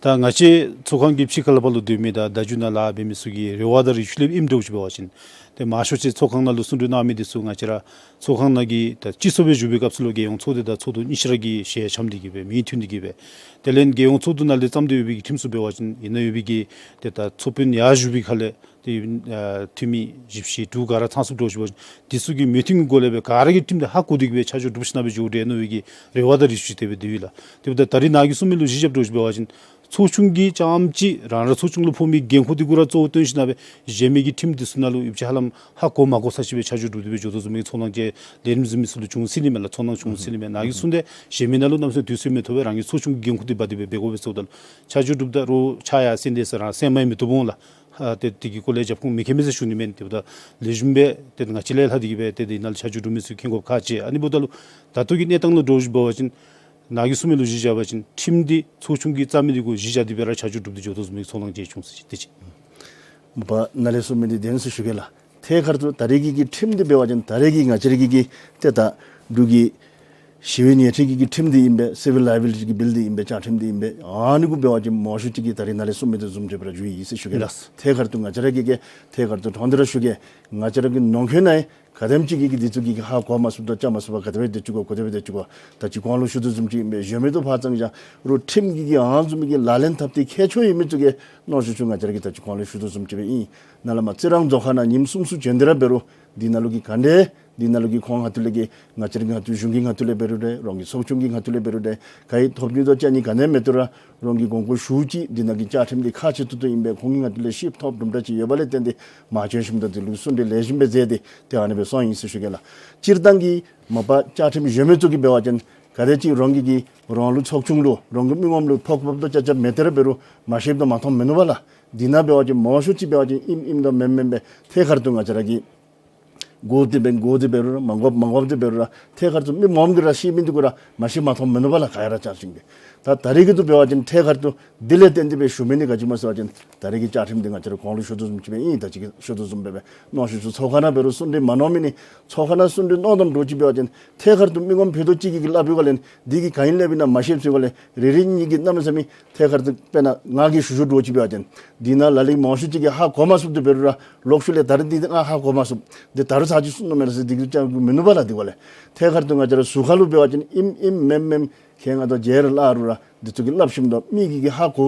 ད་ང་བཅས་ཚོགས་ཁང་གི་ཕྱི་ཁ་ལས་ཕར་ལུ་སྡོད་མི་དང་བརྡ་བརྒྱུད་ནང་ལཱ་འབད་མི་ཚུ་གི་རེ་བ་དང་རེ་ཞུ་ལེགས་ཨིནམ་འདྲཝ་ཅིག་འབད་བ་ཅིན་ཏེ་མང་ཤོས་ཅིག་ཚོགས་ཁང་ནང་ལུ་གསུང་གྲོས་གནང་མི་འདི་ཚུ་ང་བཅས་ར་ཚོགས་ཁང་ནང་གི་ད་སྤྱི་ཚོགས་སྦེ་བཞུགས་པའི་སྐབས་སུ་ལུ་རྒྱལ་ཡོངས་ཚོགས་སྡེ་དང་ཚོགས་འདུ་གཉིས་ཆ་ར་གི་ཞལ་འཆམ་འདི་གིས་སྦེ་མིང་མཐུན་འདི་གིས་སྦེ་དེ་ལས་རྒྱལ་ཡོངས་ཚོགས་འདུ་ནང་ལས་བརྩམས་ཏེ་ཡོད་པའི་གི་ཁྲིམས་སུ་འབད་བ་ཅིན་ཨིན་ན་ཡོད་པའི་གི་ཏེ་ད་ཚོགས་དཔོན་ཡར་བཞུགས་པའི་ཁ་ལས་ཏེ་ཨ་འཐུས་མི་བཞི་བཅུ་ཞེ་དྲུག་ག་ར་ཚང་ཚུགསཔ་འདྲཝ་ཅིག་འབད་བ་ཅིན་འདི་ཚུ་གིས་མོས་མཐུན་གྱི་སྒོ་ལས་སྦེ་ག་ར་གིས་ཁྲིམས་འདི་ཧ་གོ་སྟེ་གིས་སྦེ་ཆ་འཇོག་གྲུབ་ཞིན་ན་སྦེ་འགྱོ་དགོ་ནི་ཡོད་པའི་གི་རེ་བ་དང་རེ་ཞུ་དེ་སྦེ་འདི་ཡོད་ལགས། དེ་འབདཝ་ད་ད་རིས་ནཱ་གིས་གསུངས་མི་ལུ་གཞི་བཞགཔ་འདྲཝ་ཅིག་འབད་བ་ཅིན་ཚོགས་ཆུང་གིས་རྐྱངམ་ཅིག་རང་ར་ཚོགས་ཆུང་ལུ་ཕོག་མི་འགན་ཁུར་འདི་གུ་ར་གཙོ་བོ་བཏོན་ཞིན་ན་སྦེ་གཞན་མི་གི་ཁྲིམས་འདི་ཚུ་ནང་ལུ་ཡོདཔ་ཅིག་ཧ་ལམ་ཧ་གོ་མ་གོ་ས་ཅིག་སྦེ་ཆ་འཇོག་གྲུབ་སྟེ་སྦེ་འགྱོ་དོ་བཟུམ་མའི་ཚོར་སྣང་ཅིག་ལས་རིམ་བཟུམ་མའི་ཚུ་ལུ་བྱུང་སྲིད་ནི་མས་ལགས། ཚོར་སྣང་བྱུང་སྲིད་ནི་མས། ནཱ་གིས་གསུངས་ཏེ་གཞན་མི་ནང་ལུ་གནམ་མེད་ས་མེད་དུས་ཚོད་མི་ཐོབ་པས། རང་གི་ཚོགས་ཆུང་གི་འགན་ཁུར་འདི་འབག་སྟེ་སྦེ་འབད་དགོ་པས་ཟེརཝ་ད་ལུ་ཆ་འཇོག་གྲུབ་ད་རུང་ཕྱག་ཡར་སེང་ཏེ་ཟེར་རང་སེམས་མ་མི་བཏུབ་འོང་ལགས། ཨ་ཏེ་དེ་གི་སྐོར་ལས་རྒྱབ་ཁུངས་མི་མཁྱེན་མས་ཟེར་ཞུ་ནི་མེན། དེ་འབདཝ་ད་ལེགས་ཤོམ་སྦེ་ཏེ་ང་བཅས་ལས་ལྷག་སྟེ་གི་སྦེ་ཏེ་དེ་ནང་ལུ་ཆ་འཇོག་གྲུབ་མི་ཚུ་མཁྱེན་དགོཔ་ཁག་ཆེ། ཨ་ནི་འབདཝ་ད་ལུ་ད་ལྟོ་གི་གནས་སྟངས་ལུ་འདྲོག་ཞིནམ་འབད་བ་ཅིན་ནཱ་གིས་གསུངས་མི་ལུ་གཞི་བཞག་པ་ཅིན་ཁྲིམས་འདི་ཚོགས་ཆུང་གིས་བརྩམ་མི་འདི་གུ་གཞི་བཞག་སྟེ་སྦེ་ར་ཆ་འཇོག་གྲུབ་སྟེ་འགྱོ་དོ་བཟུམ་མའི་ཚོར་སྣང་ཅིག་བྱུང་ཟེར་ཞུ་དེ་ཅིག། མ་པ་ནཱ་ལས་གསུངས་མི་འདི་བདེན་ཟེར་ཞུ་གེ་ལགས། ཐད་ཀར་དུ་ད་རེས་ཀྱི་གི་ཁྲིམས་འདི་འབད་བ་ཅིན་ད་རེས་ཀྱི་ང་བཅས་ར་གི་གི་ཏེ་ད་འབྲུག་གི་ཞི་བའི་ཉེས་ཁྲིམས་ཀྱི་གི་ཁྲིམས་འདི་ཨིན་པས། སི་བིལ་ལའི་བི་ལི་ཊི་གི་བིལ་འདི་ཨིན་པས། བཅའ་ཁྲིམས་འདི་ཨིན་པས། ཨ་ནི་གུ་འབད་བ་ཅིན་མང་ཤོས་ཅིག་གིས་ད་རེས་ནཱ་ལས་གསུངས་མི་འདི་བཟུམ་ཅིག་སྦེ་ར་འགྱོ་ཡི་ཟེར་ཞུ་གེ་ལགས། ཐད་ཀར་དུ་ང་བཅས་ར་གི་གི་ཐད་ཀར་དུ་དྲང་སྟེ་ར་ཞུ་གེ། ང་བཅས་ར་གི་ནང་འཁོད་ནང་ག་དེམ་ཅིག་གིས་གི་འདི་ཚུ་གི་གི་ཧ་གོ་མ་ཚུགསཔ་དང་བཅའ་མ་ཚུགསཔ་ག་དེ་སྦེ་སྡོད་ཅི་གོ་ག་དེ་སྦེ་སྡོད་ཅི་གོ། ད་ཅི་གོང་ལུ་ཞུ་དོ་བཟུམ་ཅིག་ཨིན་པས། གཞན་མི་ཚུ་ཕར་ཙམ་བཞག་རུང་ཁྲིམས་ཀྱི་གི་ཨ་ནི་བཟུམ་གྱི་ལག་ལེན་འཐབ་སྟེ་ཁྱད་ཆོས་ཡོད་མི་ཚུ་གིས་མང་ཤོས་ཚུ་ང་བཅས་ར་གི་ད་ཅི་གོང་ལུ་ཞུ་དོ་བཟུམ་ཅིག་སྦེ་ཨིན། ནཱ་ལས་མར་རྩི་རང་རྫོང་ཁག་ནང་ཉིནམ་གསུམ་གསུམ་བྱོན་ཏེ་ར་འབད་རུང་འདི་ནང་ལུ་གི་ག་འདྲས་འདི་ནང་ལུ་གི་ཁོང་ཁ་ཐུག་ལས་ཀྱི་ང་བཅས་ར་གི་ཁ་ཐུག་གཞུང་གི་ཁ་ཐུག་ལས་འབད་རུང་རེ་རང་གི་ཚོགས་ཆུང་གི་ཁ་ཐུག་ལས་འབད་རུང་རེ་ག་ཡི་ཐོབ་ནི་དང་བཅའ་ནི་ག་ནི་མེད་དོ་ར་རང་གི་དགོངས་སྐོར་ཞུ་ཅི། འདི་ནང་གི་བཅའ་ཁྲིམས་འདི་ཁག་ཆེ་ཏོག་ཏོ་ཨིན་པས། ཁོང་གི་ཁ་ཐུག་ལས་ཤེསཔ་ཐོབ་དུམ་གྲ་ཅིག་ཡོད་པ་ལས་བརྟེན་ཏེ་མ་བྱོན་ཞིནམ་ད་འདི་ལུ་གསུང་གྲོས་ལེགས་ཤོམ་སྦེ་མཛད་དེ་ཏེ་ཨ་ནི་སྦེ་སོང་ཡི་ཟེར་ཞུ་གེ་ལགས། སྤྱིར་བཏང་གི་མ་པ་བཅའ་ཁྲིམས་གཞན་མི་ཚུ་གིས་འབད་བ་ཅིན་ག་དེ་ཅིག་རང་གི་གི་རང་ལུ་ཚོགས་ཆུང་ལུ་རང་གི་མི་ངོམ་ལུ་ཕོག་ཕོགཔ་དང་རྐྱབ་རྐྱབ་མེད་དེ་ར་འབད་རུང་མ་ཤེསཔ་དང་མ་མཐོངམ་མིན་ནུག་པ་ལགས། འདི་ནང་འབད་བ་ཅིན་མང་ཤོས་ཅིག་འབད་བ་ཅིན་ཨིནམ་ཨིནམ་དང་མེནམ་མེནམ་སྦེ་ཐད་ཀར་དུ་ང་བཅས་ར་གིས་གོ་སྟེ་འབད་གོ་སྟེ་འབད་རུང་ར་མ་གོཝ་མ་གོཝ་སྟེ་འབད་རུང་ར་ཐད་ཀར་དུ་མི་མངམ་གིས་ར་ཤེས་མི་འདི་གུ་ར་མ་ཤེས་མ་མཐོང་མིན་ནུག་པ་ལགས། ག་ཡ་ར་བཅར་ཞིནམ་སྦེ། ད་ད་རེས་ཀྱི་དུས་འབད་བ་ཅིན་ཐད་ཀར་དུ་འདི་ལས་བརྟེན་ཏེ་སྦེ་ཞུ་མི་ནི་ག་ཅི་སྨོ་ཟེར་བ་ཅིན་ད་རེས་ཀྱི་བཅའ་ཁྲིམས་འདི་ང་བཅས་ར་གོང་ལུ་ཞུ་དོ་བཟུམ་ཅིག་སྦེ་ཨིན། ད་ཅི་གི་ཞུ་དོ་བཟུམ་སྦེ་སྦེ་མང་ཤོས་ཚུ་ཚོགས་ཁང་ནང་འབད་རུང་གསུང་གྲོས་མ་གནང་མི་ནི་ཚོགས་ཁང་ནང་གསུང་གྲོས་གནང་དོ་བཟུམ་ཅིག་འབད་བ་ཅིན་ཐད་ཀར་དུ་མི་ངོམ་ཕུད་རྡོག་གཅིག་གིས་གིས་སླབ་ཡོད་ག་ལས་འདི་གིས་ག་ཨིན་སླབ་ཨིན་ན་མ་ཤེསཔ་ཅིག་ག་ལས་རེ་རེ་གཉིས་གཉིས་ཀྱིས་གནམ་མེད་ས་མེད་ཐད་ཀར་དུ་དཔེར་ན་ང་གིས་ཞུ་ཞུཝ་འདྲཝ་ཅིག་འབད་བ་ཅིན་འདི་ནང་ལ་ལུ་མང་ཤོས་ཅིག་གིས་ཧ་གོ་མ་ཚུགསཔ་དེ་འབད་རུང་ར་ལོག་ཤུལ་ལས་ད་རེས་འདི་ང་ཧ་གོ་མ་ཚུགས། འདི་ད་རུང་ཚར་ཅིག་གསུང་གནང་མས་ཟེར་འདི་གིས་བཅར་དགོཔ་མིན་ནུག་པ་ལགས། འདི་ག་ལས་ཐད་ཀར་དུ་ང་བཅས་ར་ཟུར་ཁ་ལུ་འབད་བ་ཅིན་ཨིནམ་ཨིནམ་མེནམ་མེནམ་ཁྱེད་ང་དང་མཇལ་ར་སླབ་རུང་ར་འདི་ཚུ་གིས་སླབ་ཞིནམ་ད་མི་གིས་གིས་ཧ་གོ་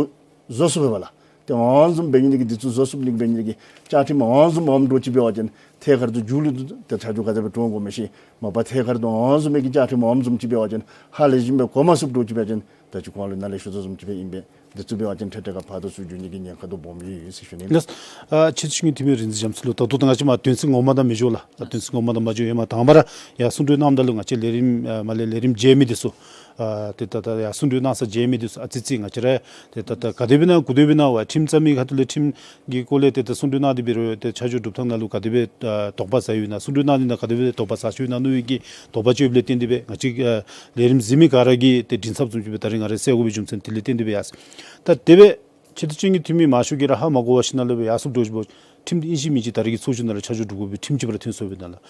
བཟོ་ཚུགས་པས་པ་ལགས། ཏེ་ཨ་ནི་བཟུམ་འབད་ནི་འདི་གིས་འདི་ཚུ་བཟོ་ཚུགས་ནི་འབད་ནི་འདི་གིས་བཅའ་ཁྲིམས་ཨ་ནི་བཟུམ་ཨོམ་འདྲཝ་ཅིག་འབད་བ་ཅིན་ཐད་ཀར་དུ་མཇུག་ལུ་ཏེ་ཆ་འཇོག་ག་དེ་སྦེ་འགྲོ་དགོ་མི་ཤེས། མ་པ་ཐད་ཀར་དུ་ཨ་ནི་བཟུམ་མའི་གི་བཅའ་ཁྲིམས་ཨོམ་བཟུམ་ཅིག་འབད་བ་ཅིན་ཧ་ལས་ཞིནམ་སྦེ་གོ་མ་ཚུགསཔ་འདྲཝ་ཅིག་འབད་བ་ཅིན་ད་ཅི་གོང་ལུ་ནཱ་ལས་ཞུ་དོ་བཟུམ་ཅིག་སྦེ་ཨིན་པས། འདི་ཚུ་འབད་བ་ཅིན་ཐད་ཐད་ཀར་ཕར་དང་ཚུར་འགྱོ་ནི་གི་ཉེན་ཁ་དང་སྦོམ་ཡོད་ཟེར་ཞུ་ནི་ལགས། ཨ་ཆེད་དུ་གཅིག་གི་འཐུས་མི་རིག་འཛིན་རྒྱ་མཚོ་ལུ་ད་ལྟོ་ད་ང་བཅས་མར་དོན་ཚན་ངོ་མ་དང་མི་འགྱོ་ལགས། ཨ་དོན་ཚན་ངོ་མ་དང་མ་འགྱོ་ཧེ་མ་དང་པ་ར་ཡར་གསུང་གྲོས་གནངམ་ད་ལུ་ང་བཅས་ལས་རིམ་ཨ་མར་ལས་ལས་རིམ་མཇལ་མི་འདི་ཚུ་ཨ་ཏེ་ད་ད་ཡར་གསུང་གྲོས་གནང་ས་མཇལ་མི་འདི་ཚུ་ཨ་ཙི་ཙི་ང་བཅས་ར་ཏེ་ད་ད་ག་དེ་སྦེ་ཨིན་ན་ག་དེ་སྦེ་ཨིན་ན་བ་ཁྲིམས་བརྩམ་མི་ཁ་ཐུག་ལས་ཁྲིམས་ཀྱི་སྐོར་ལས་ཏེ་ད་གསུང་གྲོས་གནང་སྟེ་འབད་རུང་ཏེ་ཆ་འཇོག་གྲུབ་ཐངས་ནང་ལུ་ག་དེ་སྦེ་ཨ་དོགས་པ་ཟ་ཡོད་ན་གསུང་གྲོས་གནང་ནི་ནང་ག་དེ་སྦེ་དོགས་པ་ཟ་ཆི་ཡོད་ན་མནོ་བའི་གི་དོགས་པ་ཅིག་ཡོདཔ་ལས་བརྟེན་ཏེ་སྦེ་ང་བཅས་ཨ་ལས་རིམ་གཟིགས་མི་ག་ར་གིས་ཏེ་མགྲིན་ཚབ་བཟུམ་ཅིག་སྦེ་ད་རིས་ང་ར་སེལ་དགོ་པའི་རྒྱུ་མཚན་དེ་ལས་བརྟེན་ཏེ་སྦེ་ཡར་སོ། ད་དེ་སྦེ་ཆེད་དུ་གཅིག་གི་འཐུས་མི་མང་ཤོས་ཀྱིས་ར་ཧ་མ་གོ་བར་ཞིནམ་ལས་སྦེ་ཡར་སོཔ་འདྲཝ་ཅིག་འབད་ཁྲིམས་འདི་ཨིན་ཅི་མིན་ཅི་ད་རིས་ཀྱི་ཚོགས་བཞུགས་ནང་ལུ་ཆ་འཇོག་གྲུབ་དགོ་པའི་ཁྲིམས་ཅིག་སྦེ་ར་ཐོན་སོངམ་ཨིན་ན་ལགས།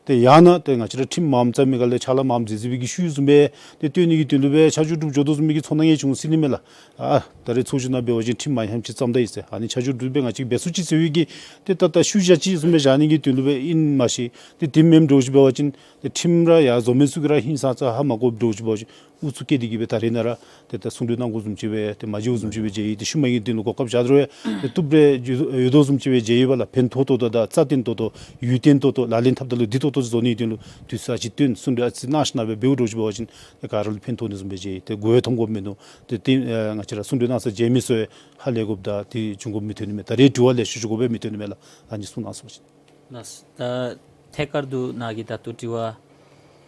ཏེ་ཡང་ན་ཏེ་ང་བཅས་ར་ཁྲིམས་མངམ་བརྩམ་མི་ག་ལས་ཕྱག་ལཱ་མངམ་མཛད་མཛད་པའི་གི་ཤུལ་བཟུམ་སྦེ་ཏེ་སྟོན་ནི་གི་དོན་ལུ་སྦེ་ཆ་འཇོག་གྲུབ་འགྱོ་དོ་བཟུམ་མའི་གི་ཚོར་སྣང་ཡང་བྱུང་སྲིད་ནི་མས་ལགས། ཨ་ད་རེས་ཚོགས་བཞུགས་ནང་འབད་བ་ཅིན་ཁྲིམས་མ་ཉམས་ཅིག་བརྩམས་ད་ཡི་ཟེར། ཨ་ནི་ཆ་འཇོག་གྲུབ་སྦེ་ང་བཅས་འབད་ཚུགས་ཅིག་ཟེར་བའི་གི་ཏེ་ད་ད་ཤུལ་བཞག་ཅིག་བཟུམ་སྦེ་བཞག་ནི་གི་དོན་ལུ་སྦེ་ཨིན་མ་ཤེས། ཏེ་དེ་མེནམ་འདྲཝ་ཅིག་འབད་བ་ཅིན་ཏེ་ཁྲིམས་ར་ཡར་བཟོ་མི་ཚུ་གིས་ར་ཧིང་སངས་ས་ཧ་མ་གོཝ་འདྲཝ་ཅིག་འབད་བ་ཅིན་ཨུ་ཚུགས་བསྐྱེད་དེ་གི་སྦེ་ད་རེས་ནཱ་ར་ཏེ་ད་གསུང་གྲོས་གནང་དགོཔ་བཟུམ་ཅིག་སྦེ་ཏེ་མ་མཇལཝ་བཟུམ་ཅིག་སྦེ་མཇལ་ཡི། ཏེ་ཤུལ་མ་གི་དོན་ལུ་གོ་སྐབས་བཞག་རུང་ཡང་ཏེ་བཏུབ་རེ་ཡོད་དོ་བཟུམ་ཅིག་སྦེ་མཇལ་ཡི་པ་ལགས། ཕན་ཐོགས་ཏོག་ཏོ་དང་རྩ་བརྟན་ཏོག་ཏོ་ཡུན་བརྟན་ཏོག་ཏོ་ལག་ལེན་འཐབ་ད་ལུ་བདེ་ཏོག་ཏོ་བཟོ་ནི་དོན་ལུ་དུས་ཚོད་ཅིག་བཏོན་གསུང་གྲོས་ཨ་ཙི་གནང་ཞིན་ན་སྦེ་འབདཝ་འདྲཝ་ཅིག་འབད་བ་ཅིན་ཏེ་ག་ར་ལུ་ཕན་ཐོགས་ནི་བཟུམ་སྦེ་མཇལ་ཡི། ཏེ་གོ་བ་མཐོང་དགོཔ་མིན་འདུག། ཏེ་ཏེ་ཨ་ང་བཅས་ར་གསུང་གྲོས་གནང་ས་མཇལ་མི་ཚུ་ཡང་ཧ་ལས་དགོཔ་དང་ཏེ་བྱུང་དགོཔ་མི་ཐོན་ནི་མས། ད་རེས་དྲི་བ་ལེགས་ཤོམ་ཅིག་དགོ་པས་མི་ཐོན་ནི་མས་ལགས། ཨ་ནི་གསུང་གནང་ཟེར་བ་ཅིན། ལགས། ད་ཐད་ཀར་དུ་ནཱ་གིས་ད་ལྟོ་དྲི་བ་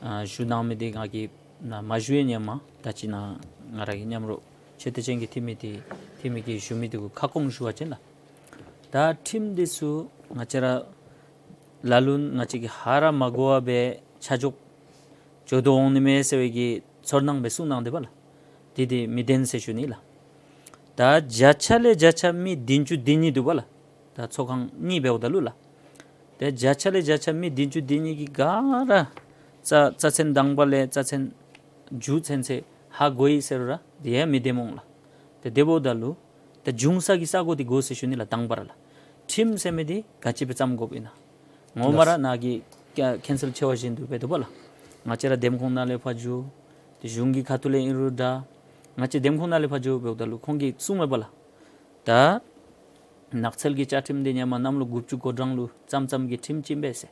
ཨ་ཞུ་གནང་མི་འདི་ང་གིས་ནཱ་མ་ཞུ་བའི་ཧེ་མ་ད་ཅི་ནཱ་ང་ར་གི་མཉམ་རོགས་ཆེ་བསྟོད་ཅན་གྱི་འཐུས་མི་འདི་འཐུས་མི་གིས་ཞུ་མི་འདི་གུ་ཁ་སྐོང་ཞུ་བ་ཅིན་ལགས། ད་ཁྲིམས་འདི་ཚུ་ང་བཅས་ར་ལ་ལུ་ང་བཅས་ཀྱིས་ཧ་ར་མ་གོ་བར་སྦེ་ཆ་འཇོག་འགྱོ་དོ་འོང་ནི་མས་ཟེར་བའི་གི་ཚོར་སྣང་སྦེ་གསུང་གནང་དེས་པ་ལགས། འདི་འདི་མི་བདེན་ཟེར་ཞུ་ནི་ལགས། ད་བརྒྱ་ཆ་ལས་བརྒྱ་ཆ་མི་བདུན་ཅུ་དོན་གཉིས་འདུག་པ་ལགས། ད་ཚོགས་ཁང་གཉིས་འབདཝ་ད་ལུ་ལགས། ཏེ་བརྒྱ་ཆ་ལས་བརྒྱ་ཆ་མི་བདུན་ཅུ་དོན་གཉིས་ཀྱིས་ག་ར་རྩ་རྩ་ཚན་དང་པ་ལས་རྩ་ཚན་མཇུག་ཚུན་ཚོད་ཧ་གོ་ཡི་ཟེར་རུང་ར་དེ་ཡང་མི་བདེན་འོང་ལགས། ཏེ་དེ་འབདཝ་ད་ལུ་ཏེ་འབྱུང་ས་གི་ས་གོ་འདི་གོ་ཟེར་ཞུ་ནི་ལགས། དང་པ་ར་ལགས། ཁྲིམས་ཟེར་མི་འདི་ག་ཅི་སྦེ་བརྩམ་དགོཔ་ཨིན་ན། ངོ་མ་ར་ནཱ་གིས་ཁ་ཁྱད་མཚར་ཆེ་བ་བཞིན་དུ་འབད་དོ་པ་ལགས། ང་བཅས་ར་འདེམས་ཁོངས་ནང་ལས་ཕར་འགྱོ། ཏེ་གཞུང་གི་ཁ་ཐུག་ལས་ཨིན་རུང་འདྲ། ང་བཅས་འདེམས་ཁོངས་ནང་ལས་ཕར་འགྱོ་འབདཝ་ད་ལུ་ཁོང་གིས་གསུངམ་མས་པ་ལགས། ད་ནགས་ཚལ་གྱི་བཅའ་ཁྲིམས་འདི་ཧེ་མ་གནམ་ལོ་དགུ་བཅུ་གོ་གྲངས་ལུ་བརྩམས་བརྩམས་ཀྱི་ཁྲིམས་ཅིག་ཨིན་པས་ཟེར།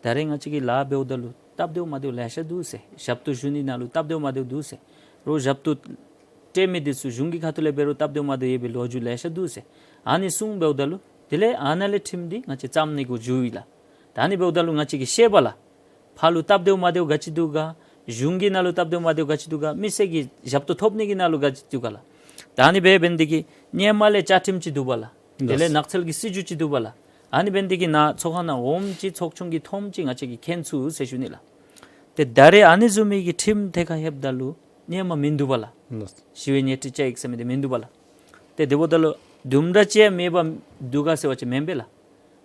ད་རེས་ང་བཅས་ཀྱི་ལཱ་འབདཝ་ད་ལུ་སྟབས་བདེཝ་མ་བདེཝ་ལེ་ཤ་འདུག་ཟེར། ཞབས་ཏོག་ཞུ་ནི་ནང་ལུ་སྟབས་བདེཝ་མ་བདེཝ་འདུག་ཟེར། རོགས་ཞབས་ཏོག་སྤྲོད་མི་འདི་ཚུ་གཞུང་གི་ཁ་ཐུག་ལས་འབད་རུང་སྟབས་བདེཝ་མ་བདེཝ་ཡོད་པའི་ལོ་རྒྱུས་ལེ་ཤ་འདུག་ཟེར། ཨ་ནི་གསུངམ་འབདཝ་ད་ལུ་དེ་ལས་ཨ་ནཱ་ལས་ཁྲིམས་འདི་ང་བཅས་བརྩམ་ནི་གུ་འགྱོ་ཡི་ལགས། ད་ཨ་ནི་འབདཝ་ད་ལུ་ང་བཅས་ཀྱིས་ཤེས་པ་ལགས། ཕར་ལུ་སྟབས་བདེཝ་མ་བདེཝ་ག་ཅི་འདུག་ག། གཞུང་གི་ནང་ལུ་སྟབས་བདེཝ་མ་བདེཝ་ག་ཅི་འདུག་ག། མི་སེར་གྱིས་ཞབས་ཏོག་ཐོབ་ནི་གི་ནང་ལུ་ག་ཅི་འདུག་ག་ལགས། ད་ཨ་ནི་འབད་འབད་ནི་འདི་གིས་ཧེ་མ་ལས་བཅའ་ཁྲིམས་ཅིག་འདུག་པ་ལགས། ལགས། དེ་ལས་ནགས་ཚལ་གྱི་སྲིད་བྱུས་ཅིག་འདུག་པ་ལགས། ཨ་ནི་འབད་ནི་དེ་གིས་ནཱ་ཚོགས་ཁང་ནང་འོངམ་ཅིག་ཚོགས་ཆུང་གིས་མཐོངམ་ཅིག་ང་བཅས་ཀྱིས་མཁྱེན་ཚུགས་ཟེར་ཞུ་ནི་ལགས། ཏེ་ད་རེས་ཨ་ནི་བཟུམ་མའི་གི་ཁྲིམས་ཐད་ཁར་ལྷོདཔ་ད་ལུ་ཧེ་མ་མིན་འདུག་པ་ལགས། ལགས། ཞི་བའི་ཉལ་ཁྲི་བཅའ་ཡིག་ཟེར་མི་འདི་མིན་འདུག་པ་ལགས། ཏེ་དེ་འབདཝ་ད་ལུ་དུམ་གྲ་ཅིག་མེད་པར་འདུག་ག་ཟེར་བ་ཅིན་མེན་པས་ལགས།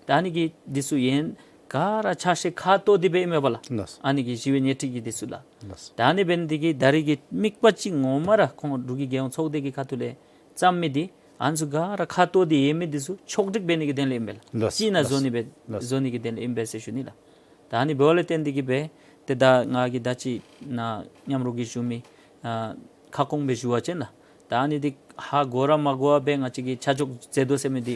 ད་ཨ་ནི་གི་འདི་ཚུ་ཡང་ག་ར་ཆ་ཤས་ཁ་ཐོར་ཏེ་སྦེ་ཨིན་མས་པ་ལགས། ལགས། ཨ་ནི་གི་ཞི་བའི་ཉལ་ཁྲི་གི་འདི་ཚུ་ལགས། ལགས། ད་ཨ་ནི་འབད་ནི་དེ་གིས་ད་རེས་ཀྱི་དམིགས་པ་ཅིག་ངོ་མ་ར་ཁོང་འབྲུག་གི་རྒྱལ་ཡོངས་ཚོགས་སྡེ་གི་ཁ་ཐུག་ལས་བརྩམས་མི་འདི་ཨ་ནི་ཚུ་ག་ར་ཁ་ཐོར་ཏེ་ཡོད་མི་འདི་ཚུ་ཕྱོགས་སྒྲིག་འབད་ནི་གི་དོན་ལས་ཨིན་པས་ལགས། ལགས། གཅིག་ནང་བཟོ་ནི་འབད་ལགས། བཟོ་ནི་གི་དོན་ལས་ཨིན་པས་ཟེར་ཞུ་ནི་ལགས། ད་ཨ་ནི་འབདཝ་ལས་བརྟེན་ཏེ་གིས་སྦེ་ཏེ་ད་ང་གིས་ད་ཅི་ནཱ་མཉམ་རོགས་ཀྱིས་ཞུ་མི་ཨ་ཁ་སྐོང་སྦེ་ཞུ་བ་ཅིན་ལགས། ད་ཨ་ནི་འདི་ཧ་གོ་ར་མ་གོ་བར་སྦེ་ང་བཅས་ཀྱིས་ཆ་འཇོག་མཛད་དོ་ཟེར་མི་འདི་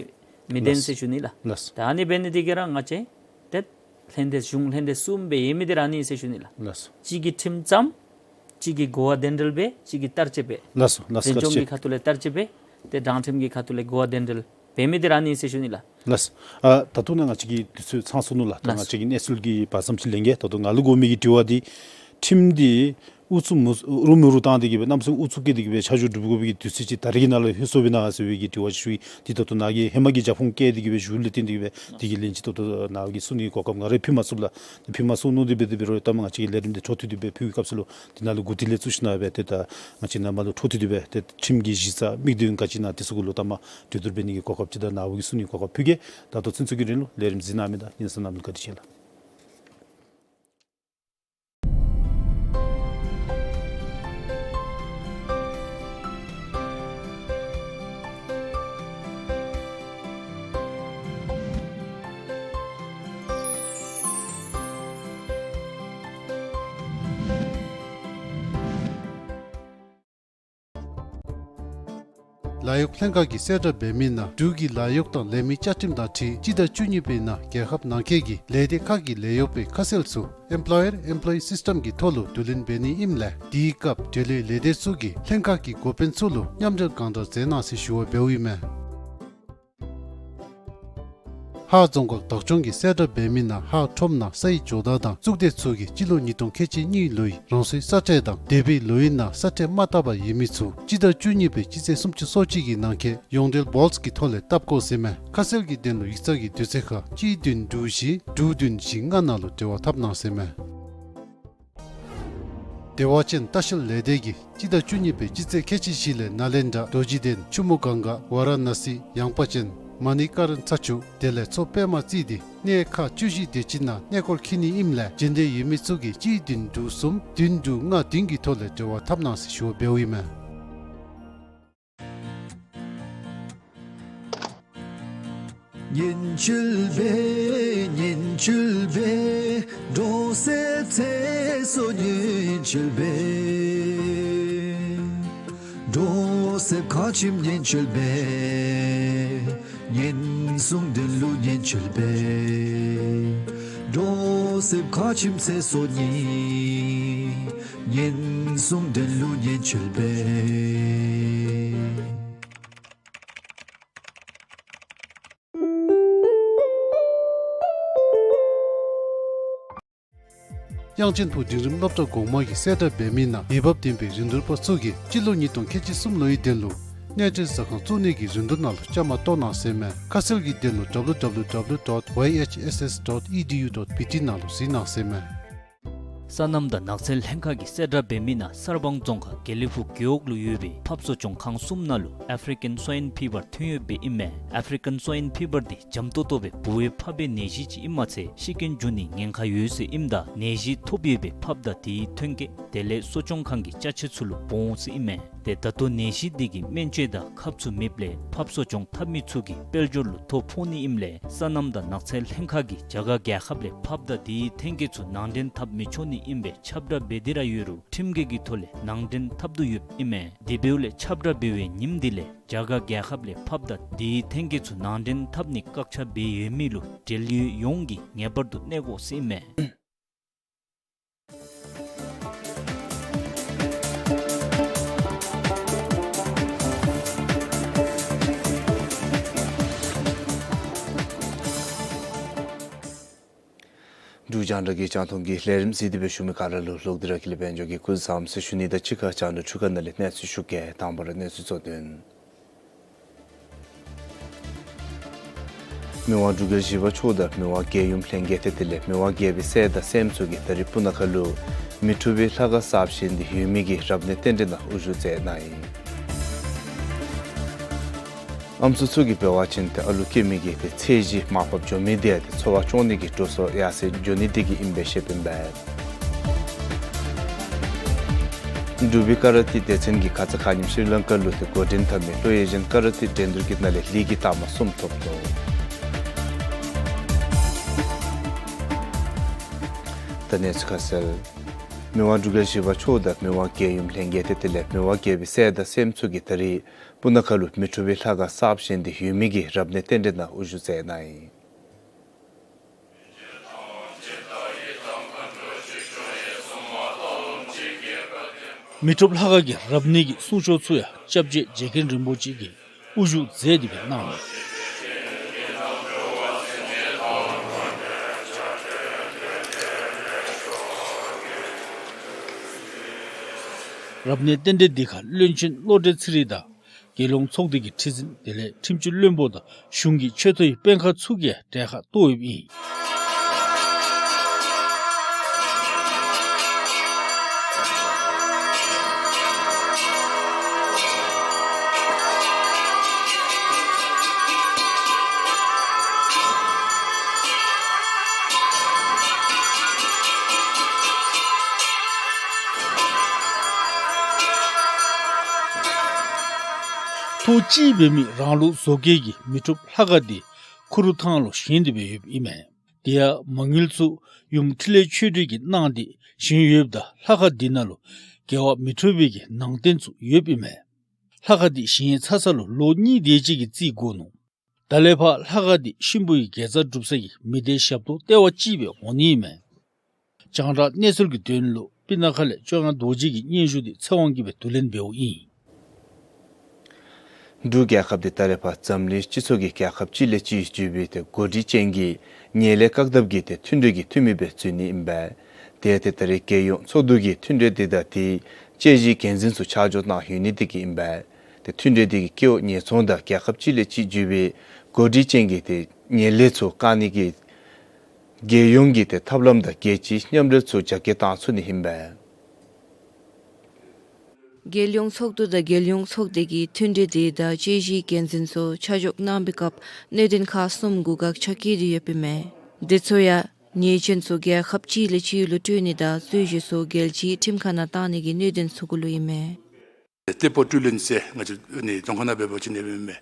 མི་བདེན་ལགས། ཟེར་ཞུ་ནི་ལགས། ལགས། ད་ཨ་ནི་འབད་ནི་དེ་གིས་ར་ང་བཅས་ཏེ་ལྷན་སྡེ་གཞུང་ལྷན་སྡེ་གསུམ་སྦེ་ཡོད་མི་འདི་ར་ཨ་ནི་ཟེར་ཞུ་ནི་ལགས། ལགས་སོ། གཅིག་གིས་ཁྲིམས་བརྩམ། གཅིག་གིས་གོ་བ་དོན་འགྲེལ་འབད། གཅིག་གིས་བསྟར་སྤྱོད་འབད། ལགས་སོ། ལགས་སོ། འཛིན་སྐྱོང་གི་ཁ་ཐུག་ལས་བསྟར་སྤྱོད་འབད། ཏེ་དྲང་ཁྲིམས་ཀྱི་ཁ་ཐུག་ལས་གོ་བ་དོན་འགྲེལ་འབད་མི་འདི་ར་ཨ་ནི་ཟེར་ཞུ་ནི་ལགས། ལགས་སོ། ཨ་ད་ལྟོ་ནཱ་ང་བཅས་ཀྱི་དུས་ཚོད་ཚང་སོ་ནུག་ལགས། ད་ལགས་སོ། ང་བཅས་ཀྱིས་གནས་ཚུལ་གྱི་བར་མཚམས་ཅིག་ལེན་གེ། ད་ལྟོ་ང་ལུ་དགོ་མི་གི་དྲི་བ་འདི་ཁྲིམས་འདི་ཨུ་ཚུགས་མུ་རུ་མུ་རུ་བཏང་སྟེ་གིས་སྦེ་གནམ་མེད་ས་མེད་ཨུ་ཚུགས་བསྐྱེད་དེ་གིས་སྦེ་ཆ་འཇོག་སྒྲུབ་དགོ་པའི་གི་དུས་ཚོད་ཅིག་ད་རེས་ཀྱི་ནང་ལུ་ལྷོད་སོ་བས་ན་ཟེར་བའི་གི་དྲི་བ་ཅིག་ཞུ་ཡི། འདི་ད་ལྟོ་ནཱ་གིས་ཧེ་མ་གི་རྒྱབ་ཁུངས་བཀལ་ཏེ་གིས་སྦེ་ཞུ་ལས་བརྟེན་ཏེ་གིས་སྦེ་དེ་གི་ལན་ཅིག་ད་ལྟོ་ནཱ་གིས་གསུང་ནི་གོ་སྐབས་ང་ར་ཕུལ་མ་ཚུགས་ལགས། ཕུལ་མ་ཚུགས་ནུག། དེ་འབད་དེ་འབད་རུང་ལྟ་མ་ང་བཅས་ཀྱི་ལས་རིམ་འདི་འཕྲོ་མཐུད་དེ་སྦེ་ཕུལ་བའི་སྐབས་སུ་ལུ་འདི་ནང་ལུ་འགོ་ཁྲིད་ལས་ཚུར་ཞུ་ནི་སྦེ་ཏེ་ད་ང་བཅས་ནཱ་མར་ལུ་འཕྲོ་མཐུད་དེ་སྦེ་ཏེ་ཁྲིམས་ཀྱི་གཞི་རྩ་དམིགས་དོན་ག་ཅི་ཨིན་ན་དེ་ཚུ་གུ་ལུ་ལྟ་མ་གྲོས་བསྡུར་འབད་ནི་གི་གོ་སྐབས་ཅིག་ད་ནཱ་བུ་གིས་གསུང་ནི་གོ་སྐབས་ཕུལ་གེ། ད་ལྟོ་ཚུན་ཚོད་ཀྱི་རིང་ལུ་ལས་རིམ་གཟིགས་གནང་མི་དང་གཉེན་ཚན་རྣམས་ལུ་བཀའ་དྲིན་ཆེ་ལགས། ལཱ་གཡོག་ལྷན་ཁག་གིས་གསལ་བསྒྲགས་འབད་མི་ནང་འབྲུག་གི་ལཱ་གཡོག་དང་ལས་མི་བཅའ་ཁྲིམས་དང་འཁྲིལ་སྤྱི་ཟླ་བཅུ་གཉིས་པའི་ནང་རྒྱལ་ཁབ་ནང་འཁོད་ཀྱི་ལས་སྡེ་ཁག་གི་ལས་གཡོག་པའི་ཁ་གསལ་ཚུ་Employer Employee System གྱི་ཐོག་ལུ་བསྡུ་ལེན་འབད་ནི་ཨིནམ་ལས་དེའི་སྐབས་འབྲེལ་ཡོད་ལས་སྡེ་ཚུ་གིས་ལྷན་ཁག་གི་འགོ་དཔོན་ཚུ་ལུ་མཉམ་འབྲེལ་གང་དྲག་མཛད་གནང་ཟེར་ཞུ་བ་འབདཝ་ཨིན་མས། ཧཱ་རྫོང་ཁག་བདག་སྐྱོང་གིས་གསལ་བསྒྲགས་འབད་མི་ནང་ཧཱ་ཁྲོམ་ནང་ས་ཡི་ཇོ་བདག་དང་གཙུག་སྡེ་ཚུ་གིས་སྤྱི་ལོ་ཉིས་སྟོང་ཁལ་གཅིག་གཉིས་ལོའི་རང་སོའི་ས་ཁྲལ་དང་འདས་པའི་ལོའི་ནང་ས་ཁྲལ་མ་བཏབ་པར་ཡོད་མི་ཚུ་སྤྱི་ཟླ་བཅུ་གཉིས་པའི་སྤྱི་ཚེས་སུམ་ཅུ་སོ་གཅིག་གི་ནང་འཁོད་ཡོངས་འབྲེལ་བཱོལཊ་གི་ཐོག་ལས་བཏབ་དགོ་ཟེར་མས། ཁ་གསལ་གྱི་དོན་ལུ་ཡིག་ཚང་གི་དུས་ཚོད་ཁར་གཅིག་བདུན་དྲུག་བཞི་དྲུག་བདུན་བཞི་ལྔ་ནང་ལུ་འབྲེལ་བ་འཐབ་གནང་ཟེར་མས། བདེ་བ་ཅན་ལྟ་བཤལ་ལས་སྡེ་གིས་སྤྱི་ཟླ་བཅུ་གཉིས་པའི་སྤྱི་ཚེས་ཁལ་གཅིག་བཞི་ལས་ནཱ་ལེནྡྲ་རྡོ་རྗེ་གདན་ཆུ་མོ་གངྒཱ་ཝཱ་ར་ཎ་སི་ཡངས་པ་ཅན་མ་ཎི་ཀ་རན་ཚ་ཆུ་དེ་ལས་མཚོ་པདྨ་རྩེ་འདི་གནས་ཁག་བཅུ་བཞི་དེ་ཅིག་ནང་གནས་སྐོར་འཁྱིད་ནི་ཨིནམ་ལས་རྒྱུན་ལྡན་ཡོད་མི་ཚུ་གིས་གཅིག་བདུན་དྲུག་གསུམ་བདུན་དྲུག་ལྔ་བདུན་གྱི་ཐོག་ལས་འབྲེལ་བ་འཐབ་གནང་ཟེར་ཞུ་བ་འབདཝ་ཨིན་མས། དབྱངས་ཅན་ཕུག་འབྲིང་རིམ་སློབ་གྲྭ་གོང་མ་གིས་གསལ་བསྒྲགས་འབད་མི་ནང་འོས་འབབ་ལྡན་པའི་རིན་བསྡུར་པ་ཚུ་གིས་སྤྱི་ལོ་ཉིས་སྟོང་ཁལ་གཅིག་གསུམ་ལོའི་དོན་ལུ་གནས་འབྲེལ་ཟ་ཁང་བཙུགས་ནི་གི་རིན་བསྡུར་ནང་ལུ་བཅའ་མར་གཏོགས་གནང་ཟེར་མས། ཁ་གསལ་གྱི་དོན་ལུ་W W W dot Y H S S dot E D U dot B T ནང་ལུ་གཟིགས་གནང་ཟེར་མས། སོ་ནམ་དང་ནགས་ཚལ་ལྷན་ཁག་གིས་གསལ་བསྒྲགས་འབད་མི་ནང་གསར་སྤང་རྫོང་ཁག་དགེ་ལེགས་ཕུག་རྒེད་འོག་ལུ་ཡོད་པའི་ཕགཔ་གསོ་སྐྱོང་ཁང་གསུམ་ནང་ལུ་ཨེཕ་རི་ཀན་སོའིན་ཕི་བར་ཐོན་ཡོདཔ་ཨིན་མས། ཨེཕ་རི་ཀན་སོའིན་ཕི་བར་འདི་འཇམ་ཏོག་ཏོ་སྦེ་འབུ་བའི་ཕགཔ་པའི་ནད་གཞི་ཅིག་ཨིནམ་མ་ཚད་ཤི་རྐྱེན་འབྱུང་ནིའི་ཉེན་ཁ་ཡོད་ཟེར་ཨིནམ་ད་ནད་གཞི་ཐོབ་ཡོད་པའི་ཕགཔ་དང་དེའི་ཐོན་སྐྱེད་དེ་ལས་གསོ་སྐྱོང་ཁང་གི་ཅ་ཆས་ཚུ་ལུ་འབོ་འོང་ཟེར་ཨིན་མས། ཏེ་ད་ལྟོ་ནད་གཞི་འདི་གི་སྨན་བཅོས་དང་ཁབ་ཚུ་མེདཔ་ལས་ཕགཔ་གསོ་སྐྱོང་འཐབ་མི་ཚུ་གི་དཔལ་འབྱོར་ལུ་ཐོ་ཕོག་ནི་ཨིནམ་ལས་སོ་ནམ་དང་ནགས་ཚལ་ལྷན་ཁག་གིས་རྒྱ་གར་རྒྱལ་ཁབ་ལས་ཕགཔ་དང་དེའི་ཐོན་སྐྱེད་ཚུ་ནང་འདྲེན་འཐབ་མི་ཆོག་ནི་ཨིན་པའི་ཁྱབ་བསྒྲགས་འབད་དེ་ར་ཡོད་རུང་ཁྲིམས་འགལ་གྱི་ཐོག་ལས་ནང་འདྲེན་འཐབ་དོ་ཡོདཔ་ཨིན་མས། དེ་འབདཝ་ལས་ཁྱབ་བསྒྲགས་འབད་བའི་ཉིནམ་འདི་ལས་རྒྱ་གར་རྒྱལ་ཁབ་ལས་ཕགཔ་དང་དེའི་ཐོན་སྐྱེད་ཚུ་ནང་འདྲེན་འཐབ་ནི་བཀག་ཆ་འབད་ཡོད་མི་ལུ་འབྲེལ་ཡོད་ཡོངས་ཀྱིས་ངེས་པར་དུ་གནས་དགོ་ཟེར་ཨིན་མས། འབྲུག་རྒྱང་བསྒྲགས་ཀྱི་རྒྱང་མཐོང་གི་ལས་རིམ་གཟིགས་ཏེ་སྦེ་བཞུགས་མི་ག་ར་ལུ་ལོག་སྟེ་ར་ཀུན་ལེགས་དཔལ་འབྱོར་གྱིས་སྐུ་གཟུགས་བཟང་ཟེར་ཞུ་ནི་དང་གཅིག་ཁར་རྒྱང་བསྒྲགས་འཕྲུལ་ཁང་ནང་ལས་གནས་ཚུལ་ཞུ་གེ། དང་པ་ར་གནས་ཚུལ་གཙོ་དོན། མི་དབང་འབྲུག་རྒྱལ་བཞི་པ་མཆོག་དང་མི་དབང་རྒྱལ་ཡུམ་ལྷན་རྒྱས་ཏེ་དེ་ལས་མི་དབང་རྒྱལ་པོའི་སྲས་དང་སྲསམོ་ཚུ་གིས་ད་རིས་སྤུ་ན་ཁ་ལུ་མི་འཁྲུགས་པའི་ལྷ་ཁང་གསརཔ་བཞེངས་ཏེ་ཡོད་མི་གི་རབ་གནས་རྟེན་འབྲེལ་ནང་དབུ་བཞུགས་མཛད་གནང་ཡི། ཨམ་སྲུ་ཚུ་གིས་འབད་བ་ཅིན་ཏེ་ཨ་ལུ་སྐྱེ་མི་གི་ཏེ་ཚེས་བཞི་མར་ཕབ་འགྱོ་མི་དེ་ཡང་ཏེ་འཚོ་བ་སྐྱོང་ནི་གི་འགྲོ་སོང་ཡར་སེང་འགྱོ་ནི་དེ་གིས་ཨིན་པས་ཟེར་ཨིན་པས། འབྲུག་པའི་ཀ་ར་ཏེ་སྡེ་ཚན་གྱིས་ཁ་ཙ་ཁ་ཉིནམ་ཤྲི་ལང་ཀ་ལུ་ཏེ་འགོ་འདྲེན་འཐབ་མི་ལྷོ་ཨེ་ཤི་ཡཱན་ཀ་ར་ཏེ་འགྲན་བསྡུར་གྱི་ནང་ལས་ལིག་གི་རྟགས་མ་གསུམ་ཐོབ་ནུག། ད་གནས་ཚུལ་ཁ་གསལ། མི་དབང་འབྲུག་རྒྱལ་བཞི་པ་མཆོག་དང་མི་དབང་རྒྱལ་ཡུམ་ལྷན་རྒྱས་ཏེ་དེ་ལས་མི་དབང་རྒྱལ་པོའི་སྲས་དང་སྲསམོ་ཚུ་གིས་ད་རིས་སྤུ་ན་ཁ་ལུ་མི་འཁྲུགས་པའི་ལྷ་ཁང་གསརཔ་བཞེངས་ཏེ་ཡོད་མི་གི་རབ་གནས་རྟེན་འབྲེལ་ནང་དབུ་བཞུགས་མཛད་གནང་ཡི། མི་འཁྲུགས་ལྷ་ཁང་གི་རབ་གནས་ཀྱི་གསུང་ཆོག་ཚུ་ཡང་སྐྱབས་རྗེ་རྗེ་མཁན་རིན་པོ་ཆེ་གིས་དབུ་བཞུགས་མཛད་དེ་སྦེ་གནང་ནུག། རབ་གནས་རྟེན་འབྲེལ་འདི་ཁར་བློན་ཆེན་བློ་གྲོས་ཚེ་རིང་དང་རྒྱལ་ཡོངས་ཚོགས་སྡེ་གི་ཁྲི་འཛིན་དེ་ལས་ཁྲིམས་སྤྱི་བློན་པོ་དང་གཞུང་གི་ཆེ་མཐོའི་དཔོན་ཁག་ཚུ་གིས་གྲལ་ཁར་གཏོགས་ཡོདཔ་ཨིན། ཐོག་གཅིག་འབད་མི་རང་ལུགས་བཟོ་བཀོད་ཀྱི་མི་འཁྲུགས་ལྷ་ཁང་འདི་ཁུ་རུ་ཐང་ལུ་བཞེངས་ཏེ་སྦེ་ཡོདཔ་ཨིན་མས། དེ་ཡང་མ་དངུལ་ཚུ་ཡུམ་འཕྲིན་ལས་ཆོས་སྒྲོན་གྱིས་གནང་སྟེ་བཞེངས་ཡོདཔ་ད་ལྷ་ཁང་འདི་ནང་ལུ་རྒྱལ་བ་མི་འཁྲུགས་པའི་གི་ནང་རྟེན་ཚུ་ཡོདཔ་ཨིན་མས། ལྷ་ཁང་འདི་བཞེངས་ཚར་ས་ལུ་ལོ་གཉིས་དེ་ཅིག་གི་རྩིས་འགོར་ནུག། ད་ལས་ཕར་ལྷ་ཁང་འདི་གཤིན་པོའི་དགེ་རྩ་སྒྲུབ་ས་གི་མི་སྡེའི་ཞབས་ཏོག་ལྟེ་བ་ཅིག་སྦེ་འོང་ནི་ཨིན་མས། རྒྱང་བསྒྲགས་གནས་ཚུལ་གྱི་དོན་ལུ་སྤུ་ན་ཁ་ལས་ལྕམ་དབྱངས་རྡོ་རྗེ་གི་སྙན་ཞུ་འདི་ཚེ་དབང་གིས་སྦེ་བསྡུ་ལེན་འབདཝ་ཨིན། འབྲུག་རྒྱལ་ཁབ་འདི་ད་རེས་ཕར་འཛམ་གླིང་སྤྱི་ཚོགས་ཀྱི་རྒྱལ་ཁབ་གཅིག་ལས་གཅིག་བརྒྱུད་པའི་ཏེ་འགོ་ཁྲིད་ཅན་གྱི་ངན་ལྷད་བཀག་ཐབས་ཀྱི་ཏེ་མཐུན་གྲོས་ཀྱི་འཐུས་མི་སྦེ་འཛུལ་ནི་ཨིན་པས། དེ་ཏེ་ད་རེས་རྒྱལ་ཡོངས་ཚོགས་འདུ་གིས་མཐུན་གྲོས་འདི་དང་དེའི་དཔྱད་གཞིའི་འགན་འཛིན་ཚུ་ཆ་འཇོག་གནང་ཡོད་ནི་དེ་གིས་ཨིན་པས། ཏེ་མཐུན་གྲོས་འདི་གི་སྐལཝ་ཉེན་ཚོང་དང་རྒྱལ་ཁབ་གཅིག་ལས་གཅིག་བརྒྱུད་པའི་འགོ་ཁྲིད་ཅན་གྱི་ཏེ་ངན་ལྷད་ཚུ་བཀག་ནི་གི་རྒྱལ་ཡོངས་ཀྱི་ཏེ་ཐབས་ལམ་དང་རྒྱལ་སྤྱིའི་མཉམ་འབྲེལ་ཚུ་རྒྱ་སྐྱེད་བཏང་ཚུགས་ནི་ཨིན་པས། རྒྱལ་ཡོངས་ཚོགས་འདུ་དང་རྒྱལ་ཡོངས་ཚོགས་སྡེ་གི་མཐུན་གྲོས་འདི་དང་དཔྱད་གཞིའི་འགན་འཛིན་ཚུ་ཆ་འཇོག་གནང་བའི་སྐབས་གནད་དོན་ཁག་གསུམ་གུ་དགག་བྱ་བཀོད་དེ་ཡོདཔ་ཨིན་མས། འདི་ཚུ་ཡང་ཉེས་ཅན་ཚུ་རྒྱལ་ཁབ་གཅིག་ལས་གཅིག་ལུ་སྤྲོད་ནི་དང་རྩོད་གཞི་ཚུ་རྒྱལ་སྤྱིའི་ཁྲིམས་ཁང་ནང་བཏང་ནི་གི་གནད་དོན་ཚུ་གུ་ལུ་ཨིན་མས། ཏེ་ཏེ་པོ་ཊུ་ལིན་ཟེར་ང་བཅས་ནི་རྫོང་ཁ་ནང་འབད་བ་ཅིན་ཨིན་མས།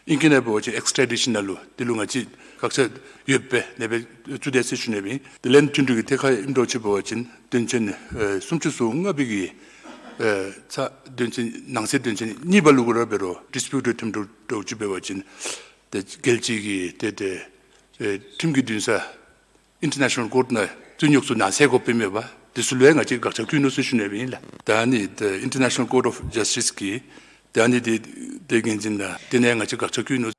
ཨིང་སྐད་ནང་འབད་བ་ཅིན་ཨེགསི་ཊྲ་ཌི་ཤཱན་ལུ་དེ་ལུ་ང་བཅས་དགག་བྱ་ཡོདཔ་སྦེ་ནེ་སྦེ་བཙུགས་དེས་ཟེར་ཞུ་ནི་ཨིན། དེ་ལས་མཐུན་གྲོས་ཀྱི་ཐད་ཁར་ཨིནམ་འདྲཝ་ཅིག་འབད་བ་ཅིན་དོན་ཚན་ཨེ་སུམ་ཅུ་སོ་ལྔ་པའི་གི་ཨེ་ཚ་དོན་ཚན་ནང་གསེས་དོན་ཚན་གཉིས་པ་ལུ་གུ་ར་འབད་རུང་ཌིསི་པིའུཊ་ཐིམ་འདྲཝ་ཅིག་འབད་བ་ཅིན་ཏེ་རྒྱལ་སྤྱི་གི་ཏེ་ཏེ་ཨེ་ཁྲིམས་ཀྱི་འདུན་ས་ཨིན་ཊར་ནེ་ཤ་ནལ་ཀོརཊ་ནང་རྩོད་རྙོགས་ཚུ་ནང་སེལ་དགོཔ་ཨིན་མས་པ། དེ་ཚུ་ལུ་ཡང་ང་བཅས་དགག་བྱ་བཀོད་ནུག་ཟེར་ཞུ་ནི་ཨིན་ལགས། ད་ནི་ཨིན་ཊར་ནེ་ཤ་ནལ་ཀོརཊ་ཨོཕ་ཇསི་ཊིས་ཀྱི་ད་ནི་དེ་དེ་འགན་འཛིན་ལགས་དེ་ནང་ང་བཅས་དགག་བྱ་བཀོད་ནུག།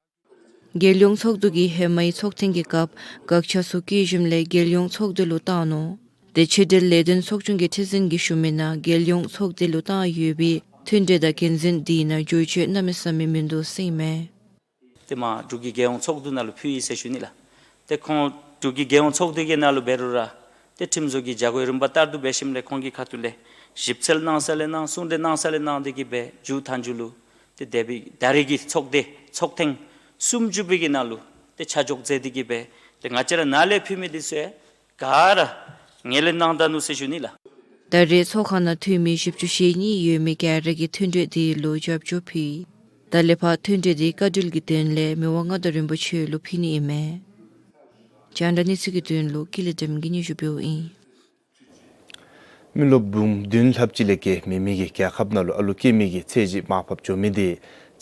རྒྱལ་ཡོངས་ཚོགས་འདུ་གིས་ཧེ་མའི་ཚོགས་ཐེངས་ཀྱི་སྐབས་དགག་བྱ་ཚུ་བཀོད་ཞིནམ་ལས་རྒྱལ་ཡོངས་ཚོགས་སྡེ་ལུ་བཏང་ནུག། ཏེ་ཕྱི་འབྲེལ་ལས་དོན་ཚོགས་ཆུང་གི་ཁྲི་འཛིན་གྱིས་ཞུ་མི་ནང་རྒྱལ་ཡོངས་ཚོགས་སྡེ་ལུ་བཏང་ཡོད་པའི་མཐུན་གྲོས་དང་འགན་འཛིན་དེའི་ནང་བསྒྱུར་བཅོས་གནམ་མེད་ས་མེད་མིན་འདུག་ཟེར་ཨིན་མས། ཏེ་མར་འབྲུག་གི་རྒྱལ་ཡོངས་ཚོགས་འདུ་ནང་ལུ་ཕུལ་ཡི་ཟེར་ཞུ་ནི་ལགས། ཏེ་ཁོང་འབྲུག་གི་རྒྱལ་ཡོངས་ཚོགས་འདུ་གི་ནང་ལུ་འབད་རུང་ར་ཏེ་ཁྲིམས་བཟོ་གི་བྱ་སྒོའི་རིམ་པ་ལྟར་དུ་འབད་ཞིནམ་ལས་ཁོང་གི་ཁ་ཐུག་ལས་ཞིབ་འཚོལ་གནང་ས་ལས་གནང་གསུང་གྲོས་གནང་ས་ལས་གནང་དེ་གིས་སྦེ་མཇུག་མཐའ་མཇུག་ལུ་ཏེ་འདས་པའི་ད་རེས་ཀྱི་ཚོགས་སྡེ་ཚོགས་ཐེངས་སུམ་ཅུ་པའི་གི་ནང་ལུ་ཏེ་ཆ་འཇོག་མཛད་དེ་གིས་སྦེ་ཏེ་ང་བཅས་ར་ནཱ་ལས་ཕུལ་མི་འདི་ཚུ་ཡང་ག་ར་ངོས་ལེན་གནང་ད་ནུག་ཟེར་ཞུ་ནི་ལགས། ད་རེས་ཚོགས་ཁང་ནང་འཐུས་མི་བཞི་བཅུ་ཞེ་གཉིས་ཡོད་མི་ག་ར་གིས་མཐུན་གྲོས་དེ་ལུ་རྒྱབ་སྐྱོར་ཕུལ། ད་ལས་ཕར་མཐུན་གྲོས་དེ་བཀའ་འཁྲོལ་གྱི་དོན་ལས་མི་དབང་མངའ་བདག་རིན་པོ་ཆེ་ལུ་ཕུལ་ནི་ཨིན་མས། རྒྱང་བསྒྲགས་གནས་ཚུལ་གྱི་དོན་ལུ་ཀུན་ལེགས་སྒྲོལམ་གིས་སྙན་ཞུ་འབདཝ་ཨིན། མི་རློབས་འབུམ་བདུན་ལྷགཔ་ཅིག་ལས་བརྒལ་མེད་མི་གིས་རྒྱལ་ཁབ་ནང་ལུ་ཨ་ལུ་སྐྱེ་མི་གི་ཚད་གཞི་མར་ཕབ་འགྱོ་མི་དེ་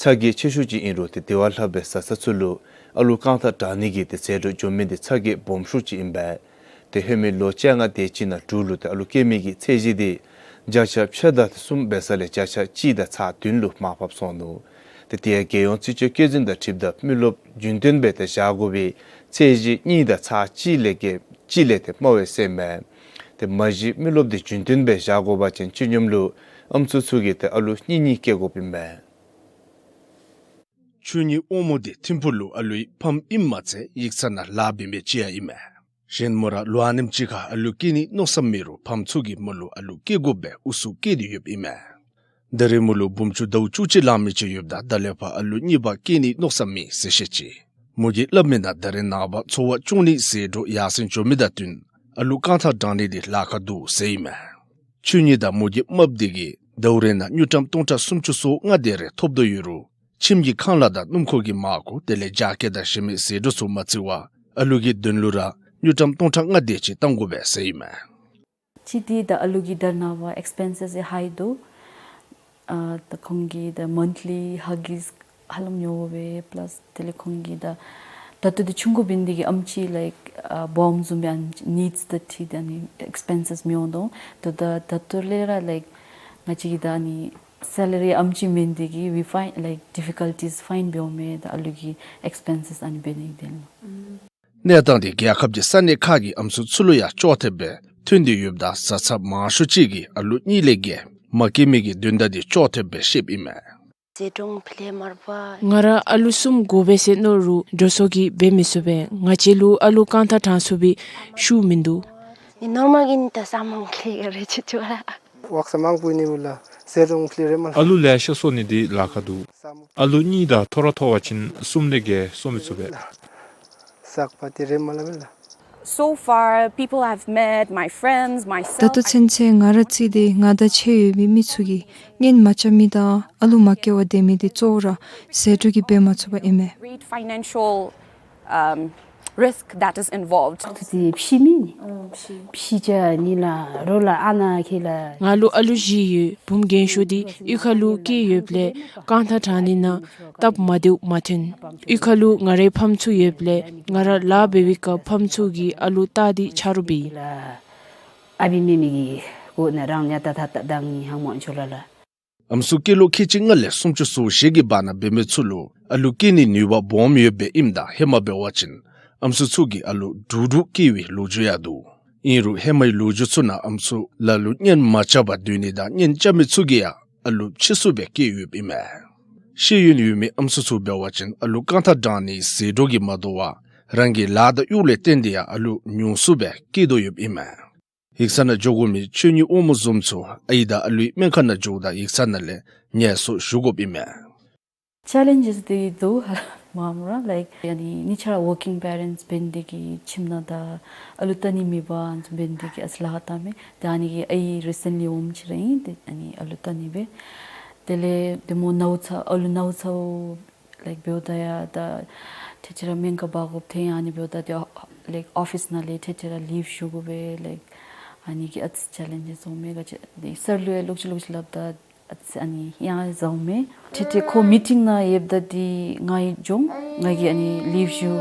ཚ་གྱང་ཆེ་ཤོས་ཅིག་ཨིན་རུང་ཏེ་དེ་བ་ལྷག་པའི་བཟའ་ཚང་ཚུ་ལུ་ཨ་ལུ་རྐང་ཐང་དྲག་ནི་གི་ཏེ་ཟད་འགྲོ་འགྱོ་མི་དེ་ཚ་གྱང་སྦོམ་ཤོས་ཅིག་ཨིན་པས། ཏེ་ལྷོད་མི་ལོ་བཅོ་ལྔ་དེ་ཅིག་ནང་འབྲུག་ལུ་ཏེ་ཨ་ལུ་སྐྱེ་མི་གི་ཚད་གཞི་དེ་བརྒྱ་ཆ་ཕྱེད་དང་ཏེ་གསུམ་འབད་ས་ལས་བརྒྱ་ཆ་གཅིག་དང་ཚག་བདུན་ལུ་མར་ཕབ་སོང་ནུག། ཏེ་དེ་ཡང་རྒྱལ་ཡོངས་རྩིས་དཔྱད་བཀོད་འཛིན་དང་འཁྲིལཝ་ད་མི་རློབས་རྒྱུན་གཏན་སྦེ་ཏེ་བཞག་དགོ་པའི་ཚད་གཞི་གཉིས་དང་ཚག་གཅིག་ལས་བརྒལ་གཅིག་ལས་ཏེ་དམའ་བས་ཟེར་མས། ཏེ་མ་གཞི་མི་རློབས་དེ་རྒྱུན་གཏན་སྦེ་བཞག་དགོ་པ་ཅིན་སྤྱི་སྙོམས་ལུ་ཨམ་སྲུ་ཚུ་གིས་ཏེ་ཨ་ལུ་གཉིས་གཉིས་སྐྱེ་དགོཔ་ཨིན་མས། ཆོས་ཉིད་དབང་མོ་དེ་ཐིམ་ཕུག་ལུ་ཨ་ལུའི་ཕམ་ཨིནམ་མ་ཚད་ཡིག་ཚང་ནང་ལཱ་འབད་མི་ཅིག་ཡང་ཨིན་མས། གཞན་མོ་ར་ལོ་ཨ་ནེམ་ཅིག་ཁར་ཨ་ལུ་སྐྱེ་ནིའི་མནོ་བསམ་མེད་རུང་ཕམ་ཚུ་གིས་མོ་ལུ་ཨ་ལུ་སྐྱེ་དགོ་པའི་ཨུ་ཚུགས་བསྐྱེད་དེ་ཡོདཔ་ཨིན་མས། ད་རེས་མོ་ལུ་འབུམ་ཆུ་ཟླཝ་བཅུ་གཅིག་ལང་མི་ཅིག་ཡོདཔ་ད་ད་ལས་ཕར་ཨ་ལུ་གཉིས་པ་སྐྱེ་ནིའི་མནོ་བསམ་མེད་ཟེར་བཤད་ཅི། མོ་གིས་སླབ་མི་ནང་ད་རེས་ནངས་པ་འཚོ་བ་སྐྱོང་ནིའི་ཟད་འགྲོ་ཡར་སེང་འགྱོ་མི་དང་བསྟུན་ཨ་ལུ་རྐང་ཐང་དྲང་ནི་དེ་ལཱ་ཁག་འདུག་ཟེར་ཨིན་མས། ཆོས་ཉིད་དང་མོ་གི་རྨགཔ་དེ་གིས་ཟླཝ་རེ་ནང་དངུལ་ཀྲམ་སྟོང་ཕྲག་སུམ་ཅུ་སོ་ལྔ་དེ་རེ་ཐོབ་དོ་ཡོད་རུང་ཁྱིམ་གྱི་ཁང་གླ་དང་སྣུམ་འཁོར་གྱི་མར་གུ་དེ་ལས་རྒྱ་སྐྱེད་དང་གཞན་མི་ཟད་འགྲོ་ཚུ་མ་བརྩི་བར་ཨ་ལུ་གི་དོན་ལུ་ར་དངུལ་ཀྲམ་སྟོང་ཕྲག་ལྔ་དེ་ཅིག་བཏང་དགོ་པས་ཟེར་ཨིན་མས། གཅིག་འདི་ད་ཨ་ལུ་གི་ད་རེས་ནངས་པ་ཨེགསི་པེན་སེས་ཧའི་འདུག། ཨ་ད་ཁོང་གིས་ད་མོནཐ་ལི་ཧ་གིས་ཧ་ལམ་ཉོ་དགོ་པས། པ་ལཱས་དེ་ལས་ཁོང་གིས་ད་ད་ལྟོ་འདི་ཆུང་ཀུ་འབད་ནི་དེ་གིས་ཨམ་ཆི་ལའིཀ་ཨ་བོམ་བཟུམ་སྦེ་ཨ་ནི་ནིཌསི་དང་འཁྲིལ་ཏེ་ཨ་ནི་ཨེགསི་པེན་སེས་མི་འོང་དོ། ད་ད་ད་ལྟོ་ལས་ར་ལའིཀ་ང་བཅས་ཀྱི་ད་ཨ་ནི་སེ་ལ་རི་ཨམ་ཆི་མེན་ནི་དེ་གིས་ཝི་ཕའིནཌ་ལའིཀ་ཌིཕི་ཀལ་ཊིས་ཕའིནཌ་འབད་འོང་མས། ད་ཨ་ལུ་གི་ཨེགསི་པེན་སེས་ཨ་ནི་འབད་ནི་དེ་ལུ། གནས་སྟངས་དེ་རྒྱལ་ཁབ་ཀྱི་ས་གནས་ཁག་གི་ཨམ་སྲུ་ཚུ་ལུ་ཡང་ཅོག་འཐདཔ་སྦེ་ཐོན་ཏེ་ཡོདཔ་ད་བཟའ་ཚང་མང་ཤོས་ཅིག་གིས་ཨ་ལུ་གཉིས་ལས་བརྒལ་མ་སྐྱེ་མི་གི་དོན་དག་དེ་ཅོག་འཐདཔ་སྦེ་བཤདཔ་ཨིན་མས། ང་ར་ཨ་ལུ་གསུམ་དགོ་པས་ཟེར་མནོ་རུང་འགྲོ་སོང་གིས་འབད་མི་ཚུགས་པས། ང་བཅས་ལུ་ཨ་ལུ་རྐང་ཐང་དྲང་ཚུགས་པའི་ཤུགས་མིན་འདུག། ནོར་མ་གི་ནི་ད་ས་མང་ཁེ་ག་རེ་ཅིག་ཅོག་ར། ཝརཀ་ས་མང་པོ་ནི་བུ་ལ་ཟད་འགྲོ་ཕི་ལི་རེ་མ་ལ། ཨ་ལུ་ལེ་ཤ་གསོ་ནི་འདི་ལཱ་ཁག་འདུག། ཨ་ལུ་གཉིས་དང་ཐོ་ར་ཐོ་བ་ཅིན་གསུམ་ལས་བརྒལ་གསོ་མི་ཚུགས་པས། ཟག་པ་དེ་རེ་མ་ལ་བེ་ལ། So far, people I've met, my friends, ད་myself, ལྟོ་ཚུན་ཚོད་ང་ར་བརྩིས་ཏེ་ང་དང་ཕྱད་ཡོད་པའི་མི་ཚུ་གིས་གཉེན་མ་རྐྱབ་མི་དང་ཨ་ལུ་མ་སྐྱེ་བར་སྡོད་མི་དེ་གཙོ་བོ་ར་ཟད་འགྲོ་གིས་འབད་མ་ཚུགས་པ་ཨིན་མས། Great financial, um, risk that is involved. ཨ་ཁུ་དེ་ཕྱི་མི་ནི། ཨོ་ཕྱི། ཕྱི་ཅ་ནི་ལ་རོ་ལ་ཨ་ན་ཁེ་ལ། ང་ལུ་ཨ་ལུ་བཞི་ཡོད། བུམོ་རྒན་ཤོས་དེ་གཡུས་ཁ་ལུ་སྐྱེས་ཡོདཔ་ལས་རྐང་ཐང་དྲང་ནི་ནང་སྟབས་མ་བདེཝ་མ་ཐོན། གཡུས་ཁ་ལུ་ང་རའི་ཕམ་ཚུ་ཡོདཔ་ལས་ང་ར་ལཱ་འབད་བའི་སྐབས་ཕམ་ཚུ་གིས་ཨ་ལུ་བལྟ་སྟེ་ཆ་རོགས་འབད་ཡི། ཨ་བི་མེ་མི་གི་གོ་ན་རང་ཉ་ཏ་ཐ་ཏ་དང་ནི་ཧང་མོ་ཆོ་ལ་ལ། ཨམ་སྲུ་སྐྱེས་ལོ་ཁལ་གཅིག་ལྔ་ལས་སུམ་ཅུ་སོ་བཞི་གི་བར་ན་འབད་མི་ཚུ་ལུ་ཨ་ལུ་སྐྱེ་ནིའི་ནུས་པ་སྦོམ་ཡོདཔ་སྦེ་ཨིནམ་ད་ཧེ་མ་འབད་བ་ཅིན་ཨམ་སྲུ་ཚུ་གིས་ཨ་ལུ་དྲུག་དྲུག་སྐྱེ་བའི་ལོ་རྒྱུས་ཡང་འདུག། ཨིན་རུང་ཧེ་མའི་ལོ་རྒྱུས་ཚུ་ནང་ཨམ་སྲུ་ལ་ལུ་གཉེན་མ་རྐྱབ་པར་སྡོད་ནི་དང་གཉེན་རྐྱབ་མི་ཚུ་གིས་ཡང་ཨ་ལུ་ཕྱིས་སུ་སྦེ་སྐྱེ་ཡོདཔ་ཨིན་མས། ཤེས་ཡོན་ཡོད་མི་ཨམ་སྲུ་ཚུ་འབད་བ་ཅིན་ཨ་ལུ་རྐང་ཐང་དྲང་ནིའི་ཟད་འགྲོ་གིས་མ་དོ་བར་རང་གི་ལཱ་དང་གཡོག་ལས་བརྟེན་ཏེ་ཡང་ཨ་ལུ་ཉུང་སུ་སྦེ་སྐྱེ་དོ་ཡོདཔ་ཨིན་མས། ཡིག་ཚང་ནང་འགྱོ་དགོ་མི་ཆོས་ཉིད་དབང་མོ་བཟུམ་ཚུ་ཨའི་དང་ཨ་ལུའི་སྨན་ཁང་ནང་འགྱོཝ་ད་ཡིག་ཚང་ནང་ལས་ངལ་གསོ་ཞུ་དགོཔ་ཨིན་མས། ཅེ་ལེནཇེས་འདི་འདུག་ཧ་ལམ་ར་ལའིཀ་ཡ་ནི་གཉིས་ཆ་ར་ཝོར་ཀིང་པེ་རེནཊསི་འབད་ནི་དེ་གིས་ཁྱིམ་ནང་ད་ཨ་ལུ་བལྟ་ནི་མེད་པར་ཨ་ནི་ཚུ་འབད་ནི་དེ་གིས་ཨ་ཙི་ལཱ་ཁག་བལྟ་མས། ཏེ་ཨ་ནི་གི་ཨའི་རི་སེནཊ་ལི་འོངམ་ཅིག་ར་ཨིན། ཏེ་ཨ་ནི་ཨ་ལུ་བལྟ་ནི་སྦེ་དེ་ལས་ཏེ་མོ་ནཝ་ཚཝ་ཨ་ལུ་ནཝ་ཚཝ་ལའིཀ་འབདཝ་ད་ཡང་ད་ཐེངས་ཅིག་ར་སྨན་ཁང་འབག་དགོཔ་ཐོན། ཨ་ནི་འབདཝ་ད་ཏེ་ལའིཀ་ཨོ་ཕིསི་ནང་ལས་ཐེངས་ཅིག་ར་ལིབ་ཞུ་དགོ་པས་ལའིཀ། ཨ་ནི་གི་ཨ་ཙི་ཅེ་ལེནཇེས་འོང་མས། ག་ཅི་ཏེ་སར་ལུ་ཡང་ལོག་ཅི་ལོག་ཅི་སླབ་ད་ཨ་ཙི་ཨ་ནི་ཡང་བཟའ་འོང་མས། ཐེངས་ཅིག་ཁོ་མི་ཊིང་ནང་ཡོདཔ་ད་འདི་ང་གིས་འགྱོ་ང་གིས་ཨ་ནི་ལིབ་ཞུ་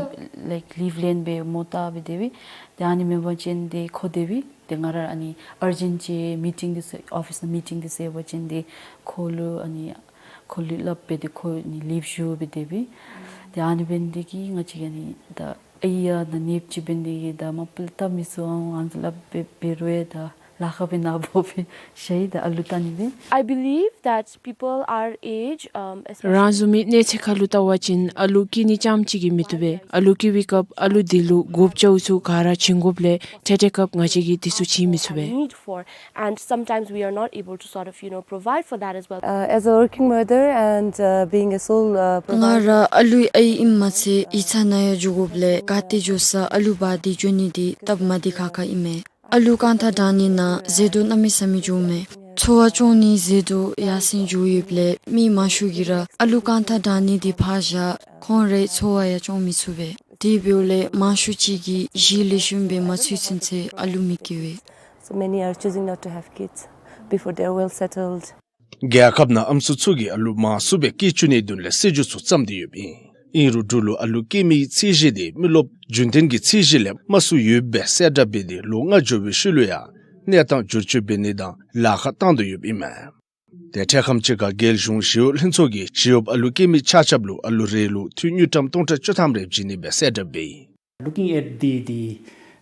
ལའིཀ་ལིབ་ལེན་སྦེ་མོ་བལྟ་སྦེ་སྡོད་པས། ཏེ་ཨ་ནི་མེན་པ་ཅིན་ཏེ་ཁོ་སྡོད་པས། ཏེ་ང་ར་ཨ་ནི་ཨར་ཇེནཊ་ཅིག་མི་ཊིང་འདི་ཚུ་ཨོ་ཕིསི་ནང་མི་ཊིང་འདི་ཚུ་ཡོད་པ་ཅིན་ཏེ་ཁོ་ལུ་ཨ་ནི་ཁོ་ལུ་སླབ་སྦེ་ཏེ་ཁོ་ཨ་ནི་ལིབ་ཞུ་སྦེ་སྡོད་པས། ཏེ་ཨ་ནི་འབད་ནི་དེ་གིས་ང་བཅས་ཀྱིས་ཨ་ནི་ད་ཨའི་ཡང་ནཱ་ནདཔ་ཅིག་འབད་ནི་དེ་གིས་ད་མ་པ་ལས་བལྟ་མི་ཚུགས་འོང་ཨ་ནི་ཚུ་སླབ་སྦེ་འབད་རུང་ཡང་ད་ལཱ་ཁག་སྦེ་ནཱ་འབོ་སྦེ་ཤེས་ད་ཨ་ལུ་བལྟ་ནི་སྦེ། I believe that people our age, um, especially རང་བཟུམ་མའི་གནས་ཚད་ཁར་ལུ་བལྟ་བ་ཅིན་ཨ་ལུ་སྐྱེ་ནི་རྐྱངམ་གཅིག་གིས་མི་བཏུབ་པས། ཨ་ལུ་སྐྱེ་བའི་སྐབས་ཨ་ལུ་དེ་ལུ་དགོཔ་ཅ་ལ་ཚུ་ག་ར་བྱིན་དགོཔ་ལས་ཐེངས་ཐེངས་སྐབས་ང་བཅས་ཀྱིས་དེ་ཚུ་བྱིན་མི་ཚུགས་པས། Need for, and sometimes we are not able to sort of, you know, provide for that as well. Uh, as a working mother and, uh, being a sole, uh, provider. ང་ར་ཨ་ལུའི་ཨའི་ཨིནམ་མ་ཚད་ཡིག་ཚང་ནང་ཡང་འགྱོ་དགོཔ་ལས་ག་ཏེ་འགྱོ་ས་ཨ་ལུ་འབག་སྟེ་འགྱོ་ནི་འདི་སྟབས་མ་བདེ་ཁག་ཁ་ཨིན་མས། ཨ་ལུ་རྐང་ཐང་དྲང་ནི་ནང་ཟད་འགྲོ་གནམ་མེད་ས་མེད་འགྱོཝ་མས། འཚོ་བ་སྐྱོང་ནིའི་ཟད་འགྲོ་ཡར་སེང་འགྱོ་ཡོདཔ་ལས་མི་མང་ཤོས་ཀྱིས་ར་ཨ་ལུ་རྐང་ཐང་དྲང་ནི་འདི་ཕར་བཞག་ཁོང་རའི་འཚོ་བ་ཡང་སྐྱོང་མི་ཚུགས་པས། དེ་འབདཝ་ལས་མང་ཤོས་ཅིག་གིས་གཞི་ལེགས་ཤོམ་སྦེ་མ་ཚུད་ཚུན་ཚོད་ཨ་ལུ་མི་སྐྱེ་བས། So many are choosing not to have kids before they are well settled. རྒྱལ་ཁབ་ནང་ཨམ་སྲུ་ཚུ་གིས་ཨ་ལུ་མང་སུ་སྦེ་སྐྱེ་བཅུག་ནིའི་དོན་ལས་སྲིད་བྱུས་ཚུ་བརྩམས་ཏེ་ཡོདཔ་ཨིན། ཨིན་རུང་འབྲུག་ལུ་ཨ་ལུ་སྐྱེ་མིའི་ཚད་གཞི་དེ་མི་རློབས་རྒྱུན་ལྡན་གྱི་ཚད་གཞི་ལས་དམའ་སུ་ཡོདཔ་སྦེ་གསལ་བསྒྲགས་འབད་དེ་ལོ་ལྔ་འགྱོ་བའི་ཤུལ་ལུ་ཡང་གནས་སྟངས་བསྒྱུར་བཅོས་འབད་ནི་དང་ལཱ་ཁག་བཏང་དོ་ཡོདཔ་ཨིན་མས། ཏེ་འཕྲལ་ཁམས་ཅིག་ཁར་རྒྱལ་གཞུང་ཞི་གཡོག་ལྷན་ཚོགས་ཀྱིས་ཞི་གཡོགཔ་ཨ་ལུ་སྐྱེ་མི་ཆ་ཁྱབ་ལུ་ཨ་ལུ་རེ་ལུ་ཐུགས་དངུལ་ཀྲམ་སྟོང་ཕྲག་བཅུ་ཐམ་རེ་བྱིན་ནི་སྦེ་གསལ་བསྒྲགས་འབད་ཡི། Looking at the, the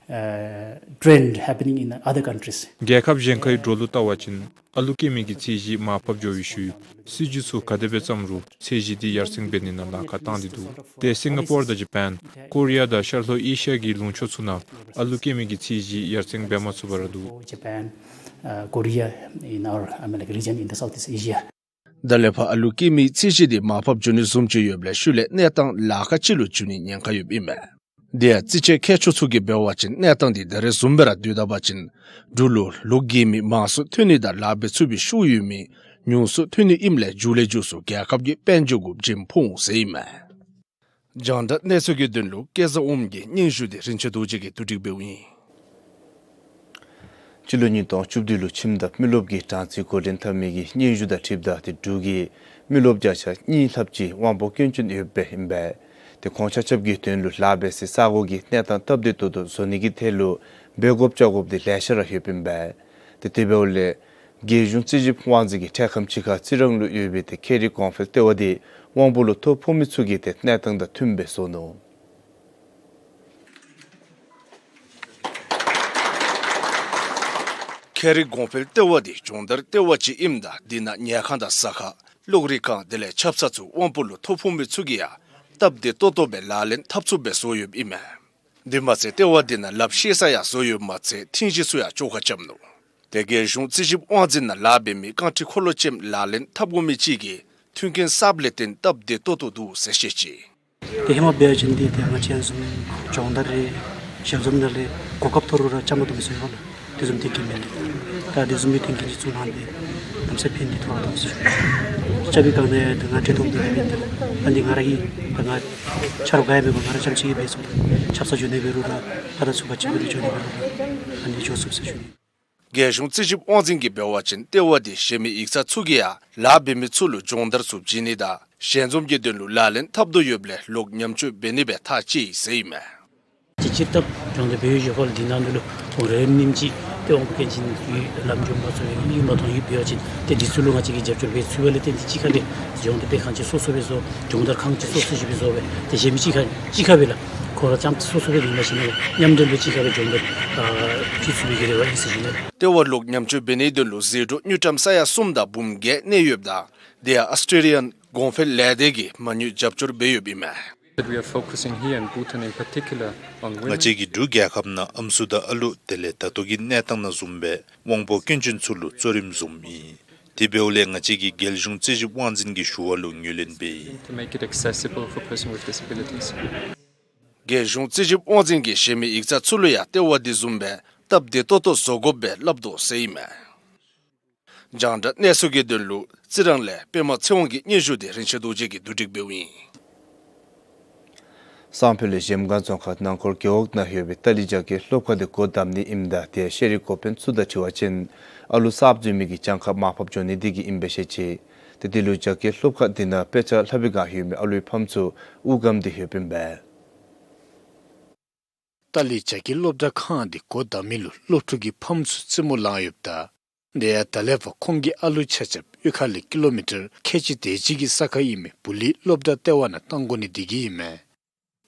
uh, trend happening in other countries. རྒྱལ་ཁབ་གཞན་ཁའི་འགྲོ་ལུགས་བལྟ་བ་ཅིན་ཨ་ལུ་སྐྱེ་མི་གི་ཚད་གཞི་མར་ཕབ་འགྱོ་བའི་ཤུལ་སྲིད་ཇུས་ཚུ་ག་དེ་སྦེ་བརྩམ་རུང་ཚད་གཞི་འདི་ཡར་སེང་འབད་ནི་ནང་ལཱ་ཁག་བཏང་སྟེ་འདུག། ཏེ་སིང་ག་པོར་དང་ཇ་པཱན་ཀོ་རི་ཡ་དང་ཤར་ལྷོ་ཨེ་ཤི་ཡ་གི་ལུང་ཕྱོགས་ཚུ་ནང་ཨ་ལུ་སྐྱེ་མི་གི་ཚད་གཞི་ཡར་སེང་འབད་མ་ཚུགས་པར་འདུག། Japan, uh, Korea in our, I mean, like, region in the Southeast Asia. ད་ལས་ཕར་ཨ་ལུ་སྐྱེ་མི་ཚད་གཞི་འདི་མར་ཕབ་འགྱོ་ནི་བཟུམ་ཅིག་ཡོདཔ་ལས་ཤུལ་ལས་གནས་སྟངས་ལཱ་ཁག་ཅིག་ལུ་འགྱུར་ནི་ཉེན་ཁ་ཡོདཔ་ཨིན་མས། དེ་ཡང་རྩིས་དཔྱད་མཁས་མཆོག་ཚུ་གིས་འབད་བ་ཅིན་གནས་སྟངས་འདི་ད་རེས་བཟུམ་སྦེ་ར་སྡོད་ད་པ་ཅིན་འབྲུག་ལུ་ལོ་རྒས་མི་མང་སུ་ཐོན་ནི་དང་ལཱ་འབད་ཚུགས་པའི་ཤུགས་ཡོད་མི་ཉུང་སུ་ཐོན་ནི་ཨིནམ་ལས་མཇུག་ལས་མཇུག་སུ་རྒྱལ་ཁབ་ཀྱི་དཔལ་འབྱོར་གུ་བྱིན་ཕོག་འོང་ཟེར་ཨིན་མས། རྒྱང་བསྒྲགས་གནས་ཚུལ་གྱི་དོན་ལུ་སྐལ་བཟང་དབངམོ་གི་སྙན་ཞུ་འདི་རིན་ཆེན་རྡོ་རྗེ་གིས་བསྡུ་སྒྲིག་འབདཝ་ཨིན། སྤྱི་ལོ་ཉིས་སྟོང་བཅུ་བདུན་ལུ་ཁྱིམ་བདག་མི་རློབས་ཀྱིས་གྲངས་རྩིས་འགོ་འདྲེན་འཐབ་མི་གི་སྙན་ཞུ་དང་འཁྲིལཝ་ད་ཏེ་འབྲུག་གི་མི་རློབས་བརྒྱ་ཆ་གཉིས་ལྷགཔ་ཅིག་དབང་པོ་སྐྱོན་ཅན་ཡོདཔ་སྦེ་ཨིན་པས། ཏེ་ཁོང་ཆ་ཁྱབ་ཀྱི་དོན་ལུ་ལཱ་འབད་སའི་ས་གོ་གི་གནས་སྟངས་སྟབས་བདེ་ཏོག་ཏོ་བཟོ་ནི་གི་ཐད་ལུ་འབད་དགོཔ་བྱ་དགོཔ་འདི་ལེ་ཤ་ར་ཡོདཔ་ཨིན་པས། ཏེ་དེ་འབདཝ་ལས་རྒྱལ་གཞུང་རྩིས་ཞིབ་དབང་འཛིན་གྱི་འཕྲལ་ཁམས་ཅིག་ཁར་རྩི་རང་ལུ་ཡོད་པའི་ཏེ་ཁེ་རི་གོང་འཕེལ་ལྟེ་བ་འདི་དབང་པོ་ལུ་ཐོ་ཕོག་མི་ཚུ་གི་ཏེ་གནས་སྟངས་དང་མཐུནམ་སྦེ་བཟོ་ནུག། ཁེ་རི་གོང་འཕེལ་ལྟེ་བ་འདི་སྦྱོང་བརྡར་ལྟེ་བ་ཅིག་ཨིནམ་ད་འདི་ནང་ཉལ་ཁང་དང་ཟ་ཁང་གློག་རིག་ཁང་དེ་ལས་ཆབ་གསང་ཚུ་དབང་པོ་ལུ་ཐོ་ཕོག་མི་ཚུ་གིས་ཡང་སྟབས་བདེ་ཏོག་ཏོ་སྦེ་ལག་ལེན་འཐབ་ཚུགསཔ་སྦེ་བཟོ་ཡོདཔ་ཨིན་མས། དེ་མ་ཚད་ལྟེ་བ་འདི་ནང་ལགཔ་བཤེད་ས་ཡང་བཟོ་ཡོདཔ་མ་ཚད་ཐིང་གཞི་ཚུ་ཡང་བཅོ་ཁ་རྐྱབ་ནུག། ཏེ་རྒྱལ་གཞུང་རྩིས་ཞིབ་དབང་འཛིན་ནང་ལཱ་འབད་མི་རྐང་ཁྲི་འཁོར་ལོ་ཅན་ལག་ལེན་འཐབ་དགོ་མི་ཅིག་གིས་མཐུན་རྐྱེན་གསརཔ་ལས་བརྟེན་སྟབས་བདེ་ཏོག་ཏོ་འདུག་ཟེར་བཤད་ཅི། ཏེ་ཧེ་མ་འབད་བ་ཅིན་འདི་ཏེ་ང་བཅས་ཡང་བཟུམ་སྦྱོང་བརྡར་རེ་ཞལ་འཛོམས་ནང་ལས་གོ་སྐབས་ཐོབ་རུང་ར་བཅའ་མར་གཏོགས་མི་ཚུགས་པས་ལགས། དེ་བཟུམ་མཐུན་རྐྱེན་མེད་ལགས། ད་དེ་བཟུམ་མའི་མཐུན་རྐྱེན་ཅིག་བཙུགས་གནང་སྟེ་གནམ་མེད་ས་མེད་ཕན་ཐོགས་ཏོག་ཏོ་ཟེར་ཞུ་ནི། རྐྱབ་པའི་སྒང་ནང་ད་ང་འབྲེལ་གཏོགས་འདི་ནི་མེད་དེ་ཨ་ནི་ང་ར་གིས་ད་ང་ཆ་རོགས་ག་ཡང་མེད་པར་ང་ར་རྐྱངམ་ཅིག་གིས་འབད་ཚུགས། ཆབ་གསང་འགྱོ་ནི་འབད་རུང་ར་ད་ད་ཚུགས་པ་ཅིག་འབད་རུང་འགྱོ་ནི་འབད་རུང་ར་ཨ་ནི་འགྱོ་ཚུགས་ཟེར་ཞུ་ནི། རྒྱལ་གཞུང་རྩིས་ཞིབ་དབང་འཛིན་གྱིས་འབད་བ་ཅིན་ལྟེ་བ་འདི་གཞན་མི་ཡིག་ཚང་ཚུ་གིས་ཡང་ལཱ་འབད་མི་ཚུ་ལུ་སྦྱོང་བརྡར་ཚུ་བྱིན་ནི་དང་ཞལ་འཛོམས་ཀྱི་དོན་ལུ་ལག་ལེན་འཐབ་དོ་ཡོདཔ་ལས་ལོག་ཉམས་བཅོས་འབད་ནི་སྦེ་ཐག་བཅད་ཡི་ཟེར་ཨིན་མས། ཅིག་སྤྱིར་བཏང་སྦྱོང་བརྡར་འབད་བའི་ཞོར་ཁར་འདི་ནང་དུ་ལུ་ཁོང་ར་ཉིནམ་གཅིག་ཏེ་དབང་པོ་སྐྱོན་ཅན་ཡོད་ལམ་འགྱོ་མ་ཚུགས་པའི་མི་མ་མཐོང་ཡོད་པ་ཅིན་ཏེ་འདི་ཚུ་ལུ་ང་བཅས་ཀྱིས་རྒྱབ་སྐྱོར་འབད་ཚུགས་པ་ལས་བརྟེན་ཏེ་གཅིག་ཁར་སྦེ་སྦྱོང་བརྡར་སྤེལ་ཁང་ཅིག་སོ་སོ་སྦེ་བཟོ་སྦྱོང་བརྡར་ཁང་ཅིག་སོ་སོ་ཅིག་སྦེ་བཟོ་སྦེ་ཏེ་གཞན་མི་གཅིག་ཁར་གཅིག་ཁར་སྦེ་ལགས་ཁོང་ར་རྐྱངམ་སོ་སོ་སྦེ་མེན་པར་ཞིན་ན་མཉམ་འབྲེལ་ལུ་གཅིག་ཁར་སྦེ་སྦྱོང་བརྡར་ཨ་ཕུལ་ཚུགས་པའི་གི་རེ་བ་ཨིན་ཟེར་ཞུ་ནི། ལྟེ་བ་ལོག་ཉམས་བཅོས་འབད་ནིའི་དོན་ལུ་ཟད་འགྲོ་དངུལ་ཀྲམ་ས་ཡ་གསུམ་དང་འབུམ་བརྒྱད་གནས་ཡོདཔ་ད་དེ་ཡང་ཨཱོས་ཊྲེ་ལི་ཡཱན་གོང་འཕེལ་ལས་སྡེ་གིས་མ་དངུལ་རྒྱབ་སྐྱོར་འབད་ཡོདཔ་ཨིན་མས། That we are focusing here in Bhutan in particular on women. ང་བཅས་ཀྱིས་འབྲུག་རྒྱལ་ཁབ་ནང་ཨམ་སྲུ་དང་ཨ་ལུ་དེ་ལས་ད་ལྟོ་གི་གནས་སྟངས་ནང་བཟུམ་སྦེ་དབང་པོ་སྐྱོན་ཅན་ཚུ་ལུ་གཙོ་རིམ་བཟུངམ་ཨིན། དེ་འབདཝ་ལས་ང་བཅས་ཀྱིས་རྒྱལ་གཞུང་རྩིས་ཞིབ་དབང་འཛིན་གྱི་ཞུ་བ་ལུ་ངོས་ལེན་འབད་ཡི། To make it accessible for persons with disabilities. རྒྱལ་གཞུང་རྩིས་ཞིབ་དབང་འཛིན་གྱིས་གཞན་མི་ཡིག་ཚང་ཚུ་ལུ་ཡང་ལྟེ་བ་འདི་བཟུམ་སྦེ་སྟབས་བདེ་ཏོག་ཏོ་བཟོ་དགོཔ་སྦེ་སླབ་དོ་ཟེར་ཨིན་མས། རྒྱང་བསྒྲགས་གནས་ཚུལ་གྱི་དོན་ལུ་རྩི་རང་ལས་པདྨ་ཚེ་དབང་གི་སྙན་ཞུ་འདི་རིན་ཆེན་རྡོ་རྗེ་གིས་བསྡུ་སྒྲིག་འབདཝ་ཨིན། སང་ཕོད་ལུ་གཞལམ་སྒང་རྫོང་ཁག་ནང་འཁོར་རྒེད་འོག་ནང་ཡོད་པའི་ཏཱ་ལི་རྒྱ་སྐྱེད་སློབ་ཁང་འདི་སྒོ་བསྡམ་ནི་ཨིནམ་ད་དེ་ཤེས་རིག་འགོ་དཔོན་ཚུ་དང་འཁྲིལ་བ་ཅིན་ཨ་ལུ་གསརཔ་འཛུལ་མི་གི་གྱངས་ཁ་མར་ཕབ་འགྱོ་ནི་འདི་གིས་ཨིནམ་སྦེ་བཤད་ཅི། ཏེ་འདི་ལུ་རྒྱ་སྐྱེད་སློབ་ཁང་འདི་ནང་དཔེ་ཆ་ལྷབ་པའི་སྒང་ཡོད་མི་ཨ་ལུའི་ཕམ་ཚུ་དབུགས་སྒམ་སྟེ་ཡོདཔ་ཨིན་པས། ཏཱ་ལི་རྒྱ་སྐྱེད་སློབ་གྲྭ་ཁང་འདི་སྒོ་བསྡམ་མི་ལུ་སློབ་ཕྲུག་གི་ཕམ་ཚུ་རྩེད་མོ་ལང་ཡོདཔ་ད་དེ་ཡང་ད་ལས་ཕར་ཁོང་གི་ཨ་ལུ་ཆ་ཁྱབ་གཡུས་ཁ་ལས་ཀི་ལོ་མི་ཊར་ཁལ་གཅིག་དེ་ཅིག་གི་ས་ཁར་ཨིན་མི་བུ་ལི་སློབ་གྲྭ་ལྟེ་བ་ནང་གཏང་དགོ་ནི་འདི་གིས་ཨིན་མས།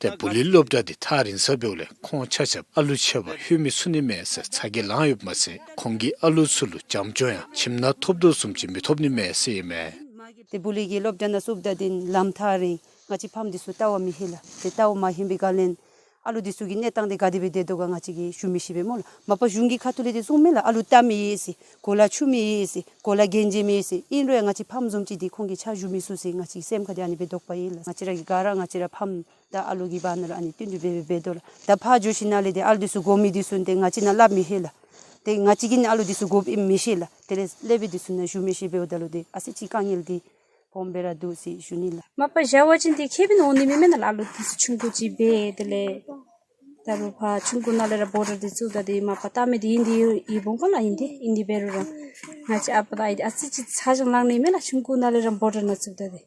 ཏེ་བུ་ལི་སློབ་གྲྭ་འདི་ཐག་རིང་ས་འབདཝ་ལས་ཁོང་ཆ་ཁྱབ་ཨ་ལུ་ཆེ་བ་ལྷོད་མི་ཚུགས་ནི་མས་ཟེར་ཚ་གྱང་ལང་ཡོདཔ་མ་ཚད་ཁོང་གི་ཨ་ལུ་ཚུ་ལུ་བྱམས་སྐྱོང་ཡང་ཁྱིམ་ནང་ཐོབ་དོ་བཟུམ་ཅིག་མི་ཐོབ་ནི་མས་ཟེར་ཨིན་མས། ཏེ་བུ་ལི་གི་སློབ་གྲྭ་ནང་བཙུགསཔ་ད་འདི་ལམ་ཐག་རིང་ང་བཅས་ཕམ་འདི་ཚུ་ལྟ་བར་མི་ལྷོད་ལགས། ཏེ་ལྟ་བར་མ་ལྷོད་པའི་སྒང་ལས་ཨ་ལུ་འདི་ཚུ་གི་གནས་སྟངས་འདི་ག་དེ་སྦེ་སྡོད་དོ་ག་ང་བཅས་ཀྱིས་ཞུ་མི་ཤེས་པས་སྨོ་ལགས། མ་པ་གཞུང་གི་ཁ་ཐུག་ལས་འདི་གསུངམ་མས་ལགས། ཨ་ལུ་ལྟ་མི་ཡོད་ཟེར། གོ་ལ་འཁྱུ་མི་ཡོད་ཟེར། གོ་ལ་གྱོན་བྱིན་མི་ཡོད་ཟེར། ཨིན་རུང་ཡང་ང་བཅས་ཕམ་བཟུམ་ཅིག་འདི་ཁོང་གིས་ཕྱག་ཞུ་མི་ཚུགས་ཟེར་ང་བཅས་སེམས་ཁ་འདི་ཨ་ནི་སྦེ་དོགས་པ་ཡོད་ལགས། ང་བཅས་ར་གིས་ག་ར་ང་བཅས་ར་ཕམ་དང་ཨ་ལུ་གི་བར་ན་ལུ་ཨ་ནི་བསྟུན་གྲོས་འབད་འབད་འབད་དོ་ལགས། ད་ཕར་འགྱོ་ཞིནམ་ལས་འདི་ཨ་ལུ་འདི་ཚུ་དགོ་མི་འདི་ཚུ་འདི་ང་བཅས་ནང་སླབ་མི་ལྷོད་ལགས། ཏེ་ང་བཅས་ཀྱིས་ནི་ཨ་ལུ་འདི་ཚུ་དགོཔ་ཨིནམ་མི་ཤེས་ལགས། དེ་ལས་སླབ་མི་འདི་ཚུ་ནང་ཞུ་མི་ཤེས་འབདཝ་ད་ལུ་འདི་ཨ་ཙི་ཅིག་དཀའ་ངལ་འདི་སྦོམ་སྦེ་ར་འདུག་ཟེར་ཞུ་ནི་ལགས། མ་པ་བཞག་པ་ཅིན་འདི་ཁེ་ཕན་འོང་ནི་མེན་མེན་ན་ལགས། ཨ་ལུ་འདི་ཚུ་ཆུང་ཀུ་ཅིག་འབད་དེ་ལས་ད་རུང་ཕར་ཆུང་ཀུ་ནང་ལས་ར་བྷོ་ཊར་འདི་བཙུགས་ད་འདི་མ་པ་ལྟ་མི་འདི་ཨིན་འདི་ཡོད་སྦོམ་ཁོ་ལགས། ཨིན་འདི་ཨིན་འདི་འབད་རུང་ར་ང་བཅས་ཨ་པ་དང་ཨའི་འདི་ཨ་ཙི་ཅིག་ཚ་གྱང་ལང་ནི་མེན་ན་ལགས། ཆུང་ཀུ་ནང་ལས་ར་བྷོ་ཊར་ནང་བཙུགས་ད་འདི།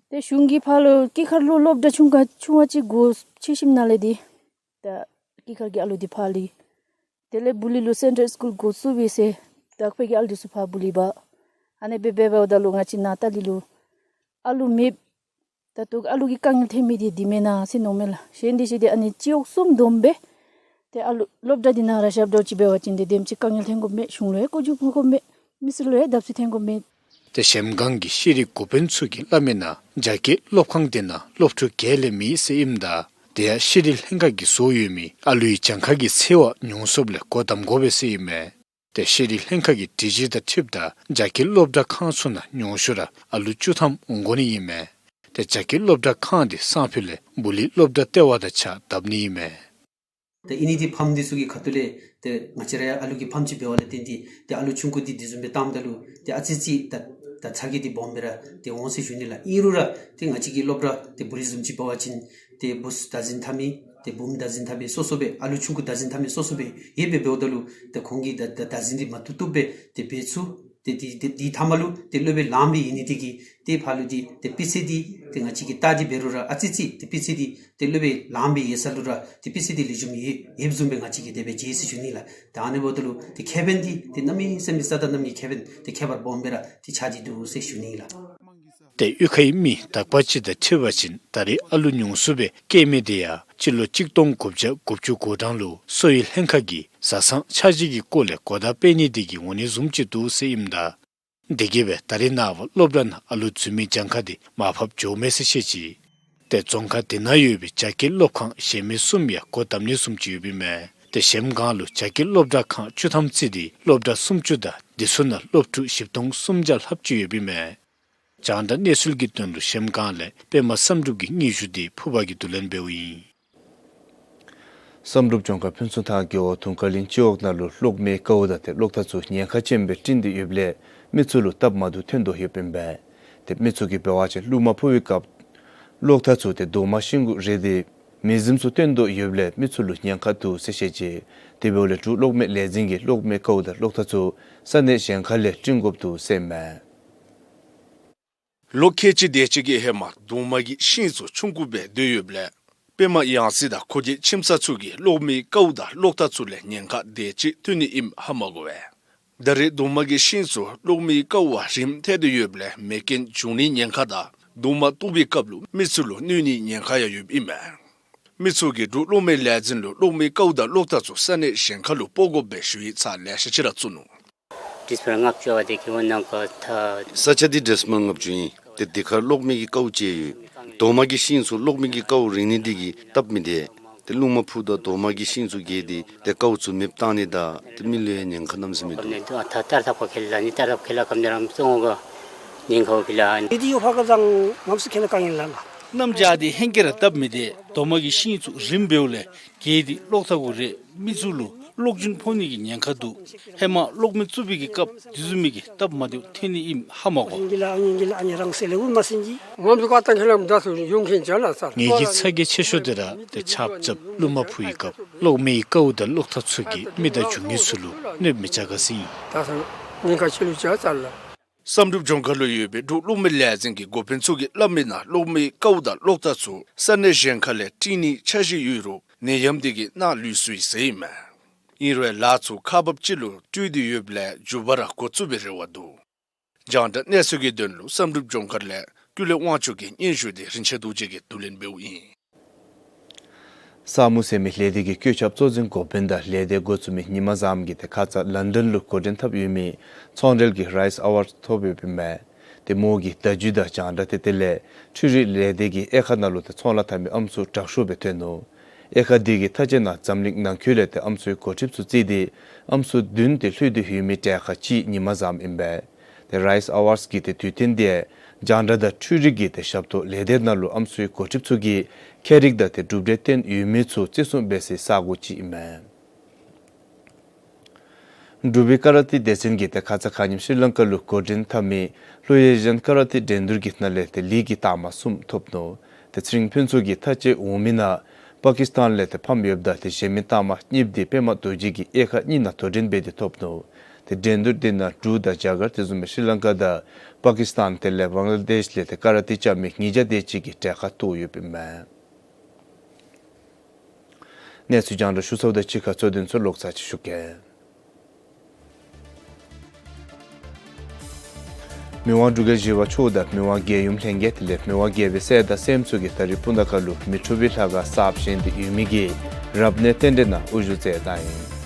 ཏེ་གཞུང་གི་ཕར་ལུ་སྐྱེས་སྐར་ལུ་སློབ་གྲྭ་ཆུང་ཀུ་ཆུང་བ་ཅིག་སྒོ་ཕྱེ་ཞིནམ་ལས་འདི་ད་སྐྱེས་སྐར་གྱི་ཨ་ལུ་འདི་ཕར་ལུ་དེ་ལས་བུ་ལི་ལུ་སེན་ཊར་སི་ཀུལ་འགོ་བཙུགས་པས་ཟེར་དག་པའི་གི་ཨ་ལུ་འདི་ཚུ་ཕར་བུ་ལི་འབག། ཨ་ནི་འབད་འབད་འབདཝ་ད་ལུ་ང་བཅས་ནཱ་ཏཱ་ལི་ལུ་ཨ་ལུ་མེདཔ། ད་ལྟོ་ཨ་ལུ་གི་དཀའ་ངལ་ཐོན་མི་འདི་འདི་མེན་ན་ཟེར་མནོཝ་མས་ལགས། གཞན་འདི་ཅིག་འདི་ཨ་ནི་སྤྱི་འོག་གསུམ་བསྡོམས་སྦེ་ ཏེ་ཨ་ལུ་སློབ་གྲྭ་འདི་ནང་ར་བཞགཔ་འདྲཝ་ཅིག་འབད་བ་ཅིན་ཏེ་དེམ་ཅིག་དཀའ་ངལ་ཐོན་དགོཔ་མས། གཞུང་ལུ་ཡང་བསྐོ་བཅུག་དགོཔ་མས། མི་སེར་ལུ་ཡང་བརྡབ་གསིག་ཐོན་དགོཔ་མས། ཏེ་གཞལམ་སྒང་གི་ཤེས་རིག་འགོ་དཔོན་ཚུ་གིས་སླབ་མི་ནང་རྒྱ་སྐྱེད་སློབ་ཁང་དེ་ནང་སློབ་ཕྲུག་བརྒྱད་ལས་མེད་ཟེར་ཨིནམ་ད་དེ་ཡང་ཤེས་རིག་ལྷན་ཁག་གིས་བཟོ་ཡོད་མི་ཨ་ལུའི་གྱངས་ཁ་གི་ཚད་བར་ཉུང་སུཔ་ལས་སྒོ་བསྡམ་དགོ་པས་ཟེར་ཨིན་མས། ཏེ་ཤེས་རིག་ལྷན་ཁག་གི་སྒྲིག་གཞི་དང་འཁྲིལཝ་ད་རྒྱ་སྐྱེད་སློབ་གྲྭ་ཁང་ཚུ་ནང་ཉུང་ཤོས་ར་ཨ་ལུ་བཅུ་ཐམ་འོང་དགོ་ནི་ཨིན་མས། ཏེ་རྒྱ་སྐྱེད་སློབ་གྲྭ་ཁང་དེ་སང་ཕོད་ལས་བུ་ལི་སློབ་གྲྭ་ལྟེ་བ་དང་གཅིག་ཁར་བསྡབ་ནི་ཨིན་མས། ཏེ་ཨིན་ནི་འདི་ཕམ་འདི་ཚུ་གི་ཁ་ཐུག་ལས་ཏེ་ང་བཅས་ར་ཡང་ཨ་ལུ་གི་ཕམ་ཅིག་འབད་བ་ལས་བརྟེན་ཏེ་ཏེ་ཨ་ལུ་ཆུང་ཀུ་འདི་འདི་བཟུམ་སྦེ་བཏངམ་ད་ལུ་ཏེ་ཨ་ཙི་ཅིག་ད་ད་ཚ་གྱང་འདི་སྦོམ་སྦེ་ར་ཏེ་འོང་ཟེར་ཞུ་ནི་ལགས། ཨིན་རུང་ར་ཏེ་ང་བཅས་ཀྱི་སློབ་གྲྭ་ཏེ་བུ་རིས་བཟུམ་ཅིག་འབད་བ་ཅིན་ཏེ་བུཚ་བདག་འཛིན་འཐབ་མི་ཏེ་བུམོ་བདག་འཛིན་འཐབ་མི་སོ་སོ་སྦེ་ཨ་ལུ་ཆུང་ཀུ་བདག་འཛིན་འཐབ་མི་སོ་སོ་སྦེ་ཡོདཔ་སྦེ་འབདཝ་ད་ལུ་ཏེ་ཁོང་གིས་ད་ད་བདག་འཛིན་འདི་མ་བཏུབ་བཏུབ་སྦེ་ཏེ་འབད་ཚུགས། ཏེ་འདི་འདི་འདི་མཐའ་མ་ལུ་ཏེ་སློབ་དཔོན་ལངམ་སྦེ་ཡོད་ནི་འདི་གིས་ཏེ་ཕར་ལུ་འདི་ཏེ་སྤུས་ཚད་འདི་ཏེ་ང་བཅས་ཀྱིས་བལྟ་སྟེ་འབད་རུང་ར་ཨ་ཙི་ཅིག་ཏེ་སྤུས་ཚད་འདི་ཏེ་སློབ་དཔོན་ལངམ་སྦེ་ཡོད་ས་ལུ་ར་ཏེ་སྤུས་ཚད་འདི་ལེགས་ཤོམ་ཡོད་ཡོདཔ་བཟུམ་སྦེ་ང་བཅས་ཀྱིས་དེ་སྦེ་མཇལ་ཟེར་ཞུ་ནི་ལགས། ད་ཨ་ནི་འབདཝ་ད་ལུ་ཏེ་ཁེ་ཕན་འདི་ཏེ་གནམ་མེད་ས་མེད་རྩ་དང་གནམ་གྱི་ཁེ་ཕན་ཏེ་ཁྱད་པར་སྦོམ་སྦེ་ར་ཏེ་ཆགས་ཏེ་འདུག་ཟེར་ཞུ་ནི་ལགས། ཏེ་གཡུས་ཁའི་མི་དག་པ་ཅིག་དང་འཁྲིལ་བ་ཅིན་ད་རེས་ཨ་ལུ་ཉུང་སུ་སྦེ་སྐྱེ་མི་དེ་ཡང་སྤྱི་ལོ་གཅིག་སྟོང་དགུ་བརྒྱ་དགུ་བཅུ་གོ་གྲངས་ལུ་གསོ་བའི་ལྷན་ཁག་གིས་བཟའ་ཚང་ཆ་བཞག་གི་སྐོར་ལས་གོ་བརྡ་སྤེལ་ནི་དེ་གིས་འོང་ནི་བཟུམ་ཅིག་འདུག་ཟེར་ཨིནམ་ད། དེ་གིས་སྦེ་ད་རེས་ནངས་པ་སློབ་གྲྭ་ནང་ཨ་ལུ་འཛུལ་མི་གྱངས་ཁ་དེ་མར་ཕབ་འགྱོཝ་མས་ཟེར་བཤད་ཅི། ཏེ་རྫོང་ཁག་དེ་ནང་ཡོད་པའི་རྒྱ་སྐྱེད་སློབ་ཁང་གཞན་མི་གསུམ་ཡང་སྒོ་བསྡམ་ནི་བཟུམ་ཅིག་ཡོདཔ་ཨིན་མས། ཏེ་གཞལམ་སྒང་ལུ་རྒྱ་སྐྱེད་སློབ་གྲྭ་ཁང་བཅུ་ཐམ་བརྩིས་ཏེ་སློབ་གྲྭ་སུམ་ཅུ་དང་དེ་ཚུ་ནང་སློབ་ཕྲུག་བཞི་སྟོང་སུམ་བརྒྱ་ལྷགཔ་ཅིག་ཡོདཔ་ཨིན་མས། རྒྱང་བསྒྲགས་གནས་ཚུལ་གྱི་དོན་ལུ་གཞལམ་སྒང་ལས་པདྨ་བསམ་གྲུབ་ཀྱི་སྙན་ཞུ་དེ་ཕུརཔ་གིས་བསྡུ་ལེན་འབདཝ་ཨིན། བསམ་གྲུབ་ལྗོངས་མཁར་ཕུན་ཚོགས་ཐང་གི་འོག་དུང་དཀར་གླིང་སྤྱི་འོག་ནང་ལུ་གློག་མེའི་ཀཝ་དང་ཏེ་གློག་ཐག་ཚུ་ཉེན་ཁ་ཅན་སྦེ་སྤྲིན་ཏེ་ཡོདཔ་ལས་མི་ཚུ་ལུ་སྟབས་མ་བདེཝ་ཐོན་དོ་ཡོདཔ་ཨིན་པས། ཏེ་མི་ཚུ་གིས་འབད་བ་ཅིན་རླུང་མ་འཕུ་བའི་སྐབས་གློག་ཐག་ཚུ་ཏེ་རྡོག་མ་ཤིང་གུ་རེག་སྟེ་མེ་ཟིམ་ཚུ་ཐོན་དོ་ཡོདཔ་ལས་མི་ཚུ་ལུ་ཉེན་ཁ་འདུག་ཟེར་བཤད་ཅི། དེ་འབདཝ་ལས་འབྲུག་གློག་མེ་ལས་འཛིན་གྱིས་གློག་མེའི་ཀཝ་དང་གློག་ཐག་ཚུ་ས་གནས་གཞན་ཁ་ལས་སྤྲིན་དགོཔ་འདུག་ཟེར་ཨིན་མས། ལོ་ཁལ་གཅིག་དེ་ཅིག་གི་ཧེ་མ་རྡོག་མ་གི་ཤིང་ཚུ་ཆུང་ཀུ་སྦེ་སྡོད་ཡོདཔ་ལས་པདྨ་ཡང་རྩེ་དང་གུ་གེ་ཁྱིམ་ཚང་ཚུ་གིས་གློག་མེའི་ཀཝ་དང་གློག་ཐག་ཚུ་ལས་ཉེན་ཁ་དེ་ཅིག་ཐོན་ནི་ཨིནམ་ཧ་མ་གོ་བས། ད་རེས་རྡོག་མ་གི་ཤིང་ཚུ་གློག་མེའི་ཀཝ་བ་རིམ་ཐལ་ཏེ་ཡོདཔ་ལས་མེ་རྐྱེན་འབྱུང་ནིའི་ཉེན་ཁ་དང་རྡོག་མ་གཏུབ་པའི་སྐབས་ལུ་མི་ཚུ་ལུ་གནོད་ནིའི་ཉེན་ཁ་ཡང་ཡོདཔ་ཨིན་མས། མི་ཚུ་གིས་འབྲུག་གློག་མེ་ལས་འཛིན་ལུ་གློག་མེའི་ཀཝ་དང་གློག་ཐག་ཚུ་ས་གནས་གཞན་ཁ་ལུ་སྤོ་དགོ་པས་ཞུ་ཡིག་ཚར་ལེ་ཤ་ཅིག་ར་བཙུགས་ནུག། ཌི་སི་མལ་ལྔ་བཅུ་བ་དེ་གི་འོག་ནང་ག་ཐ། ས་ཆ་འདི་ཌི་སི་མལ་ལྔ་བཅུ་ཨིན། ཏེ་དེ་ཁར་གློག་མེ་གི་ཀཝ་ཅིག་ཡོད། རྡོག་མ་གི་ཤིང་ཚུ་གློག་མེ་གི་ཀཝ་རེག་ནི་དེ་གིས་སྟབས་མི་བདེ། ཏེ་རླུང་མ་འཕུཝ་ད་རྡོག་མ་གི་ཤིང་ཚུ་གས་ཏེ་ཏེ་ཀཝ་ཚུ་མེདཔ་བཏང་ནི་དང་ཏེ་མི་ལུ་ཡང་ཉེན་ཁ་གནམ་མེད་ས་མེད་འདུག། ད་ད་ད་ཁ་ཁེལ་ལ་ནི་ད་ད་ཁེལ་ལ་ཀམ་ནི་རམ་སོང་ག་ཉེན་ཁ་འོ་ཕི་ལ་ནི། ཨི་དི་ཡོ་ཕ་ག་ཛང་མམ་སུ་ཁེལ་ལ་ཀ་ཡིན་ལ་ལ། གནམ་བྱཱར་འདི་ཧེང་སྐལ་ར་སྟབས་མི་བདེ། རྡོག་མ་གི་ཤིང་ཚུ་རིངམོ་འབདཝ་ལས་གས་ཏེ་གློག་ཐག་གུ་རེག་མི་ཚུ་ལུ་གློག་འབྱུང་ཕོག་ནི་གི་ཉེན་ཁ་འདུག། ཧེ་མ་གློག་མེ་བཙུགས་པའི་གི་སྐབས་དེ་བཟུམ་མའི་གི་སྟབས་མ་བདེཝ་ཐོན་ནི་ཨིནམ་ཧ་མ་གོ། ཨ་ནི་གི་ལ་ཨ་ནི་གི་ལ་ཨ་ནི་རང་སེ་ལེ་འུ་མ་སིན་གྱི། ངོམ་སུ་ཀ་ཏང་ཁེ་ལམ་ད་སུ་ཡོང་མཁན་ཅ་ལ་ཚར། ངེ་གི་ཚ་གྱང་ཆེ་ཤོས་དེ་ར་ཏེ་ཆརཔ་རྐྱབ་རླུང་མ་འཕུ་བའི་སྐབས་གློག་མེའི་ཀཝ་དང་གློག་ཐག་ཚུ་གིས་མི་དང་འབྱུང་ངེས་ཚུ་ལུ་གནོདཔ་མི་རྐྱབ་ག་ཟེར་ཨིན། ད་སུ་ཉེན་ཁ་ཆེ་ལུ་ཅ་ཚར་ལ། བསམ་གྲུབ་ལྗོངས་མཁར་ལུ་ཡོད་པའི་འབྲུག་གློག་མེ་ལས་འཛིན་གྱི་འགོ་དཔོན་ཚུ་གིས་སླབ་མི་ནང་གློག་མེའི་ཀཝ་དང་གློག་ཐག་ཚུ་ས་གནས་གཞན་ཁ་ལས་སྤྲིན་ནིའི་འཆར་གཞི་ཡོད་རུང་ནད་ཡམས་དེ་གིས་ནག་ལུས་སོང་ཡི་ཟེར་ཨིན་མས། ཨིན་རུང་ལཱ་ཚུ་ཁག་འབགཔ་ཅིག་ལུ་སྤྲོད་དེ་ཡོདཔ་ལས་མགྱོགས་པ་ར་འགོ་བཙུགས་པའི་རེ་བ་འདུག། རྒྱང་བསྒྲགས་གནས་ཚུལ་གྱི་དོན་ལུ་བསམ་གྲུབ་ལྗོངས་མཁར་ལས་ཀུན་ལེགས་དབང་ཕྱུག་གི་སྙན་ཞུ་དེ་རིན་ཆེན་རྡོ་རྗེ་གིས་བསྡུ་ལེན་འབདཝ་ཨིན། ས་མུ་ཟེར་མི་ལས་སྡེ་གི་བཀོད་ཁྱབ་གཙོ་འཛིན་འགོ་དཔོན་དང་ལས་སྡེ་འགོ་བཙུགས་མི་ཉི་མ་བཟངམ་གིས་ཏེ་ཁ་ཙ་ལཱན་ཌཱན་ལུ་འགོ་འདྲེན་འཐབ་ཡོད་མི་ཚོང་འབྲེལ་གྱི་རའིས་ཨ་ཝརཌ་ཐོབ་ཡོདཔ་ཨིན་མས། ཏེ་མོ་གིས་བརྡ་བརྒྱུད་དང་རྒྱང་བསྒྲགས་ཏེ་དེ་ལས་འཕྲུལ་རིག་ལས་སྡེ་གི་དབྱེ་ཁག་ནང་ལུ་ཏེ་ཚོང་ལཱ་འཐབ་མི་ཨམ་སྲུ་དྲག་ཤོས་སྦེ་ཐོན་ནུག། དབྱེ་ཁག་འདི་གི་མཐའ་དཔྱད་ནང་འཛམ་གླིང་ནང་འཁོད་ལས་ཏེ་ཨམ་སྲུའི་འགོ་ཁྲིདཔ་ཚུ་བརྩིས་ཏེ་ཨམ་སྲུ་བདུན་ཏེ་ལྷོད་དེ་ཡོད་མི་གྲལ་ཁར་གཅིག་ཉི་མ་བཟངམ་ཨིན་པས། ཏེ་རའིས་ཨ་ཝརཌ་གི་ཏེ་དུས་སྟོན་འདི་རྒྱང་བསྒྲགས་དང་འཕྲུལ་རིག་གི་ཏེ་ཞབས་ཏོག་ལས་སྡེ་ནང་ལུ་ཨམ་སྲུའི་འགོ་ཁྲིདཔ་ཚུ་གིས་ཁྱད་རིག་དང་ཏེ་གྲུབ་འབྲས་བཏོན་ཡོད་མི་ཚུ་བརྩི་སྲུང་འབད་སའི་ས་གོ་ཅིག་ཨིན་མས། འབྲུག་པའི་ཀ་ར་ཏེ་སྡེ་ཚན་གྱིས་ཏེ་ཁ་ཙ་ཁ་ཉིནམ་ཤྲི་ལང་ཀ་ལུ་འགོ་འདྲེན་འཐབ་མི་ལྷོ་ཨེ་ཤི་ཡཱན་ཀ་ར་ཏེ་འགྲན་བསྡུར་གྱི་ནང་ལས་ཏེ་ལིའི་གི་རྟགས་མ་གསུམ་ཐོབ་ནུག། ཏེ་ཚེ་རིང་ཕུན་ཚོགས་ཀྱིས་མཐའ་དཔྱད་འོང་མི་ནང་པ་ཀིསི་ཏཱན་ལས་ཏེ་ཕམ་ཡོདཔ་ད་ཏེ་གཞན་མི་རྟགས་མ་གཉིསཔོ་འདི་པདྨ་རྡོ་རྗེ་གིས་དབྱེ་ཁག་གཉིས་ནང་དོ་འགྲན་འབད་དེ་ཐོབ་ནུག། ཏེ་འགྲན་བསྡུར་འདི་ནང་འབྲུག་དང་རྒྱ་གར་དེ་བཟུམ་སྦེ་ཤྲི་ལང་ཀ་དང་པ་ཀིསི་ཏཱན་དེ་ལས་བང་ལ་དེཤ་ལས་ཏེ་ཀ་ར་ཏེ་རྐྱབ་མི་ཉིས་བརྒྱ་དེ་ཅིག་གིས་གྲལ་ཁར་གཏོགས་ཡོདཔ་ཨིན་མས། གནས་ཚུལ་རྒྱང་བསྒྲགས་ཞུ་ཚརཝ་དང་གཅིག་ཁར་གཙོ་དོན་ཚུ་ལོག་ཚར་ཅིག་ཞུ་གེ། མི་དབང་འབྲུག་རྒྱལ་བཞི་པ་མཆོག་དང་མི་དབང་རྒྱལ་ཡུམ་ལྷན་རྒྱས་དེ་ལས་མི་དབང་རྒྱལ་པོའི་སྲས་དང་སྲསམོ་ཚུ་གིས་ད་རིས་སྤུངས་ཐང་ཁ་ལུ་མི་འཁྲུགས་པའི་ལྷ་ཁང་གསརཔ་བཞེངས་ཏེ་ཡོད་མི་གིས་ རབ་གནས་རྟེན་འབྲེལ་ནང་དབུ་བཞུགས་མཛད་གནང་ཡི།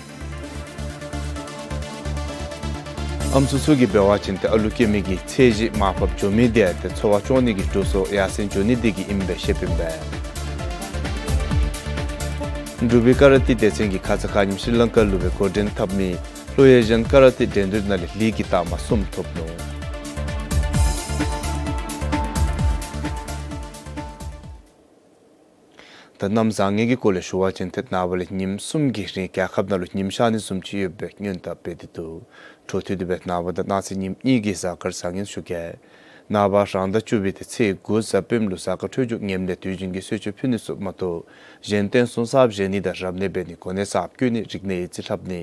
ཨམ་སྲུ་ཚུ་གིས་འབད་བ་ཅིན་ཏེ་ཨ་ལུ་སྐྱེ་མི་གི་ཚེས་གཞི་མར་ཕབ་འགྱོ་མི་དེ་ཏེ་འཚོ་བ་སྐྱོང་ནི་གི་འབྲུ་སོ་ཡར་སེང་འགྱོ་ནི་དེ་གིས་ཨིནམ་སྦེ་བཤདཔ་ཨིན་པས། འབྲུག་པའི་ཀ་ར་ཏེ་སྡེ་ཚན་གྱིས་ཁ་ཙ་ཁ་ཉིནམ་ཤྲི་ལང་ཀ་ལུ་སྦེ་འགོ་འདྲེན་འཐབ་མི་ལྷོ་ཨེ་ཤི་ཡན་ཀ་ར་ཏེ་འགྲན་བསྡུར་ནང་ལས་ལིག་གི་རྟགས་མ་གསུམ་ཐོབ་ནུག། ད་གནམ་བཟང་ངན་གྱི་སྐོར་ལས་ཞུ་བ་ཅིན་ཏེ་ནངས་པ་ལས་ཉིནམ་གསུམ་གྱི་རིང་རྒྱལ་ཁབ་ནང་ལུ་ཉིམ་ཤར་ནི་བཟུམ་ཅིག་ཡོད་པའི་སྔོན་བརྡ་འབད་དེ་འདུག། འཕྲོ་མཐུད་དེ་སྦེ་ནངས་པ་དང་གནངས་ཚེ་ཉིནམ་གཉིས་ཀྱི་གཟའ་སྐར་བཟང་ངན་ཞུ་གེ། ནངས་པ་རང་ཟླ་བཅུ་པའི་ཏེ་ཚེས་དགུ་གཟའ་སྤེནམ་ལུ་གཟའ་སྐར་འཕྲོད་སྦྱོར་ངནམ་ལས་དུས་རྒྱུན་གྱི་གསོལ་མཆོད་ཕུལ་ནི་ཚུ་མ་གཏོགས་གཞན་རྟེན་གསུམ་གསརཔ་བཞེངས་ནི་དང་རབ་གནས་འབད་ནི་གོ་གནས་གསརཔ་བསྐོ་ནི་རིག་གནས་ཡིག་རྩིས་ལྷབ་ནི་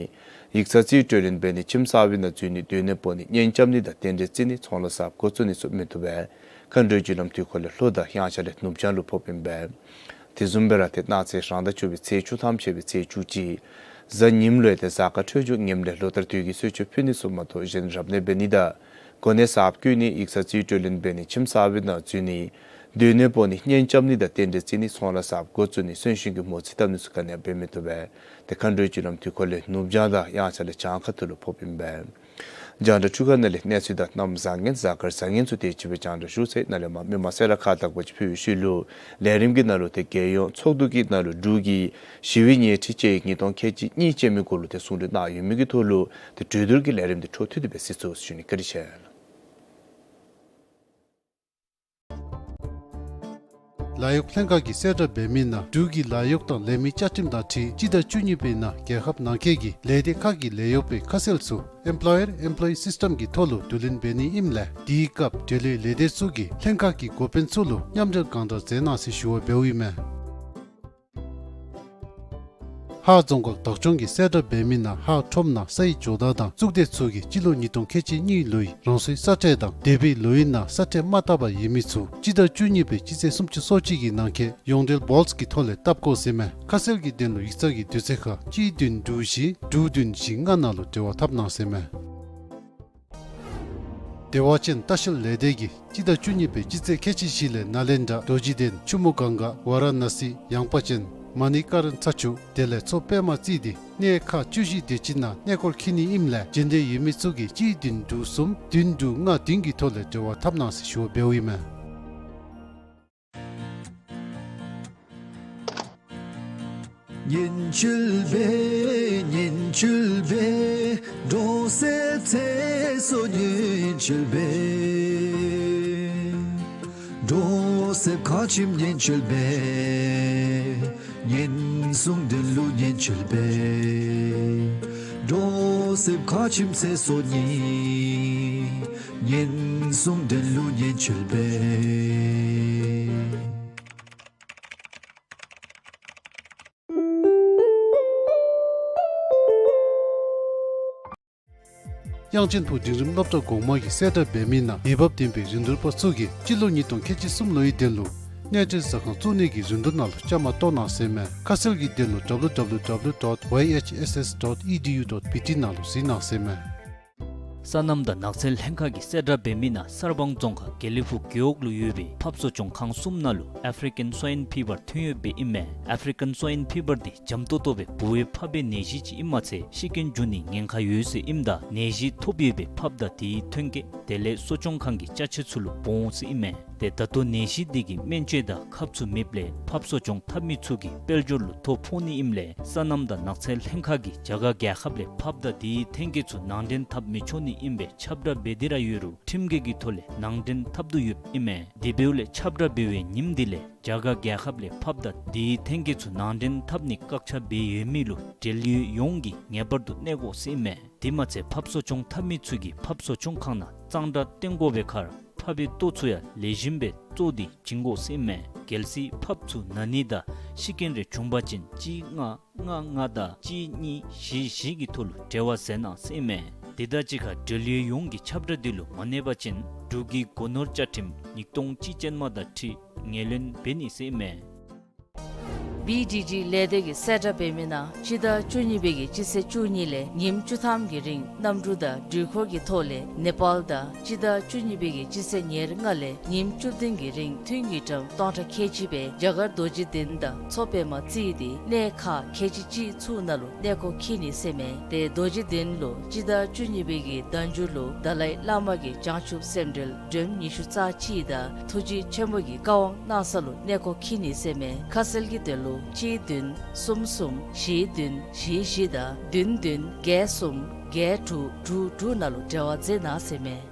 ཡིག་ཚང་རྩིས་སྤྲོད་ལེན་འབད་ནི་ཁྱིམ་གསར་པའི་ནང་འཛུལ་ནི་སྡོད་གནས་སྤོ་ནི་གཉེན་རྐྱབ་ནི་དང་རྟེན་འབྲེལ་བརྩི་ནི་ཚོང་ལཱ་གསརཔ་འགོ་བཙུགས་ནི་ཚུ་མི་བཏུབ་པས། མཁའ་འགྲོའི་རྒྱུ་ལམ་དུས་འཁོར་ལས་ལྷོ་དང་དབྱངས་འཆར་ལས་ནུབ་བྱང་ལུ་ཕོགཔ་ཨིན་པས། དེ་བཟུམ་སྦེ་ར་ཏེ་གནངས་ཚེ་རང་ཟླ་བཅུ་པའི་ཚེས་བཅུ་ཐམ་ཤེས་པའི་ཚེས་བཅུ་གཅིག་གཟའ་ཉིམ་ལུ་ཡང་ཏེ་གཟའ་སྐར་འཕྲོད་སྦྱོར་ངནམ་ལས་ལོ་ལྟར་དུས་ཀྱི་གསོལ་མཆོད་ཕུལ་ནི་ཚུ་མ་གཏོགས་གཞན་རབ་གནས་འབད་ནི་དང་གོ་གནས་གསརཔ་བསྐོ་ནི་ཡིག་ཚང་རྩིས་སྤྲོད་ལེན་འབད་ནི་ཁྱིམ་གསར་པའི་ནང་འཛུལ་ནི་སྡོད་གནས་སྤོ་ནི་གཉེན་རྐྱབ་ནི་དང་རྟེན་འབྲེལ་བརྩི་ནི་ཚོང་ལཱ་གསརཔ་འགོ་བཙུགས་ནི་གསོན་གཤིན་གྱི་མོ་རྩིས་བཏབ་ནི་ཚུ་ག་ནི་ཡང་འབད་མི་བཏུབ་པས། ཏེ་མཁའ་འགྲོའི་རྒྱུ་ལམ་དུས་འཁོར་ལས་ནུབ་བྱང་དང་དབྱངས་འཆར་ལས་བྱང་ཁ་ཐུག་ལུ་ཕོགཔ་ཨིན་པས། རྒྱང་བསྒྲགས་འཕྲུལ་ཁང་ནང་ལས་གནས་ཚུལ་དང་གནམ་བཟང་ངན་གཟའ་སྐར་བཟང་ངན་ཚུ་དེ་ཅིག་སྦེ་རྒྱང་བསྒྲགས་ཞུ་ཚར་ཡི། ནཱ་ལས་མར་མི་མང་གསལ་བསྒྲགས་ཁག་དག་པ་ཅིག་ཕུལ་བའི་ཤུལ་ལུ་ལས་རིམ་གྱི་ནང་ལུ་ཏེ་རྒྱལ་ཡོངས་ཚོགས་འདུ་གི་ནང་ལུ་འབྲུག་གི་ཞི་བའི་ཉལ་ཁྲི་དཔྱད་ཡིག་ཉིས་སྟོང་ཁལ་གཅིག་གཉིས་ཅན་མའི་སྐོར་ལུ་ཏེ་གསུང་གྲོས་གནང་ཡོད་མི་གི་ཐོག་ལུ་ཏེ་གྲོས་བསྡུར་གྱི་ལས་རིམ་དེ་འཕྲོ་མཐུད་དེ་སྦེ་གཟིགས་ཚུགས་ཟེར་ཞུ་ནི། བཀའ་དྲིན་ཆེ། ལཱ་གཡོག་ལྷན་ཁག་གིས་གསལ་བསྒྲགས་འབད་མི་ནང་འབྲུག་གི་ལཱ་གཡོག་དང་ལས་མི་བཅའ་ཁྲིམས་དང་འཁྲིལ་སྤྱི་ཟླ་བཅུ་གཉིས་པའི་ནང་རྒྱལ་ཁབ་ནང་འཁོད་ཀྱི་ལས་སྡེ་ཁག་གི་ལས་གཡོག་པའི་ཁ་གསལ་ཚུ་Employer Employee System གི་ཐོག་ལུ་བསྡུ་ལེན་འབད་ནི་ཨིནམ་ལས་དེའི་སྐབས་འབྲེལ་ཡོད་ལས་སྡེ་ཚུ་གིས་ལྷན་ཁག་གི་འགོ་དཔོན་ཚུ་ལུ་མཉམ་འབྲེལ་གང་དྲག་མཛད་གནང་ཟེར་ཞུ་བ་འབདཝ་ཨིན་མས། ཧཱ་རྫོང་ཁག་བདག་སྐྱོང་གིས་གསལ་བསྒྲགས་འབད་མི་ནང་ཧཱ་ཁྲོམ་ནང་ས་ཡི་ཇོ་བདག་དང་གཙུག་སྡེ་ཚུ་གིས་སྤྱི་ལོ་ཉིས་སྟོང་ཁལ་གཅིག་གཉིས་ལོའི་རང་སོའི་ས་ཁྲལ་དང་འདས་པའི་ལོའི་ནང་ས་ཁྲལ་མ་བཏབ་པར་ཡོད་མི་ཚུ་སྤྱི་ཟླ་བཅུ་གཉིས་པའི་སྤྱི་ཚེས་སུམ་ཅུ་སོ་གཅིག་གི་ནང་འཁོད་ཡོངས་འབྲེལ་བཱོལཊ་གི་ཐོག་ལས་བཏབ་དགོ་ཟེར་མས། ཁ་གསལ་གྱི་དོན་ལུ་ཡིག་ཚང་གི་དུས་ཚོད་ཁར་གཅིག་བདུན་དྲུག་བཞི་དྲུག་བདུན་བཞི་ལྔ་ནང་ལུ་འབྲེལ་བ་འཐབ་གནང་ཟེར་མས། བདེ་བ་ཅན་ལྟ་བཤལ་ལས་སྡེ་གིས་སྤྱི་ཟླ་བཅུ་གཉིས་པའི་སྤྱི་ཚེས་ཁལ་གཅིག་བཞི་ལས་ནཱ་ལེནྡྲ་རྡོ་རྗེ་གདན་ཆུ་མོ་གངྒཱ་ཝཱ་ར་ཎ་སི་ཡངས་པ་ཅན་མ་ཎི་ཀ་རན་ཚ་ཆུ་དེ་ལས་མཚོ་པདྨ་རྩེ་ལྡི་གནས་ཁག་བཅུ་བཞི་དེ་ཅིག་ནང་གནས་སྐོར་འཁྱིད་ནི་ཨིནམ་ལས་རྗེས་འདེད་ཡོད་མི་ཚུ་གིས་གཅིག་བདུན་དྲུག་གསུམ་བདུན་དྲུག་ལྔ་བདུན་གྱི་ཐོག་ལས་འབྲེལ་བ་འཐབ་གནང་ཟེར་ཞུ་བ་འབདཝ་ཨིན་མས། དབྱངས་ཅན་ཕུག་འབྲིང་རིམ་སློབ་གྲྭ་གོང་མ་གིས་གསལ་བསྒྲགས་འབད་མི་ནང་འོས་འབབ་ལྡན་པའི་རིན་བསྡུར་པ་ཚུ་གིས་སྤྱི་ལོ་ཉིས་སྟོང་ཁལ་གཅིག་གསུམ་ལོའི་དོན་ལུ་གནས་འབྲེལ་ཟ་ཁང་བཙུགས་ནི་གི་རིན་བསྡུར་ནང་ལུ་བཅའ་མར་གཏོགས་གནང་ཟེར་མས། ཁ་གསལ་གྱི་དོན་ལུ་W W W dot Y H S S dot E D U dot B T ནང་ལུ་གཟིགས་གནང་ཟེར་མས། སོ་ནམ་དང་ནགས་ཚལ་ལྷན་ཁག་གིས་གསལ་བསྒྲགས་འབད་མི་ནང་གསར་སྤང་རྫོང་ཁག་དགེ་ལེགས་ཕུག་རྒེད་འོག་ལུ་ཡོད་པའི་ཕགཔ་གསོ་སྐྱོང་ཁང་གསུམ་ནང་ལུ་ཨེཕ་རི་ཀན་སོའིན་ཕི་བར་ཐོན་ཡོདཔ་ཨིན་མས། ཨེཕ་རི་ཀན་སོའིན་ཕི་བར་འདི་འཇམ་ཏོག་ཏོ་སྦེ་ལྦུ་བའི་ཕགཔ་སྦེ་ནད་གཞི་ཅིག་ཨིནམ་མ་ཚད་ཤི་རྐྱེན་འབྱུང་ནིའི་ཉེན་ཁ་ཡོད་ཟེར་ཨིནམ་ད་ནད་གཞི་ཐོབ་ཡོད་པའི་ཕགཔ་དང་དེའི་ཐོན་སྐྱེད་དེ་ལས་གསོ་སྐྱོང་ཁང་གི་ཅ་ཆས་ཚུ་ལུ་སྦོམ་འོང་ཟེར་ཨིན་མས། ཏེ་ད་ལྟོ་ནད་གཞི་འདི་གི་སྨན་བཅོས་དང་ཁབ་ཚུ་མེདཔ་ལས་ཕགཔ་གསོ་སྐྱོང་འཐབ་མི་ཚུ་གི་དཔལ་འབྱོར་ལུ་ཐོ་ཕོག་ནི་ཨིནམ་ལས་སོ་ནམ་དང་ནགས་ཚལ་ལྷན་ཁག་གིས་རྒྱ་གར་རྒྱལ་ཁབ་ལས་ཕགཔ་དང་དེའི་ཐོན་སྐྱེད་ཚུ་ནང་འདྲེན་འཐབ་མི་ཆོག་ནི་ཨིན་པའི་ཁྱབ་བསྒྲགས་འབད་དེ་ར་ཡོད་རུང་ཁྲིམས་འགལ་གྱི་ཐོག་ལས་ནང་འདྲེན་འཐབ་དོ་ཡོདཔ་ཨིན་མས། དེ་འབདཝ་ལས་ཁྱབ་བསྒྲགས་འབད་བའི་ཉིནམ་འདི་ལས་རྒྱ་གར་རྒྱལ་ཁབ་ལས་ཕགཔ་དང་དེའི་ཐོན་སྐྱེད་ཚུ་ནང་འདྲེན་འཐབ་ནི་བཀག་ཆ་འབད་ཡོད་མི་ལུ་འབྲེལ་ཡོད་ཡོངས་ཀྱིས་ངེས་པར་དུ་གནས་དགོ་ཟེར་ཨིན་མས། དེ་མ་ཚད་ཕགཔ་གསོ་སྐྱོང་འཐབ་མི་ཚུ་གིས་ཕགཔ་གསོ་སྐྱོང་ཁང་ནང་གཙང་སྦྲ་བསྟེན་དགོ་པའི་ཁར་ཕགཔ་སྦེ་ལྟོ་ཚུ་ཡང་ལེགས་ཤོམ་སྦེ་བཙོ་སྟེ་བྱིན་དགོ་ཟེར་ཨིན་མས། གལ་སྲིད་ཕགཔ་ཚུ་ན་ནི་དང་ཤི་རྐྱེན་རེ་བྱུང་པ་ཅིན་གཅིག་ལྔ་ལྔ་ལྔ་དང་གཅིག་གཉིས་བཞི་བཞི་གི་ཐོག་ལུ་འབྲེལ་བ་མཛད་གནང་ཟེར་ཨིན་མས། དེ་དང་གཅིག་ཁར་འབྲེལ་ཡོད་ཡོངས་ཀྱིས་ཁྱབ་བསྒྲགས་འདི་ལུ་མ་གནས་པ་ཅིན་འབྲུག་གི་སྒོ་ནོར་བཅའ་ཁྲིམས་ཉིས་སྟོང་གཅིག་ཅན་མ་དང་འཁྲིལ་ངོས་ལེན་འབད་ནི་ཟེར་ཨིན་མས། བི་ཌི་ཌི་ལས་སྡེ་གིས་གསལ་བསྒྲགས་འབད་མི་ནང་སྤྱི་ཟླ་བཅུ་གཉིས་པའི་གི་སྤྱི་ཚེས་བཅུ་གཉིས་ལས་ཉིནམ་བཅུ་ཐམ་གྱི་རིང་གནམ་གྲུ་དང་འགྲུལ་འཁོར་གྱི་ཐོག་ལས་ནེ་པཱལ་དང་སྤྱི་ཟླ་བཅུ་གཉིས་པའི་གི་སྤྱི་ཚེས་ཉེར་ལྔ་ལས་ཉིནམ་བཅུ་བདུན་གྱི་རིང་ཐུན་དངུལ་ཀྲམ་སྟོང་ཕྲག་ཁལ་གཅིག་སྦེ་རྒྱ་གར་རྡོ་རྗེ་གདན་དང་མཚོ་པདྨ་རྩེ་སྟེ་གནས་ཁག་ཁལ་གཅིག་གཅིག་ཚུ་ནང་ལུ་གནས་སྐོར་འཁྱིད་ནི་ཟེར་མས། ཏེ་རྡོ་རྗེ་གདན་ལུ་སྤྱི་ཟླ་བཅུ་གཉིས་པའི་གི་ཟླ་མཇུག་ལུ་དཱ་ལའི་བླ་མ་གི་བྱང་ཆུབ་སེམས་འགྲེལ་སྒྲོམ་ཉི་ཤུ་རྩ་གཅིག་དང་ཐུགས་རྗེ་ཆེན་པོ་གི་བཀའ་དབང་གནང་ས་ལུ་གནས་སྐོར་འཁྱིད་ནི་ཟེར་མས། ཁ་གསལ་གྱི་དོན་ལུ་གཅིག་བདུན་གསུམ་གསུམ་བཞི་བདུན་བཞི་བཞི་དང་བདུན་བདུན་བརྒྱད་གསུམ་བརྒྱད་དྲུག་དྲུག་དྲུག་ནང་ལུ་འབྲེལ་བ་མཛད་གནང་ཟེར་མས།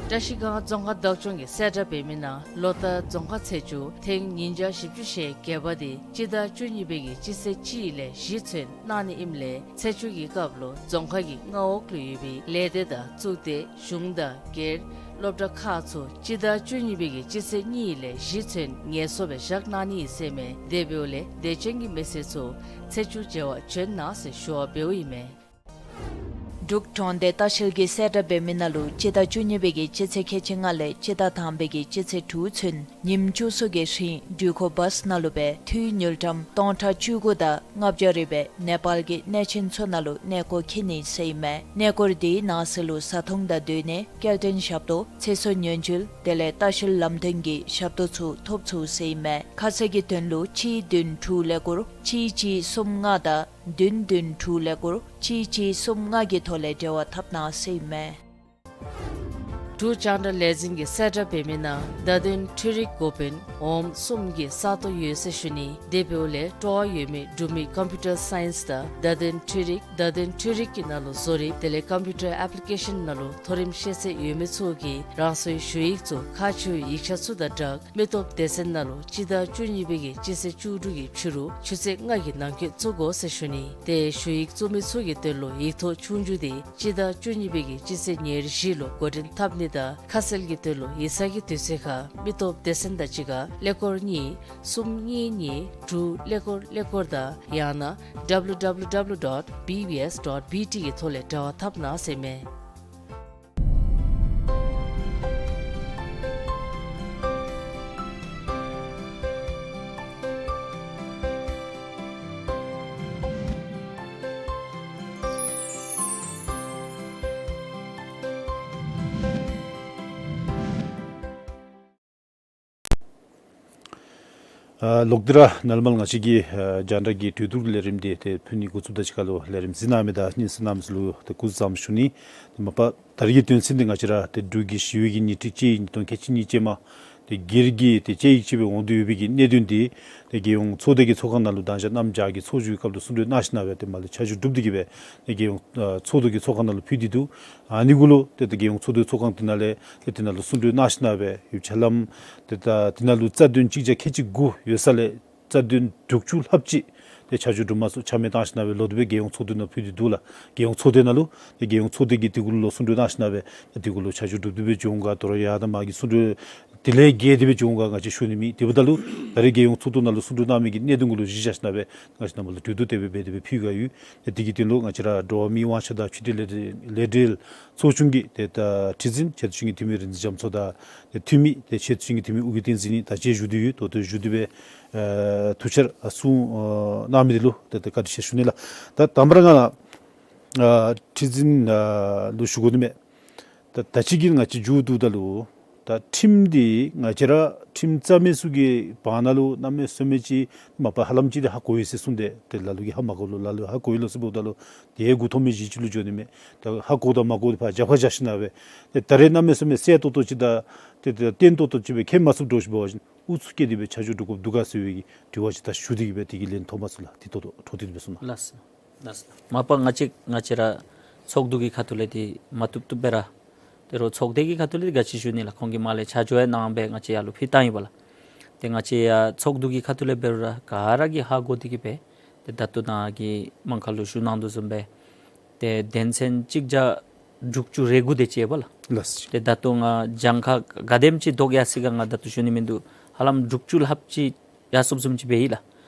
བཀྲ་ཤིས་སྒང་རྫོང་ཁག་བདག་སྐྱོང་གིས་གསལ་བསྒྲགས་འབད་མི་ནང་ལོ་ལྟར་རྫོང་ཁག་ཚེས་བཅུ་ཐེངས་ཉིས་བརྒྱ་བཞི་བཅུ་ཞེ་བརྒྱད་པ་དེ་སྤྱི་ཟླ་བཅུ་གཉིས་པའི་གི་སྤྱི་ཚེས་གཅིག་ལས་བཞི་ཚུན་གནང་ནི་ཨིནམ་ལས་ཚེས་བཅུ་གི་སྐབས་ལུ་རྫོང་ཁག་གི་མངའ་འོག་ལུ་ཡོད་པའི་ལས་སྡེ་དང་གཙུག་སྡེ་གཞུང་དང་སྒེར་སློབ་གྲྭ་ཁག་ཚུ་སྤྱི་ཟླ་བཅུ་གཉིས་པའི་གི་སྤྱི་ཚེས་གཉིས་ལས་བཞི་ཚུན་ངལ་གསོ་སྦེ་བཞག་གནང་ནི་ཨིན་ཟེར་མས། དེ་འབདཝ་ལས་དད་ཅན་གྱི་མི་སེར་ཚུ་ཚེས་བཅུ་མཇལ་བར་བྱོན་གནང་ཟེར་ཞུ་བ་འབདཝ་ཨིན་མས། འབྲུག་གྲོང་སྡེ་ལྟ་བཤལ་གྱིས་གསལ་བསྒྲགས་འབད་མི་ནང་ལུ་སྤྱི་ཟླ་བཅུ་གཉིས་པའི་གི་སྤྱི་ཚེས་ཁལ་གཅིག་ལྔ་ལས་སྤྱི་ཟླ་དང་པའི་གི་སྤྱི་ཚེས་དྲུག་ཚུན་ཉིནམ་བཅུ་གསུམ་གྱི་རིང་འགྲུལ་འཁོར་བཱས་ནང་ལུ་སྦེ་ཐུན་དངུལ་ཀྲམ་སྟོང་ཕྲག་བཅུ་དགུ་དང་ལྔ་བརྒྱ་རེ་སྦེ་ནེ་པཱལ་གྱི་གནས་ཆེན་ཚུ་ནང་ལུ་གནས་སྐོར་འཁྱིད་ནི་ཟེར་ཨིན་མས། གནས་སྐོར་དེའི་ནང་གསེས་ལུ་བཟའ་འཐུང་དང་སྡོད་གནས་སྐྱེལ་འདྲེན་ཞབས་ཏོག་ཚེ་སྲོག་ཉེན་བཅོལ་དེ་ལས་ལྟ་བཤལ་ལམ་སྟོན་གྱི་ཞབས་ཏོག་ཚུ་ཐོབ་ཚུགས་ཟེར་ཨིན་མས། ཁ་གསལ་གྱི་དོན་ལུ་གཅིག་བདུན་དྲུག་ཀླད་ཀོར་གཅིག་གཅིག་གསུམ་ལྔ་དང་བདུན་བདུན་དྲུག་ཀླད་ཀོར་གཅིག་གཅིག་གསུམ་ལྔ་གི་ཐོག་ལས་འབྲེལ་བ་འཐབ་གནང་ཟེར་ཨིན་མས། འབྲུག་རྒྱང་བསྒྲགས་ལས་འཛིན་གྱིས་གསལ་བསྒྲགས་འབད་མི་ནང་བརྡ་དོན་འཕྲུལ་རིག་འགོ་དཔོན་འོགམ་གསུམ་གྱི་ས་སྟོང་ཡོད་ཟེར་ཞུ་ནི། དེ་འབདཝ་ལས་སྤྲོ་བ་ཡོད་མི་འབྲུག་མི་ཀམ་པིའུ་ཊར་སའིནསི་དང་བརྡ་དོན་འཕྲུལ་རིག་བརྡ་དོན་འཕྲུལ་རིག་གི་ནང་ལུ་བཟོ་རིག་དེ་ལས་ཀམ་པིའུ་ཊར་ཨེཔ་ལི་ཀེ་ཤཱན་ནང་ལུ་མཐོ་རིམ་ཤེས་ཚད་ཡོད་མི་ཚུ་གིས་རང་སོའི་ཞུ་ཡིག་ཚུ་ཁག་ཆེ་བའི་ཡིག་ཆ་ཚུ་དང་སྦྲགས་མི་སྟོབས་སྡེ་ཚན་ནང་ལུ་སྤྱི་ཟླ་བཅུ་གཉིས་པའི་གི་སྤྱི་ཚེས་བཅུ་དྲུག་གི་ཕྱི་རུ་ཆུ་ཚོད་ལྔ་གི་ནང་འཁོད་བཙུགས་དགོ་ཟེར་ཞུ་ནི། ཏེ་ཞུ་ཡིག་བཙུགས་མི་ཚུ་གི་དོན་ལུ་ཡིག་ཐོག་ཆོས་རྒྱུགས་དེ་སྤྱི་ཟླ་བཅུ་གཉིས་པའི་གི་སྤྱི་ཚེས་ཉེར་བཞི་ལུ་འགོ་འདྲེན་འཐབ་ནི་དང་ཁ་གསལ་གྱི་དོན་ལུ་ཡིག་ཚང་གི་དུས་ཚོད་ཁར་མི་སྟོབས་སྡེ་ཚན་དང་གཅིག་ཁར་ཀླད་ཀོར་གཉིས་གསུམ་གཉིས་གཉིས་དྲུག་ཀླད་ཀོར་ཀླད་ཀོར་དང་ཡང་ན་W W W dot B B S dot B T གི་ཐོག་ལས་འབྲེལ་བ་འཐབ་གནང་ཟེར་མས། ཨ་ལོག་སྟེ་ར་ནཱ་ལས་མར་ང་བཅས་ཀྱི་ཨ་རྒྱང་བསྒྲགས་ཀྱི་གྲོས་བསྡུར་ལས་རིམ་འདི་ཏེ་ཕུལ་ནི་འགོ་བཙུགས་ད་ཅི་ཁ་ལུ་ལས་རིམ་གཟིགས་གནང་མི་དང་སྙན་གསན་གནང་མི་ཚུ་ལུ་ཏེ་སྐུ་གཟུགས་བཟང་པོ་ཞུ་ནི། ཏེ་མ་པ་ད་རེས་ཀྱི་དོན་ཚན་འདི་ང་བཅས་ར་ཏེ་འབྲུག་གི་ཞི་བའི་གི་ཉིན་ཁྲི་གཅིག་ཉིས་སྟོང་ཁལ་གཅིག་གཉིས་ཅན་མ་ཏེ་སྒེར་གྱི་ཏེ་དཔྱད་ཡིག་ཅིག་སྦེ་འོང་དོ་ཡོད་པའི་གི་གནད་དོན་འདི་ཏེ་རྒྱལ་ཡོངས་ཚོགས་སྡེ་གི་ཚོགས་ཁང་ནང་ལུ་ད་ཅི་གནམ་བྱཱར་གྱི་ཚོགས་བཞུགས་ཀྱི་སྐབས་ལུ་གསུང་གྲོས་གནང་ཞིནམ་ལས་ཏེ་མ་ལས་ཆ་འཇོག་གྲུབ་སྟེ་གི་སྦེ་ཏེ་རྒྱལ་ཡོངས་ཨ་ཚོགས་འདུ་གི་ཚོགས་ཁང་ནང་ལུ་ཕུལ་ཏེ་འདུག། ཨ་ནི་གུ་ལུ་ཏེ་ཏེ་རྒྱལ་ཡོངས་ཚོགས་འདུ་ཚོགས་ཁང་འདི་ནང་ལས་ཏེ་དེ་ནང་ལུ་གསུང་གྲོས་གནང་ཞིནམ་ལས་ཡོདཔ་ཆ་ལམ་ཏེ་ད་དེ་ནང་ལུ་རྩ་དོན་གཅིག་བརྒྱ་ཁལ་གཅིག་དགུ་ཡོད་ས་ལས་རྩ་དོན་དྲུག་ཅུ་ལྷགཔ་ཅིག་ཏེ་ཆ་འཇོག་གྲུབ་མ་ཚུགས། ཆ་མེད་བཏང་ཞིནམ་ལས་ལོག་སྟེ་སྦེ་རྒྱལ་ཡོངས་ཚོགས་འདུ་ནང་ཕུལ་ཏེ་འདུག་ལགས། རྒྱལ་ཡོངས་ཚོགས་སྡེ་ནང་ལུ་ཏེ་རྒྱལ་ཡོངས་ཚོགས་སྡེ་གིས་དེ་གུ་ལུ་གསུང་གྲོས་གནང་ཞིནམ་ལས་ཏེ་དེ་གུ་ལུ་ཆ་འཇོག་གྲུབ་སྟེ་སྦེ་འགྱོ་འོང་ག། དོ་རུང་ཡར་དང་མར་གྱི་གསུང་གྲོས་དེ་ལས་བརྒལ་ཏེ་སྦེ་འགྱོ་འོང་ག་ང་བཅས་ཞུ་ནི་མེད། དེ་འབདཝ་ད་ལུ་ད་རེས་རྒྱལ་ཡོངས་ཚོགས་འདུ་ནང་ལུ་གསུང་གྲོས་གནང་མི་གི་གནད་དོན་གུ་ལུ་གཞི་བཞག་ཞིནམ་ལས་ང་བཅས་རྣམ་པ་ལུ་གྲོས་བསྡུར་དེ་སྦེ་འབད་དེ་སྦེ་ཕུལ་ག་ཡོད། ཏེ་དེ་གི་དོན་ལུ་ང་བཅས་ར་འགྲོ་བ་མིའི་དབང་ཆ་དང་ཕྱི་འབྲེལ་ལས་ལས་འབྲེལ་ཚོགས་ཆུང་གི་ཏེ་ད་ཁྲི་འཛིན་ཆེ་བསྟོད་ཆུང་གི་འཐུས་མི་རིག་འཛིན་རྒྱ་མཚོ་དང་ཏེ་འཐུས་མི་ཏེ་ཆེ་བསྟོད་ཆུང་གི་འཐུས་མི་ཨོ་རྒྱན་བསྟན་འཛིན་ནི་ད་ཅི་བཞུགས་ཏེ་ཡོད། ད་ལྟོ་བཞུགས་ཏེ་སྦེ་ཨ་ཐུགས་འཆར་ཨ་གསུང་ཨ་གནང་མི་འདི་ལུ་ཏེ་ཏེ་བཀའ་དྲིན་ཆེ་ཞུ་ནི་ལགས། ད་དང་པ་ར་ང་ཨ་ཁྲི་འཛིན་ཨ་ལུ་ཞུ་དགོ་ནི་མས། ད་ད་ཅི་གི་ང་བཅས་མཇུག་བསྡུཝ་ད་ལུ་ད་ཁྲིམས་འདི་ང་བཅས་ར་ཁྲིམས་རྩ་མེད་ཚུ་གི་བར་ན་ལུ་གནམ་མེད་ས་མེད་ཅིག་མ་པ་ཧ་ལམ་ཅིག་འདི་ཧ་གོ་ཡི་ཟེར་གསུངས་ཏེ་ཏེ་ལ་ལུ་གིས་ཧ་མ་གོ་ལོ་ལ་ལུ་ཧ་གོ་ཡི་ལོ་ཟེར་འབདཝ་ད་ལུ་ཏེ་མགུ་འཐོམ་མི་གཞི་ཅིག་ལུ་འགྱོ་ནི་མས། ད་ཧ་གོཝ་དང་མ་གོཝ་འདི་ཕར་རྒྱབ་ཁར་བཞག་ཞིནམ་ལས་ཏེ་ད་རེས་གནམ་མེད་ས་མེད་གསལ་ཏོག་ཏོ་ཅིག་དང་ཏེ་ཏེ་བརྟན་ཏོག་ཏོ་ཅིག་སྦེ་མཁྱེན་མ་ཚུགསཔ་འདྲཝ་ཅིག་འབད་བ་ཅིན་ཨུ་ཚུགས་བསྐྱེད་དེ་སྦེ་ཆ་འཇོག་གྲུབ་དགོཔ་འདུག་ག་ཟེར་བའི་གི་དྲི་བ་ཅིག་ད་ཞུ་སྟེ་གི་སྦེ་དེ་གི་ལན་ཐོབ་མ་ཚུགས་ལགས། དེ་ཏོག་ཏོ་འཕྲོ་མཐུད་དེ་སྦེ་གསུང་གནང་། ལགས་སོ། ལགས་སོ། མ་པ་ང་བཅས་ང་བཅས་ར་ཚོགས་འདུ་གི་ཁ་ཐུག་ལས་འདི་མ་བཏུབ་བཏུབ་སྦེ་ར་ཏེ་རོགས་ཚོགས་སྡེ་གི་ཁ་ཐུག་ལས་འདི་ག་ཅི་ཞུ་ནི་ལགས། ཁོང་གིས་མར་ལས་ཆ་འཇོག་ཡང་གནང་སྦེ་ང་བཅས་ཡར་ལུ་ཕུལ་བཏང་ཡི་པ་ལགས། ཏེ་ང་བཅས་ཡར་ཚོགས་འདུ་གི་ཁ་ཐུག་ལས་འབད་རུང་ར་ག་ར་གིས་ཧ་གོ་སྟེ་གི་སྦེ་ཏེ་ད་ལྟོ་ནཱ་གི་མ་མཁའ་ལུ་ཞུ་གནང་དོ་བཟུམ་སྦེ་ཏེ་དོན་ཚན་གཅིག་བརྒྱ་དྲུག་ཅུ་རེ་དགུ་དེ་ཅིག་ཡོད་པ་ལགས། ལགས་སོ། ཏེ་ད་ལྟོ་ང་གྱངས་ཁ་ག་དེམ་ཅིག་བཟློག་ཡར་སོ་ཡི་ག་ང་ད་ལྟོ་ཞུ་ནི་མིན་འདུག། ཧ་ལམ་དྲུག་ཅུ་ལྷགཔ་ཅིག་ཡར་སོཔ་བཟུམ་ཅིག་འབད་ཡི་ལགས།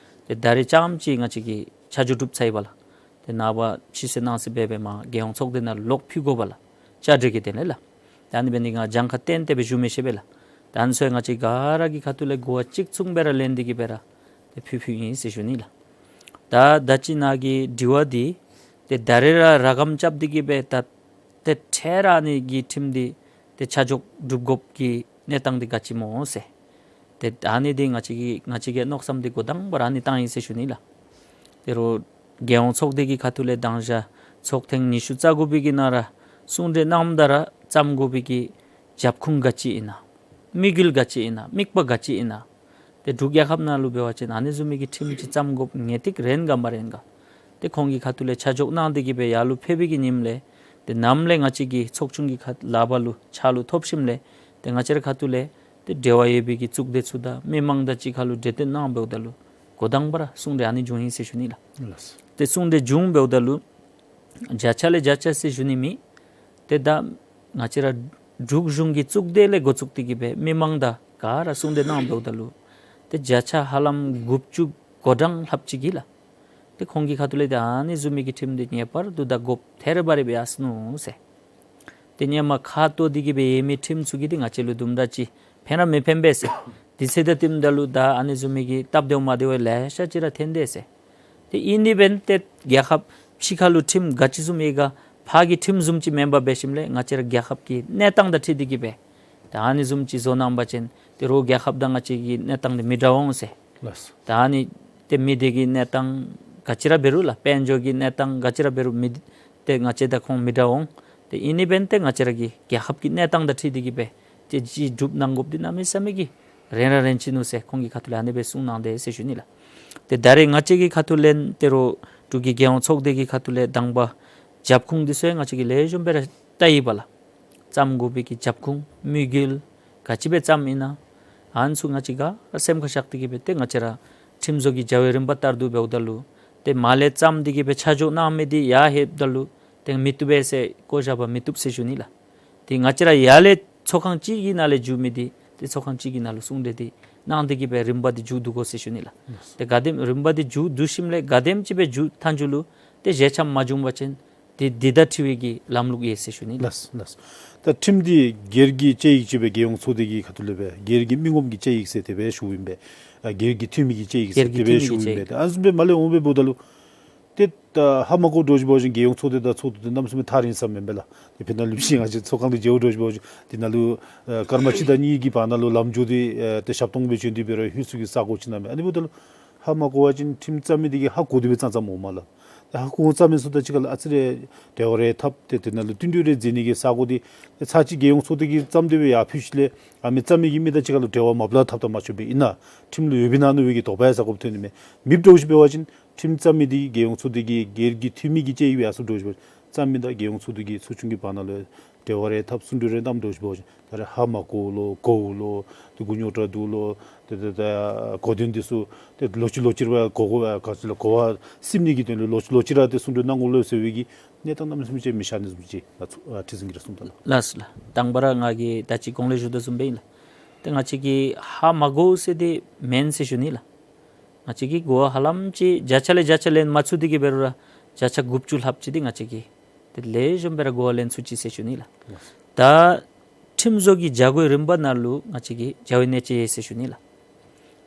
ཏེ་ད་རེས་རྐྱངམ་ཅིག་ང་བཅས་ཀྱིས་ཆ་འཇོག་གྲུབ་ཚར་ཡི་པ་ལགས། ཏེ་ནངས་པ་ཕྱི་ཚེས་གནངས་ཚེ་འབད་འབདཝ་མ་རྒྱལ་ཡོངས་ཚོགས་སྡེ་ནང་ལོག་ཕུལ་དགོ་པ་ལགས། བཅའ་སྒྲིག་གི་དོན་ལས་ལགས། ད་ཨ་ནི་འབད་ནི་འདི་ང་གྱངས་ཁ་བཏོན་ཏེ་སྦེ་ཞུ་མི་ཤེས་པས་ལགས། ད་ཨ་ནི་ཚུ་ཡང་ང་བཅས་ག་ར་གི་ཁ་ཐུག་ལས་གོ་བ་གཅིག་མཚུངས་སྦེ་ར་ལེན་ཏེ་གི་སྦེ་ར་ ཏེ་ཕུལ་ཕུལཝ་ཨིན་ཟེར་ཞུ་ནི་ལགས། ད་ད་ཅི་ནཱ་གི་དྲི་བ་འདི་ཏེ་ད་རེས་ར་ར་གམ་རྐྱབ་སྟེ་གི་སྦེ་ད་ཏེ་འཕྲལ་ར་ཨ་ནི་གི་ཁྲིམས་འདི་ཏེ་ཆ་འཇོག་སྒྲུབ་དགོཔ་གི་གནས་སྟངས་འདི་ག་ཅི་སྨོ་ཟེར། ཏེ་ཨ་ནི་འདི་ང་བཅས་ཀྱི་ང་བཅས་ཀྱི་མནོ་བསམ་འདི་འགོ་དང་པ་ར་ཨ་ནི་བཏང་ཡི་ཟེར་ཞུ་ནི་ལགས། ཏེ་རོགས་རྒྱལ་ཡོངས་ཚོགས་སྡེ་གི་ཁ་ཐུག་ལས་དང་ཞག་ཚོགས་ཐེངས་ཉི་ཤུ་རྩ་དགུ་པའི་གི་ནང་ར་གསུང་གྲོས་གནངམ་ད་ར་བརྩམ་དགོ་པའི་གི་རྒྱབ་ཁུངས་ག་ཅི་ཨིན་ན། དམིགས་ཡུལ་ག་ཅི་ཨིན་ན། དམིགས་པ་ག་ཅི་ཨིན་ན། ཏེ་འབྲུག་རྒྱལ་ཁབ་ནང་ལུ་འབད་བ་ཅིན་ཨ་ནི་བཟུམ་མའི་གི་ཁྲིམས་ཅིག་བརྩམ་དགོཔ་ངེས་ཏིག་རན་ག་མ་རན་ག། ཏེ་ཁོང་གི་ཁ་ཐུག་ལས་ཆ་འཇོག་གནང་སྟེ་གི་སྦེ་ཡར་ལུ་ཕེབས་པའི་གི་ཉིནམ་ལས་ཏེ་ནམ་ལས་ང་བཅས་ཀྱི་ཚོགས་ཆུང་གི་ཁ་ལག་པ་ལུ་ཕྱག་ལུ་ཐོབ་ཞིནམ་ལས་ཏེ་ང་བཅས་ར་ཁ་ཐུག་ལས་ཏེ་འབྲེལ་བ་ཡོད་པའི་གི་གཙུག་སྡེ་ཚུ་དང་མི་མང་དང་གཅིག་ཁར་ལུ་གྲོས་བསྟུན་གནང་འབདཝ་ད་ལུ་འགོ་དང་པ་ར་གསུང་གྲོས་ཨ་ནི་བྱུང་ཡི་ཟེར་ཞུ་ནི་ལགས། ལགས། ཏེ་གསུང་གྲོས་བྱུང་འབདཝ་ད་ལུ་བརྒྱ་ཆ་ལས་བརྒྱ་ཆ་ཟེར་ཞུ་ནི་མེད། ཏེ་ད་ང་བཅས་ར་འབྲུག་གཞུང་གི་གཙུག་སྡེ་ལས་འགོ་བཙུགས་ཏེ་གི་སྦེ་མི་མང་དང་ག་ར་གསུང་གྲོས་གནང་འབདཝ་ད་ལུ་ཏེ་བརྒྱ་ཆ་ཧ་ལམ་དགུ་བཅུ་གོ་གྲངས་ལྷགཔ་ཅིག་གིས་ལགས། ཏེ་ཁོང་གི་ཁ་ཐུག་ལས་ཏེ་ཨ་ནི་བཟུམ་མའི་གི་ཁྲིམས་འདི་ངེས་པར་དུ་ད་དགོཔ་ཐེར་བ་རེ་འབད་ཡར་སོ་ནུག་ཟེར། ཏེ་ཧེ་མ་ཁ་ཐུག་སྟེ་གི་སྦེ་ཡོད་མི་ཁྲིམས་ཚུ་གིས་ཏེ་ང་བཅས་ལུ་དུམ་གྲ་ཅིག་ཕན་ར་མི་ཕན་པས་ཟེར། དུས་ཚོད་དང་བསྟུནམ་ད་ལུ་ད་ཨ་ནི་བཟུམ་མའི་གི་སྟབས་བདེཝ་མ་བདེཝ་ལེ་ཤ་ཅིག་ར་ཐོན་དེས་ཟེར། ཏེ་ཨིན་དེ་འབདན་ཏེ་རྒྱལ་ཁབ་ཕྱི་ཁ་ལུ་ཁྲིམས་ག་ཅི་བཟུམ་ཡོད་ག་ཕར་གྱི་ཁྲིམས་བཟུམ་ཅིག་མེན་པར་འབད་ཞིནམ་ལས་ང་བཅས་ར་རྒྱལ་ཁབ་ཀྱི་གནས་སྟངས་དང་འཁྲིལ་ཏེ་གི་སྦེ་ད་ཨ་ནི་བཟུམ་ཅིག་བཟོ་གནང་པ་ཅིན་ཏེ་རོགས་རྒྱལ་ཁབ་དང་ང་བཅས་ཀྱི་གནས་སྟངས་འདི་མི་འདྲ་འོང་ཟེར། ལགས། ད་ཨ་ནི་ཏེ་མི་སྡེ་གི་གནས་སྟངས་ག་ཅི་ར་འབད་རུང་ལགས། དཔལ་འབྱོར་གྱི་གནས་སྟངས་ག་ཅི་ར་འབད་རུང་མི་ཏེ་ང་བཅས་དང་ཁོང་མི་འདྲ་འོང་། ཏེ་ཨིན་དེ་འབདན་ཏེ་ང་བཅས་ར་གི་རྒྱལ་ཁབ་ཀྱི་གནས་སྟངས་དང་འཁྲིལ་ཏེ་གི་སྦེ་ཏེ་ཅིག་སྒྲུབ་གནང་དགོཔ་འདི་གནམ་མེད་ས་མེད་ཀྱི་རན་ར་རན་ཅི་ནུག་ཟེར་ཁོང་གི་ཁ་ཐུག་ལས་ཨ་ནི་སྦེ་གསུང་གནང་དེས་ཟེར་ཞུ་ནི་ལགས། ཏེ་ད་རེས་ང་བཅས་ཀྱི་ཁ་ཐུག་ལས་ཏེ་རོགས་འབྲུག་གི་རྒྱལ་ཡོངས་ཚོགས་སྡེ་གི་ཁ་ཐུག་ལས་དང་པ་རྒྱབ་ཁུངས་འདི་ཚུ་ཡང་ང་བཅས་ཀྱིས་ལེགས་ཤོམ་སྦེ་ར་བལྟ་ཡི་པ་ལགས། བརྩམ་དགོ་པའི་གི་རྒྱབ་ཁུངས་དམིགས་ཡུལ་ག་ཅི་སྦེ་བརྩམ་ཨིན་ན། ཨ་ནི་ཚུ་ང་བཅས་ག་ར་སེམས་ཁར་བཞག་སྟེ་གི་སྦེ་ཏེ་ང་བཅས་ར་ཁྲིམས་བཟོ་གི་བྱ་བའི་རིམ་པ་ལྟར་དུ་འབདཝ་ད་ལུ་ཏེ་མར་ལས་བརྩམས་ཏེ་གི་སྦེ་ཆ་འཇོག་གནང་མི་འདི་ཡར་ལྷོདཔ་ད་ལུ་ཏེ་མི་བཏུབ་པས་ཟེར་བཀོ་བཞག་པ་མི་བཏུབ་ཟེར་ཞུ་ནི་ལགས། ཏེ་ང་བཅས་ར་ཡར་ལས་ཚོགས་ཁང་གཅིག་གི་ནང་ལས་མཇུག་མི་འདི་ཏེ་ཚོགས་ཁང་གཅིག་གི་ནང་ལུ་གསུང་གྲོས་འདི་གནང་སྟེ་གི་སྦེ་རིམ་པ་འདི་མཇུག་བསྡུ་དགོ་ཟེར་ཞུ་ནི་ལགས། ཏེ་ག་དེམ་རིམ་པ་འདི་མཇུག་བསྡུ་ཞིནམ་ལས་ག་དེམ་ཅིག་སྦེ་མཇུག་མཐའ་མཇུག་ལུ་ཏེ་ཞལ་ཆེམས་མ་བྱུང་པ་ཅིན་ཏེ་འདི་དང་འཁྲིལ་བའི་གི་ལམ་ལུགས་ཡོད་ཟེར་ཞུ་ནི་ལགས། ལགས་ལགས། ད་ཁྲིམས་འདི་སྒེར་གྱི་དཔྱད་ཡིག་ཅིག་སྦེ་རྒྱལ་ཡོངས་ཚོགས་སྡེ་གི་ཁ་ཐུག་ལས་སྦེ་སྒེར་གྱི་མི་ངོམ་གྱི་དཔྱད་ཡིག་ཟེར་དེ་སྦེ་ཞུཝ་ཨིན་པས། ཨ་སྒེར་གྱི་འཐུས་མི་གི་དཔྱད་ཡིག་ཟེར་དེ་སྦེ་ཞུཝ་ཨིན་པས། ཨ་ནི་བཟུམ་སྦེ་མར་ལས་འོང་སྦེ་འབདཝ་ད་ལུ་ཏེ་ད་ཧ་མ་གོ་འདྲཝ་ཅིག་འབད་བ་ཅིན་རྒྱལ་ཡོངས་ཚོགས་སྡེ་དང་ཚོགས་འདུ་འདི་གནམ་མེད་ས་མེད་ཐག་རིང་ས་མེན་པས་ལགས། ཏེ་དཔེར་ན་ལུ་ཅིག་ང་བཅས་ཚོགས་ཁང་འདི་མཇལཝ་འདྲཝ་ཅིག་འབད་བ་ཅིན་འདི་ནང་ལུ་ཨ་སྐར་མ་གཅིག་དང་གཉིས་ཀྱི་བར་ན་ལུ་ལམ་འགྱོ་སྟེ་ཨ་ཏེ་ཞབས་ཏོག་སྦེ་བྱོན་ཏེ་འབད་རུང་ལྷོད་ས་གི་ས་གོ་ཅིག་ཨིན་མས། ཨ་ནི་འབདཝ་ད་ལུ་ཧ་མ་གོ་བ་ཅིན་ཁྲིམས་བརྩམ་མི་འདི་གིས་ཧ་གོ་སྟེ་སྦེ་བརྩམ་བརྩམ་འོང་མས་ལགས། ད་ཧ་གོ་བརྩམ་མི་ཚུ་དང་གཅིག་ཁར་ལུ་ཨ་ཙི་རེ་འབྲེལ་བ་རེ་འཐབ་སྟེ་དེ་ནང་ལུ་བསྟུན་གྲོས་རེ་མཛད་ནི་གི་ས་གོ་འདི་ཚར་གཅིག་རྒྱལ་ཡོངས་ཚོགས་སྡེ་གིས་བརྩམས་ཏེ་སྦེ་ཡར་ཕུལ་ཞིནམ་ལས་ཨ་མི་བརྩམ་མི་གི་མི་དང་གཅིག་ཁར་ལུ་འབྲེལ་བ་མ་འབད་ལ་ཐབས་དང་མ་ཆོག་པས། ཨིན་ན་ཁྲིམས་ལུ་ཡོད་པའི་ནང་ན་ཡོད་པའི་གི་དོགས་པ་ཡང་ས་གོ་སྦེ་ཐོན་ནི་མས། མེདཔ་འདྲཝ་ཅིག་འབད་བ་ཅིན་ཁྲིམས་བརྩམ་མི་འདི་རྒྱལ་ཡོངས་ཚོགས་སྡེ་གི་སྒེར་གྱི་འཐུས་མི་གི་དཔྱད་ཡིག་སྦེ་ཡར་སོངམ་འདྲཝ་ཅིག་འབད་བ་ཅིན་བརྩམ་མི་དང་རྒྱལ་ཡོངས་ཚོགས་སྡེ་གི་ཚོགས་ཆུང་གི་བར་ན་ལུ་འབྲེལ་བ་རེ་འཐབ་བསྟུན་གྲོས་རེ་གནངམ་འདྲཝ་ཅིག་འབད་བ་ཅིན་ད་རེས་ཧ་མ་གོ་ལོ་གོ་ལོ་ཏེ་མགུ་རྙོག་དྲགས་འདུག་ལོ་ཏེ་ཏེ་ཏེ་གོ་དོན་འདི་ཚུ་ཏེ་ལོག་ཅི་ལོག་ཅི་ར་གོ་གོ་ག་ཅི་ལོ་གོ་བ་སིམ་ནི་གི་དོན་ལུ་ལོག་ཅི་ལོག་ཅི་ར་ཏེ་གསུང་གྲོས་གནང་དགོ་ལོ་ཟེར་བའི་གི་གནས་སྟངས་གནམ་མེད་ས་མེད་ཅིག་མི་ཤར་ནི་བཟུམ་ཅིག་ང་ཚུ་ཨ་ཁྲི་འཛིན་གྱིས་ར་གསུངམ་ད་ལགས། ལགས་ལགས། དང་པ་ར་ང་གིས་ད་ཅི་གོང་ལས་ཞུ་དོ་བཟུམ་སྦེ་ཨིན་ལགས། ཏེ་ང་བཅས་ཀྱིས་ཧ་མ་གོ་ཟེར་འདི་མེན་ཟེར་ཞུ་ནི་ལགས། ང་བཅས་ཀྱིས་གོ་བ་ཧ་ལམ་ཅིག་བརྒྱ་ཆ་ལས་བརྒྱ་ཆ་ལེན་མ་ཚུགས་ཏེ་གི་འབད་རུང་ར་བརྒྱ་ཆ་དགུ་བཅུ་ལྷགཔ་ཅིག་འདི་ང་བཅས་ཀྱིས་ཏེ་ལེགས་ཤོམ་སྦེ་ར་གོ་བ་ལེན་ཚུགས་ཅི་ཟེར་ཞུ་ནི་ལགས། ད་ཁྲིམས་བཟོ་གི་བྱ་སྒོའི་རིམ་པ་ནང་ལུ་ང་བཅས་ཀྱིས་བྱ་བའི་གནད་ཅིག་ཡོད་ཟེར་ཞུ་ནི་ལགས།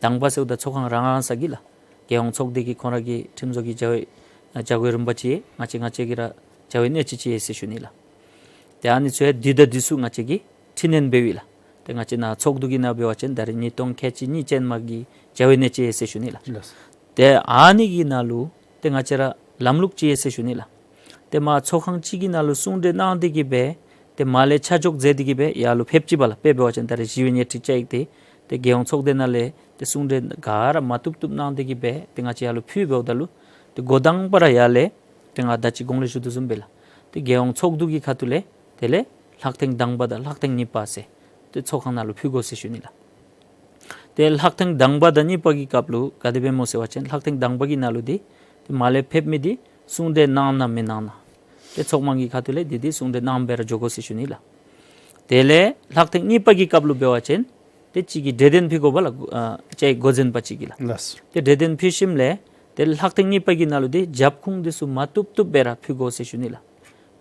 དང་པ་ཟེརཝ་ད་ཚོགས་ཁང་རང་རང་ས་གི་ལགས། རྒྱལ་ཡོངས་ཚོགས་སྡེ་གི་ཁོང་ར་གི་ཁྲིམས་བཟོ་གི་བྱ་བའི་བྱ་སྒོའི་རིམ་པ་ཅིག་ཡོད། ང་བཅས་ང་བཅས་ཀྱི་ར་བྱ་བའི་གནད་ཅིག་ཅིག་ཡོད་ཟེར་ཞུ་ནི་ལགས། ཏེ་ཨ་ནི་ཚུ་ཡང་དུས་དང་དུས་སུ་ང་བཅས་ཀྱིས་འཕྲི་སྣོན་འབདཝ་ཨིན་ལགས། ཏེ་ང་བཅས་ནཱ་ཚོགས་འདུ་གི་ནང་འབད་བ་ཅིན་ད་རེས་ཉིས་སྟོང་ཁལ་གཅིག་གཉིས་ཅན་མ་གི་བྱ་བའི་གནད་ཅིག་ཡོད་ཟེར་ཞུ་ནི་ལགས། ལགས། ཏེ་ཨ་ནི་གི་ནང་ལུ་ཏེ་ང་བཅས་ར་ལམ་ལུགས་ཅིག་ཡོད་ཟེར་ཞུ་ནི་ལགས། ཏེ་མར་ཚོགས་ཁང་གཅིག་གི་ནང་ལུ་གསུང་གྲོས་གནང་སྟེ་གི་སྦེ་ཏེ་མར་ལས་ཆ་འཇོག་མཛད་དེ་གི་སྦེ་ཡར་ལུ་ཕེབས་ཅི་པ་ལགས། དཔེ་འབད་བ་ཅིན་ད་རེས་ཞི་བའི་ཉེས་ཁྲི་བཅའ་ཡིག་འདི་ཏེ་རྒྱལ་ཡོངས་ཚོགས་སྡེ་ནང་ལས་ཏེ་གསུང་གྲོས་ག་ར་མ་བཏུབ་བཏུབ་གནང་སྟེ་གི་སྦེ་ཏེ་ང་བཅས་ཡར་ལུ་ཕུལ་འབདཝ་ད་ལུ་ཏེ་འགོ་དང་པ་ར་ཡར་ལས་ཏེ་ང་ད་ཅི་གོང་ལས་ཞུ་དོ་བཟུམ་སྦེ་ལགས། ཏེ་རྒྱལ་ཡོངས་ཚོགས་འདུ་གི་ཁ་ཐུག་ལས་དེ་ལས་ལྷག་ཐེངས་དང་པ་དང་ལྷག་ཐེངས་གཉིས་པ་ཟེར་ཏེ་ཚོགས་ཁང་ནང་ལུ་ཕུལ་དགོ་ཟེར་ཞུ་ནི་ལགས། ཏེ་ལྷག་ཐེངས་དང་པ་དང་གཉིས་པ་གི་སྐབས་ལུ་ག་དེ་སྦེ་སྨོ་ཟེར་བ་ཅིན་ལྷག་ཐེངས་དང་པ་གི་ནང་ལུ་འདི་ཏེ་མར་ལས་ཕེབས་མི་འདི་གསུང་གྲོས་གནང་ན་མི་གནང་ན་ཏེ་ཚོགས་མང་གི་ཁ་ཐུག་ལས་འདི་འདི་གསུང་གྲོས་གནང་སྦེ་ར་འགྱོ་དགོ་ཟེར་ཞུ་ནི་ལགས། དེ་ལས་ལྷག་ཐེངས་གཉིས་པ་གི་སྐབས་ལུ་འབད་བ་ཅིན་ཏེ་གཅིག་གིས་གྲོས་དོན་ཕུལ་དགོ་པ་ལགས། ཨ་ཅིག་འགོ་འཛིན་པ་གཅིག་གིས་ལགས། ལགས། ཏེ་གྲོས་དོན་ཕུལ་ཞིནམ་ལས་ཏེ་ལྷག་ཐེངས་གཉིས་པ་གི་ནང་ལུ་འདི་རྒྱབ་ཁུངས་འདི་ཚུ་མ་བཏུབ་བཏུབ་སྦེ་ར་ཕུལ་དགོ་ཟེར་ཞུ་ནི་ལགས།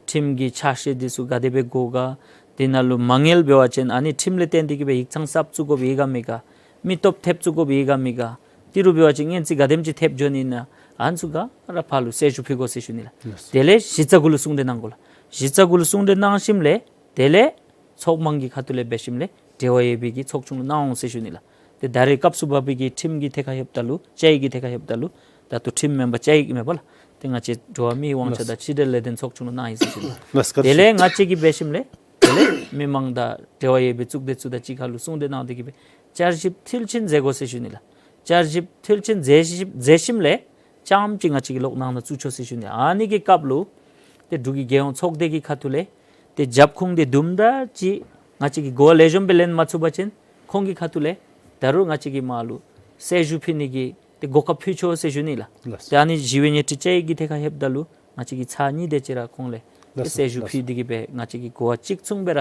ཁྲིམས་ཀྱི་ཆ་ཤས་འདི་ཚུ་ག་དེ་སྦེ་དགོ་ག། དེ་ནང་ལུ་མ་དངུལ་འབད་བ་ཅིན་ཨ་ནི་ཁྲིམས་ལས་བརྟེན་ཏེ་གི་སྦེ་ཡིག་ཚང་གསརཔ་བཙུགས་དགོཔ་ཡོད་ག་མེད་ག། མི་སྟོབས་ཐེབས་བཙུགས་དགོཔ་ཡོད་ག་མེད་ག། ཏི་རུ་འབད་བ་ཅིན་ངན་ཚིག་ག་དེམ་ཅིག་ཐེབས་འགྱོ་ནི་ཨིན་ན་ཨ་ནི་ཚུ་ག་ར་ཕར་ལུ་གསལ་ཞུ་ཕུལ་དགོ་ཟེར་ཞུ་ནི་ལགས། ལགས་སོ། དེ་ལས་གཞི་རྩ་གུ་ལུ་གསུང་གྲོས་གནང་དགོ་ལགས། གཞི་རྩ་གུ་ལུ་གསུང་གྲོས་གནང་ཞིནམ་ལས་དེ་ལས་ཚོགས་དམངས་ཀྱི་ཁ་ཐུག་ལས་འབད་ཞིནམ་ལས་འབྲེལ་བ་ཡོད་པའི་གི་ཚོགས་ཆུང་ལུ་གནང་འོང་ཟེར་ཞུ་ནི་ལགས། ཏེ་ད་རེས་སྐབས་སུ་བབས་པའི་གི་ཁྲིམས་ཀྱི་ཐད་ཁར་ལྷོདཔ་ད་ལུ་བཅའ་ཡིག་གི་ཐད་ཁར་ལྷོདཔ་ད་ལུ་ད་ལྟོ་ཁྲིམས་མེན་པར་བཅའ་ཡིག་མེན་པ་ལགས། ཏེ་ང་བཅས་འགྲོ་བ་མིའི་དབང་ཆ་དང་ཕྱི་འབྲེལ་ལས་དོན་ཚོགས་ཆུང་ལུ་གནང་ཡི་ཟེར་ཞུ་ནི་ལགས། ལགས་སོ། དེ་ལས་ང་བཅས་ཀྱིས་འབད་ཞིནམ་ལས་དེ་ལས་མི་མང་དང་འབྲེལ་བ་ཡོད་པའི་གཙུག་སྡེ་ཚུ་དང་གཅིག་ཁར་ལུ་གསུང་གྲོས་གནང་སྟེ་གི་སྦེ་བསྐྱར་ཞིབ་མཐིལ་ཕྱིན་མཛད་དགོ་ཟེར་ཞུ་ནི་ལགས། བསྐྱར་ཞིབ་མཐིལ་ཕྱིན་མཛད་ཞིབ་མཛད་ཞིནམ་ལས་རྐྱངམ་ཅིག་ང་བཅས་ཀྱིས་ལོག་ནང་ན་བཙུགས་ཆོག་ཟེར་ཞུ་ནི། ཨ་ནི་གི་སྐབས་ལུ་ཏེ་འབྲུག་གི་རྒྱལ་ཡོངས་ཚོགས་སྡེ་གི་ཁ་ཐུག་ལས་ཏེ་རྒྱབ་ཁུངས་འདི་དུམ་གྲ་ཅིག་ང་བཅས་ཀྱིས་གོ་བ་ལེགས་ཤོམ་སྦེ་ལེན་མ་ཚུགས་པ་ཅིན་ཁོང་གི་ཁ་ཐུག་ལས་ད་རུང་ང་བཅས་ཀྱིས་མར་ལུ་གསལ་ཞུ་ཕུལ་ནི་གི་ཏེ་གོ་སྐབས་ཕུལ་ཆོག་ཟེར་ཞུ་ནི་ལགས། ལགས་སོ། ཏེ་ཨ་ནི་ཞི་བའི་ཉལ་ཁྲི་བཅའ་ཡིག་གི་ཐད་ཁར་ལྷོདཔ་ད་ལུ་ང་བཅས་ཀྱིས་ཚར་གཉིས་དེ་ཅིག་ར་ཁོང་ལས་ཏེ་ལགས་སོ། གསལ་ཞུ་ལགས་སོ། ཕུལ་ཏེ་གི་སྦེ་ང་བཅས་ཀྱིས་གོ་བ་གཅིག་མཚུངས་སྦེ་ར་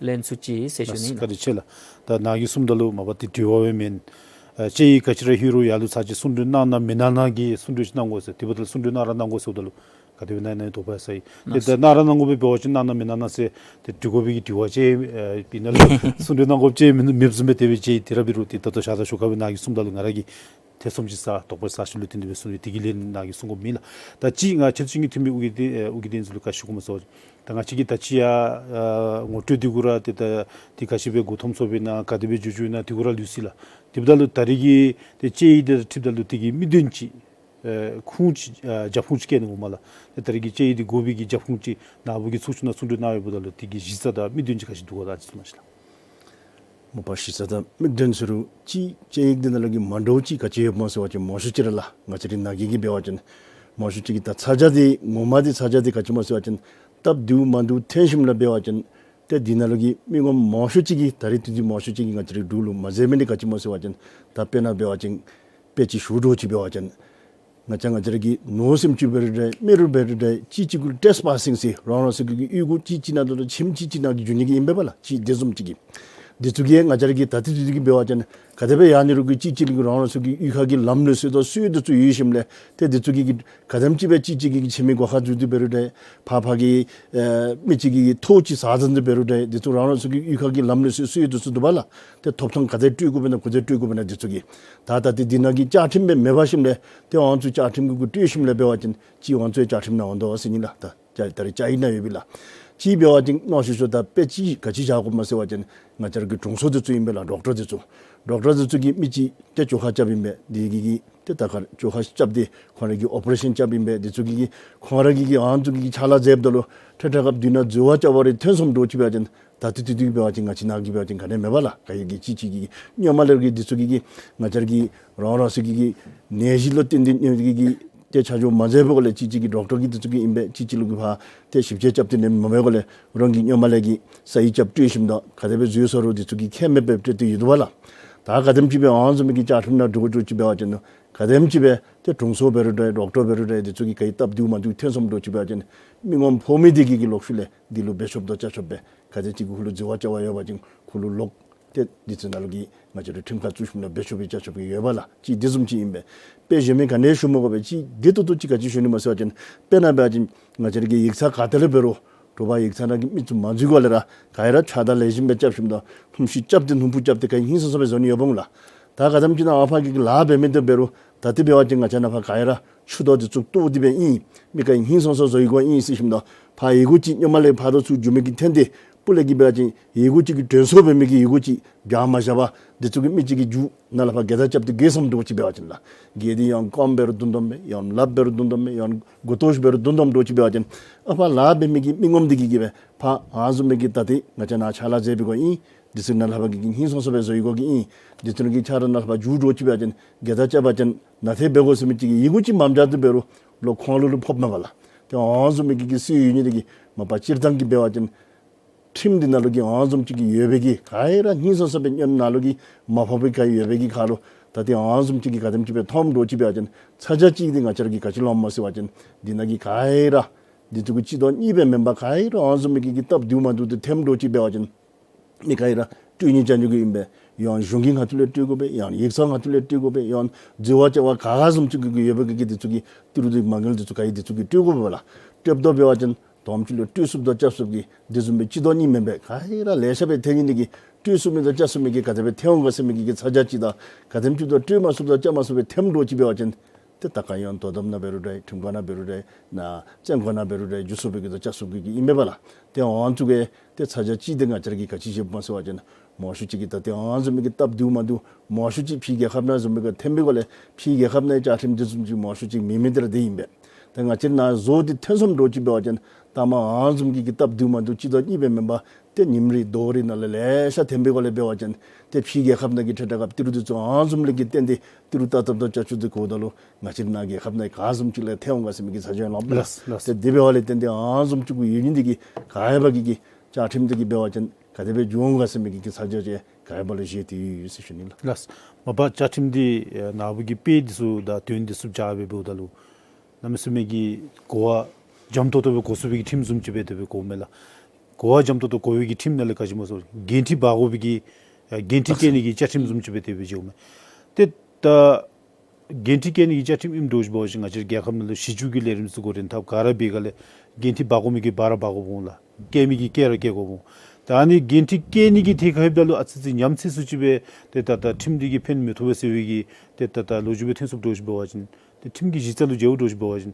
ལེན་ཚུགས་ཅི་ཟེར་ཞུ་ལགས་སོ། ནི་བཀའ་ལགས། དྲིན་ཆེ་ལགས། ད་ནཱ་གིས་གསུངམ་ད་ལུ་མ་པ་ཏེ་དྲི་བ་སྦེ་མེན། ཨ་བཅའ་ཡིག་ག་ཅི་ར་ལྷོད་རུང་ཡར་ལུ་ཚར་གཅིག་གསུང་གྲོས་གནང་ན་མི་གནང་ན་གི་གསུང་གྲོས་ཅིག་གནང་དགོ་ཟེར། དེ་འབདཝ་ད་ལུ་གསུང་གྲོས་གནང་ར་གནང་དགོ་ཟེརཝ་ད་ལུ་ག་དེ་སྦེ་གནང་ནི་ཨིན་ན་དོགས་པ་ཟ་ཡི། ཏེ་ལགས་སོ། ད་གནང་ར་གནང་དགོ་པའི་འབད་བ་ཅིན་གནང་ན་མི་གནང་ན་ཟེར་ཏེ་འདྲི་དགོ་པའི་གི་དྲི་བ་ཅིག་ཨ་ཨིན་ན་ལགས། གསུང་གྲོས་གནང་དགོཔ་ཅིག་མེད་མེདཔ་བཟུམ་སྦེ་དེ་སྦེ་ཅིག་དེ་ར་འབད་རུང་ཏེ་ད་ལྟོ་ཞག་དང་ཞོར་ཁར་སྦེ་ནཱ་གིས་གསུངམ་ད་ལུ་ང་ར་གིས་ཐེ་ཚོམ་ཅིག་ཟ་དོགས་པ་ཟ་ཞིནམ་ལས་དེ་འདི་སྦེ་གསུངས་པས། དེ་གི་ལན་ནཱ་གིས་གསུང་དགོཔ་མེད་ལགས། ད་ཅི་ང་ཁྱེད་ཚུ་གཉིས་ཐུན་མོང་ཨོ་རྒྱན་ཨོ་རྒྱན་ལྷན་ཚོགས་ལུ་ག་ཅི་ཞུ་དགོཔ་སྨོ་ཟེར་བ་ཅིན་ད་ང་བཅས་ཀྱིས་ད་ཅི་ཡར་ཨ་ངོ་སྤྲོད་འདི་གུ་ར་ཏེ་ད་འདི་ག་ཅི་སྦེ་འགོ་ཐོགམ་སོང་པས་ན་ག་དེ་སྦེ་འགྱོ་འགྱོཝ་ཨིན་ན་འདི་གུ་ར་ལུས་སོ་ཡི་ལགས། དེ་འབདཝ་ད་ལུ་ད་རེས་ཀྱི་ཏེ་བཅའ་ཡིག་འདི་དང་འཁྲིལཝ་ད་ལུ་དེ་གི་དམིགས་དོན་ཅིག་ཨེ་ཁུངས་ཅིག་ཨ་རྒྱབ་ཁུངས་ཅིག་བཀལ་ནི་འོང་མས་ལགས། ཏེ་ད་རེས་ཀྱི་བཅའ་ཡིག་འདི་དགོ་པའི་གི་རྒྱབ་ཁུངས་ཅིག་ནཱ་བུ་གིས་ཚོགས་ཆུང་ནང་གསུང་གྲོས་གནང་ཡོདཔ་ད་ལུ་དེ་གི་གཞི་རྩ་དང་དམིགས་དོན་ཅིག་ག་ཅི་འདུག་ག་ད་ཅིག་གསུངས་གནང་ཤིག་ལགས། མ་པ་གཞི་རྩ་དང་དམིགས་དོན་ཟེར་རུང་ཅིག་བཅའ་ཡིག་འདི་ནང་ལུ་གི་མ་འདྲཝ་ཅིག་ག་ཅི་ཡོདཔ་སྨོ་ཟེར་བ་ཅིན་མང་ཤོས་ཅིག་ར་ལགས། ང་བཅས་རའི་ནཱ་གི་གི་འབད་བ་ཅིན་མང་ཤོས་ཅིག་གིས་ད་ཚ་གྱང་འདི་ངོ་མ་འདི་ཚ་གྱང་འདི་ག་ཅི་སྨོ་ཟེར་བ་ཅིན་སྟབས་བདེཝ་མ་བདེཝ་ཐོན་ཞིནམ་ལས་འབད་བ་ཅིན་ཏེ་འདི་ནང་ལུ་གི་མི་ངོམ་མང་ཤོས་ཅིག་གིས་ད་རེས་དུས་ཚོད་མང་ཤོས་ཅིག་གིས་ང་བཅས་རའི་འབྲུག་ལུ་མ་མཛད་མི་འདི་ག་ཅི་སྨོ་ཟེར་བ་ཅིན་ད་དཔེར་ན་འབད་བ་ཅིན་དཔེ་ཅིག་ཞུ་འདྲཝ་ཅིག་འབད་བ་ཅིན་ང་བཅས་ང་བཅས་ར་གི་ནོར་སེམས་ཅིག་འབད་རུང་འདྲ་མི་རུ་འབད་རུང་འདྲ་གཅིག་གཅིག་གུ་ཊེསི་པ་སིང་ཟེར་རང་རང་སོ་སོ་གི་གཡུས་སྒོ་གཅིག་གཅིག་ནང་དང་ཁྱིམ་གཅིག་གཅིག་ནང་གི་འགྱོ་ནི་གི་ཨིན་པས་ལགས། ཅིག་དེ་བཟུམ་ཅིག་གིས་འདི་ཚུ་གིས་ང་བཅས་ར་གི་ད་ལྟོ་དུས་ཚོད་ཀྱི་འབད་བ་ཅིན་ག་དེ་སྦེ་ཡར་ནི་རུང་གི་གཅིག་གཅིག་གིས་རང་རང་སོ་སོ་གི་གཡུས་ཁ་གི་ལམ་ལུགས་སྲོལ་དང་སྲོལ་འདི་ཚུ་ཡོད་ཞིནམ་ལས་ཏེ་འདི་ཚུ་གིས་ག་དེམ་ཅིག་སྦེ་གཅིག་གཅིག་གིས་ཁྱིམ་གྱི་སྒོ་ཁར་འཛུལ་ཏེ་འབད་རུང་འདྲ་ཕར་ཕར་གྱི་ཨེ་མི་གཅིག་གིས་ཐོག་ཅིག་ཟ་ཟ་ནི་འདི་འབད་རུང་འདྲ་འདི་ཚུ་རང་རང་སོ་སོ་གི་གཡུས་ཁ་གི་ལམ་ལུགས་སྲོལ་སྲོལ་འདི་ཚུ་འདུག་པ་ལགས། ཏེ་ཐོབ་ཐང་ག་དེ་སྤྲོད་དགོཔ་ཨིན་ན་ག་དེ་སྤྲོད་དགོཔ་ཨིན་ན་འདི་ཚུ་གིས། ད་ད་ཏེ་འདི་ནང་གི་བཅའ་ཁྲིམས་སྦེ་མེད་པ་ཞིནམ་ལས་ཏེ་ཨ་ནི་ཚུ་བཅའ་ཁྲིམས་ཀྱི་གུ་སྤྲོད་ཞིནམ་ལས་འབད་བ་ཅིན་ཅིག་ཨ་ནི་ཚུ་བཅའ་ཁྲིམས་ནང་འོང་དོ་ཟེར་ནི་ལགས། ད་བཅའ་ད་རེས་བཅའ་ཡིག་ནང་ཡོད་པས་ལགས། ཅིག་འབད་བ་ཅིན་མང་ཤོས་ཤོས་ད་དཔེ་ཅིག་ག་ཅི་བཞག་དགོཔ་སྨོ་ཟེར་བ་ཅིན་ང་བཅས་ར་གི་དྲུང་འཚོ་འདི་ཚུ་ཨིན་པས་ལགས། ཌོག་ཊར་འདི་ཚུ། ཌོག་ཊར་འདི་ཚུ་གིས་མི་གཅིག་ཏེ་བཅོས་ཁ་རྐྱབ་ཨིན་པས། འདི་གིས་གིས་ཏེ་ད་ཁར་བཅོས་ཁ་རྐྱབ་སྟེ་ཁོང་ར་གིས་ཨོ་པ་རེ་ཤཱན་རྐྱབ་ཨིན་པས། འདི་ཚུ་གིས་གིས་ཁོང་ར་གིས་གིས་ཨ་ནི་ཚུ་གི་གི་ཕྱག་ལཱ་མཛདཔ་ད་ལུ་ཏེ་ཏེ་སྐབས་འདི་ནང་འཛོལ་བ་རྐྱབ་པ་རེ་ཐོན་སོངམ་འདྲཝ་ཅིག་འབད་བ་ཅིན་ད་ལྟོ་དུས་ཚོད་ཀྱི་འབད་བ་ཅིན་ང་བཅས་ནཱ་གི་འབད་བ་ཅིན་ག་ནི་མེད་པས་ལགས། ག་ཡོད་གི་ཅིག་ཅིག་གིས་སྔོན་མ་ལས་ར་གི་འདི་ཚུ་གིས་གིས་ང་བཅས་ར་གི་རང་རང་སོ་སོ་གི་གི་ནད་གཞི་ལུ་བརྟེན་ཏེ་གི་གི་ཏེ་ཆ་འཇོག་མ་མཛད་པའི་སྒོ་ལས་ཅིག་ཅིག་གིས་ཌོག་ཊར་གྱི་འདི་ཚུ་གིས་ཨིན་པས། ཅིག་ཅིག་ལུ་གིས་ཕར་ཏེ་ཞིབ་དཔྱད་རྐྱབ་སྟེ་ནི་མ་འབད་བའི་སྒོ་ལས་རང་གིས་སྔོན་མ་ལས་གི་ས་ཡིག་རྐྱབ་སྤྲོད་ཞིནམ་ད་ག་དེ་སྦེ་འཛོལ་སོང་རུང་འདི་ཚུ་གིས་ཁྱད་མེད་པར་སྤྲོད་དེ་ཡོད་དོ་བ་ལགས། ད་ག་དེམ་ཅིག་སྦེ་ཨ་ནི་བཟུམ་མའི་གི་བཅའ་ཁྲིམས་ནང་འདྲཝ་འདྲཝ་ཅིག་འབད་བ་ཅིན་ག་དེམ་ཅིག་སྦེ་ཏེ་དྲུང་འཚོ་འབད་རུང་འདྲ་ཌོག་ཊར་འབད་རུང་འདྲ་འདི་ཚུ་གིས་ག་ཡོད་སྟབས་བདེཝ་མ་བདེཝ་ཐོན་སོངམ་འདྲཝ་ཅིག་འབད་བ་ཅིན་མི་ངོམ་ཕོག་མི་འདི་གིས་གིས་ལོག་ཤུལ་ལས་འདི་ལུ་འབད་ཆོགཔ་དང་བཅའ་ཆོགཔ་སྦེ་ག་དེ་ཅིག་གིས་ཁོ་ལུ་འཛོལ་བ་རྐྱབ་པ་ཡོད་པ་ཅིན་ཁོ་ལུ་ལོག་ཏེ་འདི་ཚུ་ནང་ལུ་གི་ང་བཅས་རའི་ཁྲིམས་ཁང་བཙུགས་ཞིནམ་ལས་འབད་ཆོག་པའི་བཅའ་ཆོག་པའི་ཡོད་པས་ལགས། ཅིག་འདི་བཟུམ་ཅིག་ཨིན་པས། དཔེ་གཞན་མི་ག་ནི་ཡང་ཞུ་མི་དགོ་པས། ཅིག་བདེ་ཏོག་ཏོ་ཅིག་ག་ཅི་ཞུ་ནི་སྨོ་ཟེར་བ་ཅིན་དཔེར་ན་འབད་བ་ཅིན་ང་བཅས་རའི་གི་ཡིག་ཚང་ག་ཏེ་ལས་འབད་རུང་དྲོ་པ་ཡིག་ཚང་ནང་གི་མི་ཚུ་མ་འཛུལ་གོང་ལས་ར་ག་ཡེ་ར་ཕྱག་དང་ལེགས་ཤོམ་སྦེ་རྐྱབ་ཞིནམ་ད་སྣུམ་ཞིག་རྐྱབ་སྟེ་སྣུམ་འཁོར་རྐྱབ་སྟེ་ག་ཧིང་སངས་ས་སྦེ་བཟོ་ནི་ཡོདཔ་འོང་ལགས། ད་ག་དེམ་ཅིག་ནང་ཨ་ཕ་གི་གི་ལཱ་འབད་མི་འདི་འབད་རུང་ད་ཏེ་འབད་བ་ཅིན་ང་བཅས་ནཱ་ཕར་ག་ཡེ་ར་ཆུ་ཐོག་འདི་ཚུ་བཏོག་སྟེ་སྦེ་ཨིན། མི་ག་ཧིང་སངས་ས་བཟོ་ཡི་གོ་ཨིན་ཟེར་ཞིནམ་ད་ཕར་ཡི་གུ་ཅིག་སྔོན་མ་ལས་ཕར་དོ་ཚུར་འགྱོ་མི་གི་ཐོན་ཏེ་སྤུ་ལས་ཀྱི་འབད་བ་ཅིན་ཡི་གུ་ཅིག་གི་དྲན་གསོ་འབད་མི་གི་ཡི་གུ་ཅིག་བཞག་མ་བཞག་པར་འདི་ཚུ་གིས་མི་གཅིག་གིས་མཇུག་ནཱ་ལས་ཕར་སྒལ་ཚར་རྐྱབ་སྟེ་བརྒལ་སོངམ་འདྲཝ་ཅིག་འབད་བ་ཅིན་ལགས། བརྒལ་ཏེ་ཡང་རྐངམ་འབད་རུང་བརྡུང་བརྡུངམ་སྦེ་ཡང་ལགཔ་འབད་རུང་བརྡུང་བརྡུངམ་སྦེ་ཡང་མགུ་ཏོ་འབད་རུང་བརྡུང་བརྡུངམ་འདྲཝ་ཅིག་འབད་བ་ཅིན་ཨ་ཕར་ལཱ་འབད་མི་གི་མི་ངོམ་འདི་གིས་གིས་སྦེ་ཕར་ཨ་ནི་བཟུམ་མའི་གི་ད་ཏེ་ང་བཅས་ནཱ་ཕྱག་ལཱ་མཛད་པའི་སྒོ་ཨིན། འདི་ཚུ་ནཱ་ལས་ཕར་གི་གི་ཧིང་སངས་ས་སྦེ་བཟོ་ཡི་གོ་གི་ཨིན། འདི་ཚུ་ནང་གི་ཆ་ར་ནཱ་ལས་ཕར་མཇུག་འདྲཝ་ཅིག་འབད་བ་ཅིན་སྒལ་ཚར་རྐྱབ་པ་ཅིན་ནཱ་ཏེ་འབད་དགོ་ཟེར་མི་ཅིག་གི་ཡི་གུ་ཅིག་མ་འབྱར་ཏེ་འབད་རུང་ལོག་ཁོང་ལུ་ལུ་ཕོགཔ་མས་པ་ལགས། ཏེ་ཨ་ནི་བཟུམ་མའི་གི་གི་སྲོལ་ཡོད་ནི་འདི་གིས་མ་པ་སྤྱིར་བཏང་གི་འབད་བ་ཅིན་ཁྲིམས་འདི་ནང་ལུ་གི་ཨ་ནི་བཟུམ་ཅིག་གི་ཡོད་པའི་གི་ག་ཡེ་ར་ཧིང་སངས་ས་སྦེ་སྔོན་ནཱ་ལུ་གི་མ་ཕོག་པའི་ག་ཡོད་པའི་གི་ཁར་ལུ་ད་ཏེ་ཨ་ནི་བཟུམ་ཅིག་གི་ག་དེམ་ཅིག་སྦེ་ཐོནམ་འདྲཝ་ཅིག་འབད་བ་ཅིན་ཚ་གྱང་ཅིག་འདི་ང་བཅས་ར་གིས་ག་ཅི་ལོངམ་སྨོ་ཟེར་བ་ཅིན་འདི་ནང་གི་ག་ཡེ་ར་འདི་ཚུ་གི་སྤྱི་ལྡོག་གཉིས་སྦེ་མེན་པར་ག་ཡེ་ར་ཨ་ནི་བཟུམ་མའི་གི་གི་སྟབས་བདེཝ་མ་བདེཝ་འདི་ཐོནམ་འདྲཝ་ཅིག་འབད་བ་ཅིན་མི་ག་ཡེ་ར་སྤྲོད་ནི་བཅའ་ནི་གི་ཨིན་པས། ཡང་གཞུང་གི་ཁ་ཐུག་ལས་སྤྲོད་དགོ་པས། ཡང་ཡིག་ཚང་ཁ་ཐུག་ལས་སྤྲོད་དགོ་པས། ཡང་འཛོལ་བ་རྐྱབ་པ་ག་ག་བཟུམ་ཅིག་གི་གི་ཡོད་པའི་གི་གི་འདི་ཚུ་གི་ཏི་རུ་འདི་མ་དངུལ་འདི་ཚུ་ག་ཡེ་འདི་ཚུ་གི་སྤྲོད་དགོ་པས་ལགས། སྤྲོདཔ་ད་འབད་བ་ཅིན་དོམ་ཅིག་ལུ་སྤྲོད་ཚུགསཔ་དང་རྐྱབ་ཚུགསཔ་གི་འདི་བཟུམ་སྦེ་སྤྱི་ལྡོག་གཉིས་མེན་པས། ག་ཡེ་ར་ལེ་ཤ་སྦེ་ཐོན་ནི་འདི་གིས་ སྤྲོད་ཚུགས་མི་དང་བཅའ་ཚུགས་མི་གི་ག་དེ་སྦེ་ཐལ་འོང་ག་ཟེར་མི་གི་གི་ཚ་གྱང་ཅིག་དང་ག་དེམ་ཅིག་ད་སྤྲོད་མ་ཚུགསཔ་དང་བཅའ་མ་ཚུགསཔ་སྦེ་ཐལ་འགྱོ་ཅིག་འབད་བ་ཅིན་ཏེ་ད་ག་ཡང་དོ་དམ་ནང་འབད་རུང་འདྲ་ཁྲིམས་ཁང་ནང་འབད་རུང་འདྲ་ནཱ་བཙོན་ཁང་ནང་འབད་རུང་འདྲ་འགྱོ་ཚུགས་པའི་གི་དང་བཅའ་ཚུགས་པའི་གི་ཨིན་པས་ལགས། ཏེ་ཨ་ནི་ཚུ་གི་ཏེ་ཚ་གྱང་ཅིག་འདི་ང་བཅས་ར་གིས་ག་ཅི་བཞེསཔ་སྨོ་ཟེར་བ་ཅིན་མང་ཤོས་ཅིག་གིས་ད་ཏེ་ཨ་ནི་བཟུམ་མའི་གི་སྟབས་བདེཝ་མ་བདེཝ་མང་ཤོས་ཅིག་ཕྱི་རྒྱལ་ཁབ་ནང་བཟུམ་མའི་གི་ཐོན་པའི་སྒང་ལས་ཕྱི་རྒྱལ་ཁབ་ནང་བཅའ་ཁྲིམས་འདི་བཟུམ་ཅིག་མང་ཤོས་ཅིག་མེད་མི་འདི་ར་འདི་ཨིན་པས། ད་ང་བཅས་ནཱ་བཟོ་སྟེ་ཐོན་སོངམ་འདྲཝ་ཅིག་འབད་བ་ཅིན་ད་མ་ཨ་ནི་བཟུམ་གྱི་གི་སྟབས་བདེཝ་མ་བདེཝ་གཅིག་དང་གཉིས་སྦེ་མེན་པར་ཏེ་ཉིནམ་རེ་ཟླཝ་རེ་ནང་ལས་ལེ་ཤ་ཐོན་པའི་སྒང་ལས་འབད་བ་ཅིན་ཏེ་ཕྱི་རྒྱལ་ཁབ་ནང་གི་ཁྲིམས་ཁང་གི་ཏི་རུ་འདི་ཚུ་ཨ་ནི་བཟུམ་ལས་ཀྱི་བརྟེན་ཏེ་ཏི་རུ་བཏབ་བཏབ་ད་བཅའ་བཅའ་སྟེ་འགྱོཝ་ད་ལུ་ང་བཅས་ནཱ་རྒྱལ་ཁབ་ནང་ག་བཟུམ་ཅིག་ལས་ཐོན་འོང་ག་ཟེར་མི་གི་ཚ་གྱང་ཡང་ལངམ་མས་ལགས། ལགས་ལགས། ཏེ་དེ་འབདཝ་ལས་བརྟེན་ཏེ་ཨ་ནི་བཟུམ་ཅིག་གུ་ཡོད་ནི་འདི་གིས་ག་ཡང་འབད་གི་གི་བཅའ་ཁྲིམས་འདི་གིས་འབད་བ་ཅིན་ག་དེ་སྦེ་འགྱོ་འོང་ག་ཟེར་མི་གི་གི་ཚ་གྱང་ཅིག་ག་ཡང་འབད་ལུ་བཞེས་ཏེ་ཡོད་ཟེར་ཞུ་ནི་ལགས། ལགས། མ་པ་བཅའ་ཁྲིམས་འདི་ནཱ་བུ་གི་དཔེ་འདི་ཚུ་དང་དོན་འདི་ཚུ་སྦྱར་སྦེ་འབདཝ་ད་ལུ་གནམ་མེད་ས་མེད་ཀྱི་གོ་བ་འཇམ་ཏོག་ཏོ་སྦེ་གོ་ཚུགས་པའི་གི་ཁྲིམས་བཟུམ་ཅིག་སྦེ་དེ་སྦེ་གོཝ་མས་ལགས། གོ་བ་འཇམ་ཏོག་ཏོ་གོ་བའི་གི་ཁྲིམས་ནང་ལས་ག་ཅི་སྨོ་ཟེར་བ་ཅིན་འགན་འཁྲི་འབག་དགོ་པའི་གི་ཨ་འགན་འཁྲི་བཀལ་ནི་གི་བཅའ་ཁྲིམས་བཟུམ་ཅིག་སྦེ་དེ་སྦེ་བཟོཝ་མས། ཏེ་ད་འགན་འཁྲི་བཀལ་ནི་གི་བཅའ་ཁྲིམས་ཨིནམ་འདྲཝ་ཅིག་འབད་བ་ཅིན་ང་བཅས་རྒྱལ་ཁབ་ནང་ལུ་གཞི་བཅོལ་གྱི་ལས་རིམ་ཚུ་འགོ་འདྲེན་འཐབ་ག་ར་འབད་སྒང་ལས་འགན་འཁྲི་འབག་དགོ་མི་གིས་འབག་ར་འབག་དགོཔ་འོང་ལགས། བཀལ་མི་གིས་བཀལ་ར་བཀལ་དགོཔ་འོང་། ད་ཨ་ནི་འགན་འཁྲི་བཀལ་ནི་གི་ཐད་ཁར་ལྷོདཔ་ད་ལུ་ཨ་ཙི་ཙི་ཉམས་ཚད་སུ་ཅིག་སྦེ་ཏེ་ད་ད་ཁྲིམས་འདི་གིས་ཕན་མི་ཐོགས་པས་ཟེར་བའི་གི་ཏེ་ད་ད་ལོ་རྒྱུས་སྦེ་ཐོན་སོངམ་འདྲཝ་ཅིག་འབད་བ་ཅིན་ཏེ་ཁྲིམས་ཀྱི་གཞི་རྩ་ལུ་འགྱོཝ་འདྲཝ་ཅིག་འབད་བ་ཅིན་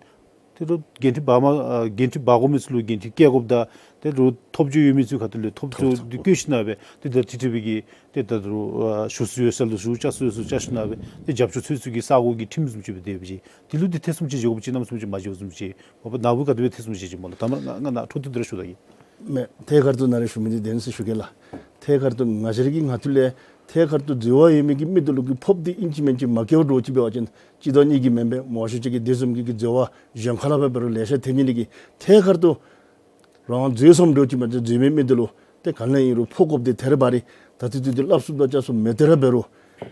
ཏེ་ལོག་འགན་འཁྲི་འབག་མ་ཨ་འགན་འཁྲི་འབག་དགོ་མི་ཚུ་ལུ་འགན་འཁྲི་བཀལ་དགོཔ་དང་ཏེ་ལོག་ཐོབ་རྒྱུ་ཡོད་མི་ཚུ་ཁ་ཐུག་ལས་ཐོབ་རྒྱུ་འདི་བཀོལ་ཞིནམ་སྦེ་ཏེ་ད་ཏིག་ཏིག་སྦེ་གི་ཏེ་ད་རུང་ཨ་ཞུ་སྲོལ་ཡོད་ས་ལུ་ཞུ་བཅའ་སྲོལ་ཡོད་ས་ལུ་བཅའ་ཞིནམ་སྦེ་ཏེ་རྒྱབ་སྐྱོར་འཚོལ་ཚུགས་ཀྱི་ས་གོ་གི་ཁྲིམས་བཟུམ་ཅིག་སྦེ་དེ་སྦེ་ཅིག་དེ་ལུ་འདི་ཐེ་ཚོམ་ཅིག་བཞེས་དགོཔ་ཅིག་གནམ་མེད་ས་མེད་ཅིག་མ་བཞེསཔ་བཟུམ་ཅིག། མ་པ་ནཱ་བུ་ག་དེ་སྦེ་ཐེ་ཚོམ་བཞེས་ཅི་སྨོ་ལགས། ད་མ་ང་ང་ནཱ་འཕྲོ་མཐུད་དེ་ར་ཞུ་ད་གེ། མེན། ཐད་ཀར་དུ་ནཱ་ར་ཞུ་མི་འདི་བདེན་ཟེར་ཞུ་གེ་ལགས། ཐད་ཀར་དུ་ང་བཅས་ར་གི་ངོ་ཐོག་ལས་ཐད་ཀར་དུ་འཛོལ་བ་ཡོད་མི་གི་མི་འདི་ལུ་གི་ཕོགཔ་འདི་ཨིན་ཅི་མེན་ཅི་མ་བཀལཝ་འདྲཝ་ཅིག་འབད་བ་ཅིན་གཅིག་དང་གཉིས་ཀྱིས་མེན་པས། མང་ཤོས་ཅིག་གིས་དེ་བཟུམ་གྱི་གི་འཛོལ་བ་གཞན་ཁ་ལས་འབད་རུང་ལེ་ཤ་ཐོན་ནི་འདི་གིས་ཐད་ཀར་དུ་རང་འཛོལ་སོངམ་འདྲཝ་ཅིག་མ་གཏོགས་འཛོལ་མེད་མི་འདི་ལུ་ཏེ་ག་ནི་ཨིན་རུང་ཕོག་དགོཔ་འདི་ཐད་རི་བ་རི་ད་ཏིག་ཏིག་འདི་སླབ་ཚུགསཔ་དང་བཅའ་ཚུགསཔ་མེད་དེ་ར་འབད་རུང་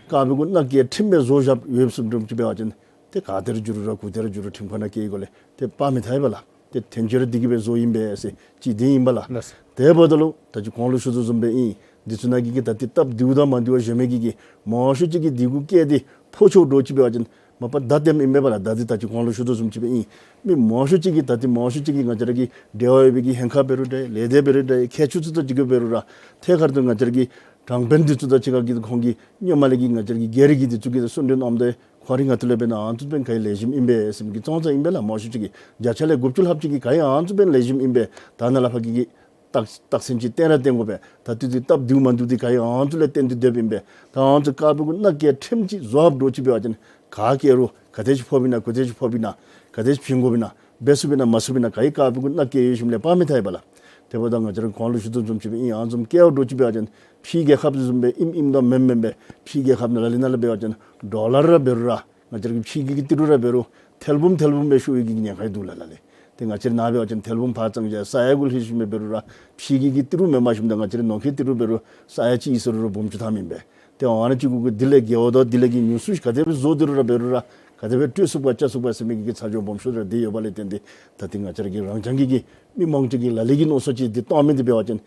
དཀར་པོའི་གུ་མནའ་བསྐྱལ་ཁྲིམས་སྦེ་བཟོ་བཞགཔ་ཡོདཔ་བཟུམ་འདྲཝ་ཅིག་འབད་བ་ཅིན་ཏེ་ག་ཏེ་ར་འགྱོ་རུང་ར་གུ་ཏེ་ར་འགྱོ་རུང་ཁྲིམས་ཁང་ནང་བསྐྱལ་དགོ་ལས་ཏེ་དཔག་མི་ཐལ་བས་ལགས། ཏེ་ཐོན་རྒྱུ་ར་འདི་གིས་འབད་བཟོཝ་ཨིན་པས་ཟེར་ཅིག་འདི་ཨིན་པས་ལགས། ལགས། དེ་འབདཝ་ད་ལུ་ད་ཅི་གོང་ལུ་ཞུ་དོ་བཟུམ་སྦེ་ཨིན། འདི་ཚུ་ནང་གི་གི་ད་ཏེ་སྟབས་བདེཝ་དང་མ་བདེཝ་བཞེས་མི་གི་གི་མང་ཤོས་ཅིག་གིས་འདི་གུ་བཀལ་ཏེ་ཕོག་ཆོག་འདྲཝ་ཅིག་འབད་བ་ཅིན་མ་པ་ད་དེམ་ཨིན་མས་པ་ལགས། ད་འདི་ད་ཅི་གོང་ལུ་ཞུ་དོ་བཟུམ་ཅིག་སྦེ་ཨིན། མི་མང་ཤོས་ཅིག་གིས་ད་ཏེ་མང་ཤོས་ཅིག་གིས་ང་བཅས་ར་གི་འབྲེལ་བ་ཡོད་པའི་གི་ཧེང་ཁ་འབད་རུང་འདྲ་ལས་སྡེ་འབད་རུང་འདྲ་ཁྱད་ཆོས་ཚུ་དང་གཅིག་ཁར་འབད་རུང་ར་ཐད་ཀར་དུ་ང་བཅས་ར་གི་དྲང་དཔོན་འདི་ཚུ་དང་གཅིག་ཁར་གྱི་ཁོང་གི་སྔོན་མ་ལས་ཀྱི་ང་བཅས་ར་གི་སྒེར་གྱི་འདི་ཚུ་གི་གསུང་གྲོས་གནངམ་ད་ཁོང་རའི་ངོ་ཐོག་ལས་འབད་ན་ཨ་ནི་ཚུ་འབད་ན་ག་ཡི་ལེགས་ཤོམ་ཨིན་པས་ཟེར་མི་གི་ཙང་ཙང་ཨིན་པས་ལགས། མང་ཤོས་ཅིག་གིས་བརྒྱ་ཆ་ལས་དགུ་བཅུ་ལྷགཔ་ཅིག་གིས་ག་ཡི་ཨ་ནི་ཚུ་འབད་ན་ལེགས་ཤོམ་ཨིན་པས། ད་ནཱ་ལས་ཕར་གྱི་གི་རྟགས་རྟགས་མཚན་ཅིག་སྟོན་ར་སྟོན་དགོ་པས། ད་ལྟོ་འདི་སྟབས་བདེཝ་མ་བདེཝ་འདི་ག་ཡི་ཨ་ནི་ཚུ་ལས་བརྟེན་ཏེ་སྡོདཔ་ཨིན་པས། ད་ཨ་ནི་ཚུ་དཀར་པོའི་གུ་མནའ་བསྐྱལ་ཁྲིམས་ཅིག་བཟོ་འདྲཝ་ཅིག་འབད་བ་ཅིན་ག་བཀལ་རུང་ག་དེ་ཅིག་ཕོགཔ་ཨིན་ན་ག་དེ་ཅིག་ཕོགཔ་ཨིན་ན་ག་དེ་ཅིག་བྱིན་དགོཔ་ཨིན་ན་འབད་ཚུགསཔ་ཨིན་ན་མ་ཚུགསཔ་ཨིན་ན་ག་ཡི་དཀར་པོའི་གུ་མནའ་བསྐྱལ་ཡོད་ཞིནམ་ལས་དཔག་མི་ཐལ་བས་ལགས། དེ་འབདཝ་ད་ང་བཅས་ར་གོང་ལུ་ཞུ་དོ་བཟུམ་ཅིག་སྦེ་ཨིན། ཨ་ནི་བཟུམ་བཀལ་འདྲཝ་ཅིག་འབད་བ་ཅིན་ཕྱི་རྒྱལ་ཁབ་བཟུམ་སྦེ་ཨིནམ་ཨིནམ་དང་མེནམ་མེནམ་སྦེ་ཕྱི་རྒྱལ་ཁབ་ནང་ལ་ལས་ནང་ལས་འབད་བ་ཅིན་ཌོ་ལར་ར་འབད་རུང་ར་ང་བཅས་ར་གི་ཕྱི་རྒྱལ་གྱི་ཏི་རུ་ར་འབད་རུང་ཐལ་འབུམ་ཐལ་འབུམ་སྦེ་ཤོར་བའི་གི་ཉེན་ཁ་འདུག་ལགས་ལགས་ལས། ཏེ་ང་བཅས་ར་ནཱ་འབད་བ་ཅིན་ཐལ་འབུམ་ཕར་ཙང་ཅིག་ས་ཡ་གུ་ལྷོད་ཞིནམ་སྦེ་འབད་རུང་ར་ཕྱི་རྒྱལ་གྱི་ཏི་རུ་མེནམ་ཞིནམ་ད་ང་བཅས་ར་ནང་འཁོད་ཏི་རུ་འབད་རུང་ས་ཡ་གཅིག་ཡོད་ས་རུང་ར་འབུམ་བཅུ་ཐམ་ཨིན་པས། ཏེ་ཨ་ནི་ཅིག་གུ་གུ་དེ་ལས་རྒྱལ་བ་དང་དེ་ལས་ཀྱི་ཉུང་སུ་ག་དེ་སྦེ་བཟོ་སྟེ་རུང་ར་འབད་རུང་ར་ག་དེ་སྦེ་སྤྲོད་ཚུགས་པ་བཅའ་ཚུགས་པ་ཟེར་མི་གི་གི་ཚ་གྱང་སྦོམ་ཤོས་ར་འདི་ཡོདཔ་ལས་བརྟེན་ཏེ་ད་ཏེ་ང་བཅས་ར་གི་རང་རྐྱང་གི་གི་མི་མང་ཅིག་གི་ལ་ལུ་གི་མནོ་བསམ་ཅིག་འདི་བཏང་མི་འདི་འབད་བ་ཅིན་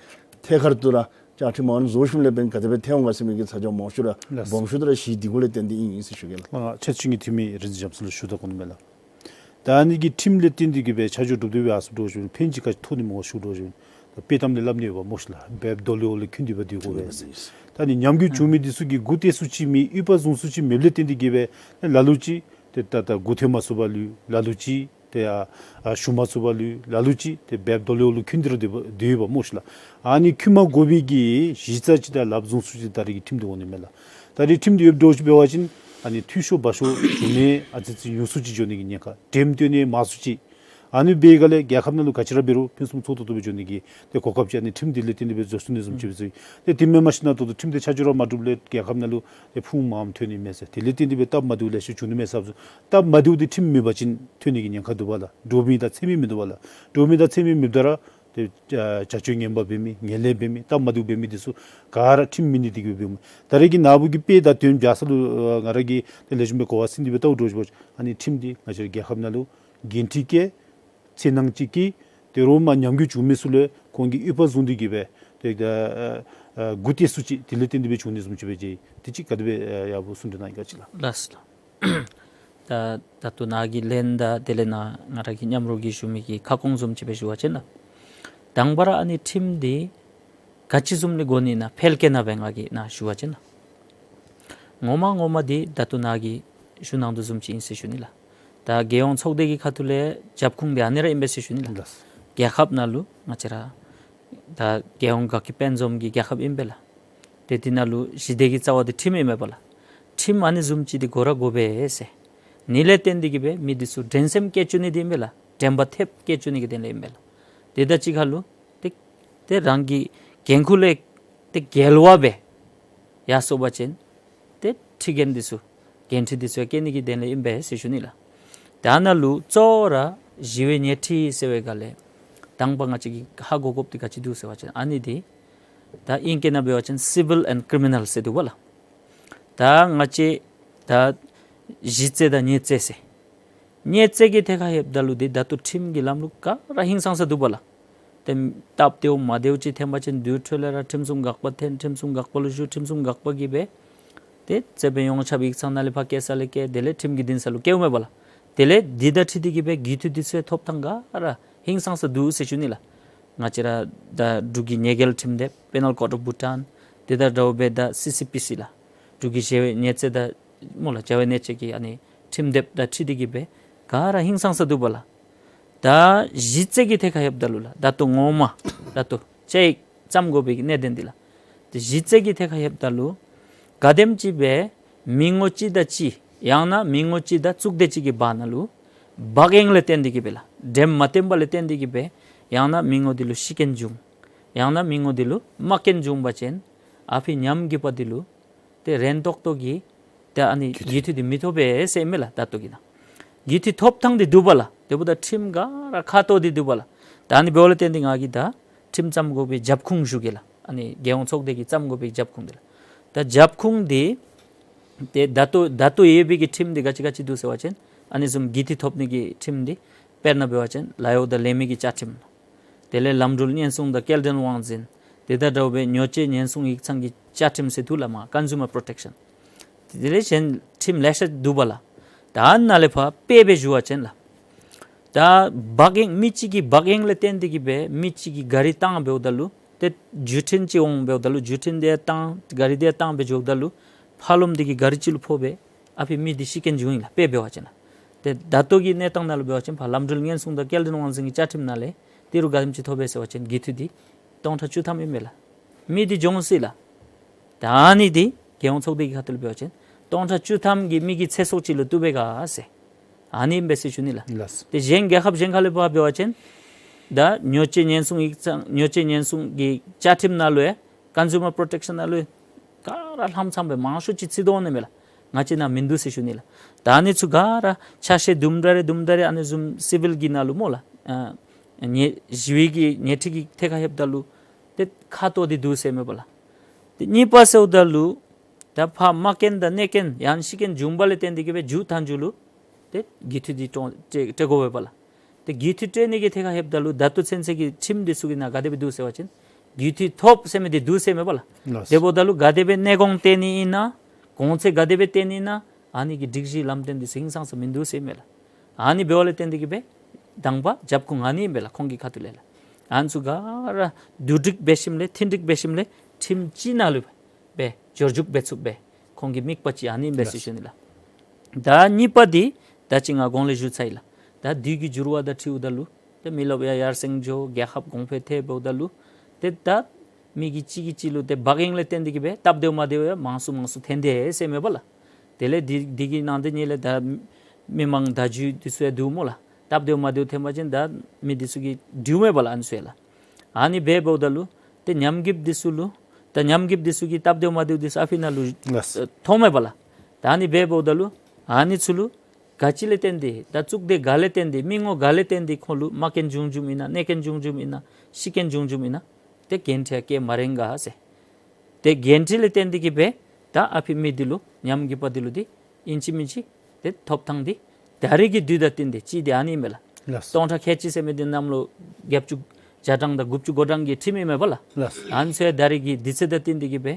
ཐད་ཀར་དུ་ར་བཅའ་ཁྲིམས་ཨ་ནི་བཟོ་ཞིནམ་ལས་འབདན་ག་དེ་སྦེ་ཐོན་འོང་ག་ཟེར་མི་གི་ཚ་གྱང་མང་ཤོས་ར་ལགས། སྦོམ་ཤོས་ར་ཞི་འདི་གུ་ལས་བརྟེན་ཏེ་ཨིན་ཨིན་ཟེར་ཞུ་གེ་ལགས། ཨ་ཁྱེད་ཆུང་གི་འཐུས་མི་རིག་འཛིན་རྒྱ་མཚོ་ལུ་ཞུ་དགོ་ནི་མས་ལགས། ད་ཨ་ནི་གི་ཁྲིམས་ལས་བརྟེན་ཏེ་གི་སྦེ་ཆ་འཇོག་གྲུབ་སྟེ་སྦེ་ཨ་སུ་འདྲཝ་ཞིག་ཕན་ཅིག་ག་ཅི་ཐོགས་ནི་མས་ཞུ་འདྲཝ་ཞིག་ད་དཔེ་གཏམ་ལས་སླབ་ནི་ཡོདཔ་སྨོ་ཤིག་ལགས། འབདཝ་ད་ལུ་འོག་ལུ་འཁོན་འདི་འབདཝ་འདི་གོ་བས་ཟེར། ད་ཨ་ནི་ཉམས་རྒུད་བྱུང་མི་འདི་ཚུ་གིས་འགོ་ཏེ་སུ་ཅིག་མེད་འོས་འབབ་བཟུང་སུ་ཅིག་མེདཔ་ལས་བརྟེན་ཏེ་གི་སྦེ་ལ་ལུ་ཅིག་ཏེ་ད་ད་འགོ་ཐོན་མ་ཚུགས་པར་ལུས། ལ་ལུ་ཅིག་ཏེ་ཨ་ཨ་ཞུ་མ་ཚུགས་པར་ལུས། ལ་ལུ་ཅིག་ཏེ་འབདཝ་ད་ལུ་འོག་ལུ་འཁོན་འདི་ར་སྡོད་པ་སྡོད་ཡོདཔ་སྨོ་ཤིག་ལགས། ཨ་ནི་འཁོན་མ་དགོ་པའི་གི་གཞི་རྩ་ཅིག་དང་ལགཔ་བཟུང་སུ་ཅིག་ད་རེས་ཀྱི་ཁྲིམས་འདི་འོང་ནི་མས་ལགས། ད་རེས་ཁྲིམས་འདི་ཡོདཔ་འདྲཝ་ཅིག་འབད་བ་ཅིན་ཨ་ནི་འཐུས་ཤོར་བ་ཤོར་བྱུང་ནི་ཨ་ཙི་ཙི་ཉུང་སུ་ཅིག་འགྱོ་ནི་གི་ཉེན་ཁ། འགྲེམས་སྟོན་ནི་མང་སུ་ཅིག། ཨ་ནི་འབད་སྒང་ལས་རྒྱལ་ཁབ་ནང་ལུ་ག་ཅི་ར་འབད་རུང་ཕུན་སུམ་ཚོགས་ཏོག་ཏོ་སྦེ་འགྱོ་ནི་གི་ཏེ་གོ་སྐབས་ཅིག་ཨ་ནི་ཁྲིམས་འདི་ལས་བརྟེན་ཏེ་སྦེ་བཟོ་ཚུགས་ནི་བཟུམ་ཅིག་སྦེ་ཚོར། ཏེ་དེ་མེན་མ་ཞིན་ན་ད་ལྟོ་ཁྲིམས་འདི་ཆ་འཇོག་ར་མ་གྲུབ་ལས་རྒྱལ་ཁབ་ནང་ལུ་ཏེ་ཕུང་མངམ་ཐོན་ནི་མས་ཟེར། དེ་ལས་བརྟེན་ཏེ་སྦེ་སྟབས་མ་བདེཝ་ལེ་ཤ་འབྱུང་ནི་མས་ཟེར། སྟབས་མ་བདེཝ་འདི་ཁྲིམས་མེད་པ་ཅིན་ཐོན་ནི་གི་ཉེན་ཁ་འདུག་པ་ལགས། འདྲོག་མི་དང་འཚེར་མི་མིན་འདུག་པ་ལགས། འདྲོག་མི་དང་འཚེར་མི་མེདཔ་ད་ར་ཏེ་ཨ་བྱ་སྤྱོད་ངན་པ་འབད་མི་ངན་ལྷད་འབད་མི་སྟབས་མ་བདེཝ་འབད་མི་འདི་ཚུ་ག་ར་ཁྲིམས་མེད་ནི་འདི་གིས་འབདཝ་མས། ད་རེས་ཀྱི་ནཱ་བུ་གི་དཔེ་དང་དོན་བཞག་ས་ལུ་ཨ་ང་ར་གིས་ཏེ་ལེགས་ཤོམ་སྦེ་གོ་བ་ཟིན་ཏེ་སྦེ་བལྟཝ་འདྲཝ་ཅིག་འབད་བ་ཅིན་ཨ་ནི་ཁྲིམས་འདི་ང་བཅས་ར་རྒྱལ་ཁབ་ནང་ལུ་འགན་འཁྲི་བཀལ། འཚེར་སྣང་ཅིག་བསྐྱེད། དོ་རུང་མར་ཉམས་རྒུད་བྱུང་མི་ཚུ་ལུ་ཁོང་གིས་འོས་འབབ་བཟུང་སྟེ་གི་སྦེ་ཏེ་ཨ་ཨ་འགོ་ཏེ་སུ་ཅིག་དེ་ལས་བརྟེན་ཏེ་སྦེ་བྱུང་ནི་བཟུམ་ཅིག་སྦེ་ཅིག་དེ་ཅིག་ག་དེ་སྦེ་ཨ་ཡར་བུ་གསུང་གྲོས་གནང་ཡི་ག་ཅིག་ལགས། ལགས་སོ་ལགས། ད་ད་ལྟོ་ནཱ་གི་ལན་དང་དེ་ལས་ནཱ་ང་ར་གི་མཉམ་རོགས་ཀྱིས་ཞུ་མི་གི་ཁ་སྐོང་བཟུམ་ཅིག་སྦེ་ཞུ་བ་ཅིན་ལགས། དང་པ་ར་ཨ་ནི་ཁྲིམས་འདི་ ག་ཅི་བཟུམ་ལས་དགོ་ནི་ན་ཕལ་སྐད་ནང་སྦེ་ང་གིས་ནཱ་ཞུ་བ་ཅིན་ན། ངོ་མ་ངོ་མ་འདི་ད་ལྟོ་ནཱ་གིས་ཞུ་གནང་དོ་བཟུམ་ཅིག་ཨིན་ཟེར་ཞུ་ནི་ལགས། ད་རྒྱལ་ཡོངས་ཚོགས་སྡེ་གི་ཁ་ཐུག་ལས་རྒྱབ་ཁུངས་འདི་ཨ་ནི་ར་ཨིན་པས་ཟེར་ཞུ་ནི་ལགས། ལགས། རྒྱལ་ཁབ་ནང་ལུ་ང་བཅས་ར་ད་རྒྱལ་ཡོངས་དགའ་སྐྱིད་དཔལ་འཛོམས་ཀྱི་རྒྱལ་ཁབ་ཨིན་པས་ལགས། ཏེ་འདི་ནང་ལུ་ཞི་བདེ་གི་རྩ་བ་འདི་ཁྲིམས་ཨིན་མས་པ་ལགས། ཁྲིམས་ཨ་ནི་བཟུམ་ཅིག་འདི་དགོ་ར་དགོ་པས་ཟེར། ཨ་ནི་ལས་བརྟེན་ཏེ་གིས་སྦེ་མི་འདི་ཚུ་འགྲན་སེམས་སྐྱེ་བཅུག་ནི་འདི་ཨིན་པས་ལགས། དྲན་པ་ཐེབས་སྐྱེ་བཅུག་ནི་གི་དོན་ལས་ཨིན་པས་ལགས། ཏེ་ད་ཅི་ཁ་ལུ་ཏེ་ཏེ་རང་གི་འགན་ཁུར་ལས་ཏེ་འགལ་བ་སྦེ་ཡར་སོང་པ་ཅིན་ཏེ་ཁྲིམས་འགན་འདི་ཚུ་འགན་འཁྲི་འདི་ཚུ་བཀལ་ནི་གི་དོན་ལས་ཨིན་པས་ཟེར་ཞུ་ནི་ལགས། ད་ནཱ་ལུ་གཙོ་བོ་ར་ཞི་བའི་ཉེས་ཁྲི་ཟེར་བའི་སྒང་ལས་དང་པ་ང་བཅས་ཀྱིས་ཧ་གོ་དགོཔ་འདི་ག་ཅི་འདུག་ཟེར་བ་ཅིན་ཨ་ནི་འདི་ད་ཨིང་སྐད་ནང་འབད་བ་ཅིན་civil and criminal ཟེར་འདུག་པ་ལགས། ད་ང་བཅས་ད་གཞི་རྩ་དང་ཉེས་རྩ་ཟེར། ཉེས་རྩ་གི་ཐད་ཁར་ལྷོདཔ་ད་ལུ་འདི་ད་ལྟོ་ཁྲིམས་ཀྱི་ལམ་ལུགས་ག་ར་ཧིང་སངས་ས་འདུག་པ་ལགས། ཏེ་སྟབས་བདེཝ་མ་བདེཝ་ཅིག་ཐོན་པ་ཅིན་དེ་འཕྲོ་ལས་ར་ཁྲིམས་སྲུང་འགག་པ་འཐོན། ཁྲིམས་སྲུང་འགག་པ་ལུ་ཞུ། ཁྲིམས་སྲུང་འགག་པ་གིས་སྦེ་ཏེ་རྩོད་དཔོན་ཡོངས་ཁྱབ་ཡིག་ཚང་ནང་ལས་ཕར་བཀལ་ས་ལས་བཀལ། དེ་ལས་ཁྲིམས་ཀྱི་འདུན་ས་ལུ་བཀལཝ་མས་པ་ལགས། དེ་ལས་འདི་དང་འཁྲིལ་ཏེ་གིས་སྦེ་རྒུད་འཐུས་འདི་ཚུ་ཐོབ་ཐངས་ག་ར་ཧིང་སངས་ས་འདུག་ཟེར་ཞུ་ནི་ལགས། ང་བཅས་ར་ད་འབྲུག་གི་ཉེས་འགེལ་ཁྲིམས་དེབ་Penal Code of Bhutan། དེ་དང་འདྲཝ་སྦེ་ད་སི་སི་པི་སི་ལགས། འབྲུག་གི་ཞི་བའི་ཉེས་རྩ་དང་སྨོ་ལགས། བྱ་བའི་གནོད་བྱེད་ཀྱི་ཨ་ནི་ཁྲིམས་དེབ་དང་འཁྲིལ་ཏེ་གིས་སྦེ་ག་ར་ཧིང་སངས་ས་འདུག་པ་ལགས། ད་གཞི་རྩ་གི་ཐད་ཁར་ལྷོདཔ་ད་ལུ་ལགས། ད་ལྟོ་ངོ་མ་ད་ལྟོ་ཅིག་བརྩམ་དགོ་པའི་གནད་དོན་འདི་ལགས། ཏེ་གཞི་རྩ་གི་ཐད་ཁར་ལྷོདཔ་ད་ལུ་ག་དེམ་ཅིག་སྦེ་མི་ངོ་གཅིག་དང་གཅིག་ཡང་ན་མི་ངོ་གཅིག་དང་གཙུག་སྡེ་གཅིག་གི་བར་ན་ལུ་བག་གཡེང་ལས་བརྟེན་ཏེ་གིས་སྦེ་ལགས། འགྲན་མ་བསྟེན་པ་ལས་བརྟེན་ཏེ་གིས་སྦེ་ཡང་ན་མི་ངོ་འདི་ལུ་ཤི་རྐྱེན་བྱུང་། ཡང་ན་མི་ངོ་འདི་ལུ་རྨ་རྐྱེན་བྱུང་པ་ཅིན་ཨ་ཕི་ཉམས་རྒུད་པ་འདི་ལུ་ཏེ་རན་ཏོག་ཏོ་གི་ཏེ་ཨ་ནི་རྒུད་འཐུས་འདི་མི་ཐོབ་པས་ཟེར་མས་ལགས། ད་ལྟོ་གི་ནང་རྒུད་འཐུས་ཐོབ་ཐངས་འདི་འདུག་པ་ལགས། དེ་འབདཝ་ད་ཁྲིམས་ག་ར་ཁ་ཐོག་འདི་འདུག་པ་ལགས། ད་ཨ་ནི་འབདཝ་ལས་བརྟེན་ཏེ་ང་གིས་ད་ཁྲིམས་བརྩམ་དགོ་པའི་རྒྱབ་ཁུངས་ཞུ་གེ་ལགས། ཨ་ནི་རྒྱལ་ཡོངས་ཚོགས་སྡེ་གིས་བརྩམ་དགོ་པའི་རྒྱབ་ཁུངས་འདི་ལགས། ད་རྒྱབ་ཁུངས་འདི་ཏེ་ད་ལྟོ་ད་ལྟོ་ཡོད་པའི་གི་ཁྲིམས་འདི་ག་ཅི་ག་ཅི་འདུག་ཟེར་བ་ཅིན་ཨ་ནི་བཟུམ་རྒུད་འཐུས་ཐོབ་ནི་གི་ཁྲིམས་འདི་དཔེར་ན་འབད་བ་ཅིན་ལཱ་གཡོག་དང་ལས་མི་གི་བཅའ་ཁྲིམས། དེ་ལས་ལམ་འགྲུལ་ཉེན་སྲུང་དང་སྐྱེལ་འདྲེན་དབང་འཛིན། དེ་དང་འདྲཝ་སྦེ་ཉོ་སྤྱོད་ཉེན་སྲུང་ཡིག་ཚང་གི་བཅའ་ཁྲིམས་ཟེར་འདུག་ལགས་མ། Consumer Protection། དེ་ལས་གཞན་ཁྲིམས་ལེ་ཤ་འདུག་པ་ལགས། ད་ཨ་ནཱ་ལས་ཕར་དཔེ་སྦེ་ཞུ་བ་ཅིན་ལགས། ད་བག་གཡེང་མི་གཅིག་གི་བག་གཡེང་ལས་བརྟེན་ཏེ་གིས་སྦེ་མི་གཅིག་གིས་གཱ་རི་བཏང་འབདཝ་ད་ལུ་ཏེ་རྒྱུ་འཕྲིན་ཅིག་འོང་འབདཝ་ད་ལུ་རྒྱུ་འཕྲིན་དེ་བཏང་གཱ་རི་དེ་བཏང་སྦེ་འགྱོཝ་ད་ལུ་ཕར་ལོགམ་འདི་གིས་གཱ་རི་ཅིག་ལུ་ཕོག་སྦེ་ཨ་ཕི་མི་འདི་ཤི་རྐྱེན་བྱུང་ཡི་ལགས། དཔེ་འབད་བ་ཅིན་ལགས། ཏེ་ད་ལྟོ་གི་གནས་སྟངས་ནང་ལུ་འབད་བ་ཅིན་ཕར་ལམ་འགྲུལ་ཉེན་སྲུང་དང་སྐྱེལ་འདྲེན་དབང་འཛིན་གྱི་བཅའ་ཁྲིམས་ནང་ལས་ཏི་རུ་ག་དེམ་ཅིག་ཐོབ་པས་ཟེར་བ་ཅིན་རྒུད་འཐུས་འདི་སྟོང་ཕྲག་བཅུ་ཐམ་ཨིན་མས་ལགས། མི་འདི་གྱོང་སོ་ཡི་ལགས། ད་ཨ་ནི་འདི་རྒྱལ་ཡོངས་ཚོགས་སྡེ་གི་ཁ་ཐུག་ལས་འབད་བ་ཅིན་སྟོང་ཕྲག་བཅུ་ཐམ་གྱི་མི་གི་ཚེ་སྲོག་ཅིག་ལུ་བཏུབ་པས་ག་ཟེར། ཨ་ནི་ཨིན་པས་ཟེར་ཞུ་ནི་ལགས། ལགས། ཏེ་གཞན་རྒྱལ་ཁབ་གཞན་ཁ་ལས་ཕར་འབད་བ་ཅིན་ད་ཉོ་སྤྱོད་ཉེན་སྲུང་ཡིག་ཚང་ཉོ་སྤྱོད་ཉེན་སྲུང་གི་བཅའ་ཁྲིམས་ནང་ལུ་ཡང་Consumer Protection ནང་ལུ་ག་ར་ལྷམ་ཚངམ་སྦེ་མང་ཤོས་ཅིག་རྩིས་འདུག་ནི་མས་ལགས། ང་བཅས་ནང་མིན་འདུག་ཟེར་ཞུ་ནི་ལགས། ད་ཨ་ནི་ཚུ་ག་ར་ཆ་ཤས་དུམ་གྲ་རེ་དུམ་གྲ་རེ་ཨ་ནི་བཟུམ་སི་ཝིལ་གྱི་ནང་ལུ་སྨོ་ལགས། ཨ་ཉེས་ཞི་བའི་གི་ཉེས་ཁྲི་གི་ཐད་ཁར་ལྷོདཔ་ད་ལུ་ཏེ་ཁ་ཐོག་འདི་འདུག་ཟེར་མས་པ་ལགས། ཏེ་གཉིས་པ་ཟེརཝ་ད་ལུ་ད་ཕར་རྨ་རྐྱེན་དང་གནོད་རྐྱེན་ཡང་ན་ཤི་རྐྱེན་བྱུང་བ་ལས་བརྟེན་ཏེ་གིས་སྦེ་མཇུག་མཐའ་མཇུག་ལུ་ཏེ་རྒུད་འཐུས་འདི་སྤྲོ་སྤྲོད་སྤྲོད་དགོ་པས་པ་ལགས། ཏེ་རྒུད་འཐུས་སྤྲོད་ནི་གི་ཐད་ཁར་ལྷོདཔ་ད་ལུ་ད་ལྟོ་ཚུན་ཚོད་ཀྱི་ཁྲིམས་འདི་ཚུ་གི་ནང་ག་དེ་སྦེ་འདུག་ཟེར་བ་ཅིན་རྒུད་འཐུས་ཐོབ་ཟེར་མི་འདི་འདུག་ཟེར་མས་པ་ལགས། ལགས། དེ་འབདཝ་ད་ལུ་ག་དེ་སྦེ་གནས་གོང་བཏོན་ནི་ཨིན་ན་གོང་ཚད་ག་དེ་སྦེ་བཏོན་ནི་ཨིན་ན་ཨ་ནི་གི་སྒྲིག་གཞི་ལམ་སྟོན་འདི་ཚུ་ཧིང་སངས་ས་མིན་འདུག་ཟེར་མས་ལགས། ཨ་ནི་འབདཝ་ལས་བརྟེན་ཏེ་གིས་སྦེ་དང་པ་རྒྱབ་ཁུངས་ཨ་ནི་ཨིན་པས་ལགས། ཁོང་གི་ཁ་ཐུག་ལས་ལགས། ཨ་ནི་ཚུ་ག་ར་བསྡུ་སྒྲིག་འབད་ཞིནམ་ལས་མཐུན་སྒྲིག་འབད་ཞིནམ་ལས་ཁྲིམས་ཅིག་ནང་ལུ་སྦེ་འབྱོར་འཇུག་འབད་ཚུགསཔ་སྦེ་ཁོང་གི་དམིགས་པ་ཅིག་ཨ་ནི་ཨིན་པས་ཟེར་ཞུ་ནི་ལགས། ད་གཉིས་པ་འདི་ད་ཅི་ང་གོང་ལས་ཞུ་ཚར་ཡི་ལགས། ད་དུས་ཀྱི་འགྱུར་བ་དང་འཁྲིལཝ་ད་ལུ་ཏེ་མི་རློབས་ཡང་ཡར་སེང་འགྱོ། རྒྱལ་ཁབ་གོང་འཕེལ་ཐལ་འབདཝ་ད་ལུ་ཏེ་ད་མི་གི་གཅིག་གིས་གཅིག་ལུ་ཏེ་བག་གཡེང་ལས་བརྟེན་ཏེ་གིས་སྦེ་སྟབས་བདེཝ་མ་བདེཝ་ཡང་མང་སུ་མང་སུ་ཐོན་དེས་ཟེར་མས་པ་ལགས། དེ་ལས་འདི་འདི་གི་ནང་དེ་ཉིད་ལས་ད་མི་མང་བརྡ་བརྒྱུད་འདི་ཚུ་ཡང་འདུག་སྨོ་ལགས། སྟབས་བདེཝ་མ་བདེཝ་ཐོན་པ་ཅིན་ད་མི་འདི་ཚུ་གིས་འདྲིཝ་མས་པ་ལགས་ཨ་ནི་ཚུ་ཡང་ལགས། ཨ་ནི་འབདཝ་ད་ལུ་ཏེ་ཉམས་རྒུདཔ་འདི་ཚུ་ལུ་ད་ཉམས་རྒུདཔ་འདི་ཚུ་གི་སྟབས་བདེཝ་མ་བདེཝ་འདི་ཚུ་ཨ་ཕི་ནང་ལུ་ལགས། ཨ་མཐོངམ་མས་པ་ལགས། ད་ཨ་ནི་འབདཝ་ད་ལུ་ཨ་ནི་ཚུ་ལུ་ག་ཅི་ལས་བརྟེན་ཏེ་ད་གཙུག་སྡེ་ག་ལས་བརྟེན་ཏེ་མི་ངོ་ག་ལས་བརྟེན་ཏེ་ཁོང་ལུ་རྨ་རྐྱེན་བྱུང་བྱུངམ་ཨིན་ན་གནོད་རྐྱེན་བྱུང་བྱུངམ་ཨིན་ན་ཤི་རྐྱེན་བྱུང་བྱུངམ་ཨིན་ན་ཏེ་འགན་འཁྲི་ཡང་བཀལ་སྨ་རེ་ག་ཟེར། ཏེ་འགན་འཁྲི་ལས་བརྟེན་ཏེ་གིས་སྦེ་ད་ཨ་ཕི་མི་འདི་ལུ་ཉམས་རྒུད་པ་འདི་ལུ་འདི་ཨིན་ཅི་མིན་ཅི་ཏེ་ཐོབ་ཐངས་འདི་ད་རེས་ཀྱི་དུས་དང་བསྟུན་ཏེ་ཅིག་འདི་ཨ་ནི་ཨིན་མས་ལགས། ལགས། སྟོང་ཕྲག་ཁལ་གཅིག་ཟེར་མི་འདི་གནམ་ལོ་བརྒྱད་ཅུ་གྱ་གྲངས་དང་དགུ་བཅུ་གོ་གྲངས་ཀྱི་ཁྲིམས་ཨིན་མས་པ་ལགས། ལགས། ཨ་ནི་ཚུ་ཡང་ད་རེས་ཀྱི་དུས་ཚོད་དང་བསྟུན་ཏེ་གིས་སྦེ་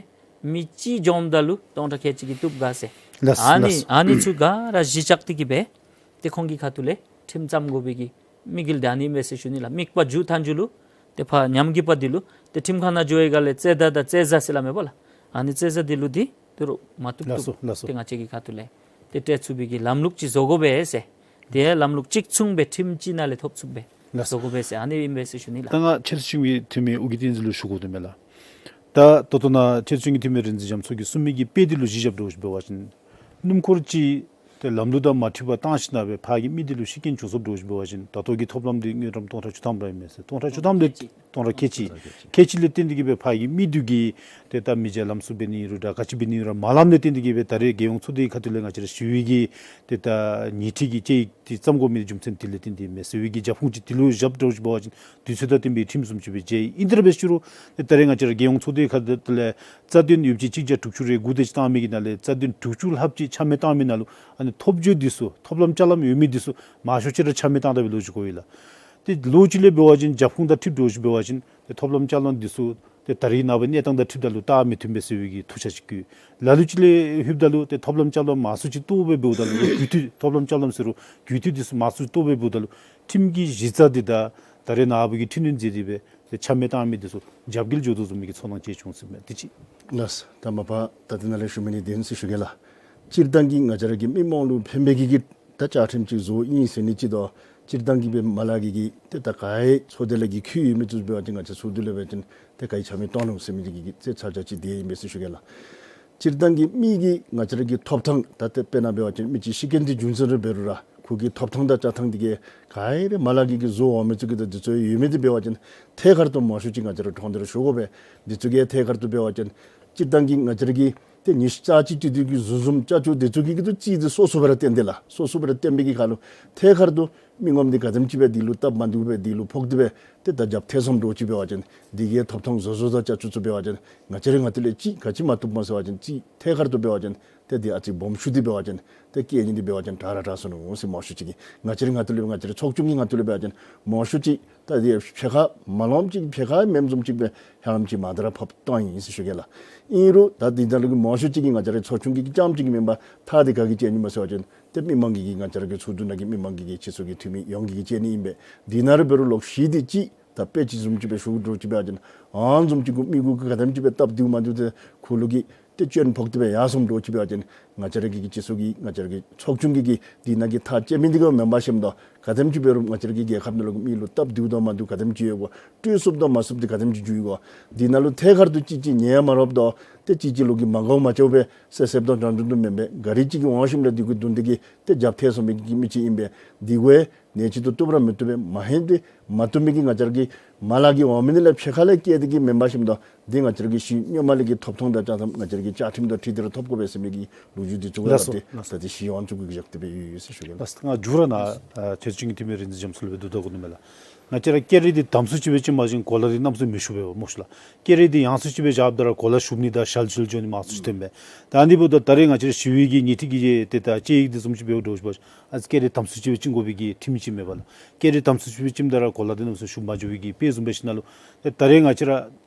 མི་གཅིག་གྱོངམ་ད་ལུ་སྟོང་ཕྲག་ཁལ་གཅིག་གིས་བཏུབ་ག་ཟེར། ལགས། ཨ་ནི་ལགས། ཨ་ནི་ཚུ་ག་ར་གཞི་བཞག་སྟེ་གིས་སྦེ་ཏེ་ཁོང་གི་ཁ་ཐུག་ལས་ཁྲིམས་བརྩམ་དགོ་པའི་གི་དམིགས་ཡུལ་འདི་ཨ་ནི་ཨིན་པས་ཟེར་ཞུ་ནི་ལགས། དམིགས་པ་མཇུག་མཐའ་མཇུག་ལུ་ ཏེ་ཕར་ཉམས་རྒུད་པ་འདི་ལུ་ཏེ་ཁྲིམས་ཁང་ནང་འགྱོ་བའི་སྒང་ལས་རྩོད་ཟླ་དང་རྩོད་གཞི་ཟེར་སླབ་མས་པ་ལགས། ཨ་ནི་རྩོད་གཞི་འདི་ལུ་འདི་ཏེ་རུང་མ་བཏུབ་ལགས་སོ་བཏུབ་ལགས་སོ། ཏེ་ང་བཅས་ཀྱི་ཁ་ཐུག་ལས་ཏེ་སྤྲོད་ཚུགས་པའི་གི་ལམ་ལུགས་ཅིག་བཟོ་དགོ་པས་ཟེར། ཏེ་ལམ་ལུགས་གཅིག་མཚུངས་སྦེ་ཁྲིམས་གཅིག་ནང་ལས་ཐོབ་ཚུགས་པའི་ལགས་སོ། བཟོ་དགོ་པས་ཟེར་ཨ་ནི་ཨིན་པས་ཟེར་ཞུ་ནི་ལགས། ད་ང་ཆེད་སྤྱོད་ཀྱི་འཐུས་མི་ཨོ་རྒྱན་བསྟན་འཛིན་ལུ་ཞུ་དགོ་དོ་མས་ལགས། ད་ད་ལྟོ་ནཱ་ཆེད་སྤྱོད་ཀྱི་འཐུས་མི་རིག་འཛིན་རྒྱ་མཚོ་གིས་གསུངས་མི་གི་དཔེ་འདི་ལུ་གཞི་བཞག་འགྱོ་ཞིནམ་འབད་བ་ཅིན་སྣུམ་འཁོར་ཅིག་ཏེ་ལམ་ལུགས་དང་མ་འཁྲིལ་བར་བཏང་ཞིནམ་སྦེ་ཕར་གྱི་མི་འདི་ལུ་ཤི་རྐྱེན་བྱུང་སོངམ་འགྱོ་ཞིནམ་འབད་བ་ཅིན་ད་ལྟོ་གི་ཐོབ་ལམ་འདི་དངུལ་ཀྲམ་སྟོང་ཕྲག་བཅུ་ཐམ་ར་ཨིན་མས་ཟེར། སྟོང་ཕྲག་བཅུ་ཐམ་ལས་སྟོང་ཕྲག་ཁལ་གཅིག་ཁལ་གཅིག་ལས་བརྟེན་ཏེ་གིས་སྦེ་ཕར་གྱི་མི་འདི་གིས་ཏེ་ད་མི་རྒྱ་ལམ་བཟོ་འབད་ནི་ཨིན་རུང་འདྲ་ག་ཅི་འབད་ནི་ཨིན་རུང་མ་ལམ་ལས་བརྟེན་ཏེ་གིས་སྦེ་ད་རེས་རྒྱལ་ཡོངས་ཚོགས་སྡེ་ཁ་ཐུག་ལས་ང་བཅས་ར་ཞི་བའི་གི་ཏེ་ད་ཉེས་ཁྲི་གི་དཔྱད་ཡིག་འདི་བརྩམ་དགོ་མི་རྒྱུ་མཚན་འདི་ལས་བརྟེན་ཏེ་མས་ཟེར་བའི་གི་རྒྱབ་ཁུངས་ཅིག་འདི་ལུ་བཞག་འགྱོ་ཞིནམ་འབད་བ་ཅིན་དུས་ཚོད་དང་བསྟུན་པའི་ཁྲིམས་བཟུམ་ཅིག་སྦེ་མཇལ་ཡི། ཨིན་ཏེ་ར་འབད་ཞུ་རུང་ཏེ་ད་རེས་ང་བཅས་ར་རྒྱལ་ཡོངས་ཚོགས་སྡེ་ཁ་ཐུག་ལས་རྩ་དོན་ཡོདཔ་ཅིག་གཅིག་བརྒྱ་དྲུག་ཅུ་རེ་དགུ་དེ་ཅིག་བཏང་མི་གི་ནང་ལས་རྩ་དོན་དྲུག་ཅུ་ལྷགཔ་ཅིག་ཆ་མེད་བཏང་མི་ནང་ལུ་ཨ་ནི་ཐོབ་བརྗོད་འདི་ཚུ་ཐོབ་ལམ་ཅ་ལམ་ཡོད་མི་འདི་ཚུ་མང་ཤོས་ཅིག་ར་ཆ་མེད་བཏང་ད་པའི་ལོ་རྒྱུས་གོ་ཡི་ལགས། ཏེ་ལོ་གཅིག་ལས་འབད་བ་ཅིན་རྒྱབ་ཁུངས་དང་འཁྲིལཝ་འགྱོ་ཞིནམ་འབད་བ་ཅིན་ཏེ་ཐོབ་ལམ་ཅ་ལམ་འདི་ཚུ་ཏེ་ད་རེས་ནངས་པའི་གནས་སྟངས་དང་འཁྲིལཝ་ད་ལུ་བལྟ་མི་བཏུབ་པས་ཟེར་བའི་གི་ཐུགས་འཆར་ཅིག་བཀོད། ལ་ལུ་ཅིག་ལས་ལྷོདཔ་ད་ལུ་ཏེ་ཐོབ་ལམ་ཅ་ལམ་མང་སུ་ཅིག་བཏོག་སྦེ་འབདཝ་ད་ལུ་རྒྱུན་མཐུད་ཐོབ་ལམ་ཅ་ལམ་ཟེར་རུང་རྒྱུན་མཐུད་འདི་ཚུ་མང་སུ་ཅིག་བཏོག་སྦེ་འབདཝ་ད་ལུ་ཁྲིམས་ཀྱི་གཞི་རྩ་འདི་དང་ད་རེས་ནངས་པ་གི་ཁྲིམས་དོན་མཛད་དེ་སྦེ་ཏེ་ཆ་མེད་བཏང་མི་འདི་ཚུ་རྒྱབ་འགལ་འགྱོ་དོ་བཟུམ་མའི་གི་ཚོར་སྣང་ཅིག་བྱུང་སོང་མས། དེ་ཅིག། ལགས། ད་མ་པ་ད་འདི་ནང་ལས་ཞུ་མི་འདི་བདེན་ཟེར་ཞུ་གེ་ལགས། སྤྱིར་བཏང་གི་ང་བཅས་ར་གི་མི་མང་ལུ་ཕན་པའི་གི་གི་ད་བཅའ་ཁྲིམས་ཅིག་བཟོ་ཡི་ཟེར་ནི་ཅིག་དང་སྤྱིར་བཏང་གི་སྦེ་མ་ལག་གི་གི་ཏེ་ད་ག་ར་ཚོགས་སྡེ་ལས་གི་ཁུར་ཡོད་མི་ཚུ་འབད་བ་ཅིན་ང་བཅས་ཚོགས་འདུ་ལས་འབད་བ་ཅིན་ཏེ་ག་ར་ཆ་མེད་བཏང་ནུག་ཟེར་མི་འདི་གི་གི་ཚེ་ཚ་གྱང་ཅིག་འདི་ཨིན་པས་ཟེར་ཞུ་གེ་ལགས། སྤྱིར་བཏང་གི་མི་གི་ང་བཅས་ར་གི་ཐོབ་ཐང་ད་ཏེ་དཔེར་ན་འབད་བ་ཅིན་མི་ཅིག་ཤི་རྐྱེན་འདི་རྒྱུ་མཚན་ར་འབད་རུང་ར་ཁོ་གི་ཐོབ་ཐང་དང་བཅའ་ཐང་འདི་གི་ག་ར་མ་ལག་གི་གི་བཟོ་འོང་མི་ཚུ་གི་ད་འདི་ཚུ་ཡོད་མི་འདི་འབད་བ་ཅིན་ཐད་ཀར་དུ་མང་ཤོས་ཅིག་ང་བཅས་ར་གྲོང་སྡེ་ར་ཞུ་དགོ་པས། འདི་ཚུ་གི་ཐད་ཀར་དུ་འབད་བ་ཅིན་སྤྱིར་བཏང་གི་ང་བཅས་ར་གི་ཏེ་ཉི་ཤུ་རྩ་གཅིག་ཏུ་དུས་ཀྱི་བཟུང་བཟུང་ཅ་ཅོ་འདི་ཚུ་གི་གི་ཏུ་ཅིག་འདི་སོ་སོ་སྦེ་ར་བཏོན་ཏེ་ལགས། སོ་སོ་སྦེ་ར་བཏོན་པའི་གི་ཁར་ལུ་ཐད་ཀར་དུ་མི་ངོམ་འདི་ག་དེམ་ཅིག་སྦེ་འདི་ལུ་སྟབས་མ་བདེཝ་སྦེ་འདི་ལུ་ཕོག་སྟེ་སྦེ་ཏེ་ད་རྒྱབ་ཐལ་སོངམ་འདྲཝ་ཅིག་འབད་བ་ཅིན་འདི་གི་ཐོབ་ཐང་བཟོ་བཟོཝ་ད་ཅ་ཅོ་ཚུ་འབད་བ་ཅིན་ང་བཅས་ར་ང་ཏོ་ལས་ཅིག་ག་ཅི་མ་བཏུབ་མས་ཟེར་བ་ཅིན་ཅིག་ཐད་ཀར་དུ་འབད་བ་ཅིན་ཏེ་འདི་ཨ་ཙི་སྦོམ་ཤོས་འདི་འབད་བ་ཅིན་ཏེ་སྐད་ནི་འདི་འབད་བ་ཅིན་དྲག་ར་དྲག་སོ་ནུག་ཟེར་མང་ཤོས་ཅིག་གིས་ང་བཅས་ར་ང་ཏོ་ལས་ང་བཅས་ར་ཚོགས་ཆུང་གི་ང་ཏོ་ལས་འབད་བ་ཅིན་མང་ཤོས་ཅིག་ད་འདི་ཕྱེད་ཀ་མ་ལོངམ་ཅིག་ཕྱེད་ཀ་མེནམ་བཟུམ་ཅིག་སྦེ་ཧ་ལམ་ཅིག་མ་དར་ཕབ་བཏང་ཡི་ཟེར་ཞུ་གེ་ལགས། ཨིན་རུང་ད་འདི་ད་ལུ་གི་མང་ཤོས་ཅིག་གིས་ང་བཅས་ར་ཚོགས་ཆུང་གི་རྐྱངམ་ཅིག་གིས་མེན་པར་ཐག་འདི་ག་གིས་བཅད་ནི་མས་ཟེར་བ་ཅིན་ཏེ་མི་མང་གི་གིས་ང་བཅས་ར་གི་ཚོགས་འདུ་ནང་གི་མི་མང་གི་གིས་སྤྱི་ཚོགས་ཀྱི་འཐུས་མི་ཡོངས་ཀྱི་གིས་བཅད་ནི་ཨིན་པས། འདི་ནང་ར་འབད་རུང་ལོག་ཤུལ་འདི་ཅིག་ད་དཔེ་ཅིག་བཟུམ་ཅིག་སྦེ་ཞུཝ་འདྲཝ་ཅིག་འབད་བ་ཅིན་ཨ་ནི་བཟུམ་ཅིག་གུ་མི་གུ་གིས་ག་དེམ་ཅིག་སྦེ་སྟབས་བདེཝ་མ་བདེཝ་ཏེ་ཁོ་ལུ་གིས་ཏེ་སྐྱོན་ཕོག་སྟེ་སྦེ་ཡར་སོངམ་འདྲཝ་ཅིག་འབད་བ་ཅིན་ང་བཅས་ར་གི་གི་སྤྱི་ཚོགས་ཀྱི་ང་བཅས་ར་གི་ཚོགས་ཆུང་གི་གིས་འདི་ནང་གི་ཐག་བཅད་མི་འདི་གུ་མེན་པར་ཞིནམ་ད་ག་དེམ་ཅིག་འབད་རུང་ང་བཅས་ར་གི་རྒྱལ་ཁབ་ནང་ལུ་མི་ལུ་སྟབས་བདེཝ་དང་མ་བདེཝ་ག་དེམ་ཅིག་ཡོད་གོ། སྤྲོད་ཚུགསཔ་དང་མ་ཚུགསཔ་འདི་ག་དེམ་ཅིག་འགྱོ་ཡི་གོ། འདི་ནང་ལུ་ཐད་ཀར་དུ་ཅིག་ཅིག་ཉན་མ་རོགསཔ་དང་ཏེ་ཅིག་ཅིག་ལུ་གིས་མ་དགའཝ་མ་བྱ་བར་སེམས་སེམས་དང་འདྲན་འདྲ་འདྲ་མེན་པར་ག་ར་ཅིག་གིས་འོང་ཞིནམ་ལས་འདི་གུ་བརྡུང་སྟེ་གིས་ཏེ་རྒྱབ་ཐལ་སོང་མི་གི་མི་ཅིག་ཨིན་པས། འདི་གུ་ནེ་ཅིག་ཏུ་བཏུབ་ར་མི་བཏུབ་པས། མ་ཧེ་འདི་མ་བཏུབ་མི་གི་ང་བཅས་ར་གི་མ་ལག་གི་འོང་མི་འདི་ལས་ཕྱེད་ཀ་ལས་བཀལ་ཏེ་གིས་མེན་པར་ཞིནམ་ད་འདི་ང་བཅས་ར་གི་ཤུལ་སྔོན་མ་ལས་གི་ཐོབ་ཐང་དང་བཅའ་ཐང་ང་བཅས་ར་གི་བཅའ་ཁྲིམས་དང་འཁྲིལ་ཏེ་ར་ཐོབ་དགོ་པས་ཟེར་མི་གི་ལོ་རྒྱུས་འདི་ཚུ་ག་ལགས་སོ་ལགས་སོ། ད་འདི་ཤེས་ཡོན་ཚུ་གིས་བཞག་སྟེ་སྦེ་ཡོད་ཡོད་ཟེར་ཞུ་གེ་ལགས། ལགས་སོ། ང་མཇུག་ར་ནཱ་ཨ་ཆེད་སྤྱོད་ཀྱི་འཐུས་མི་རིག་འཛིན་རྒྱ་མཚོ་ལུ་སྦེ་བསྡུ་ད་དགོ་ནི་མས་ལགས། ང་བཅས་ར་སྐྱེད་རིགས་འདི་དམ་སུ་ཅིག་སྦེ་བྱིན་པ་ཅིན་གོ་ལ་འདི་གནམ་མེད་ས་མེད་ཤུགས་སྦེ་འབབ་སྨོ་ཤེས་ལགས། སྐྱེད་རིགས་འདི་ཡངས་སུ་ཅིག་སྦེ་བཞགཔ་ད་ར་གོ་ལ་ཞུམ་ནི་དང་ཞལ་འཆུ་འགྱོ་ནི་མང་སུ་ཅིག་ཐོན་པས། ད་འདི་འབདཝ་ད་ད་རེས་ང་བཅས་ར་ཞི་བའི་གི་ཉེས་ཁྲི་གི་ཏེ་ད་དཔྱད་ཡིག་འདི་བཟུམ་ཅིག་འབདཝ་འདྲཝ་ཅིག་འབད་བ་ཅིན་ཨ་ཙི་སྐྱེད་རིགས་དམ་སུ་ཅིག་སྦེ་བྱིན་དགོ་པའི་གི་ཁྲིམས་ཅིག་མེད་པ་ལགས། སྐྱེད་རིགས་དམ་སུ་ཅིག་སྦེ་བྱིནམ་ད་ར་གོ་ལ་འདི་གནམ་མེད་ས་མེད་ཤུགས་མ་འགྱོ་བའི་གི་དཔེ་བཟུམ་སྦེ་ཞིནམ་ལས་ཏེ་ད་རེས་ང་བཅས་ར་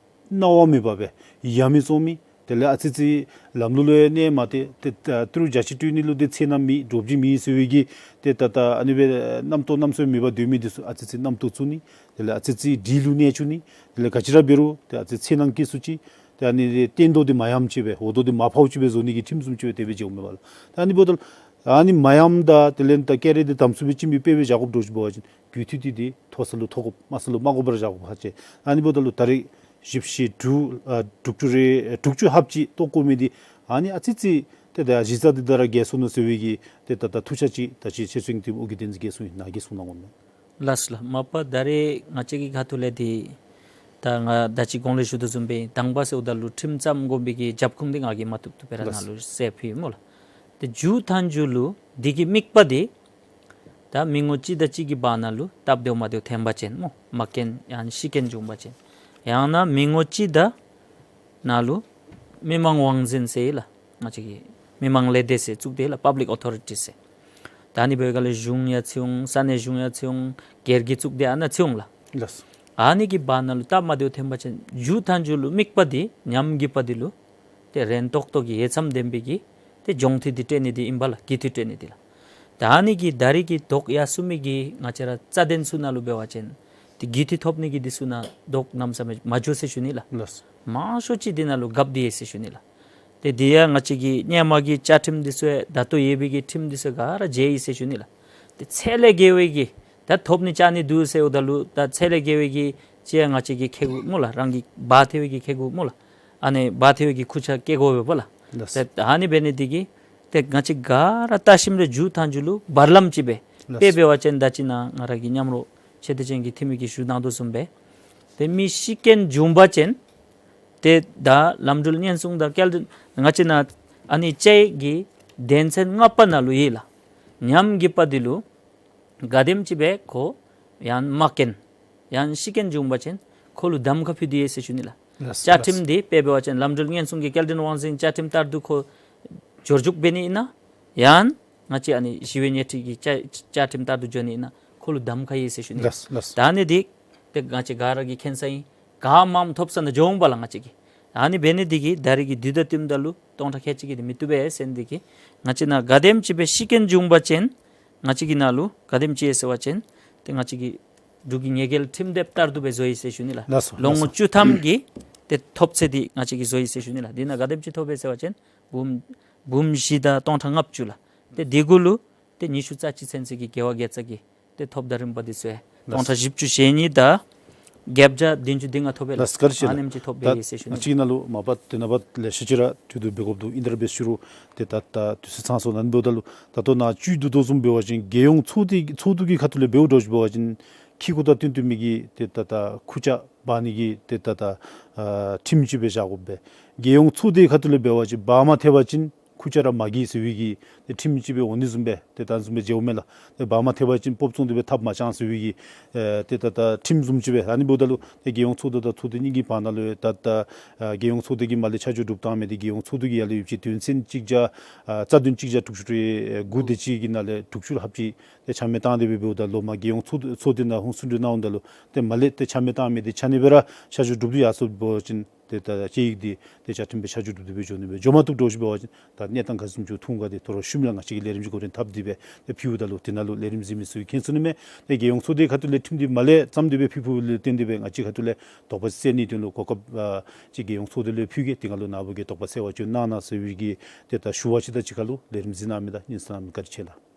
གནང་བ་མེད་པར་སྦེ་ཡ་མེད་བཙོང་མི་དེ་ལས་ཨ་ཙི་ཙི་ལམ་ལུགས་ལུ་ཡང་གནས་མ་སྟེར་ཏེ་ད་ཏི་རུ་བརྒྱ་ཅིག་སྤྲོད་ནི་ལུ་ཏེ་ཚེར་སྣ་མེད་འདྲོག་སྦྱིན་མེད་ཟེར་བའི་གི་ཏེ་ད་ད་ཨ་ནི་སྦེ་རྣམ་རྟོག་གནམ་མེད་ས་མེད་མེད་པར་སྡོད་མི་འདི་ཚུ་ཨ་ཙི་ཙི་རྣམ་རྟོག་བཙུགས་ནི། དེ་ལས་ཨ་ཙི་ཙི་སྒྲིག་ལུགས་གནས་བཅུག་ནི། དེ་ལས་ག་ཅི་ར་འབད་རུང་ཏེ་ཨ་ཙི་ཚེར་སྣང་སྐྱེ་སུ་ཅིག། ཏེ་ཨ་ནི་སྟོན་ཐོག་འདི་མ་ཡངམ་ཅིག་སྦེ་འོག་ཐོག་འདི་མ་ཕོགཔ་ཅིག་སྦེ་བཟོ་ནི་གི་ཁྲིམས་བཟུམ་ཅིག་སྦེ་དེ་སྦེ་བྱུངམ་མས་པ་ལགས། ད་ཨ་ནི་འབདཝ་ད་ཨ་ནི་མ་ཡངམ་དང་དེ་ལས་ད་སྐྱེད་རིགས་འདི་དམ་སུ་སྦེ་བྱིན་པའི་དཔེ་སྦེ་བཞག་དགོཔ་འདྲཝ་ཅིག་འབད་བ་ཅིན་རྒྱུན་མཐུད་དེ་འདི་མཐོ་ས་ལུ་མཐོ་དགོཔ་དམའ་ས་ལུ་དམའ་དགོཔ་ར་བཞག་དགོཔ་ཧ་ཅང་། ཨ་ནི་འབདཝ་ད་ལུ་ད་རེས་བཞི་བཅུ་ཞེ་དྲུག་ཨ་དྲུག་ཅུ་རེ་དྲུག་ཅུ་ལྷགཔ་ཅིག་བཏོག་དགོ་མི་འདི་ཨ་ནི་ཨ་ཙི་ཙི་ཏེ་ད་གཞི་རྩ་འདི་ད་ར་འགལ་སོ་ནུག་ཟེར་བའི་གི་ཏེ་ད་ད་ཐུགས་འཆར་ཅིག་ད་ཅི་ཆེད་སྤྱོད་ཀྱི་འཐུས་མི་ཨོ་རྒྱན་བསྟན་འཛིན་གིས་གསུང་ཡི། ནཱ་གིས་གསུང་གནང་དགོ་མས། ལགས་སོ་ལགས། མ་པ་ད་རེས་ང་བཅས་ཀྱི་ཁ་ཐུག་ལས་འདི་ད་ང་ད་ཅི་གོང་ལས་ཞུ་དོ་བཟུམ་སྦེ་དང་པ་ཟེརཝ་ད་ལུ་ཁྲིམས་བརྩམ་དགོ་པའི་གི་རྒྱབ་ཁུངས་འདི་ང་གིས་མ་བཏུབ་བཏུབ་སྦེ་ར་ལགས་སོ། ནཱ་ལུ་གསལ་ཕུལ་ཡི་སྨོ་ལགས། ཏེ་མཇུག་མཐའ་མཇུག་ལུ་འདི་གི་དམིགས་པ་འདི་ད་མི་ངོམ་གཅིག་དང་གཅིག་གི་བར་ན་ལུ་སྟབས་བདེཝ་མ་བདེཝ་ཐོན་པ་ཅིན་སྨོ་མ་རྐྱེན་ཡང་ན་ཤི་རྐྱེན་བྱུང་པ་ཅིན་ཡང་ན་མི་ངོམ་གཅིག་དང་ནཱ་ལུ་མི་མང་དབང་འཛིན་ཟེར་ལགས། ང་བཅས་ཀྱི་མི་མང་ལས་སྡེ་ཟེར་བཙུགས་ཏེ་ལགས། པབ་ལིཀ་ཨོ་ཐོ་རི་ཊི་ཟེར། ད་ཨ་ནི་འབདཝ་ད་ལུ་གཞུང་ཡང་བརྩི་འོང་། ས་གནས་གཞུང་ཡང་བརྩི་འོང་། སྒེར་གྱིས་བཙུགས་ཏེ་ཨ་ནཱ་བརྩི་འོང་ལགས། ལགས་སོ། ཨ་ནི་གི་བར་ན་ལུ་སྟབས་མ་བདེཝ་ཐོན་པ་ཅིན་མཇུག་མཐའ་མཇུག་ལུ་དམིགས་པ་འདི་ཉམས་རྒུད་པ་འདི་ལུ་ཏེ་རན་ཏོག་ཏོ་གི་ཡིད་ཚིམ་ལྡན་པའི་གི་ཏེ་སྦྱོང་ཐུན་འདི་སྤྲོད་ནི་འདི་ཨིན་པས་ལགས། གུས་བཏུད་སྤྲོད་ནི་འདི་ལགས། ད་ཨ་ནི་གི་ད་རེས་ཀྱི་བདོག་ཡར་སོང་མི་གི་ང་བཅས་ར་རྩ་དོན་ཚུ་ནང་ལུ་འབད་བ་ཅིན་ ཏེ་རྒུད་འཐུས་ཐོབ་ནི་གི་འདི་ཚུ་ནང་དོགས་གནམ་མེད་ས་མེད་མ་འགྱོ་ཟེར་ཞུ་ནི་ལགས། ལགས། མང་ཤོས་ཅིག་འདི་ནང་ལུ་རྒཔོ་འདི་ཡོད་ཟེར་ཞུ་ནི་ལགས། ཏེ་འདི་ཡང་ང་བཅས་ཀྱི་ཧེ་མ་གི་བཅའ་ཁྲིམས་འདི་ཚུ་ཡང་ད་ལྟོ་ཡོད་པའི་གི་ཁྲིམས་འདི་ཚུ་ག་ར་བརྗེ་ཡི་ཟེར་ཞུ་ནི་ལགས། ཏེ་ཚད་ལས་བརྒལ་བའི་གི་ད་ཐོབ་ནི་བཅའ་ནི་འདུག་ཟེརཝ་ད་ལུ་ད་ཚད་ལས་བརྒལ་བའི་གི་ཅིག་ཡང་ང་བཅས་ཀྱིས་ཁེ་དགོ་སྨོ་ལགས། རང་གི་འབག་ཐལ་བའི་གི་ཁེ་དགོ་སྨོ་ལགས། ཨ་ནི་འབག་ཐལ་བའི་གི་ཁུར་ཆ་བཀལ་དགོ་པས་པ་ལགས། ལགས། ཏེ་ཨ་ནི་འབད་ནི་འདི་གིས་ཏེ་ང་བཅས་ག་ར་བལྟ་ཞིནམ་ལས་མཇུག་མཐའ་མཇུག་ལུ་བར་ལམ་ཅིག་སྦེ། ལགས། དཔེ་འབད་བ་ཅིན་ད་ཅི་ནཱ་ང་ར་གི་མཉམ་རོགས་ཆེ་བསྟོད་ཅན་གྱི་འཐུས་མི་གིས་ཞུ་གནང་དོ་བཟུམ་སྦེ། ཏེ་མི་ཤི་རྐྱེན་བྱུང་པ་ཅིན་ཏེ་ད་ལམ་འགྲུལ་ཉེན་སྲུང་དང་སྐྱེལ་འདྲེན་ང་བཅས་ནཱ་ཨ་ནི་བཅའ་ཡིག་གི་དོན་ཚན་ལྔ་པ་ནང་ལུ་ཡོད་ལགས། ཉམས་རྒུད་པ་འདི་ལུ་ག་དེམ་ཅིག་སྦེ་ཁོ་ཡང་མ་བཀོན་ཡང་ཤི་རྐྱེན་བྱུང་པ་ཅིན་ཁོ་ལུ་གདམ་ཁ་ཕུལ་ཏེ་ཡོད་ཟེར་ཞུ་ནི་ལགས། ལགས། བཅའ་ཁྲིམས་འདི་དཔེ་འབད་བ་ཅིན་ལམ་འགྲུལ་ཉེན་སྲུང་གི་སྐྱེལ་འདྲེན་དབང་འཛིན་བཅའ་ཁྲིམས་ལྟར་དུ་ཁོ་འབྱོར་འཇུག་འབད་ནི་ཨིན་ན་ཡང་ང་བཅས་ཨ་ནི་ཞི་བའི་ཉལ་ཁྲི་གི་བཅའ་བཅའ་ཁྲིམས་ལྟར་དུ་འགྱོ་ནི་ཨིན་ན་ཁོ་ལུ་གདམ་ཁ་ཡོད་ཟེར་ཞུ་ནི་ལགས། ལགས། ལགས། ད་ཨ་ནི་འདི་ཏེ་ང་བཅས་ག་ར་གིས་མཁྱེན་ས་ཨིན། ག་མངམ་ཐོབ་ས་ནང་འགྱོ་འོང་པ་ལགས་ང་བཅས་ཀྱིས། ཨ་ནི་འབད་ནི་འདི་གིས་ད་རེས་ཀྱི་དུས་དང་བསྟུནམ་ད་ལུ་སྟོང་ཕྲག་ཁལ་གཅིག་གིས་འདི་མི་བཏུབ་པས་ཟེར་ནི་འདི་གིས་ང་བཅས་ནཱ་ག་དེམ་ཅིག་སྦེ་ཤི་རྐྱེན་བྱུང་པ་ཅིན་ང་བཅས་ཀྱི་ནང་ལུ་ག་དེམ་ཅིག་ཡོད་ཟེར་བ་ཅིན་ཏེ་ང་བཅས་ཀྱི་འབྲུག་གི་ཉེས་འགེལ་ཁྲིམས་དེབ་ལྟར་དུ་སྦེ་བཟོ་ཡི་ཟེར་ཞུ་ནི་ལགས། ལགས་སོ། ལོ་ངོ་ལགས་སོ། བཅུ་ཐམ་གྱི་ཏེ་ཐོབ་ཚད་འདི་ང་བཅས་ཀྱིས་བཟོ་ཡི་ཟེར་ཞུ་ནི་ལགས། འདི་ནང་ག་དེམ་ཅིག་ཐོབ་ཡི་ཟེར་བ་ཅིན་འབུམ་འབུམ་བཞི་དང་སྟོང་ཕྲག་ལྔ་བཅུ་ལགས། ཏེ་འདི་གུ་ལུ་ཏེ་ཉི་ཤུ་རྩ་གཅིག་ཚུན་ཚོད་ཀྱི་དགེ་བ་དགེ་རྩ་གི་ཏེ་ཐོབ་ཐང་རིམ་པ་འདི་ཚུ་ཡང་སྟོང་ཕྲག་བཞི་བཅུ་ཞེ་གཉིས་དང་བརྒྱད་བརྒྱ་བདུན་ཅུ་དོན་ལྔ་ཐོབ་པས་ལགས། ལགས་སོ། བཀའ་དྲིན་ཆེ་ལགས། ཨ་ནེམ་ཅིག་ཐོབ་པས་ཟེར་ཞུ་ནི། ད་ང་བཅས་ནང་ལུ་མ་པ་དེ་ནང་པ་ལེ་ཤ་ཅིག་ར་ཏེ་དུ་འབད་དགོཔ་འདུག། ཨིན་ཏེ་ར་འབད་ཞུ་རུང་ཏེ་ད་ད་དུས་ཚོད་ཚང་སོང་། ཨ་ནི་འབདཝ་ད་ལུ་ད་ལྟོ་ནཱ་བཅུད་བསྡུ་དོ་བཟུམ་འབད་བ་ཅིན་རྒྱལ་ཡོངས་ཚོགས་སྡེ་ཚོགས་འདུ་གི་ཁ་ཐུག་ལས་འབདཝ་འདྲཝ་ཅིག་འབད་བ་ཅིན་ཁེ་ཀོ་དང་བསྟུན་བསྟུན་མི་གི་ཏེ་ད་ད་ཁུར་ཆ་འབག་ནི་གི་ཏེ་ད་ད་ཨ་ཁྲིམས་ཅིག་སྦེ་བཞག་དགོ་པས། རྒྱལ་ཡོངས་ཚོགས་སྡེ་ཁ་ཐུག་ལས་འབད་བ་ཅིན་འབག་མ་ཐལ་བ་ཅིན་ཁུར་ཆ་ར་མ་གི་ཟེར་བའི་གི་ཏེ་ཁྲིམས་ཅིག་སྦེ་འོང་ནི་བཟུམ་སྦེ་ཏེ་ད་བཟུམ་སྦེ་མཇལཝ་མས་ལགས། ཏེ་འབག་མ་ཐལ་བ་ཅིན་སྤོབས་བཙོང་འདི་སྦེ་ཐབས་མ་ཅང་ཟེར་བའི་གི་ཨེ་ཏེ་ད་ད་ཁྲིམས་བཟུམ་ཅིག་སྦེ། ཨ་ནི་འབདཝ་ད་ལུ་ཏེ་རྒྱལ་ཡོངས་ཚོགས་འདུ་དང་ཚོགས་སྡེ་གཉིས་ཀྱི་བར་ན་ལུ་ད་ད་ཨ་རྒྱལ་ཡོངས་ཚོགས་སྡེ་གིས་མར་ལས་ཆ་འཇོག་གྲུབ་བཏང་མི་འདི་རྒྱལ་ཡོངས་ཚོགས་འདུ་གི་ཡར་ལས་ཡོད་པ་ཅིན་དོན་ཚན་གཅིག་བརྒྱ་ཨ་རྩ་བདུན་གཅིག་བརྒྱ་དྲུག་ཅུ་རེ་དགུ་དེ་ཅིག་གི་ནང་ལས་དྲུག་ཅུ་ལྷགཔ་ཅིག་ཏེ་ཆ་མེད་བཏང་སྟེ་སྦེ་འབདཝ་ད་ལུ་མར་རྒྱལ་ཡོངས་ཚོགས་འདུ་ཚོགས་སྡེ་ནང་ཧོང་སུན་འདྲི་གནང་འོངམ་ད་ལུ་ཏེ་མར་ལས་ཏེ་ཆ་མེད་བཏང་མི་འདི་ཆ་གནས་སྦེ་ར་ཆ་འཇོག་གྲུབ་སྟེ་ཡར་སོང་འབད་བ་ཅིན་ཏེ་ད་དཔྱད་ཡིག་འདི་ཏེ་བཅའ་ཁྲིམས་སྦེ་ཆ་འཇོག་གྲུབ་སྟེ་སྦེ་འགྱོ་ནི་སྦེ་འགྱོ་མ་བཏུབ་འདྲཝ་ཅིག་འབད་བ་ཅིན་ད་གནས་སྟངས་ག་བཟུམ་ཅིག་ཐོན་ག་འདི་དོ་རུང་ཤུལ་མ་ལས་ང་བཅས་ཀྱིས་ལས་རིམ་ཅིག་འགོ་འདྲེན་འཐབ་སྟེ་སྦེ་ཏེ་ཕུལཝ་ད་ལུ་དེ་ནང་ལུ་ལས་རིམ་གཟིགས་མི་ཚུ་གིས་མཁྱེན་ཚུགས་ནི་མས། ཏེ་རྒྱལ་ཡོངས་ཚོགས་སྡེ་ཁ་ཐུག་ལས་ཁྲིམས་འདི་མར་ལས་བརྩམས་ཏེ་སྦེ་ཕུལ་ཕུལཝ་ལས་བརྟེན་ཏེ་སྦེ་ང་བཅས་ཁ་ཐུག་ལས་དོགས་པ་སེལ་ནིའི་དོན་ལུ་གོ་སྐབས་ཨ་ཅིག་རྒྱལ་ཡོངས་ཚོགས་སྡེ་ལུ་ཕུལ་གེ། དེ་ཁར་ལུ་ནཱ་བུ་གིས་དོགས་པ་སེལ་བར་བྱོན་གནང་གནང་ཟེར་བའི་གི་ཏེ་ད་ཞུ་བ་ཅིག་དང་གཅིག་ཁར་ལུ་ལས་རིམ་གཟིགས་གནང་མི་དང་སྙན་གསན་གནང་མི་བཀའ་དྲིན་ཆེ་ལགས།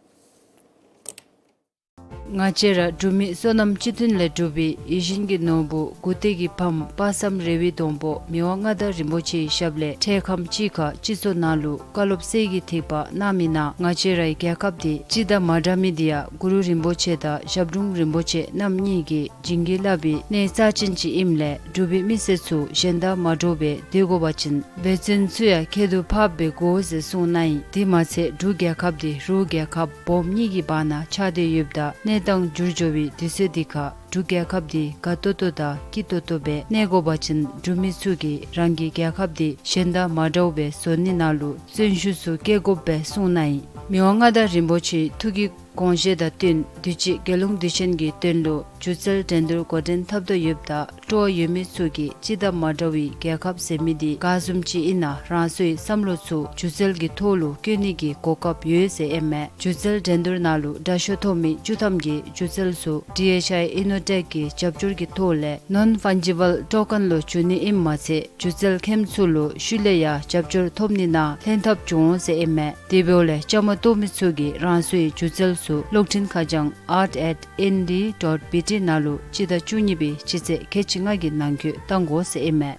ང་བཅས་ར་འབྲུག་མི་བསོད་ནམས་སྤྱི་མཐུན་ལས་གྲུབ་པའི་ཡིད་བཞིན་གྱི་ནོར་བུ་མགུ་ཏོག་གི་ཕམ་དཔག་བསམ་རེ་བའི་སྡོང་པོ་མི་དབང་མངའ་བདག་རིན་པོ་ཆེའི་ཞབས་ལས་འཕྲལ་ཁམས་ཅིག་ཁར་སྤྱི་ཚོགས་ནང་ལུ་བཀའ་སློབ་གསེར་གྱི་ཐིགས་པ་གནང་མི་ནང་ང་བཅས་རའི་རྒྱལ་ཁབ་འདི་སྤྱི་དང་མ་འདྲ་མི་འདི་ཡང་གུ་རུ་རིན་པོ་ཆེ་དང་ཞབས་དྲུང་རིན་པོ་ཆེ་རྣམ་གཉིས་ཀྱིས་བྱིན་གྱིས་བརླབས་པའི་གནས་རྩ་ཅན་ཅིག་ཨིནམ་ལས་འབྲུག་པའི་མི་སེར་ཚུ་གཞན་དང་མ་འདྲཝ་སྦེ་སྡོད་དགོ་པ་ཅིན་འབད་བརྩོན་ཚུ་ཡང་ཁྱད་དུ་འཕགསཔ་སྦེ་དགོ་ཟེར་གསུངས་གནང་ཡི། དེ་མ་ཚད་འབྲུག་རྒྱལ་ཁབ་འདི་རུ་རྒྱལ་ཁབ་སྦོམ་གཉིས་ཀྱི་བར་ན་ཆགས་ཏེ་ཡོདཔ་ད་གནས་སྟངས་འགྱུར་འགྱོ་བའི་དུས་ཚོད་འདི་ཁར་འབྲུག་རྒྱལ་ཁབ་འདི་དགའ་ཏོག་ཏོ་དང་སྐྱིད་ཏོག་ཏོ་སྦེ་གནས་དགོ་པ་ཅིན་འབྲུག་མི་ཚུ་གིས་རང་གི་རྒྱལ་ཁབ་འདི་གཞན་དང་མ་འདྲཝ་སྦེ་བཟོ་ནི་ནང་ལུ་བརྩོན་ཤུགས་ཚུ་བསྐྱེད་དགོཔ་སྦེ་གསུངས་གནང་ཡི། མི་དབང་མངའ་བདག་རིན་པོ་ཆེའི་ཐུགས་ཀྱི་དགོངས་བཞེད་དང་བསྟུན་དུས་ཅི་རྒྱལ་ཡོངས་དུས་ཆེན་གྱི་དོན་ལུ་སྒྱུ་རྩལ་འགྲན་བསྡུར་འགོ་འདྲེན་འཐབ་དོ་ཡོདཔ་ད་སྤྲོ་བ་ཡོད་མི་ཚུ་གིས་སྤྱི་དང་མ་འདྲ་བའི་རྒྱལ་ཁབ་ཟེར་མི་འདི་ག་བཟུམ་ཅིག་ཨིན་ན་རང་སོའི་བསམ་བློ་ཚུ་སྒྱུ་རྩལ་གྱི་ཐོག་ལུ་བཀོད་ནི་གི་གོ་སྐབས་ཡོད་ཟེར་ཨིན་མས། སྒྱུ་རྩལ་འགྲན་བསྡུར་ནང་ལུ་དྲག་ཤོས་ཐོབ་མི་བཅུ་ཐམ་གྱི་སྒྱུ་རྩལ་ཚུ་ཌི་ཨེཆ་ཨའི་ཨིན་ནོ་ཊེཀ་གི་རྒྱབ་སྐྱོར་གྱི་ཐོག་ལས་ནོན་ཕཱན་ཇི་བཱལ་ཊོ་ཀེན་ལུ་བསྒྱུར་ནི་ཨིནམ་མ་ཚད་སྒྱུ་རྩལ་མཁནམ་ཚུ་ལུ་ཤུལ་ལས་ཡང་རྒྱབ་སྐྱོར་ཐོབ་ནི་ནང་ལྷན་ཐབས་འབྱུང་འོང་ཟེར་ཨིན་མས། དེ་འབདཝ་ལས་བཅའ་མར་གཏོགས་མི་ཚུ་གིས་རང་སོའི་སྒྱུ་རྩལ་ཚུ་གློག་འཕྲིན་ཁ་བྱང་art at N D dot B T ནང་ལུ་སྤྱི་ཟླ་བཅུ་གཉིས་པའི་སྤྱི་ཚེས་ཁལ་གཅིག་ལྔ་གི་ནང་འཁོད་བཏང་དགོ་ཟེར་ཨིན་མས།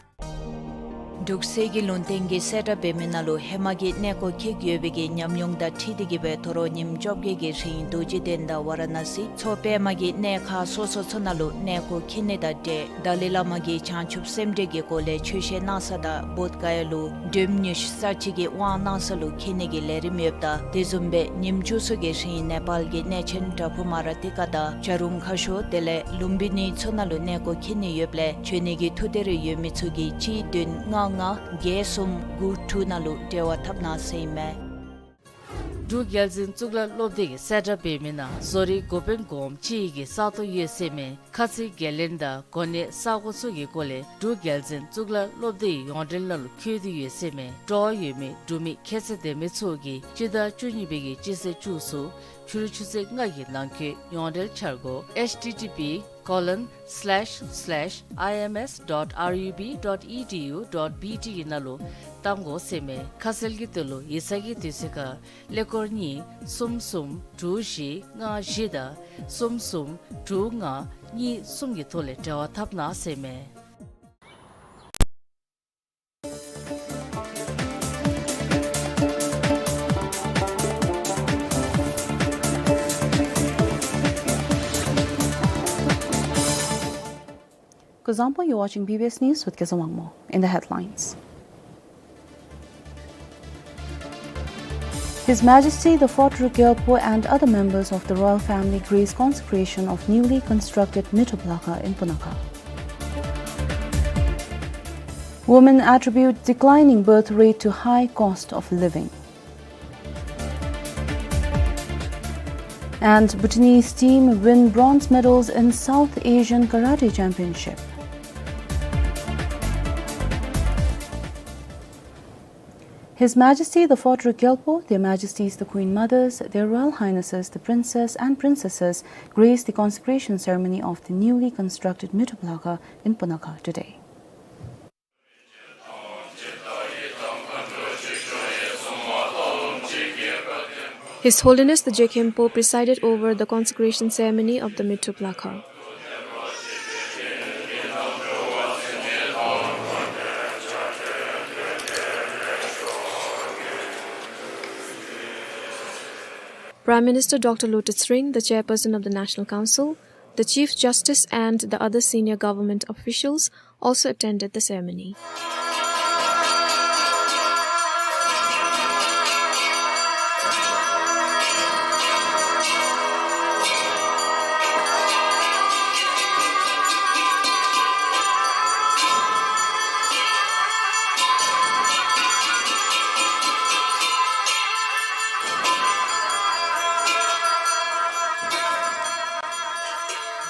འབྲུག་གསེར་གྱི་ལུང་བསྟན་གྱིས་གསལ་བསྒྲགས་འབད་མི་ནང་ལུ་ཧེ་མ་གི་གནས་སྐོར་འཁྱིད་ཡོད་པའི་གི་ཉམས་མྱོང་དང་འཁྲིལ་ཏེ་གི་སྦེ་དོ་རུང་ཉིནམ་བཅོ་བརྒྱད་ཀྱི་རིང་རྡོ་རྗེ་གདན་དང་ཝ་ར་ཎ་སི་མཚོ་པདྨ་གི་གནས་ཁག་སོ་སོ་ཚུ་ནང་ལུ་གནས་སྐོར་འཁྱིད་ནི་དང་འབྲེལ་ཏཱ་ལའི་བླ་མ་གིས་བྱང་ཆུབ་སེམས་འགྲེལ་གྱི་སྐོར་ལས་ཆོས་བཤད་གནང་ས་དང་བོདྷ་ག་ཡ་ལུ་སྒྲོལ་མ་ཉི་ཤུ་རྩ་གཅིག་གི་དབང་གནང་ས་ལུ་འཁྱིད་ནི་གི་ལས་རིམ་ཡོདཔ་ད་དེ་བཟུམ་སྦེ་ཉིནམ་བཅུ་གསུམ་གྱི་རིང་ནེ་པཱལ་གྱི་གནས་ཆེན་བྲག་ཕུག་མ་ར་ཏི་ཀ་དང་བྱ་རུང་ཁ་ཤོར་དེ་ལས་ལུམ་བི་ནི་ཚུ་ནང་ལུ་གནས་སྐོར་འཁྱིད་ནི་ཡོདཔ་ལས་བྱོན་ནི་གི་ཐུགས་འདོད་རེ་ཡོད་མི་ཚུ་གིས་གཅིག་བདུན་ལྔ་ལྔ་བརྒྱད་གསུམ་དགུ་དྲུག་ནང་ལུ་འབྲེལ་བ་འཐབ་གནང་ཟེར་ཨིན་མས། འབྲུག་རྒྱལ་འཛིན་གཙུག་ལག་སློབ་སྡེ་གིས་གསལ་བསྒྲགས་འབད་མི་ནང་བཟོ་རིག་འགོ་དཔོན་གོངམ་ཅིག་གི་ས་སྟོང་ཡོད་ཟེར་མི་ཁ་ཚིག་འགན་ལེན་དང་གོ་གནས་ས་གོ་ཚུ་གི་སྐོར་ལས་འབྲུག་རྒྱལ་འཛིན་གཙུག་ལག་སློབ་སྡེའི་ཡོངས་འབྲེལ་ནང་ལུ་འཁོད་དེ་ཡོད་ཟེར་མི་སྤྲོ་བ་ཡོད་མི་འབྲུག་མི་ཁྱད་ཚད་ལྡན་མི་ཚུ་གིས་སྤྱི་ཟླ་བཅུ་གཉིས་པའི་གི་སྤྱི་ཚེས་བཅུ་གསུམ་ཕྱི་རུ་ཆུ་ཚོད་ལྔ་གི་ནང་འཁོད་ཡོངས་འབྲེལ་འཆར་སྒོ་H T T P colon slash slash I M S dot R U B dot E D U dot B T ནང་ལུ་བཏང་དགོ་ཟེར་མས། ཁ་གསལ་གྱི་དོན་ལུ་ཡིག་ཚང་གི་དུས་ཚོད་ཁར་ཀླད་ཀོར་གཉིས་གསུམ་གསུམ་དྲུག་བཞི་ལྔ་བཞི་དང་གསུམ་གསུམ་དྲུག་ལྔ་གཉིས་གསུམ་གྱི་ཐོག་ལས་འབྲེལ་བ་འཐབ་གནང་ཟེར་མས། Kuzuzangpo, you're watching B B S News with Kezang Wangmo. In the headlines. His Majesty the Fourth Druk Gyalpo and other members of the royal family grace consecration of newly constructed Mithup Lakha in Punakha. Women attribute declining birth rate to high cost of living. And Bhutanese team win bronze medals in South Asian Karate Championship. His Majesty the Fourth Druk Gyalpo, Their Majesties the Queen Mothers, Their Royal Highnesses the Princess and Princesses graced the consecration ceremony of the newly constructed Mithup Lakha in Punakha today. His Holiness the Je Khenpo presided over the consecration ceremony of the Mithup Lakha. Prime Minister Doctor Lotay Tshering, the chairperson of the National Council, the Chief Justice and the other senior government officials also attended the ceremony.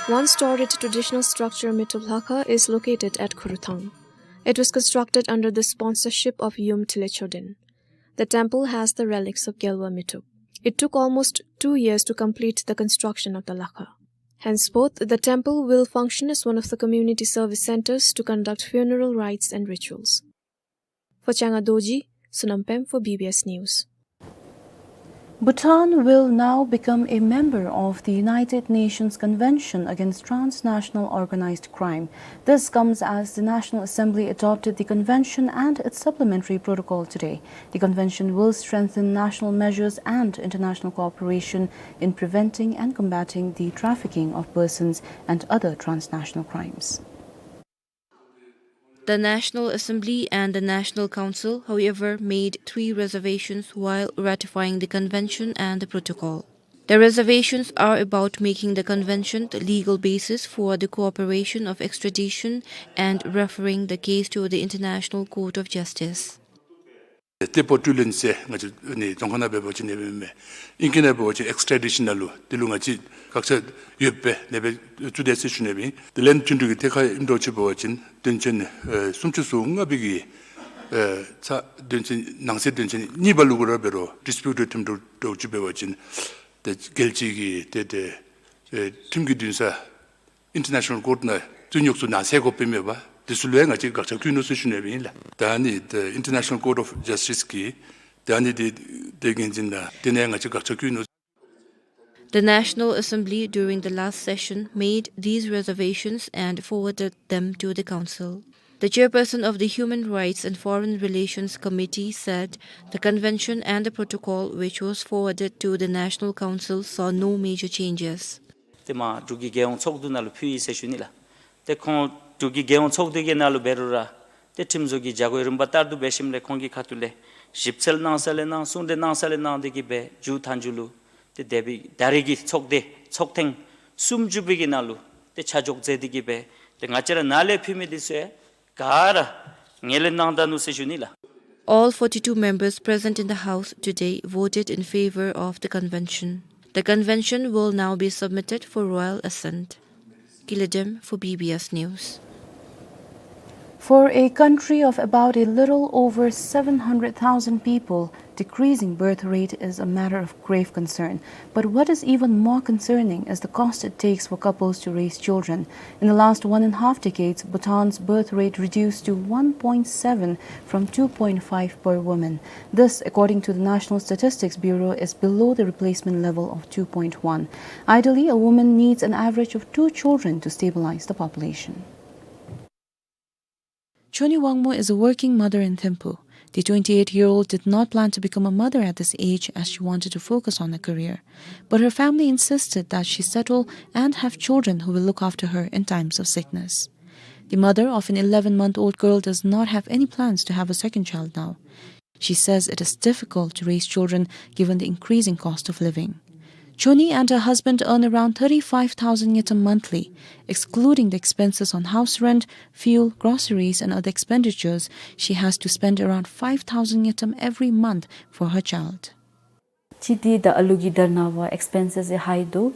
One-storied traditional structure Mithup Lakha is located at Khuruthang. It was constructed under the sponsorship of Yum Thile Choden. The temple has the relics of Gyalva Mithup. It took almost two years to complete the construction of the Lakha. Henceforth, the temple will function as one of the community service centers to conduct funeral rites and rituals. For Changa Dorji, Sonam Pem for B B S News. Bhutan will now become a member of the United Nations Convention Against Transnational Organized Crime. This comes as the National Assembly adopted the convention and its supplementary protocol today. The convention will strengthen national measures and international cooperation in preventing and combating the trafficking of persons and other transnational crimes. The National Assembly and the National Council, however, made three reservations while ratifying the convention and the protocol. The reservations are about making the convention the legal basis for the cooperation of extradition and referring the case to the International Court of Justice. ཏེ་བོ་ཊུ་ལེན་ཟེར་ང་བཅས་ནི་རྫོང་ཁ་ནང་འབད་བ་ཅིན་ཨིན་མས། ཨིང་སྐད་ནང་འབད་བ་ཅིན་ཨེགསི་ཊེ་ཌི་ཤཱན་ནང་ལུ་དེ་ལུ་ང་བཅས་དགག་བྱ་ཡོདཔ་སྦེ་ནེ་སྦེ་བཙུགས་ཏེ་ཟེར་ཞུ་ནི་ཨིན་པས། དེ་ལན་ཐུན་དྲུག་གི་ཐད་ཁར་ཨིནམ་འདྲཝ་ཅིག་འབད་བ་ཅིན་དོན་ཚན་ཨེ་སུམ་ཅུ་སོ་ལྔ་པའི་གི་ཨེ་ཚ་དོན་ཚན་ནང་གསེས་དོན་ཚན་གཉིས་པ་ལུ་གུ་ར་འབད་རུང་ཌིསི་པིའུཊ་ཐོནམ་འདྲཝ་འདྲཝ་ཅིག་འབད་བ་ཅིན་ཏེ་རྒྱལ་སྤྱི་གི་ཏེ་ཏེ་ཨེ་ཁྲིམས་ཀྱི་འདུན་ས་ཨིན་ཊར་ནེ་ཤ་ནལ་ཀོརཊ་ནང་རྩིས་རྙོག་ཚུ་ནང་སེལ་དགོཔ་ཨིན་མས་པ། དེ་ཚུ་ལུ་ཡང་ང་བཅས་དགག་བྱ་བཀོད་ནུག་ཟེར་ཞུ་ནི་ཨིན་ལགས། ད་ནི་ཨིན་ཊར་ནེ་ཤ་ནལ་ཀོརཊ་ཨོཕ་ཇས་ཊིསི་གི་ད་ནི་དེ་དེ་འགན་འཛིན་ལགས། དེ་ནང་ང་བཅས་དགག་བྱ་བཀོད་ནུག། The National Assembly during the last session made these reservations and forwarded them to the Council. The chairperson of the Human Rights and Foreign Relations Committee said the convention and the protocol which was forwarded to the National Council saw no major changes. ཏེ་མར་འབྲུག་གི་རྒྱལ་ཡོངས་ཚོགས་འདུ་ནང་ལུ་ཕུལ་ཡི་ཟེར་ཞུ་ནི་ལགས། ཏེ་ཁོང་འབྲུག་གི་རྒྱལ་ཡོངས་ཚོགས་འདུ་གི་ནང་ལུ་འབད་རུང་ར་ཏེ་ཁྲིམས་བཟོ་གི་བྱ་སྒོའི་རིམ་པ་ལྟར་དུ་འབད་ཞིནམ་ལས་ཁོང་གི་ཁ་ཐུག་ལས་ཞིབ་འཚོལ་གནང་ས་ལས་གནང་གསུང་གྲོས་གནང་ས་ལས་གནང་སྟེ་གིས་སྦེ་མཇུག་མཐའ་མཇུག་ལུ་ཏེ་འདས་པའི་ད་རེས་ཀྱི་ཚོགས་སྡེ་ཚོགས་ཐེངས་སུམ་ཅུ་པའི་གི་ནང་ལུ་ཏེ་ཆ་འཇོག་མཛད་དེ་གིས་སྦེ་ཏེ་ང་བཅས་ར་ནཱ་ལས་ཕུལ་མི་འདི་ཚུ་ཡང་ག་ར་ངོས་ལེན་གནང་ད་ནུག་ཟེར་ཞུ་ནི་ལགས། All forty-two members present in the House today voted in favor of the convention. The convention will now be submitted for royal assent. Kila Dem for B B S News. For a country of about a little over seven hundred thousand people, Decreasing birth rate is a matter of grave concern, but what is even more concerning is the cost it takes for couples to raise children. In the last one and a half decades, Bhutan's birth rate reduced to one point seven from two point five per woman. This, according to the National Statistics Bureau, is below the replacement level of two point one. Ideally, a woman needs an average of two children to stabilize the population. Choni Wangmo is a working mother in Thimphu. The twenty-eight-year-old did not plan to become a mother at this age, as she wanted to focus on her career. But her family insisted that she settle and have children who will look after her in times of sickness. The mother of an eleven-month-old girl does not have any plans to have a second child now. She says it is difficult to raise children given the increasing cost of living. Choni and her husband earn around thirty-five thousand ngultrum monthly. Excluding the expenses on house rent, fuel, groceries, and other expenditures, she has to spend around five thousand ngultrum every month for her child. Chidi the alugi darnawa expenses high do.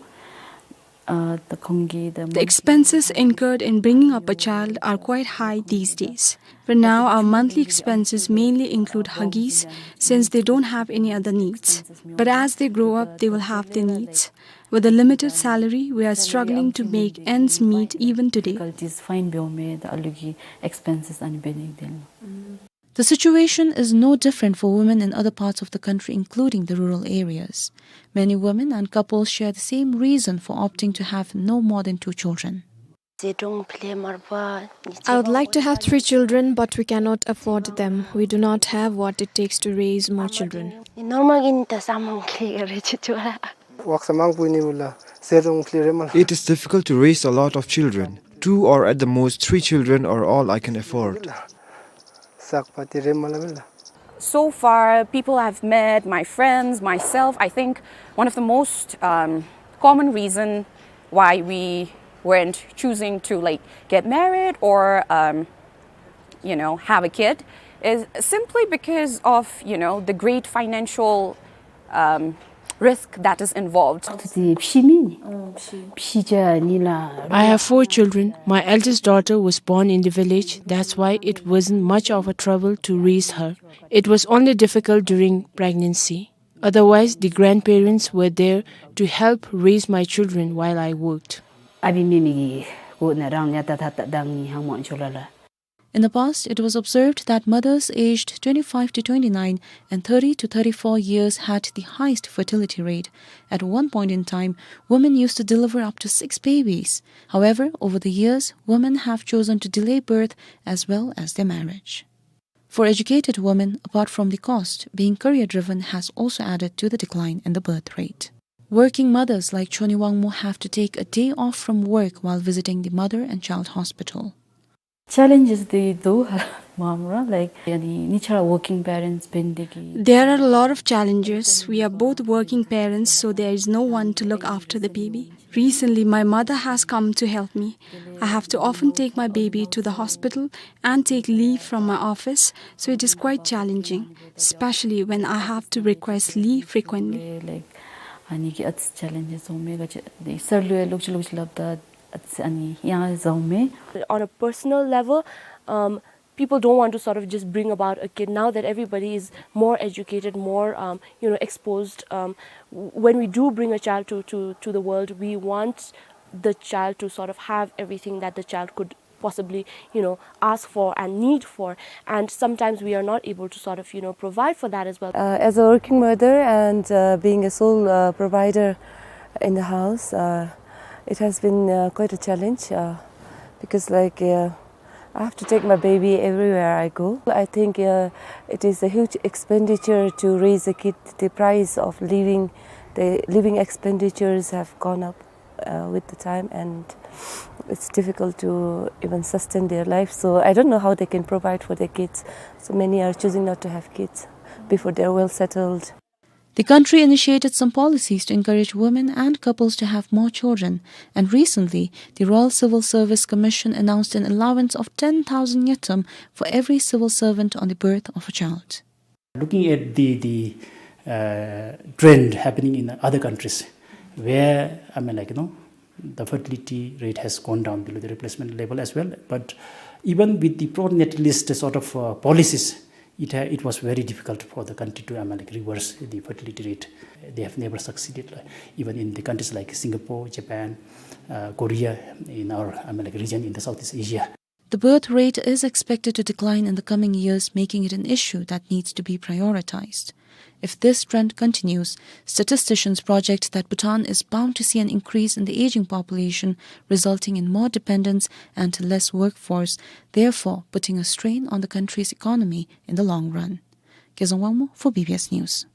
Uh, the khongi, the The month- expenses incurred in bringing up a child are quite high these days. For now, our monthly expenses mainly include Huggies, since they don't have any other needs. But as they grow up, they will have their needs. With a limited salary, we are struggling to make ends meet even today. Difficulties fine biome the alugi expenses and benefit. The situation is no different for women in other parts of the country, including the rural areas. Many women and couples share the same reason for opting to have no more than two children. I would like to have three children, but we cannot afford them. We do not have what it takes to raise more children. It is difficult to raise a lot of children. Two or at the most three children are all I can afford. So far, people I've met, my friends, myself, I think one of the most, um, common reason why we weren't choosing to, like, get married or, um, you know, have a kid is simply because of, you know, the great financial, um, risk that is involved. I have four children. My eldest daughter was born in the village. That's why it wasn't much of a trouble to raise her. It was only difficult during pregnancy. Otherwise, the grandparents were there to help raise my children while I worked. In the past, it was observed that mothers aged twenty-five to twenty-nine and thirty to thirty-four years had the highest fertility rate. At one point in time, women used to deliver up to six babies. However, over the years, women have chosen to delay birth as well as their marriage. For educated women, apart from the cost, being career-driven has also added to the decline in the birth rate. Working mothers like Choni Wangmo have to take a day off from work while visiting the mother and child hospital. Challenges de do, ma'am, ra, like, yani, nichara working parents bendegi. There are a lot of challenges. We are both working parents, so there is no one to look after the baby. Recently, my mother has come to help me. I have to often take my baby to the hospital and take leave from my office, so it is quite challenging, especially when I have to request leave frequently. Like, ani ki ats challenges ho me ga che, de sir lu e lok chi lok chi lap da. Ani, ya, zaume. On a personal level, um, people don't want to sort of just bring about a kid now that everybody is more educated, more, um, you know, exposed. Um, w-, when we do bring a child to, to, to the world, we want the child to sort of have everything that the child could possibly, you know, ask for and need for. And sometimes we are not able to sort of, you know, provide for that as well. Uh, as a working mother and, uh, being a sole, uh, provider in the house, uh, it has been, uh, quite a challenge, uh, because, like, uh, I have to take my baby everywhere I go. I think, uh, it is a huge expenditure to raise a kid. The price of living, the living expenditures have gone up, uh, with the time, and it's difficult to even sustain their life. So I don't know how they can provide for their kids. So many are choosing not to have kids before they're well settled. The country initiated some policies to encourage women and couples to have more children, and recently, the Royal Civil Service Commission announced an allowance of ten thousand ngultrum for every civil servant on the birth of a child. Looking at the, the, uh, trend happening in other countries, where, I mean, like, you know, the fertility rate has gone down below the replacement level as well. But even with the pro-natalist sort of, uh, policies, It ha-, it was very difficult for the country to, I mean, like, reverse the fertility rate. They have never succeeded, like, even in the countries like Singapore, Japan, uh, Korea, in our, I mean, like, region in the Southeast Asia. The birth rate is expected to decline in the coming years, making it an issue that needs to be prioritized. If this trend continues, statisticians project that Bhutan is bound to see an increase in the aging population, resulting in more dependence and less workforce, therefore putting a strain on the country's economy in the long run. Kezang Wangmo for B B S News.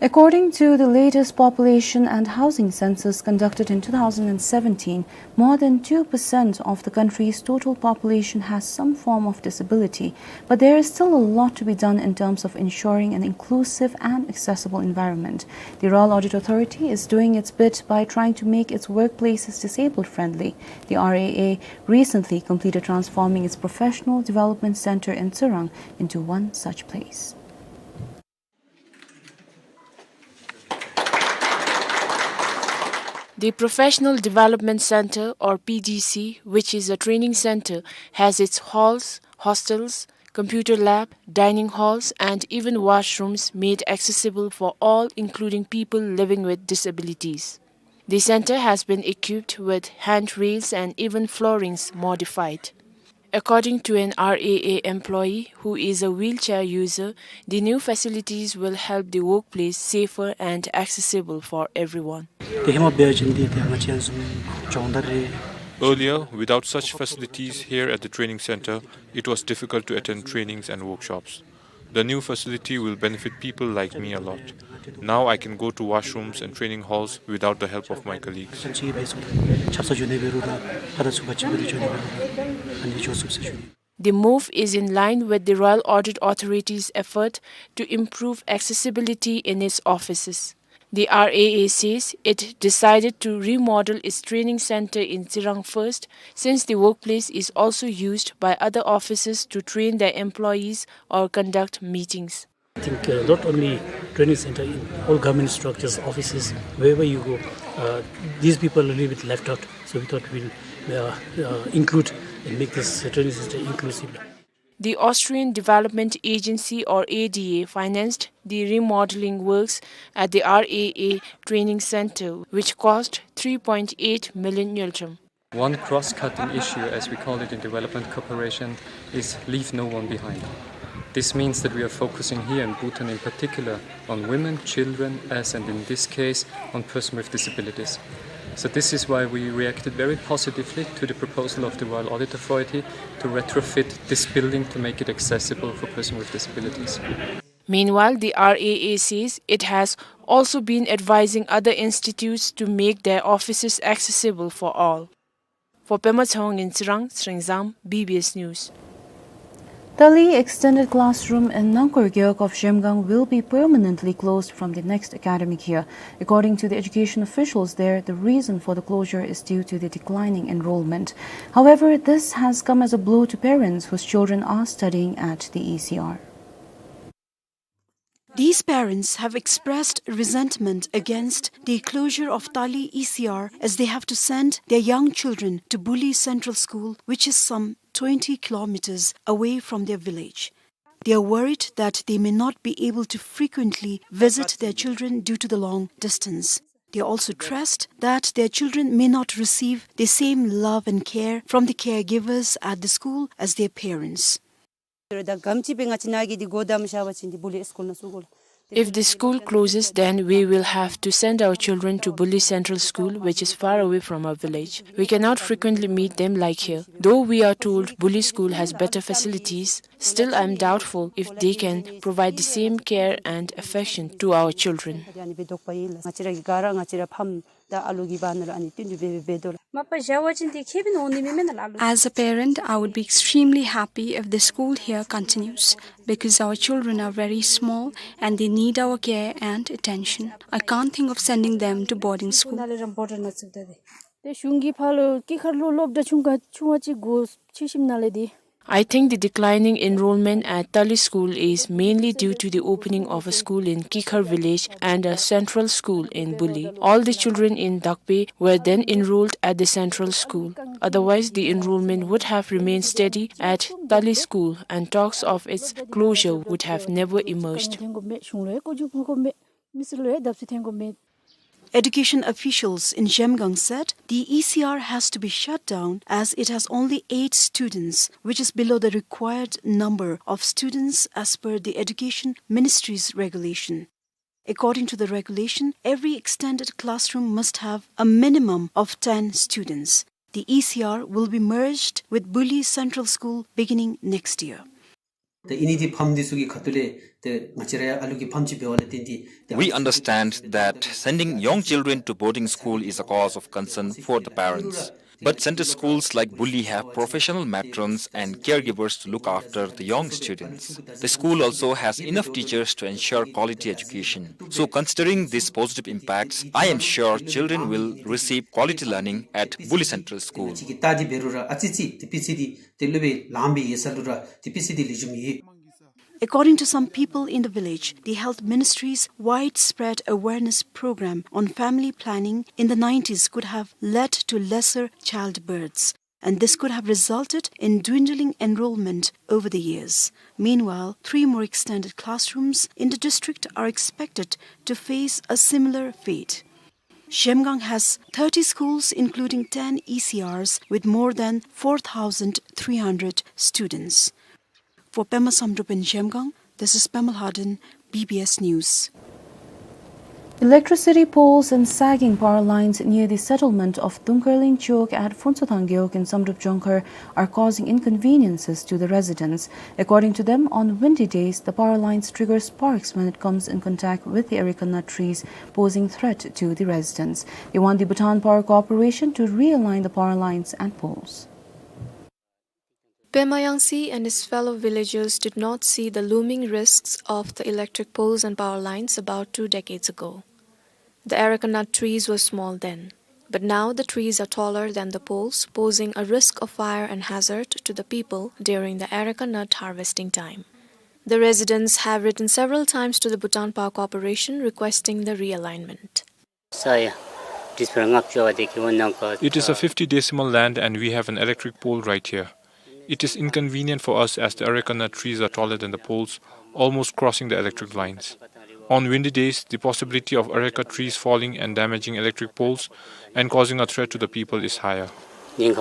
According to the latest population and housing census conducted in two thousand seventeen, more than two percent of the country's total population has some form of disability, but there is still a lot to be done in terms of ensuring an inclusive and accessible environment. The Royal Audit Authority is doing its bit by trying to make its workplaces disabled friendly. The R A A recently completed transforming its Professional Development Center in Tsirang into one such place. The Professional Development Center, or P D C, which is a training center, has its halls, hostels, computer lab, dining halls, and even washrooms made accessible for all, including people living with disabilities. The center has been equipped with handrails and even floorings modified. According to an R A A employee who is a wheelchair user, the new facilities will help the workplace safer and accessible for everyone. དེ་ཧེ་མ་འབད་བ་ཅིན་འདི་དེ་ང་བཅས་བཟུམ་སྦྱོང་བརྡར་རེ། Earlier, without such facilities here at the training center, it was difficult to attend trainings and workshops. The new facility will benefit people like me a lot. Now I can go to washrooms and training halls without the help of my colleagues. ཆབ་གསང་འགྱོ་ནི་འབད་རུང་ར་ལྷ་དང་ཚུ་བ་ཅིག་འབད་དེ་འགྱོ་ནི་འབད་རུང་ར་ཨ་ནི་འགྱོ་ཚུགས་ཟེར་ཞུ་ནི། The move is in line with the Royal Audit Authority's effort to improve accessibility in its offices. The R A A says it decided to remodel its training center in Tsirang first, since the workplace is also used by other offices to train their employees or conduct meetings. I think, uh, not only training center, in all government structures, offices, wherever you go, uh, these people are a little bit left out. So we thought we'll, uh, uh, include and make this training center inclusive. The Austrian Development Agency, or A D A, financed the remodeling works at the R A A training center, which cost three point eight million ngultrum. One cross-cutting issue, as we call it in development cooperation, is leave no one behind. This means that we are focusing here in Bhutan in particular on women, children, as, and in this case, on persons with disabilities. So this is why we reacted very positively to the proposal of the Royal Audit Authority to retrofit this building to make it accessible for persons with disabilities. Meanwhile, the R A A says it has also been advising other institutes to make their offices accessible for all. For Pema Tshewang in Tsirang, Srengzam, B B S News. Tali Extended Classroom in Nangkor Gewog of Zhemgang will be permanently closed from the next academic year. According to the education officials there, the reason for the closure is due to the declining enrollment. However, this has come as a blow to parents whose children are studying at the E C R. These parents have expressed resentment against the closure of Tali E C R, as they have to send their young children to Buli Central School, which is some twenty kilometers away from their village. They are worried that they may not be able to frequently visit their children due to the long distance. They are also stressed that their children may not receive the same love and care from the caregivers at the school as their parents. If the school closes, then we will have to send our children to Buli Central School, which is far away from our village. We cannot frequently meet them like here. Though we are told Buli School has better facilities, still I am doubtful if they can provide the same care and affection to our children. As a parent, I would be extremely happy if the school here continues, because our children are very small and they need our care and attention. I can't think of sending them to boarding school. ཏེ་གཞུང་གི་ཕར་ལུ་དཀྱིལ་ཁར་ལུ་སློབ་གྲྭ་ཆུང་ཀ་ཆུང་བ་ཅིག་དགོ་ཆེ་ཤོས་ནང་ལས་འདི། I think the declining enrollment at Tali school is mainly due to the opening of a school in Kikhar village and a central school in Buli. All the children in Dakbe were then enrolled at the central school. Otherwise, the enrollment would have remained steady at Tali school, and talks of its closure would have never emerged. Education officials in Zhemgang said the E C R has to be shut down as it has only eight students, which is below the required number of students as per the Education Ministry's regulation. According to the regulation, every extended classroom must have a minimum of ten students. The E C R will be merged with Buli Central School beginning next year. ཏེ་ཨིན་ནི་འདི་ཕམ་འདི་ཚུ་གི་ཁ་ཐུག་ལས་ཏེ་ང་བཅས་ར་ཡང་ཨ་ལུ་གི་ཕམ་ཅིག་འབདཝ་ལས་བརྟེན་ཏེ། We understand that sending young children to boarding school is a cause of concern for the parents. But center schools like Buli have professional matrons and caregivers to look after the young students. The school also has enough teachers to ensure quality education. So, considering these positive impacts, I am sure children will receive quality learning at Buli Central School. ཏེ་སློབ་དཔོན་ལམ་སྦེ་ཡོད་ས་ལུ་ར་ཏེ་དཔེ་ཆ་འདི་ལེགས་ཤོམ་ཡོད། According to some people in the village, the health ministry's widespread awareness program on family planning in the nineties could have led to lesser childbirths, and this could have resulted in dwindling enrollment over the years. Meanwhile, three more extended classrooms in the district are expected to face a similar fate. Zhemgang has thirty schools, including ten E C Rs, with more than four thousand three hundred students. For Pema Samdrup in Zhemgang, this is Pema Lhaden, B B S News. Electricity poles and sagging power lines near the settlement of Dungkarling Chowk at Phuntshothang Gewog in Samdrup Jongkhar are causing inconveniences to the residents. According to them, on windy days, the power lines trigger sparks when it comes in contact with the areca nut trees, posing threat to the residents. They want the Bhutan Power Corporation to realign the power lines and poles. Pema Yangsi and his fellow villagers did not see the looming risks of the electric poles and power lines about two decades ago. The areca nut trees were small then, but now the trees are taller than the poles, posing a risk of fire and hazard to the people during the areca nut harvesting time. The residents have written several times to the Bhutan Power Corporation requesting the realignment. It is a fifty decimal land and we have an electric pole right here. It is inconvenient for us as the areca nut trees are taller than the poles, almost crossing the electric lines. On windy days, the possibility of areca trees falling and damaging electric poles and causing a threat to the people is higher. It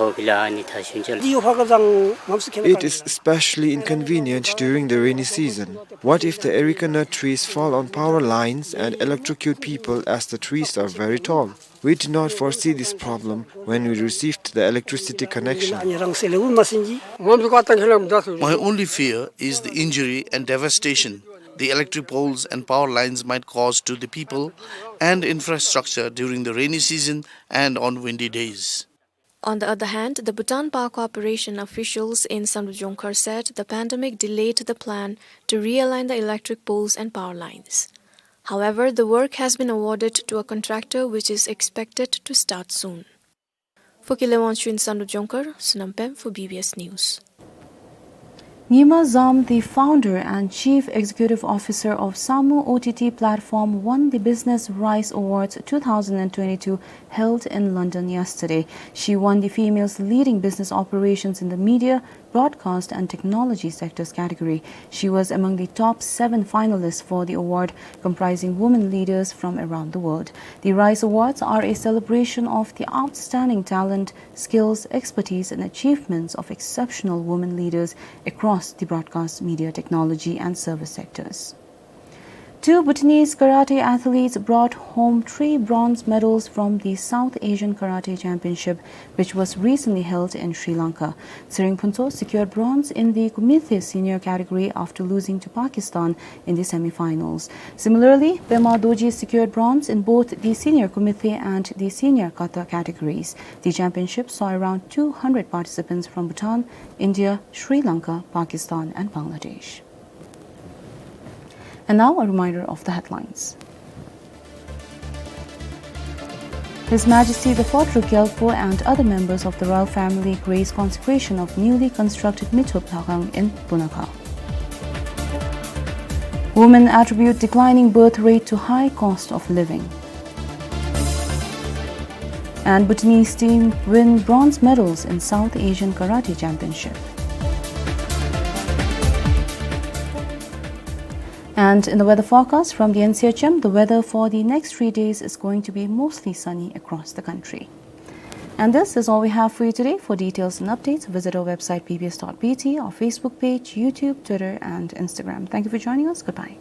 is especially inconvenient during the rainy season. What if the areca nut trees fall on power lines and electrocute people, as the trees are very tall? We did not foresee this problem when we received the electricity connection. My only fear is the injury and devastation the electric poles and power lines might cause to the people and infrastructure during the rainy season and on windy days. On the other hand, the Bhutan Power Corporation officials in Samdrup Jongkhar said the pandemic delayed the plan to realign the electric poles and power lines. However, the work has been awarded to a contractor, which is expected to start soon. For Kile Wangchuk in Samdrup Jongkhar, Sonam Pem for B B S News. Nyima Zam, the founder and chief executive officer of Samu O T T platform, won the Business Rise Awards two thousand and twenty-two held in London yesterday. She won the female's leading business operations in the media, broadcast and technology sectors category. She was among the top seven finalists for the award, comprising women leaders from around the world. The Rise Awards are a celebration of the outstanding talent, skills, expertise, and achievements of exceptional women leaders across the broadcast, media, technology, and service sectors. Two Bhutanese karate athletes brought home three bronze medals from the South Asian Karate Championship, which was recently held in Sri Lanka. Tshering Phuntsho secured bronze in the Kumite senior category after losing to Pakistan in the semi-finals. Similarly, Pema Dorji secured bronze in both the senior Kumite and the senior Kata categories. The championship saw around two hundred participants from Bhutan, India, Sri Lanka, Pakistan, and Bangladesh. And now a reminder of the headlines. His Majesty the Fourth Druk Gyalpo and other members of the royal family grace consecration of newly constructed Mithup Lhakhang in Punakha. Women attribute declining birth rate to high cost of living. And Bhutanese team win bronze medals in South Asian Karate Championship. And in the weather forecast from the N C H M, the weather for the next three days is going to be mostly sunny across the country. And this is all we have for you today. For details and updates, visit our website B B S dot B T, our Facebook page, YouTube, Twitter, and Instagram. Thank you for joining us. Goodbye.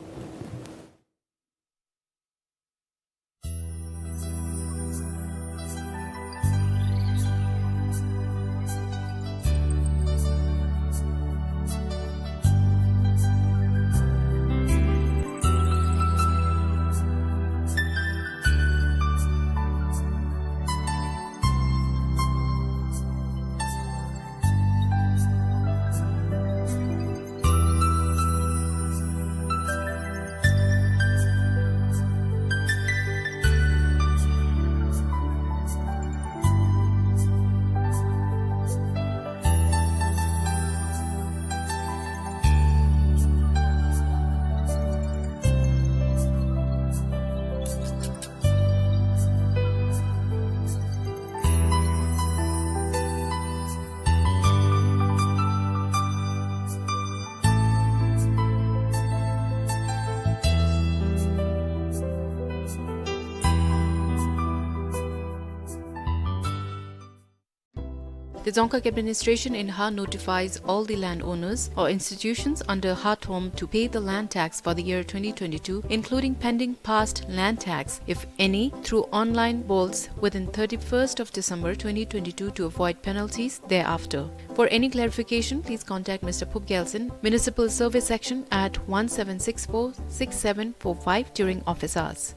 The Dzongkhag Administration in Har notifies all the landowners or institutions under Har Thom to pay the land tax for the year twenty twenty-two, including pending past land tax, if any, through online bolts within thirty-first of December twenty twenty-two to avoid penalties thereafter. For any clarification, please contact Mister Phup Gyaltshen, Municipal Service Section, at one seven six four, six seven four five during office hours.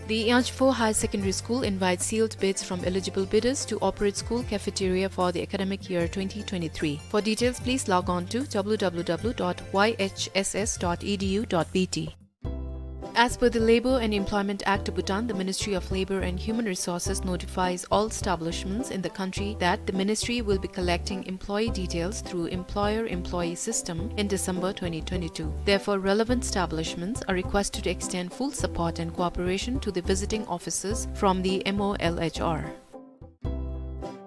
The Yangchpho Higher Secondary School invites sealed bids from eligible bidders to operate school cafeteria for the academic year twenty twenty-three. For details, please log on to W W W dot Y H S S dot E D U dot B T. As per the Labour and Employment Act of Bhutan, the Ministry of Labour and Human Resources notifies all establishments in the country that the ministry will be collecting employee details through employer-employee system in December twenty twenty-two. Therefore, relevant establishments are requested to extend full support and cooperation to the visiting officers from the M O L H R.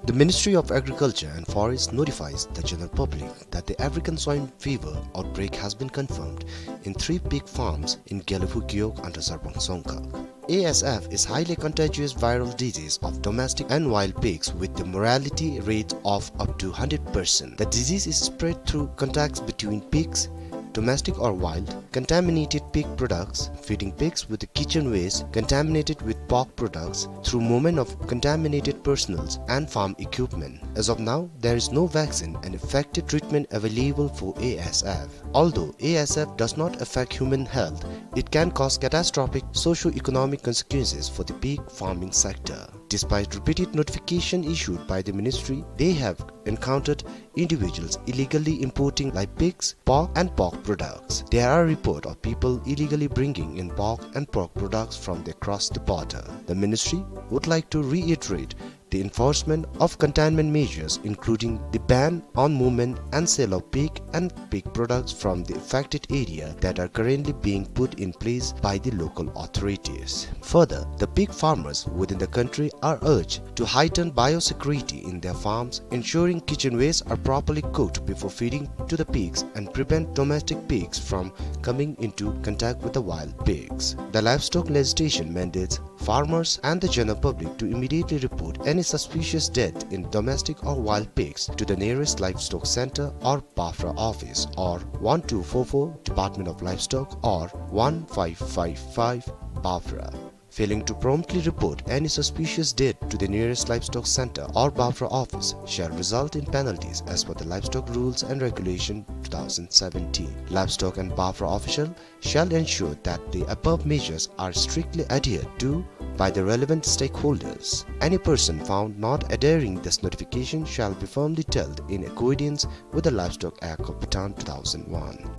The Ministry of Agriculture and Forest notifies the general public that the African swine fever outbreak has been confirmed in three pig farms in Gelephu Gewog under Sarpang Dzongkhag. A S F is highly contagious viral disease of domestic and wild pigs with the mortality rate of up to hundred percent. The disease is spread through contacts between pigs, domestic or wild, contaminated pig products, feeding pigs with the kitchen waste contaminated with pork products through movement of contaminated personnels and farm equipment. As of now, there is no vaccine and effective treatment available for A S F. Although A S F does not affect human health, it can cause catastrophic socio-economic consequences for the pig farming sector. Despite repeated notification issued by the ministry, they have encountered individuals illegally importing live pigs, pork and pork products. There are reports of people illegally bringing in pork and pork products from across the border. The ministry would like to reiterate the enforcement of containment measures, including the ban on movement and sale of pig and pig products from the affected area that are currently being put in place by the local authorities. Further, the pig farmers within the country are urged to heighten biosecurity in their farms, ensuring kitchen waste are properly cooked before feeding to the pigs and prevent domestic pigs from coming into contact with the wild pigs. The livestock legislation mandates farmers and the general public to immediately report any suspicious death in domestic or wild pigs to the nearest livestock center or BAFRA office or one two four four Department of Livestock or one five five five BAFRA. Failing to promptly report any suspicious death to the nearest livestock center or BAFRA office shall result in penalties as per the Livestock Rules and Regulation two thousand seventeen. Livestock and BAFRA official shall ensure that the above measures are strictly adhered to by the relevant stakeholders. Any person found not adhering this notification shall be firmly dealt in accordance with the Livestock Act of Bhutan two thousand one.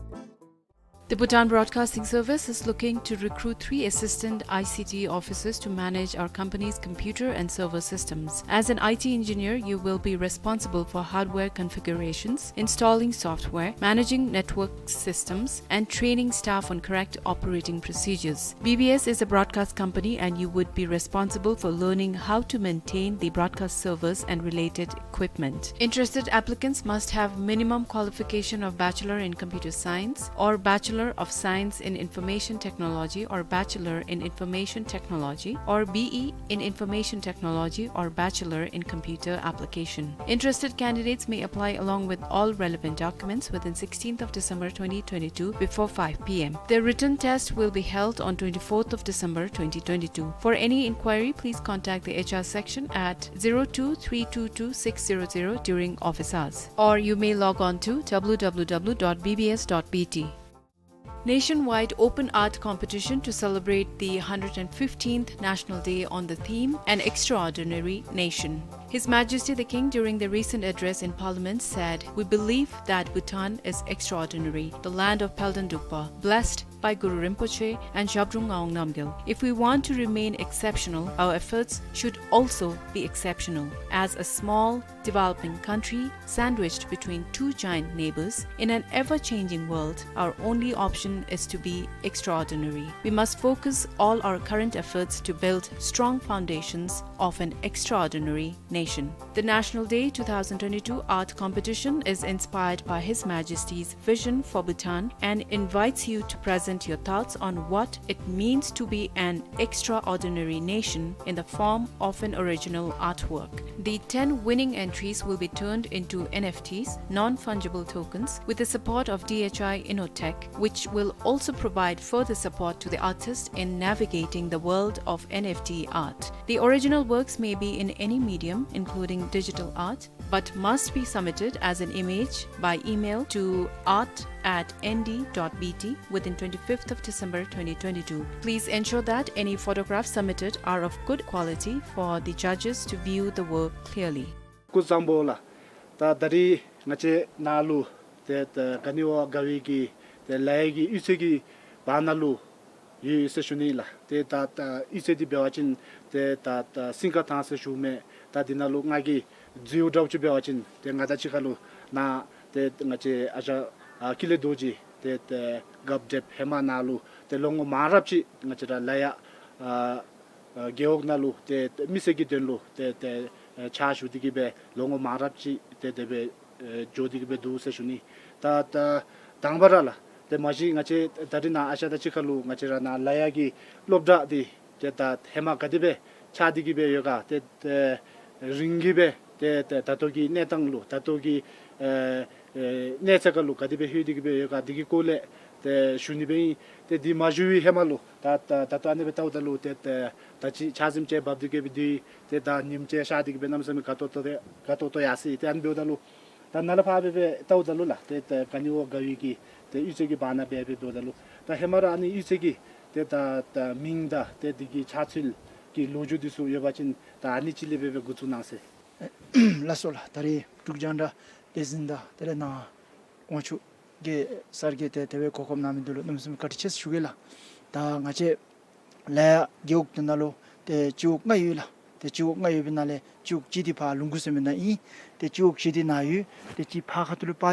The Bhutan Broadcasting Service is looking to recruit three assistant I C T officers to manage our company's computer and server systems. As an I T engineer, you will be responsible for hardware configurations, installing software, managing network systems, and training staff on correct operating procedures. B B S is a broadcast company and you would be responsible for learning how to maintain the broadcast servers and related equipment. Interested applicants must have minimum qualification of Bachelor in Computer Science or Bachelor of Science in Information Technology or Bachelor in Information Technology or B E in Information Technology or Bachelor in Computer Application. Interested candidates may apply along with all relevant documents within sixteenth of December twenty twenty-two before five p m. The written test will be held on twenty-fourth of December twenty twenty-two. For any inquiry, please contact the H R section at zero two three two two six zero zero during office hours, or you may log on to w w w dot b b s dot b t. Nationwide open art competition to celebrate the hundred and fifteenth National Day on the theme An Extraordinary Nation. His Majesty the King, during the recent address in Parliament, said, "We believe that Bhutan is extraordinary, the land of Palden Drukpa, blessed by Guru Rinpoche and Zhabdrung Ngawang Namgyal. If we want to remain exceptional, our efforts should also be exceptional. As a small, developing country sandwiched between two giant neighbors in an ever-changing world, our only option is to be extraordinary. We must focus all our current efforts to build strong foundations of an extraordinary nation." The National Day two thousand twenty-two art competition is inspired by His Majesty's vision for Bhutan and invites you to present your thoughts on what it means to be an extraordinary nation in the form of an original artwork. The ten winning entries will be turned into N F Ts, non-fungible tokens, with the support of D H I Innotech, which will also provide further support to the artist in navigating the world of N F T art. The original works may be in any medium, including digital art, but must be submitted as an image by email to art at n d dot b t within twenty-fifth of December twenty twenty-two. Please ensure that any photographs submitted are of good quality for the judges to view the work clearly. སྐུ་གཟུགས་བཟང་པོ་ལགས། ད་ད་རིས་ང་བཅས་ནཱ་ལུ་ཏེ་ད་ག་ནི་བ་དགའ་བའི་གི་ཏེ་ལ་ཡ་གི་གཡུས་ཚན་གྱི་བར་ན་ལུ་ཡོད་ཡོད་ཟེར་ཞུ་ནི་ལགས། ཏེ་ད་ད་གཡུས་ཚན་འདི་འབད་བ་ཅིན་ཏེ་ད་ད་སིང་ག་ཐང་ཟེར་ཞུཝ་མས། ད་འདི་ནང་ལུ་ང་གིས་འཛུལཝ་འདྲཝ་ཅིག་འབད་བ་ཅིན་ཏེ་ང་དང་གཅིག་ཁར་ལུ་ནཱ་ཏེ་ང་བཅས་ཨ་ཞང་ཨ་ཀུན་ལེགས་རྡོ་རྗེ་ཏེ་ཏེ་རྒཔོ་འདྲེསཔ་ཧེ་མ་ནཱ་ལུ་ཏེ་ལོ་ངོ་མང་རབས་ཅིག་ང་བཅས་ར་ལ་ཡ་ཨ་ཨ་རྒེད་འོག་ནང་ལུ་ཏེ་ཏེ་མི་སེར་གྱི་དོན་ལུ་ཏེ་ཏེ་ཨ་ཕྱག་ཞུ་སྟེ་གི་སྦེ་ལོ་ངོ་མང་རབས་ཅིག་ཏེ་དེ་སྦེ་ཨེ་འགྱོ་སྟེ་གི་སྦེ་འདུག་ཟེར་ཞུ་ནི། ད་ད་དང་པ་ར་ལགས། ཏེ་མ་གཞི་ང་བཅས་ད་རིས་ནཱ་ཨ་ཞང་དང་གཅིག་ཁར་ལུ་ང་བཅས་ར་ནཱ་ལ་ཡ་གི་སློབ་གྲྭ་འདི་ཏེ་ད་ཧེ་མ་ག་དེ་སྦེ་ཆགས་ཏེ་གི་སྦེ་ཡོད་ག། ཏེ་ཏེ་རིང་གི་སྦེ་ཏེ་ཏེ་ད་ལྟོ་གི་གནས་སྟངས་ལུ་ད་ལྟོ་གི་ཨེ་ཨེ་གནས་ཚད་ཁར་ལུ་ག་དེ་སྦེ་ལྷོད་དེ་གི་སྦེ་ཡོད་ག། འདི་གི་སྐོར་ལས་ཏེ་ཞུ་ནི་སྦེ་ཨིན། ཏེ་འདི་མ་ཞུ་བའི་ཧེ་མ་ལུ་ད་ད་ད་ལྟོ་ཨ་ནི་སྦེ་བལྟཝ་ད་ལུ་ཏེ་ཏེ་ད་ཅི་ཆརཔ་ཟིམ་ཅིག་འབབ་སྟེ་གི་སྦེ་འདུག། ཏེ་ད་ཉིམ་ཅིག་ཤར་ཏེ་གི་སྦེ་གནམ་མེད་ས་མེད་དགའ་ཏོག་ཏོ་ཏེ་དགའ་ཏོག་ཏོ་ཡར་སོ་ཡི། ཏེ་ཨ་ནི་འབདཝ་ད་ལུ་ད་ནཱ་ལས་ཕར་སྦེ་སྦེ་བལྟཝ་ད་ལུ་ལགས། ཏེ་ད་ག་ནི་བ་དགའ་བའི་གི་ཏེ་གཡུས་ཚན་གྱི་བར་ན་སྦེ་སྦེ་འབདཝ་ད་ལུ་ད་ཧེ་མ་ར་ཨ་ནི་གཡུས་ཚན་གྱི་ཏེ་ད་ད་མིང་དང་ཏེ་འདི་གི་ཕྱག་ཚུལ་གྱི་ལོ་རྒྱུས་འདི་ཚུ་ཡོད་པ་ཅིན་ད་ཨ་ནི་ཅིག་ལས་སྦེ་སྦེ་འགོ་བཙུགས་གནང་ཟེར། ལགས་སོ་ལགས། ད་རིས་འབྲུག་རྒྱང་བསྒྲགས་ལས་འཛིན་དང་དེ་ལས་ནཱ་དབང་ཕྱུག་གི་སར་གྱིས་ཏེ་དེ་སྦེ་གོ་སྐབས་གནང་མི་འདི་ལུ་གནམ་མེད་ས་མེད་བཀའ་དྲིན་ཆེ་ཟེར་ཞུ་གེ་ལགས། ད་ང་བཅས་ལ་ཡ་རྒེད་འོག་འདི་ནང་ལུ་ཏེ་སྤྱི་འོག་ལྔ་ཡོད་ལགས། ཏེ་སྤྱི་འོག་ལྔ་ཡོད་པའི་ནང་ལས་སྤྱི་འོག་གཅིག་འདི་ཕར་ལུང་ཁུག་ཟེར་མི་ནང་ཨིན། ཏེ་སྤྱི་འོག་བཞི་འདི་ནཱ་ཡོད། ཏེ་གཅིག་ཕར་ཁ་ཐུག་ལུ་པ་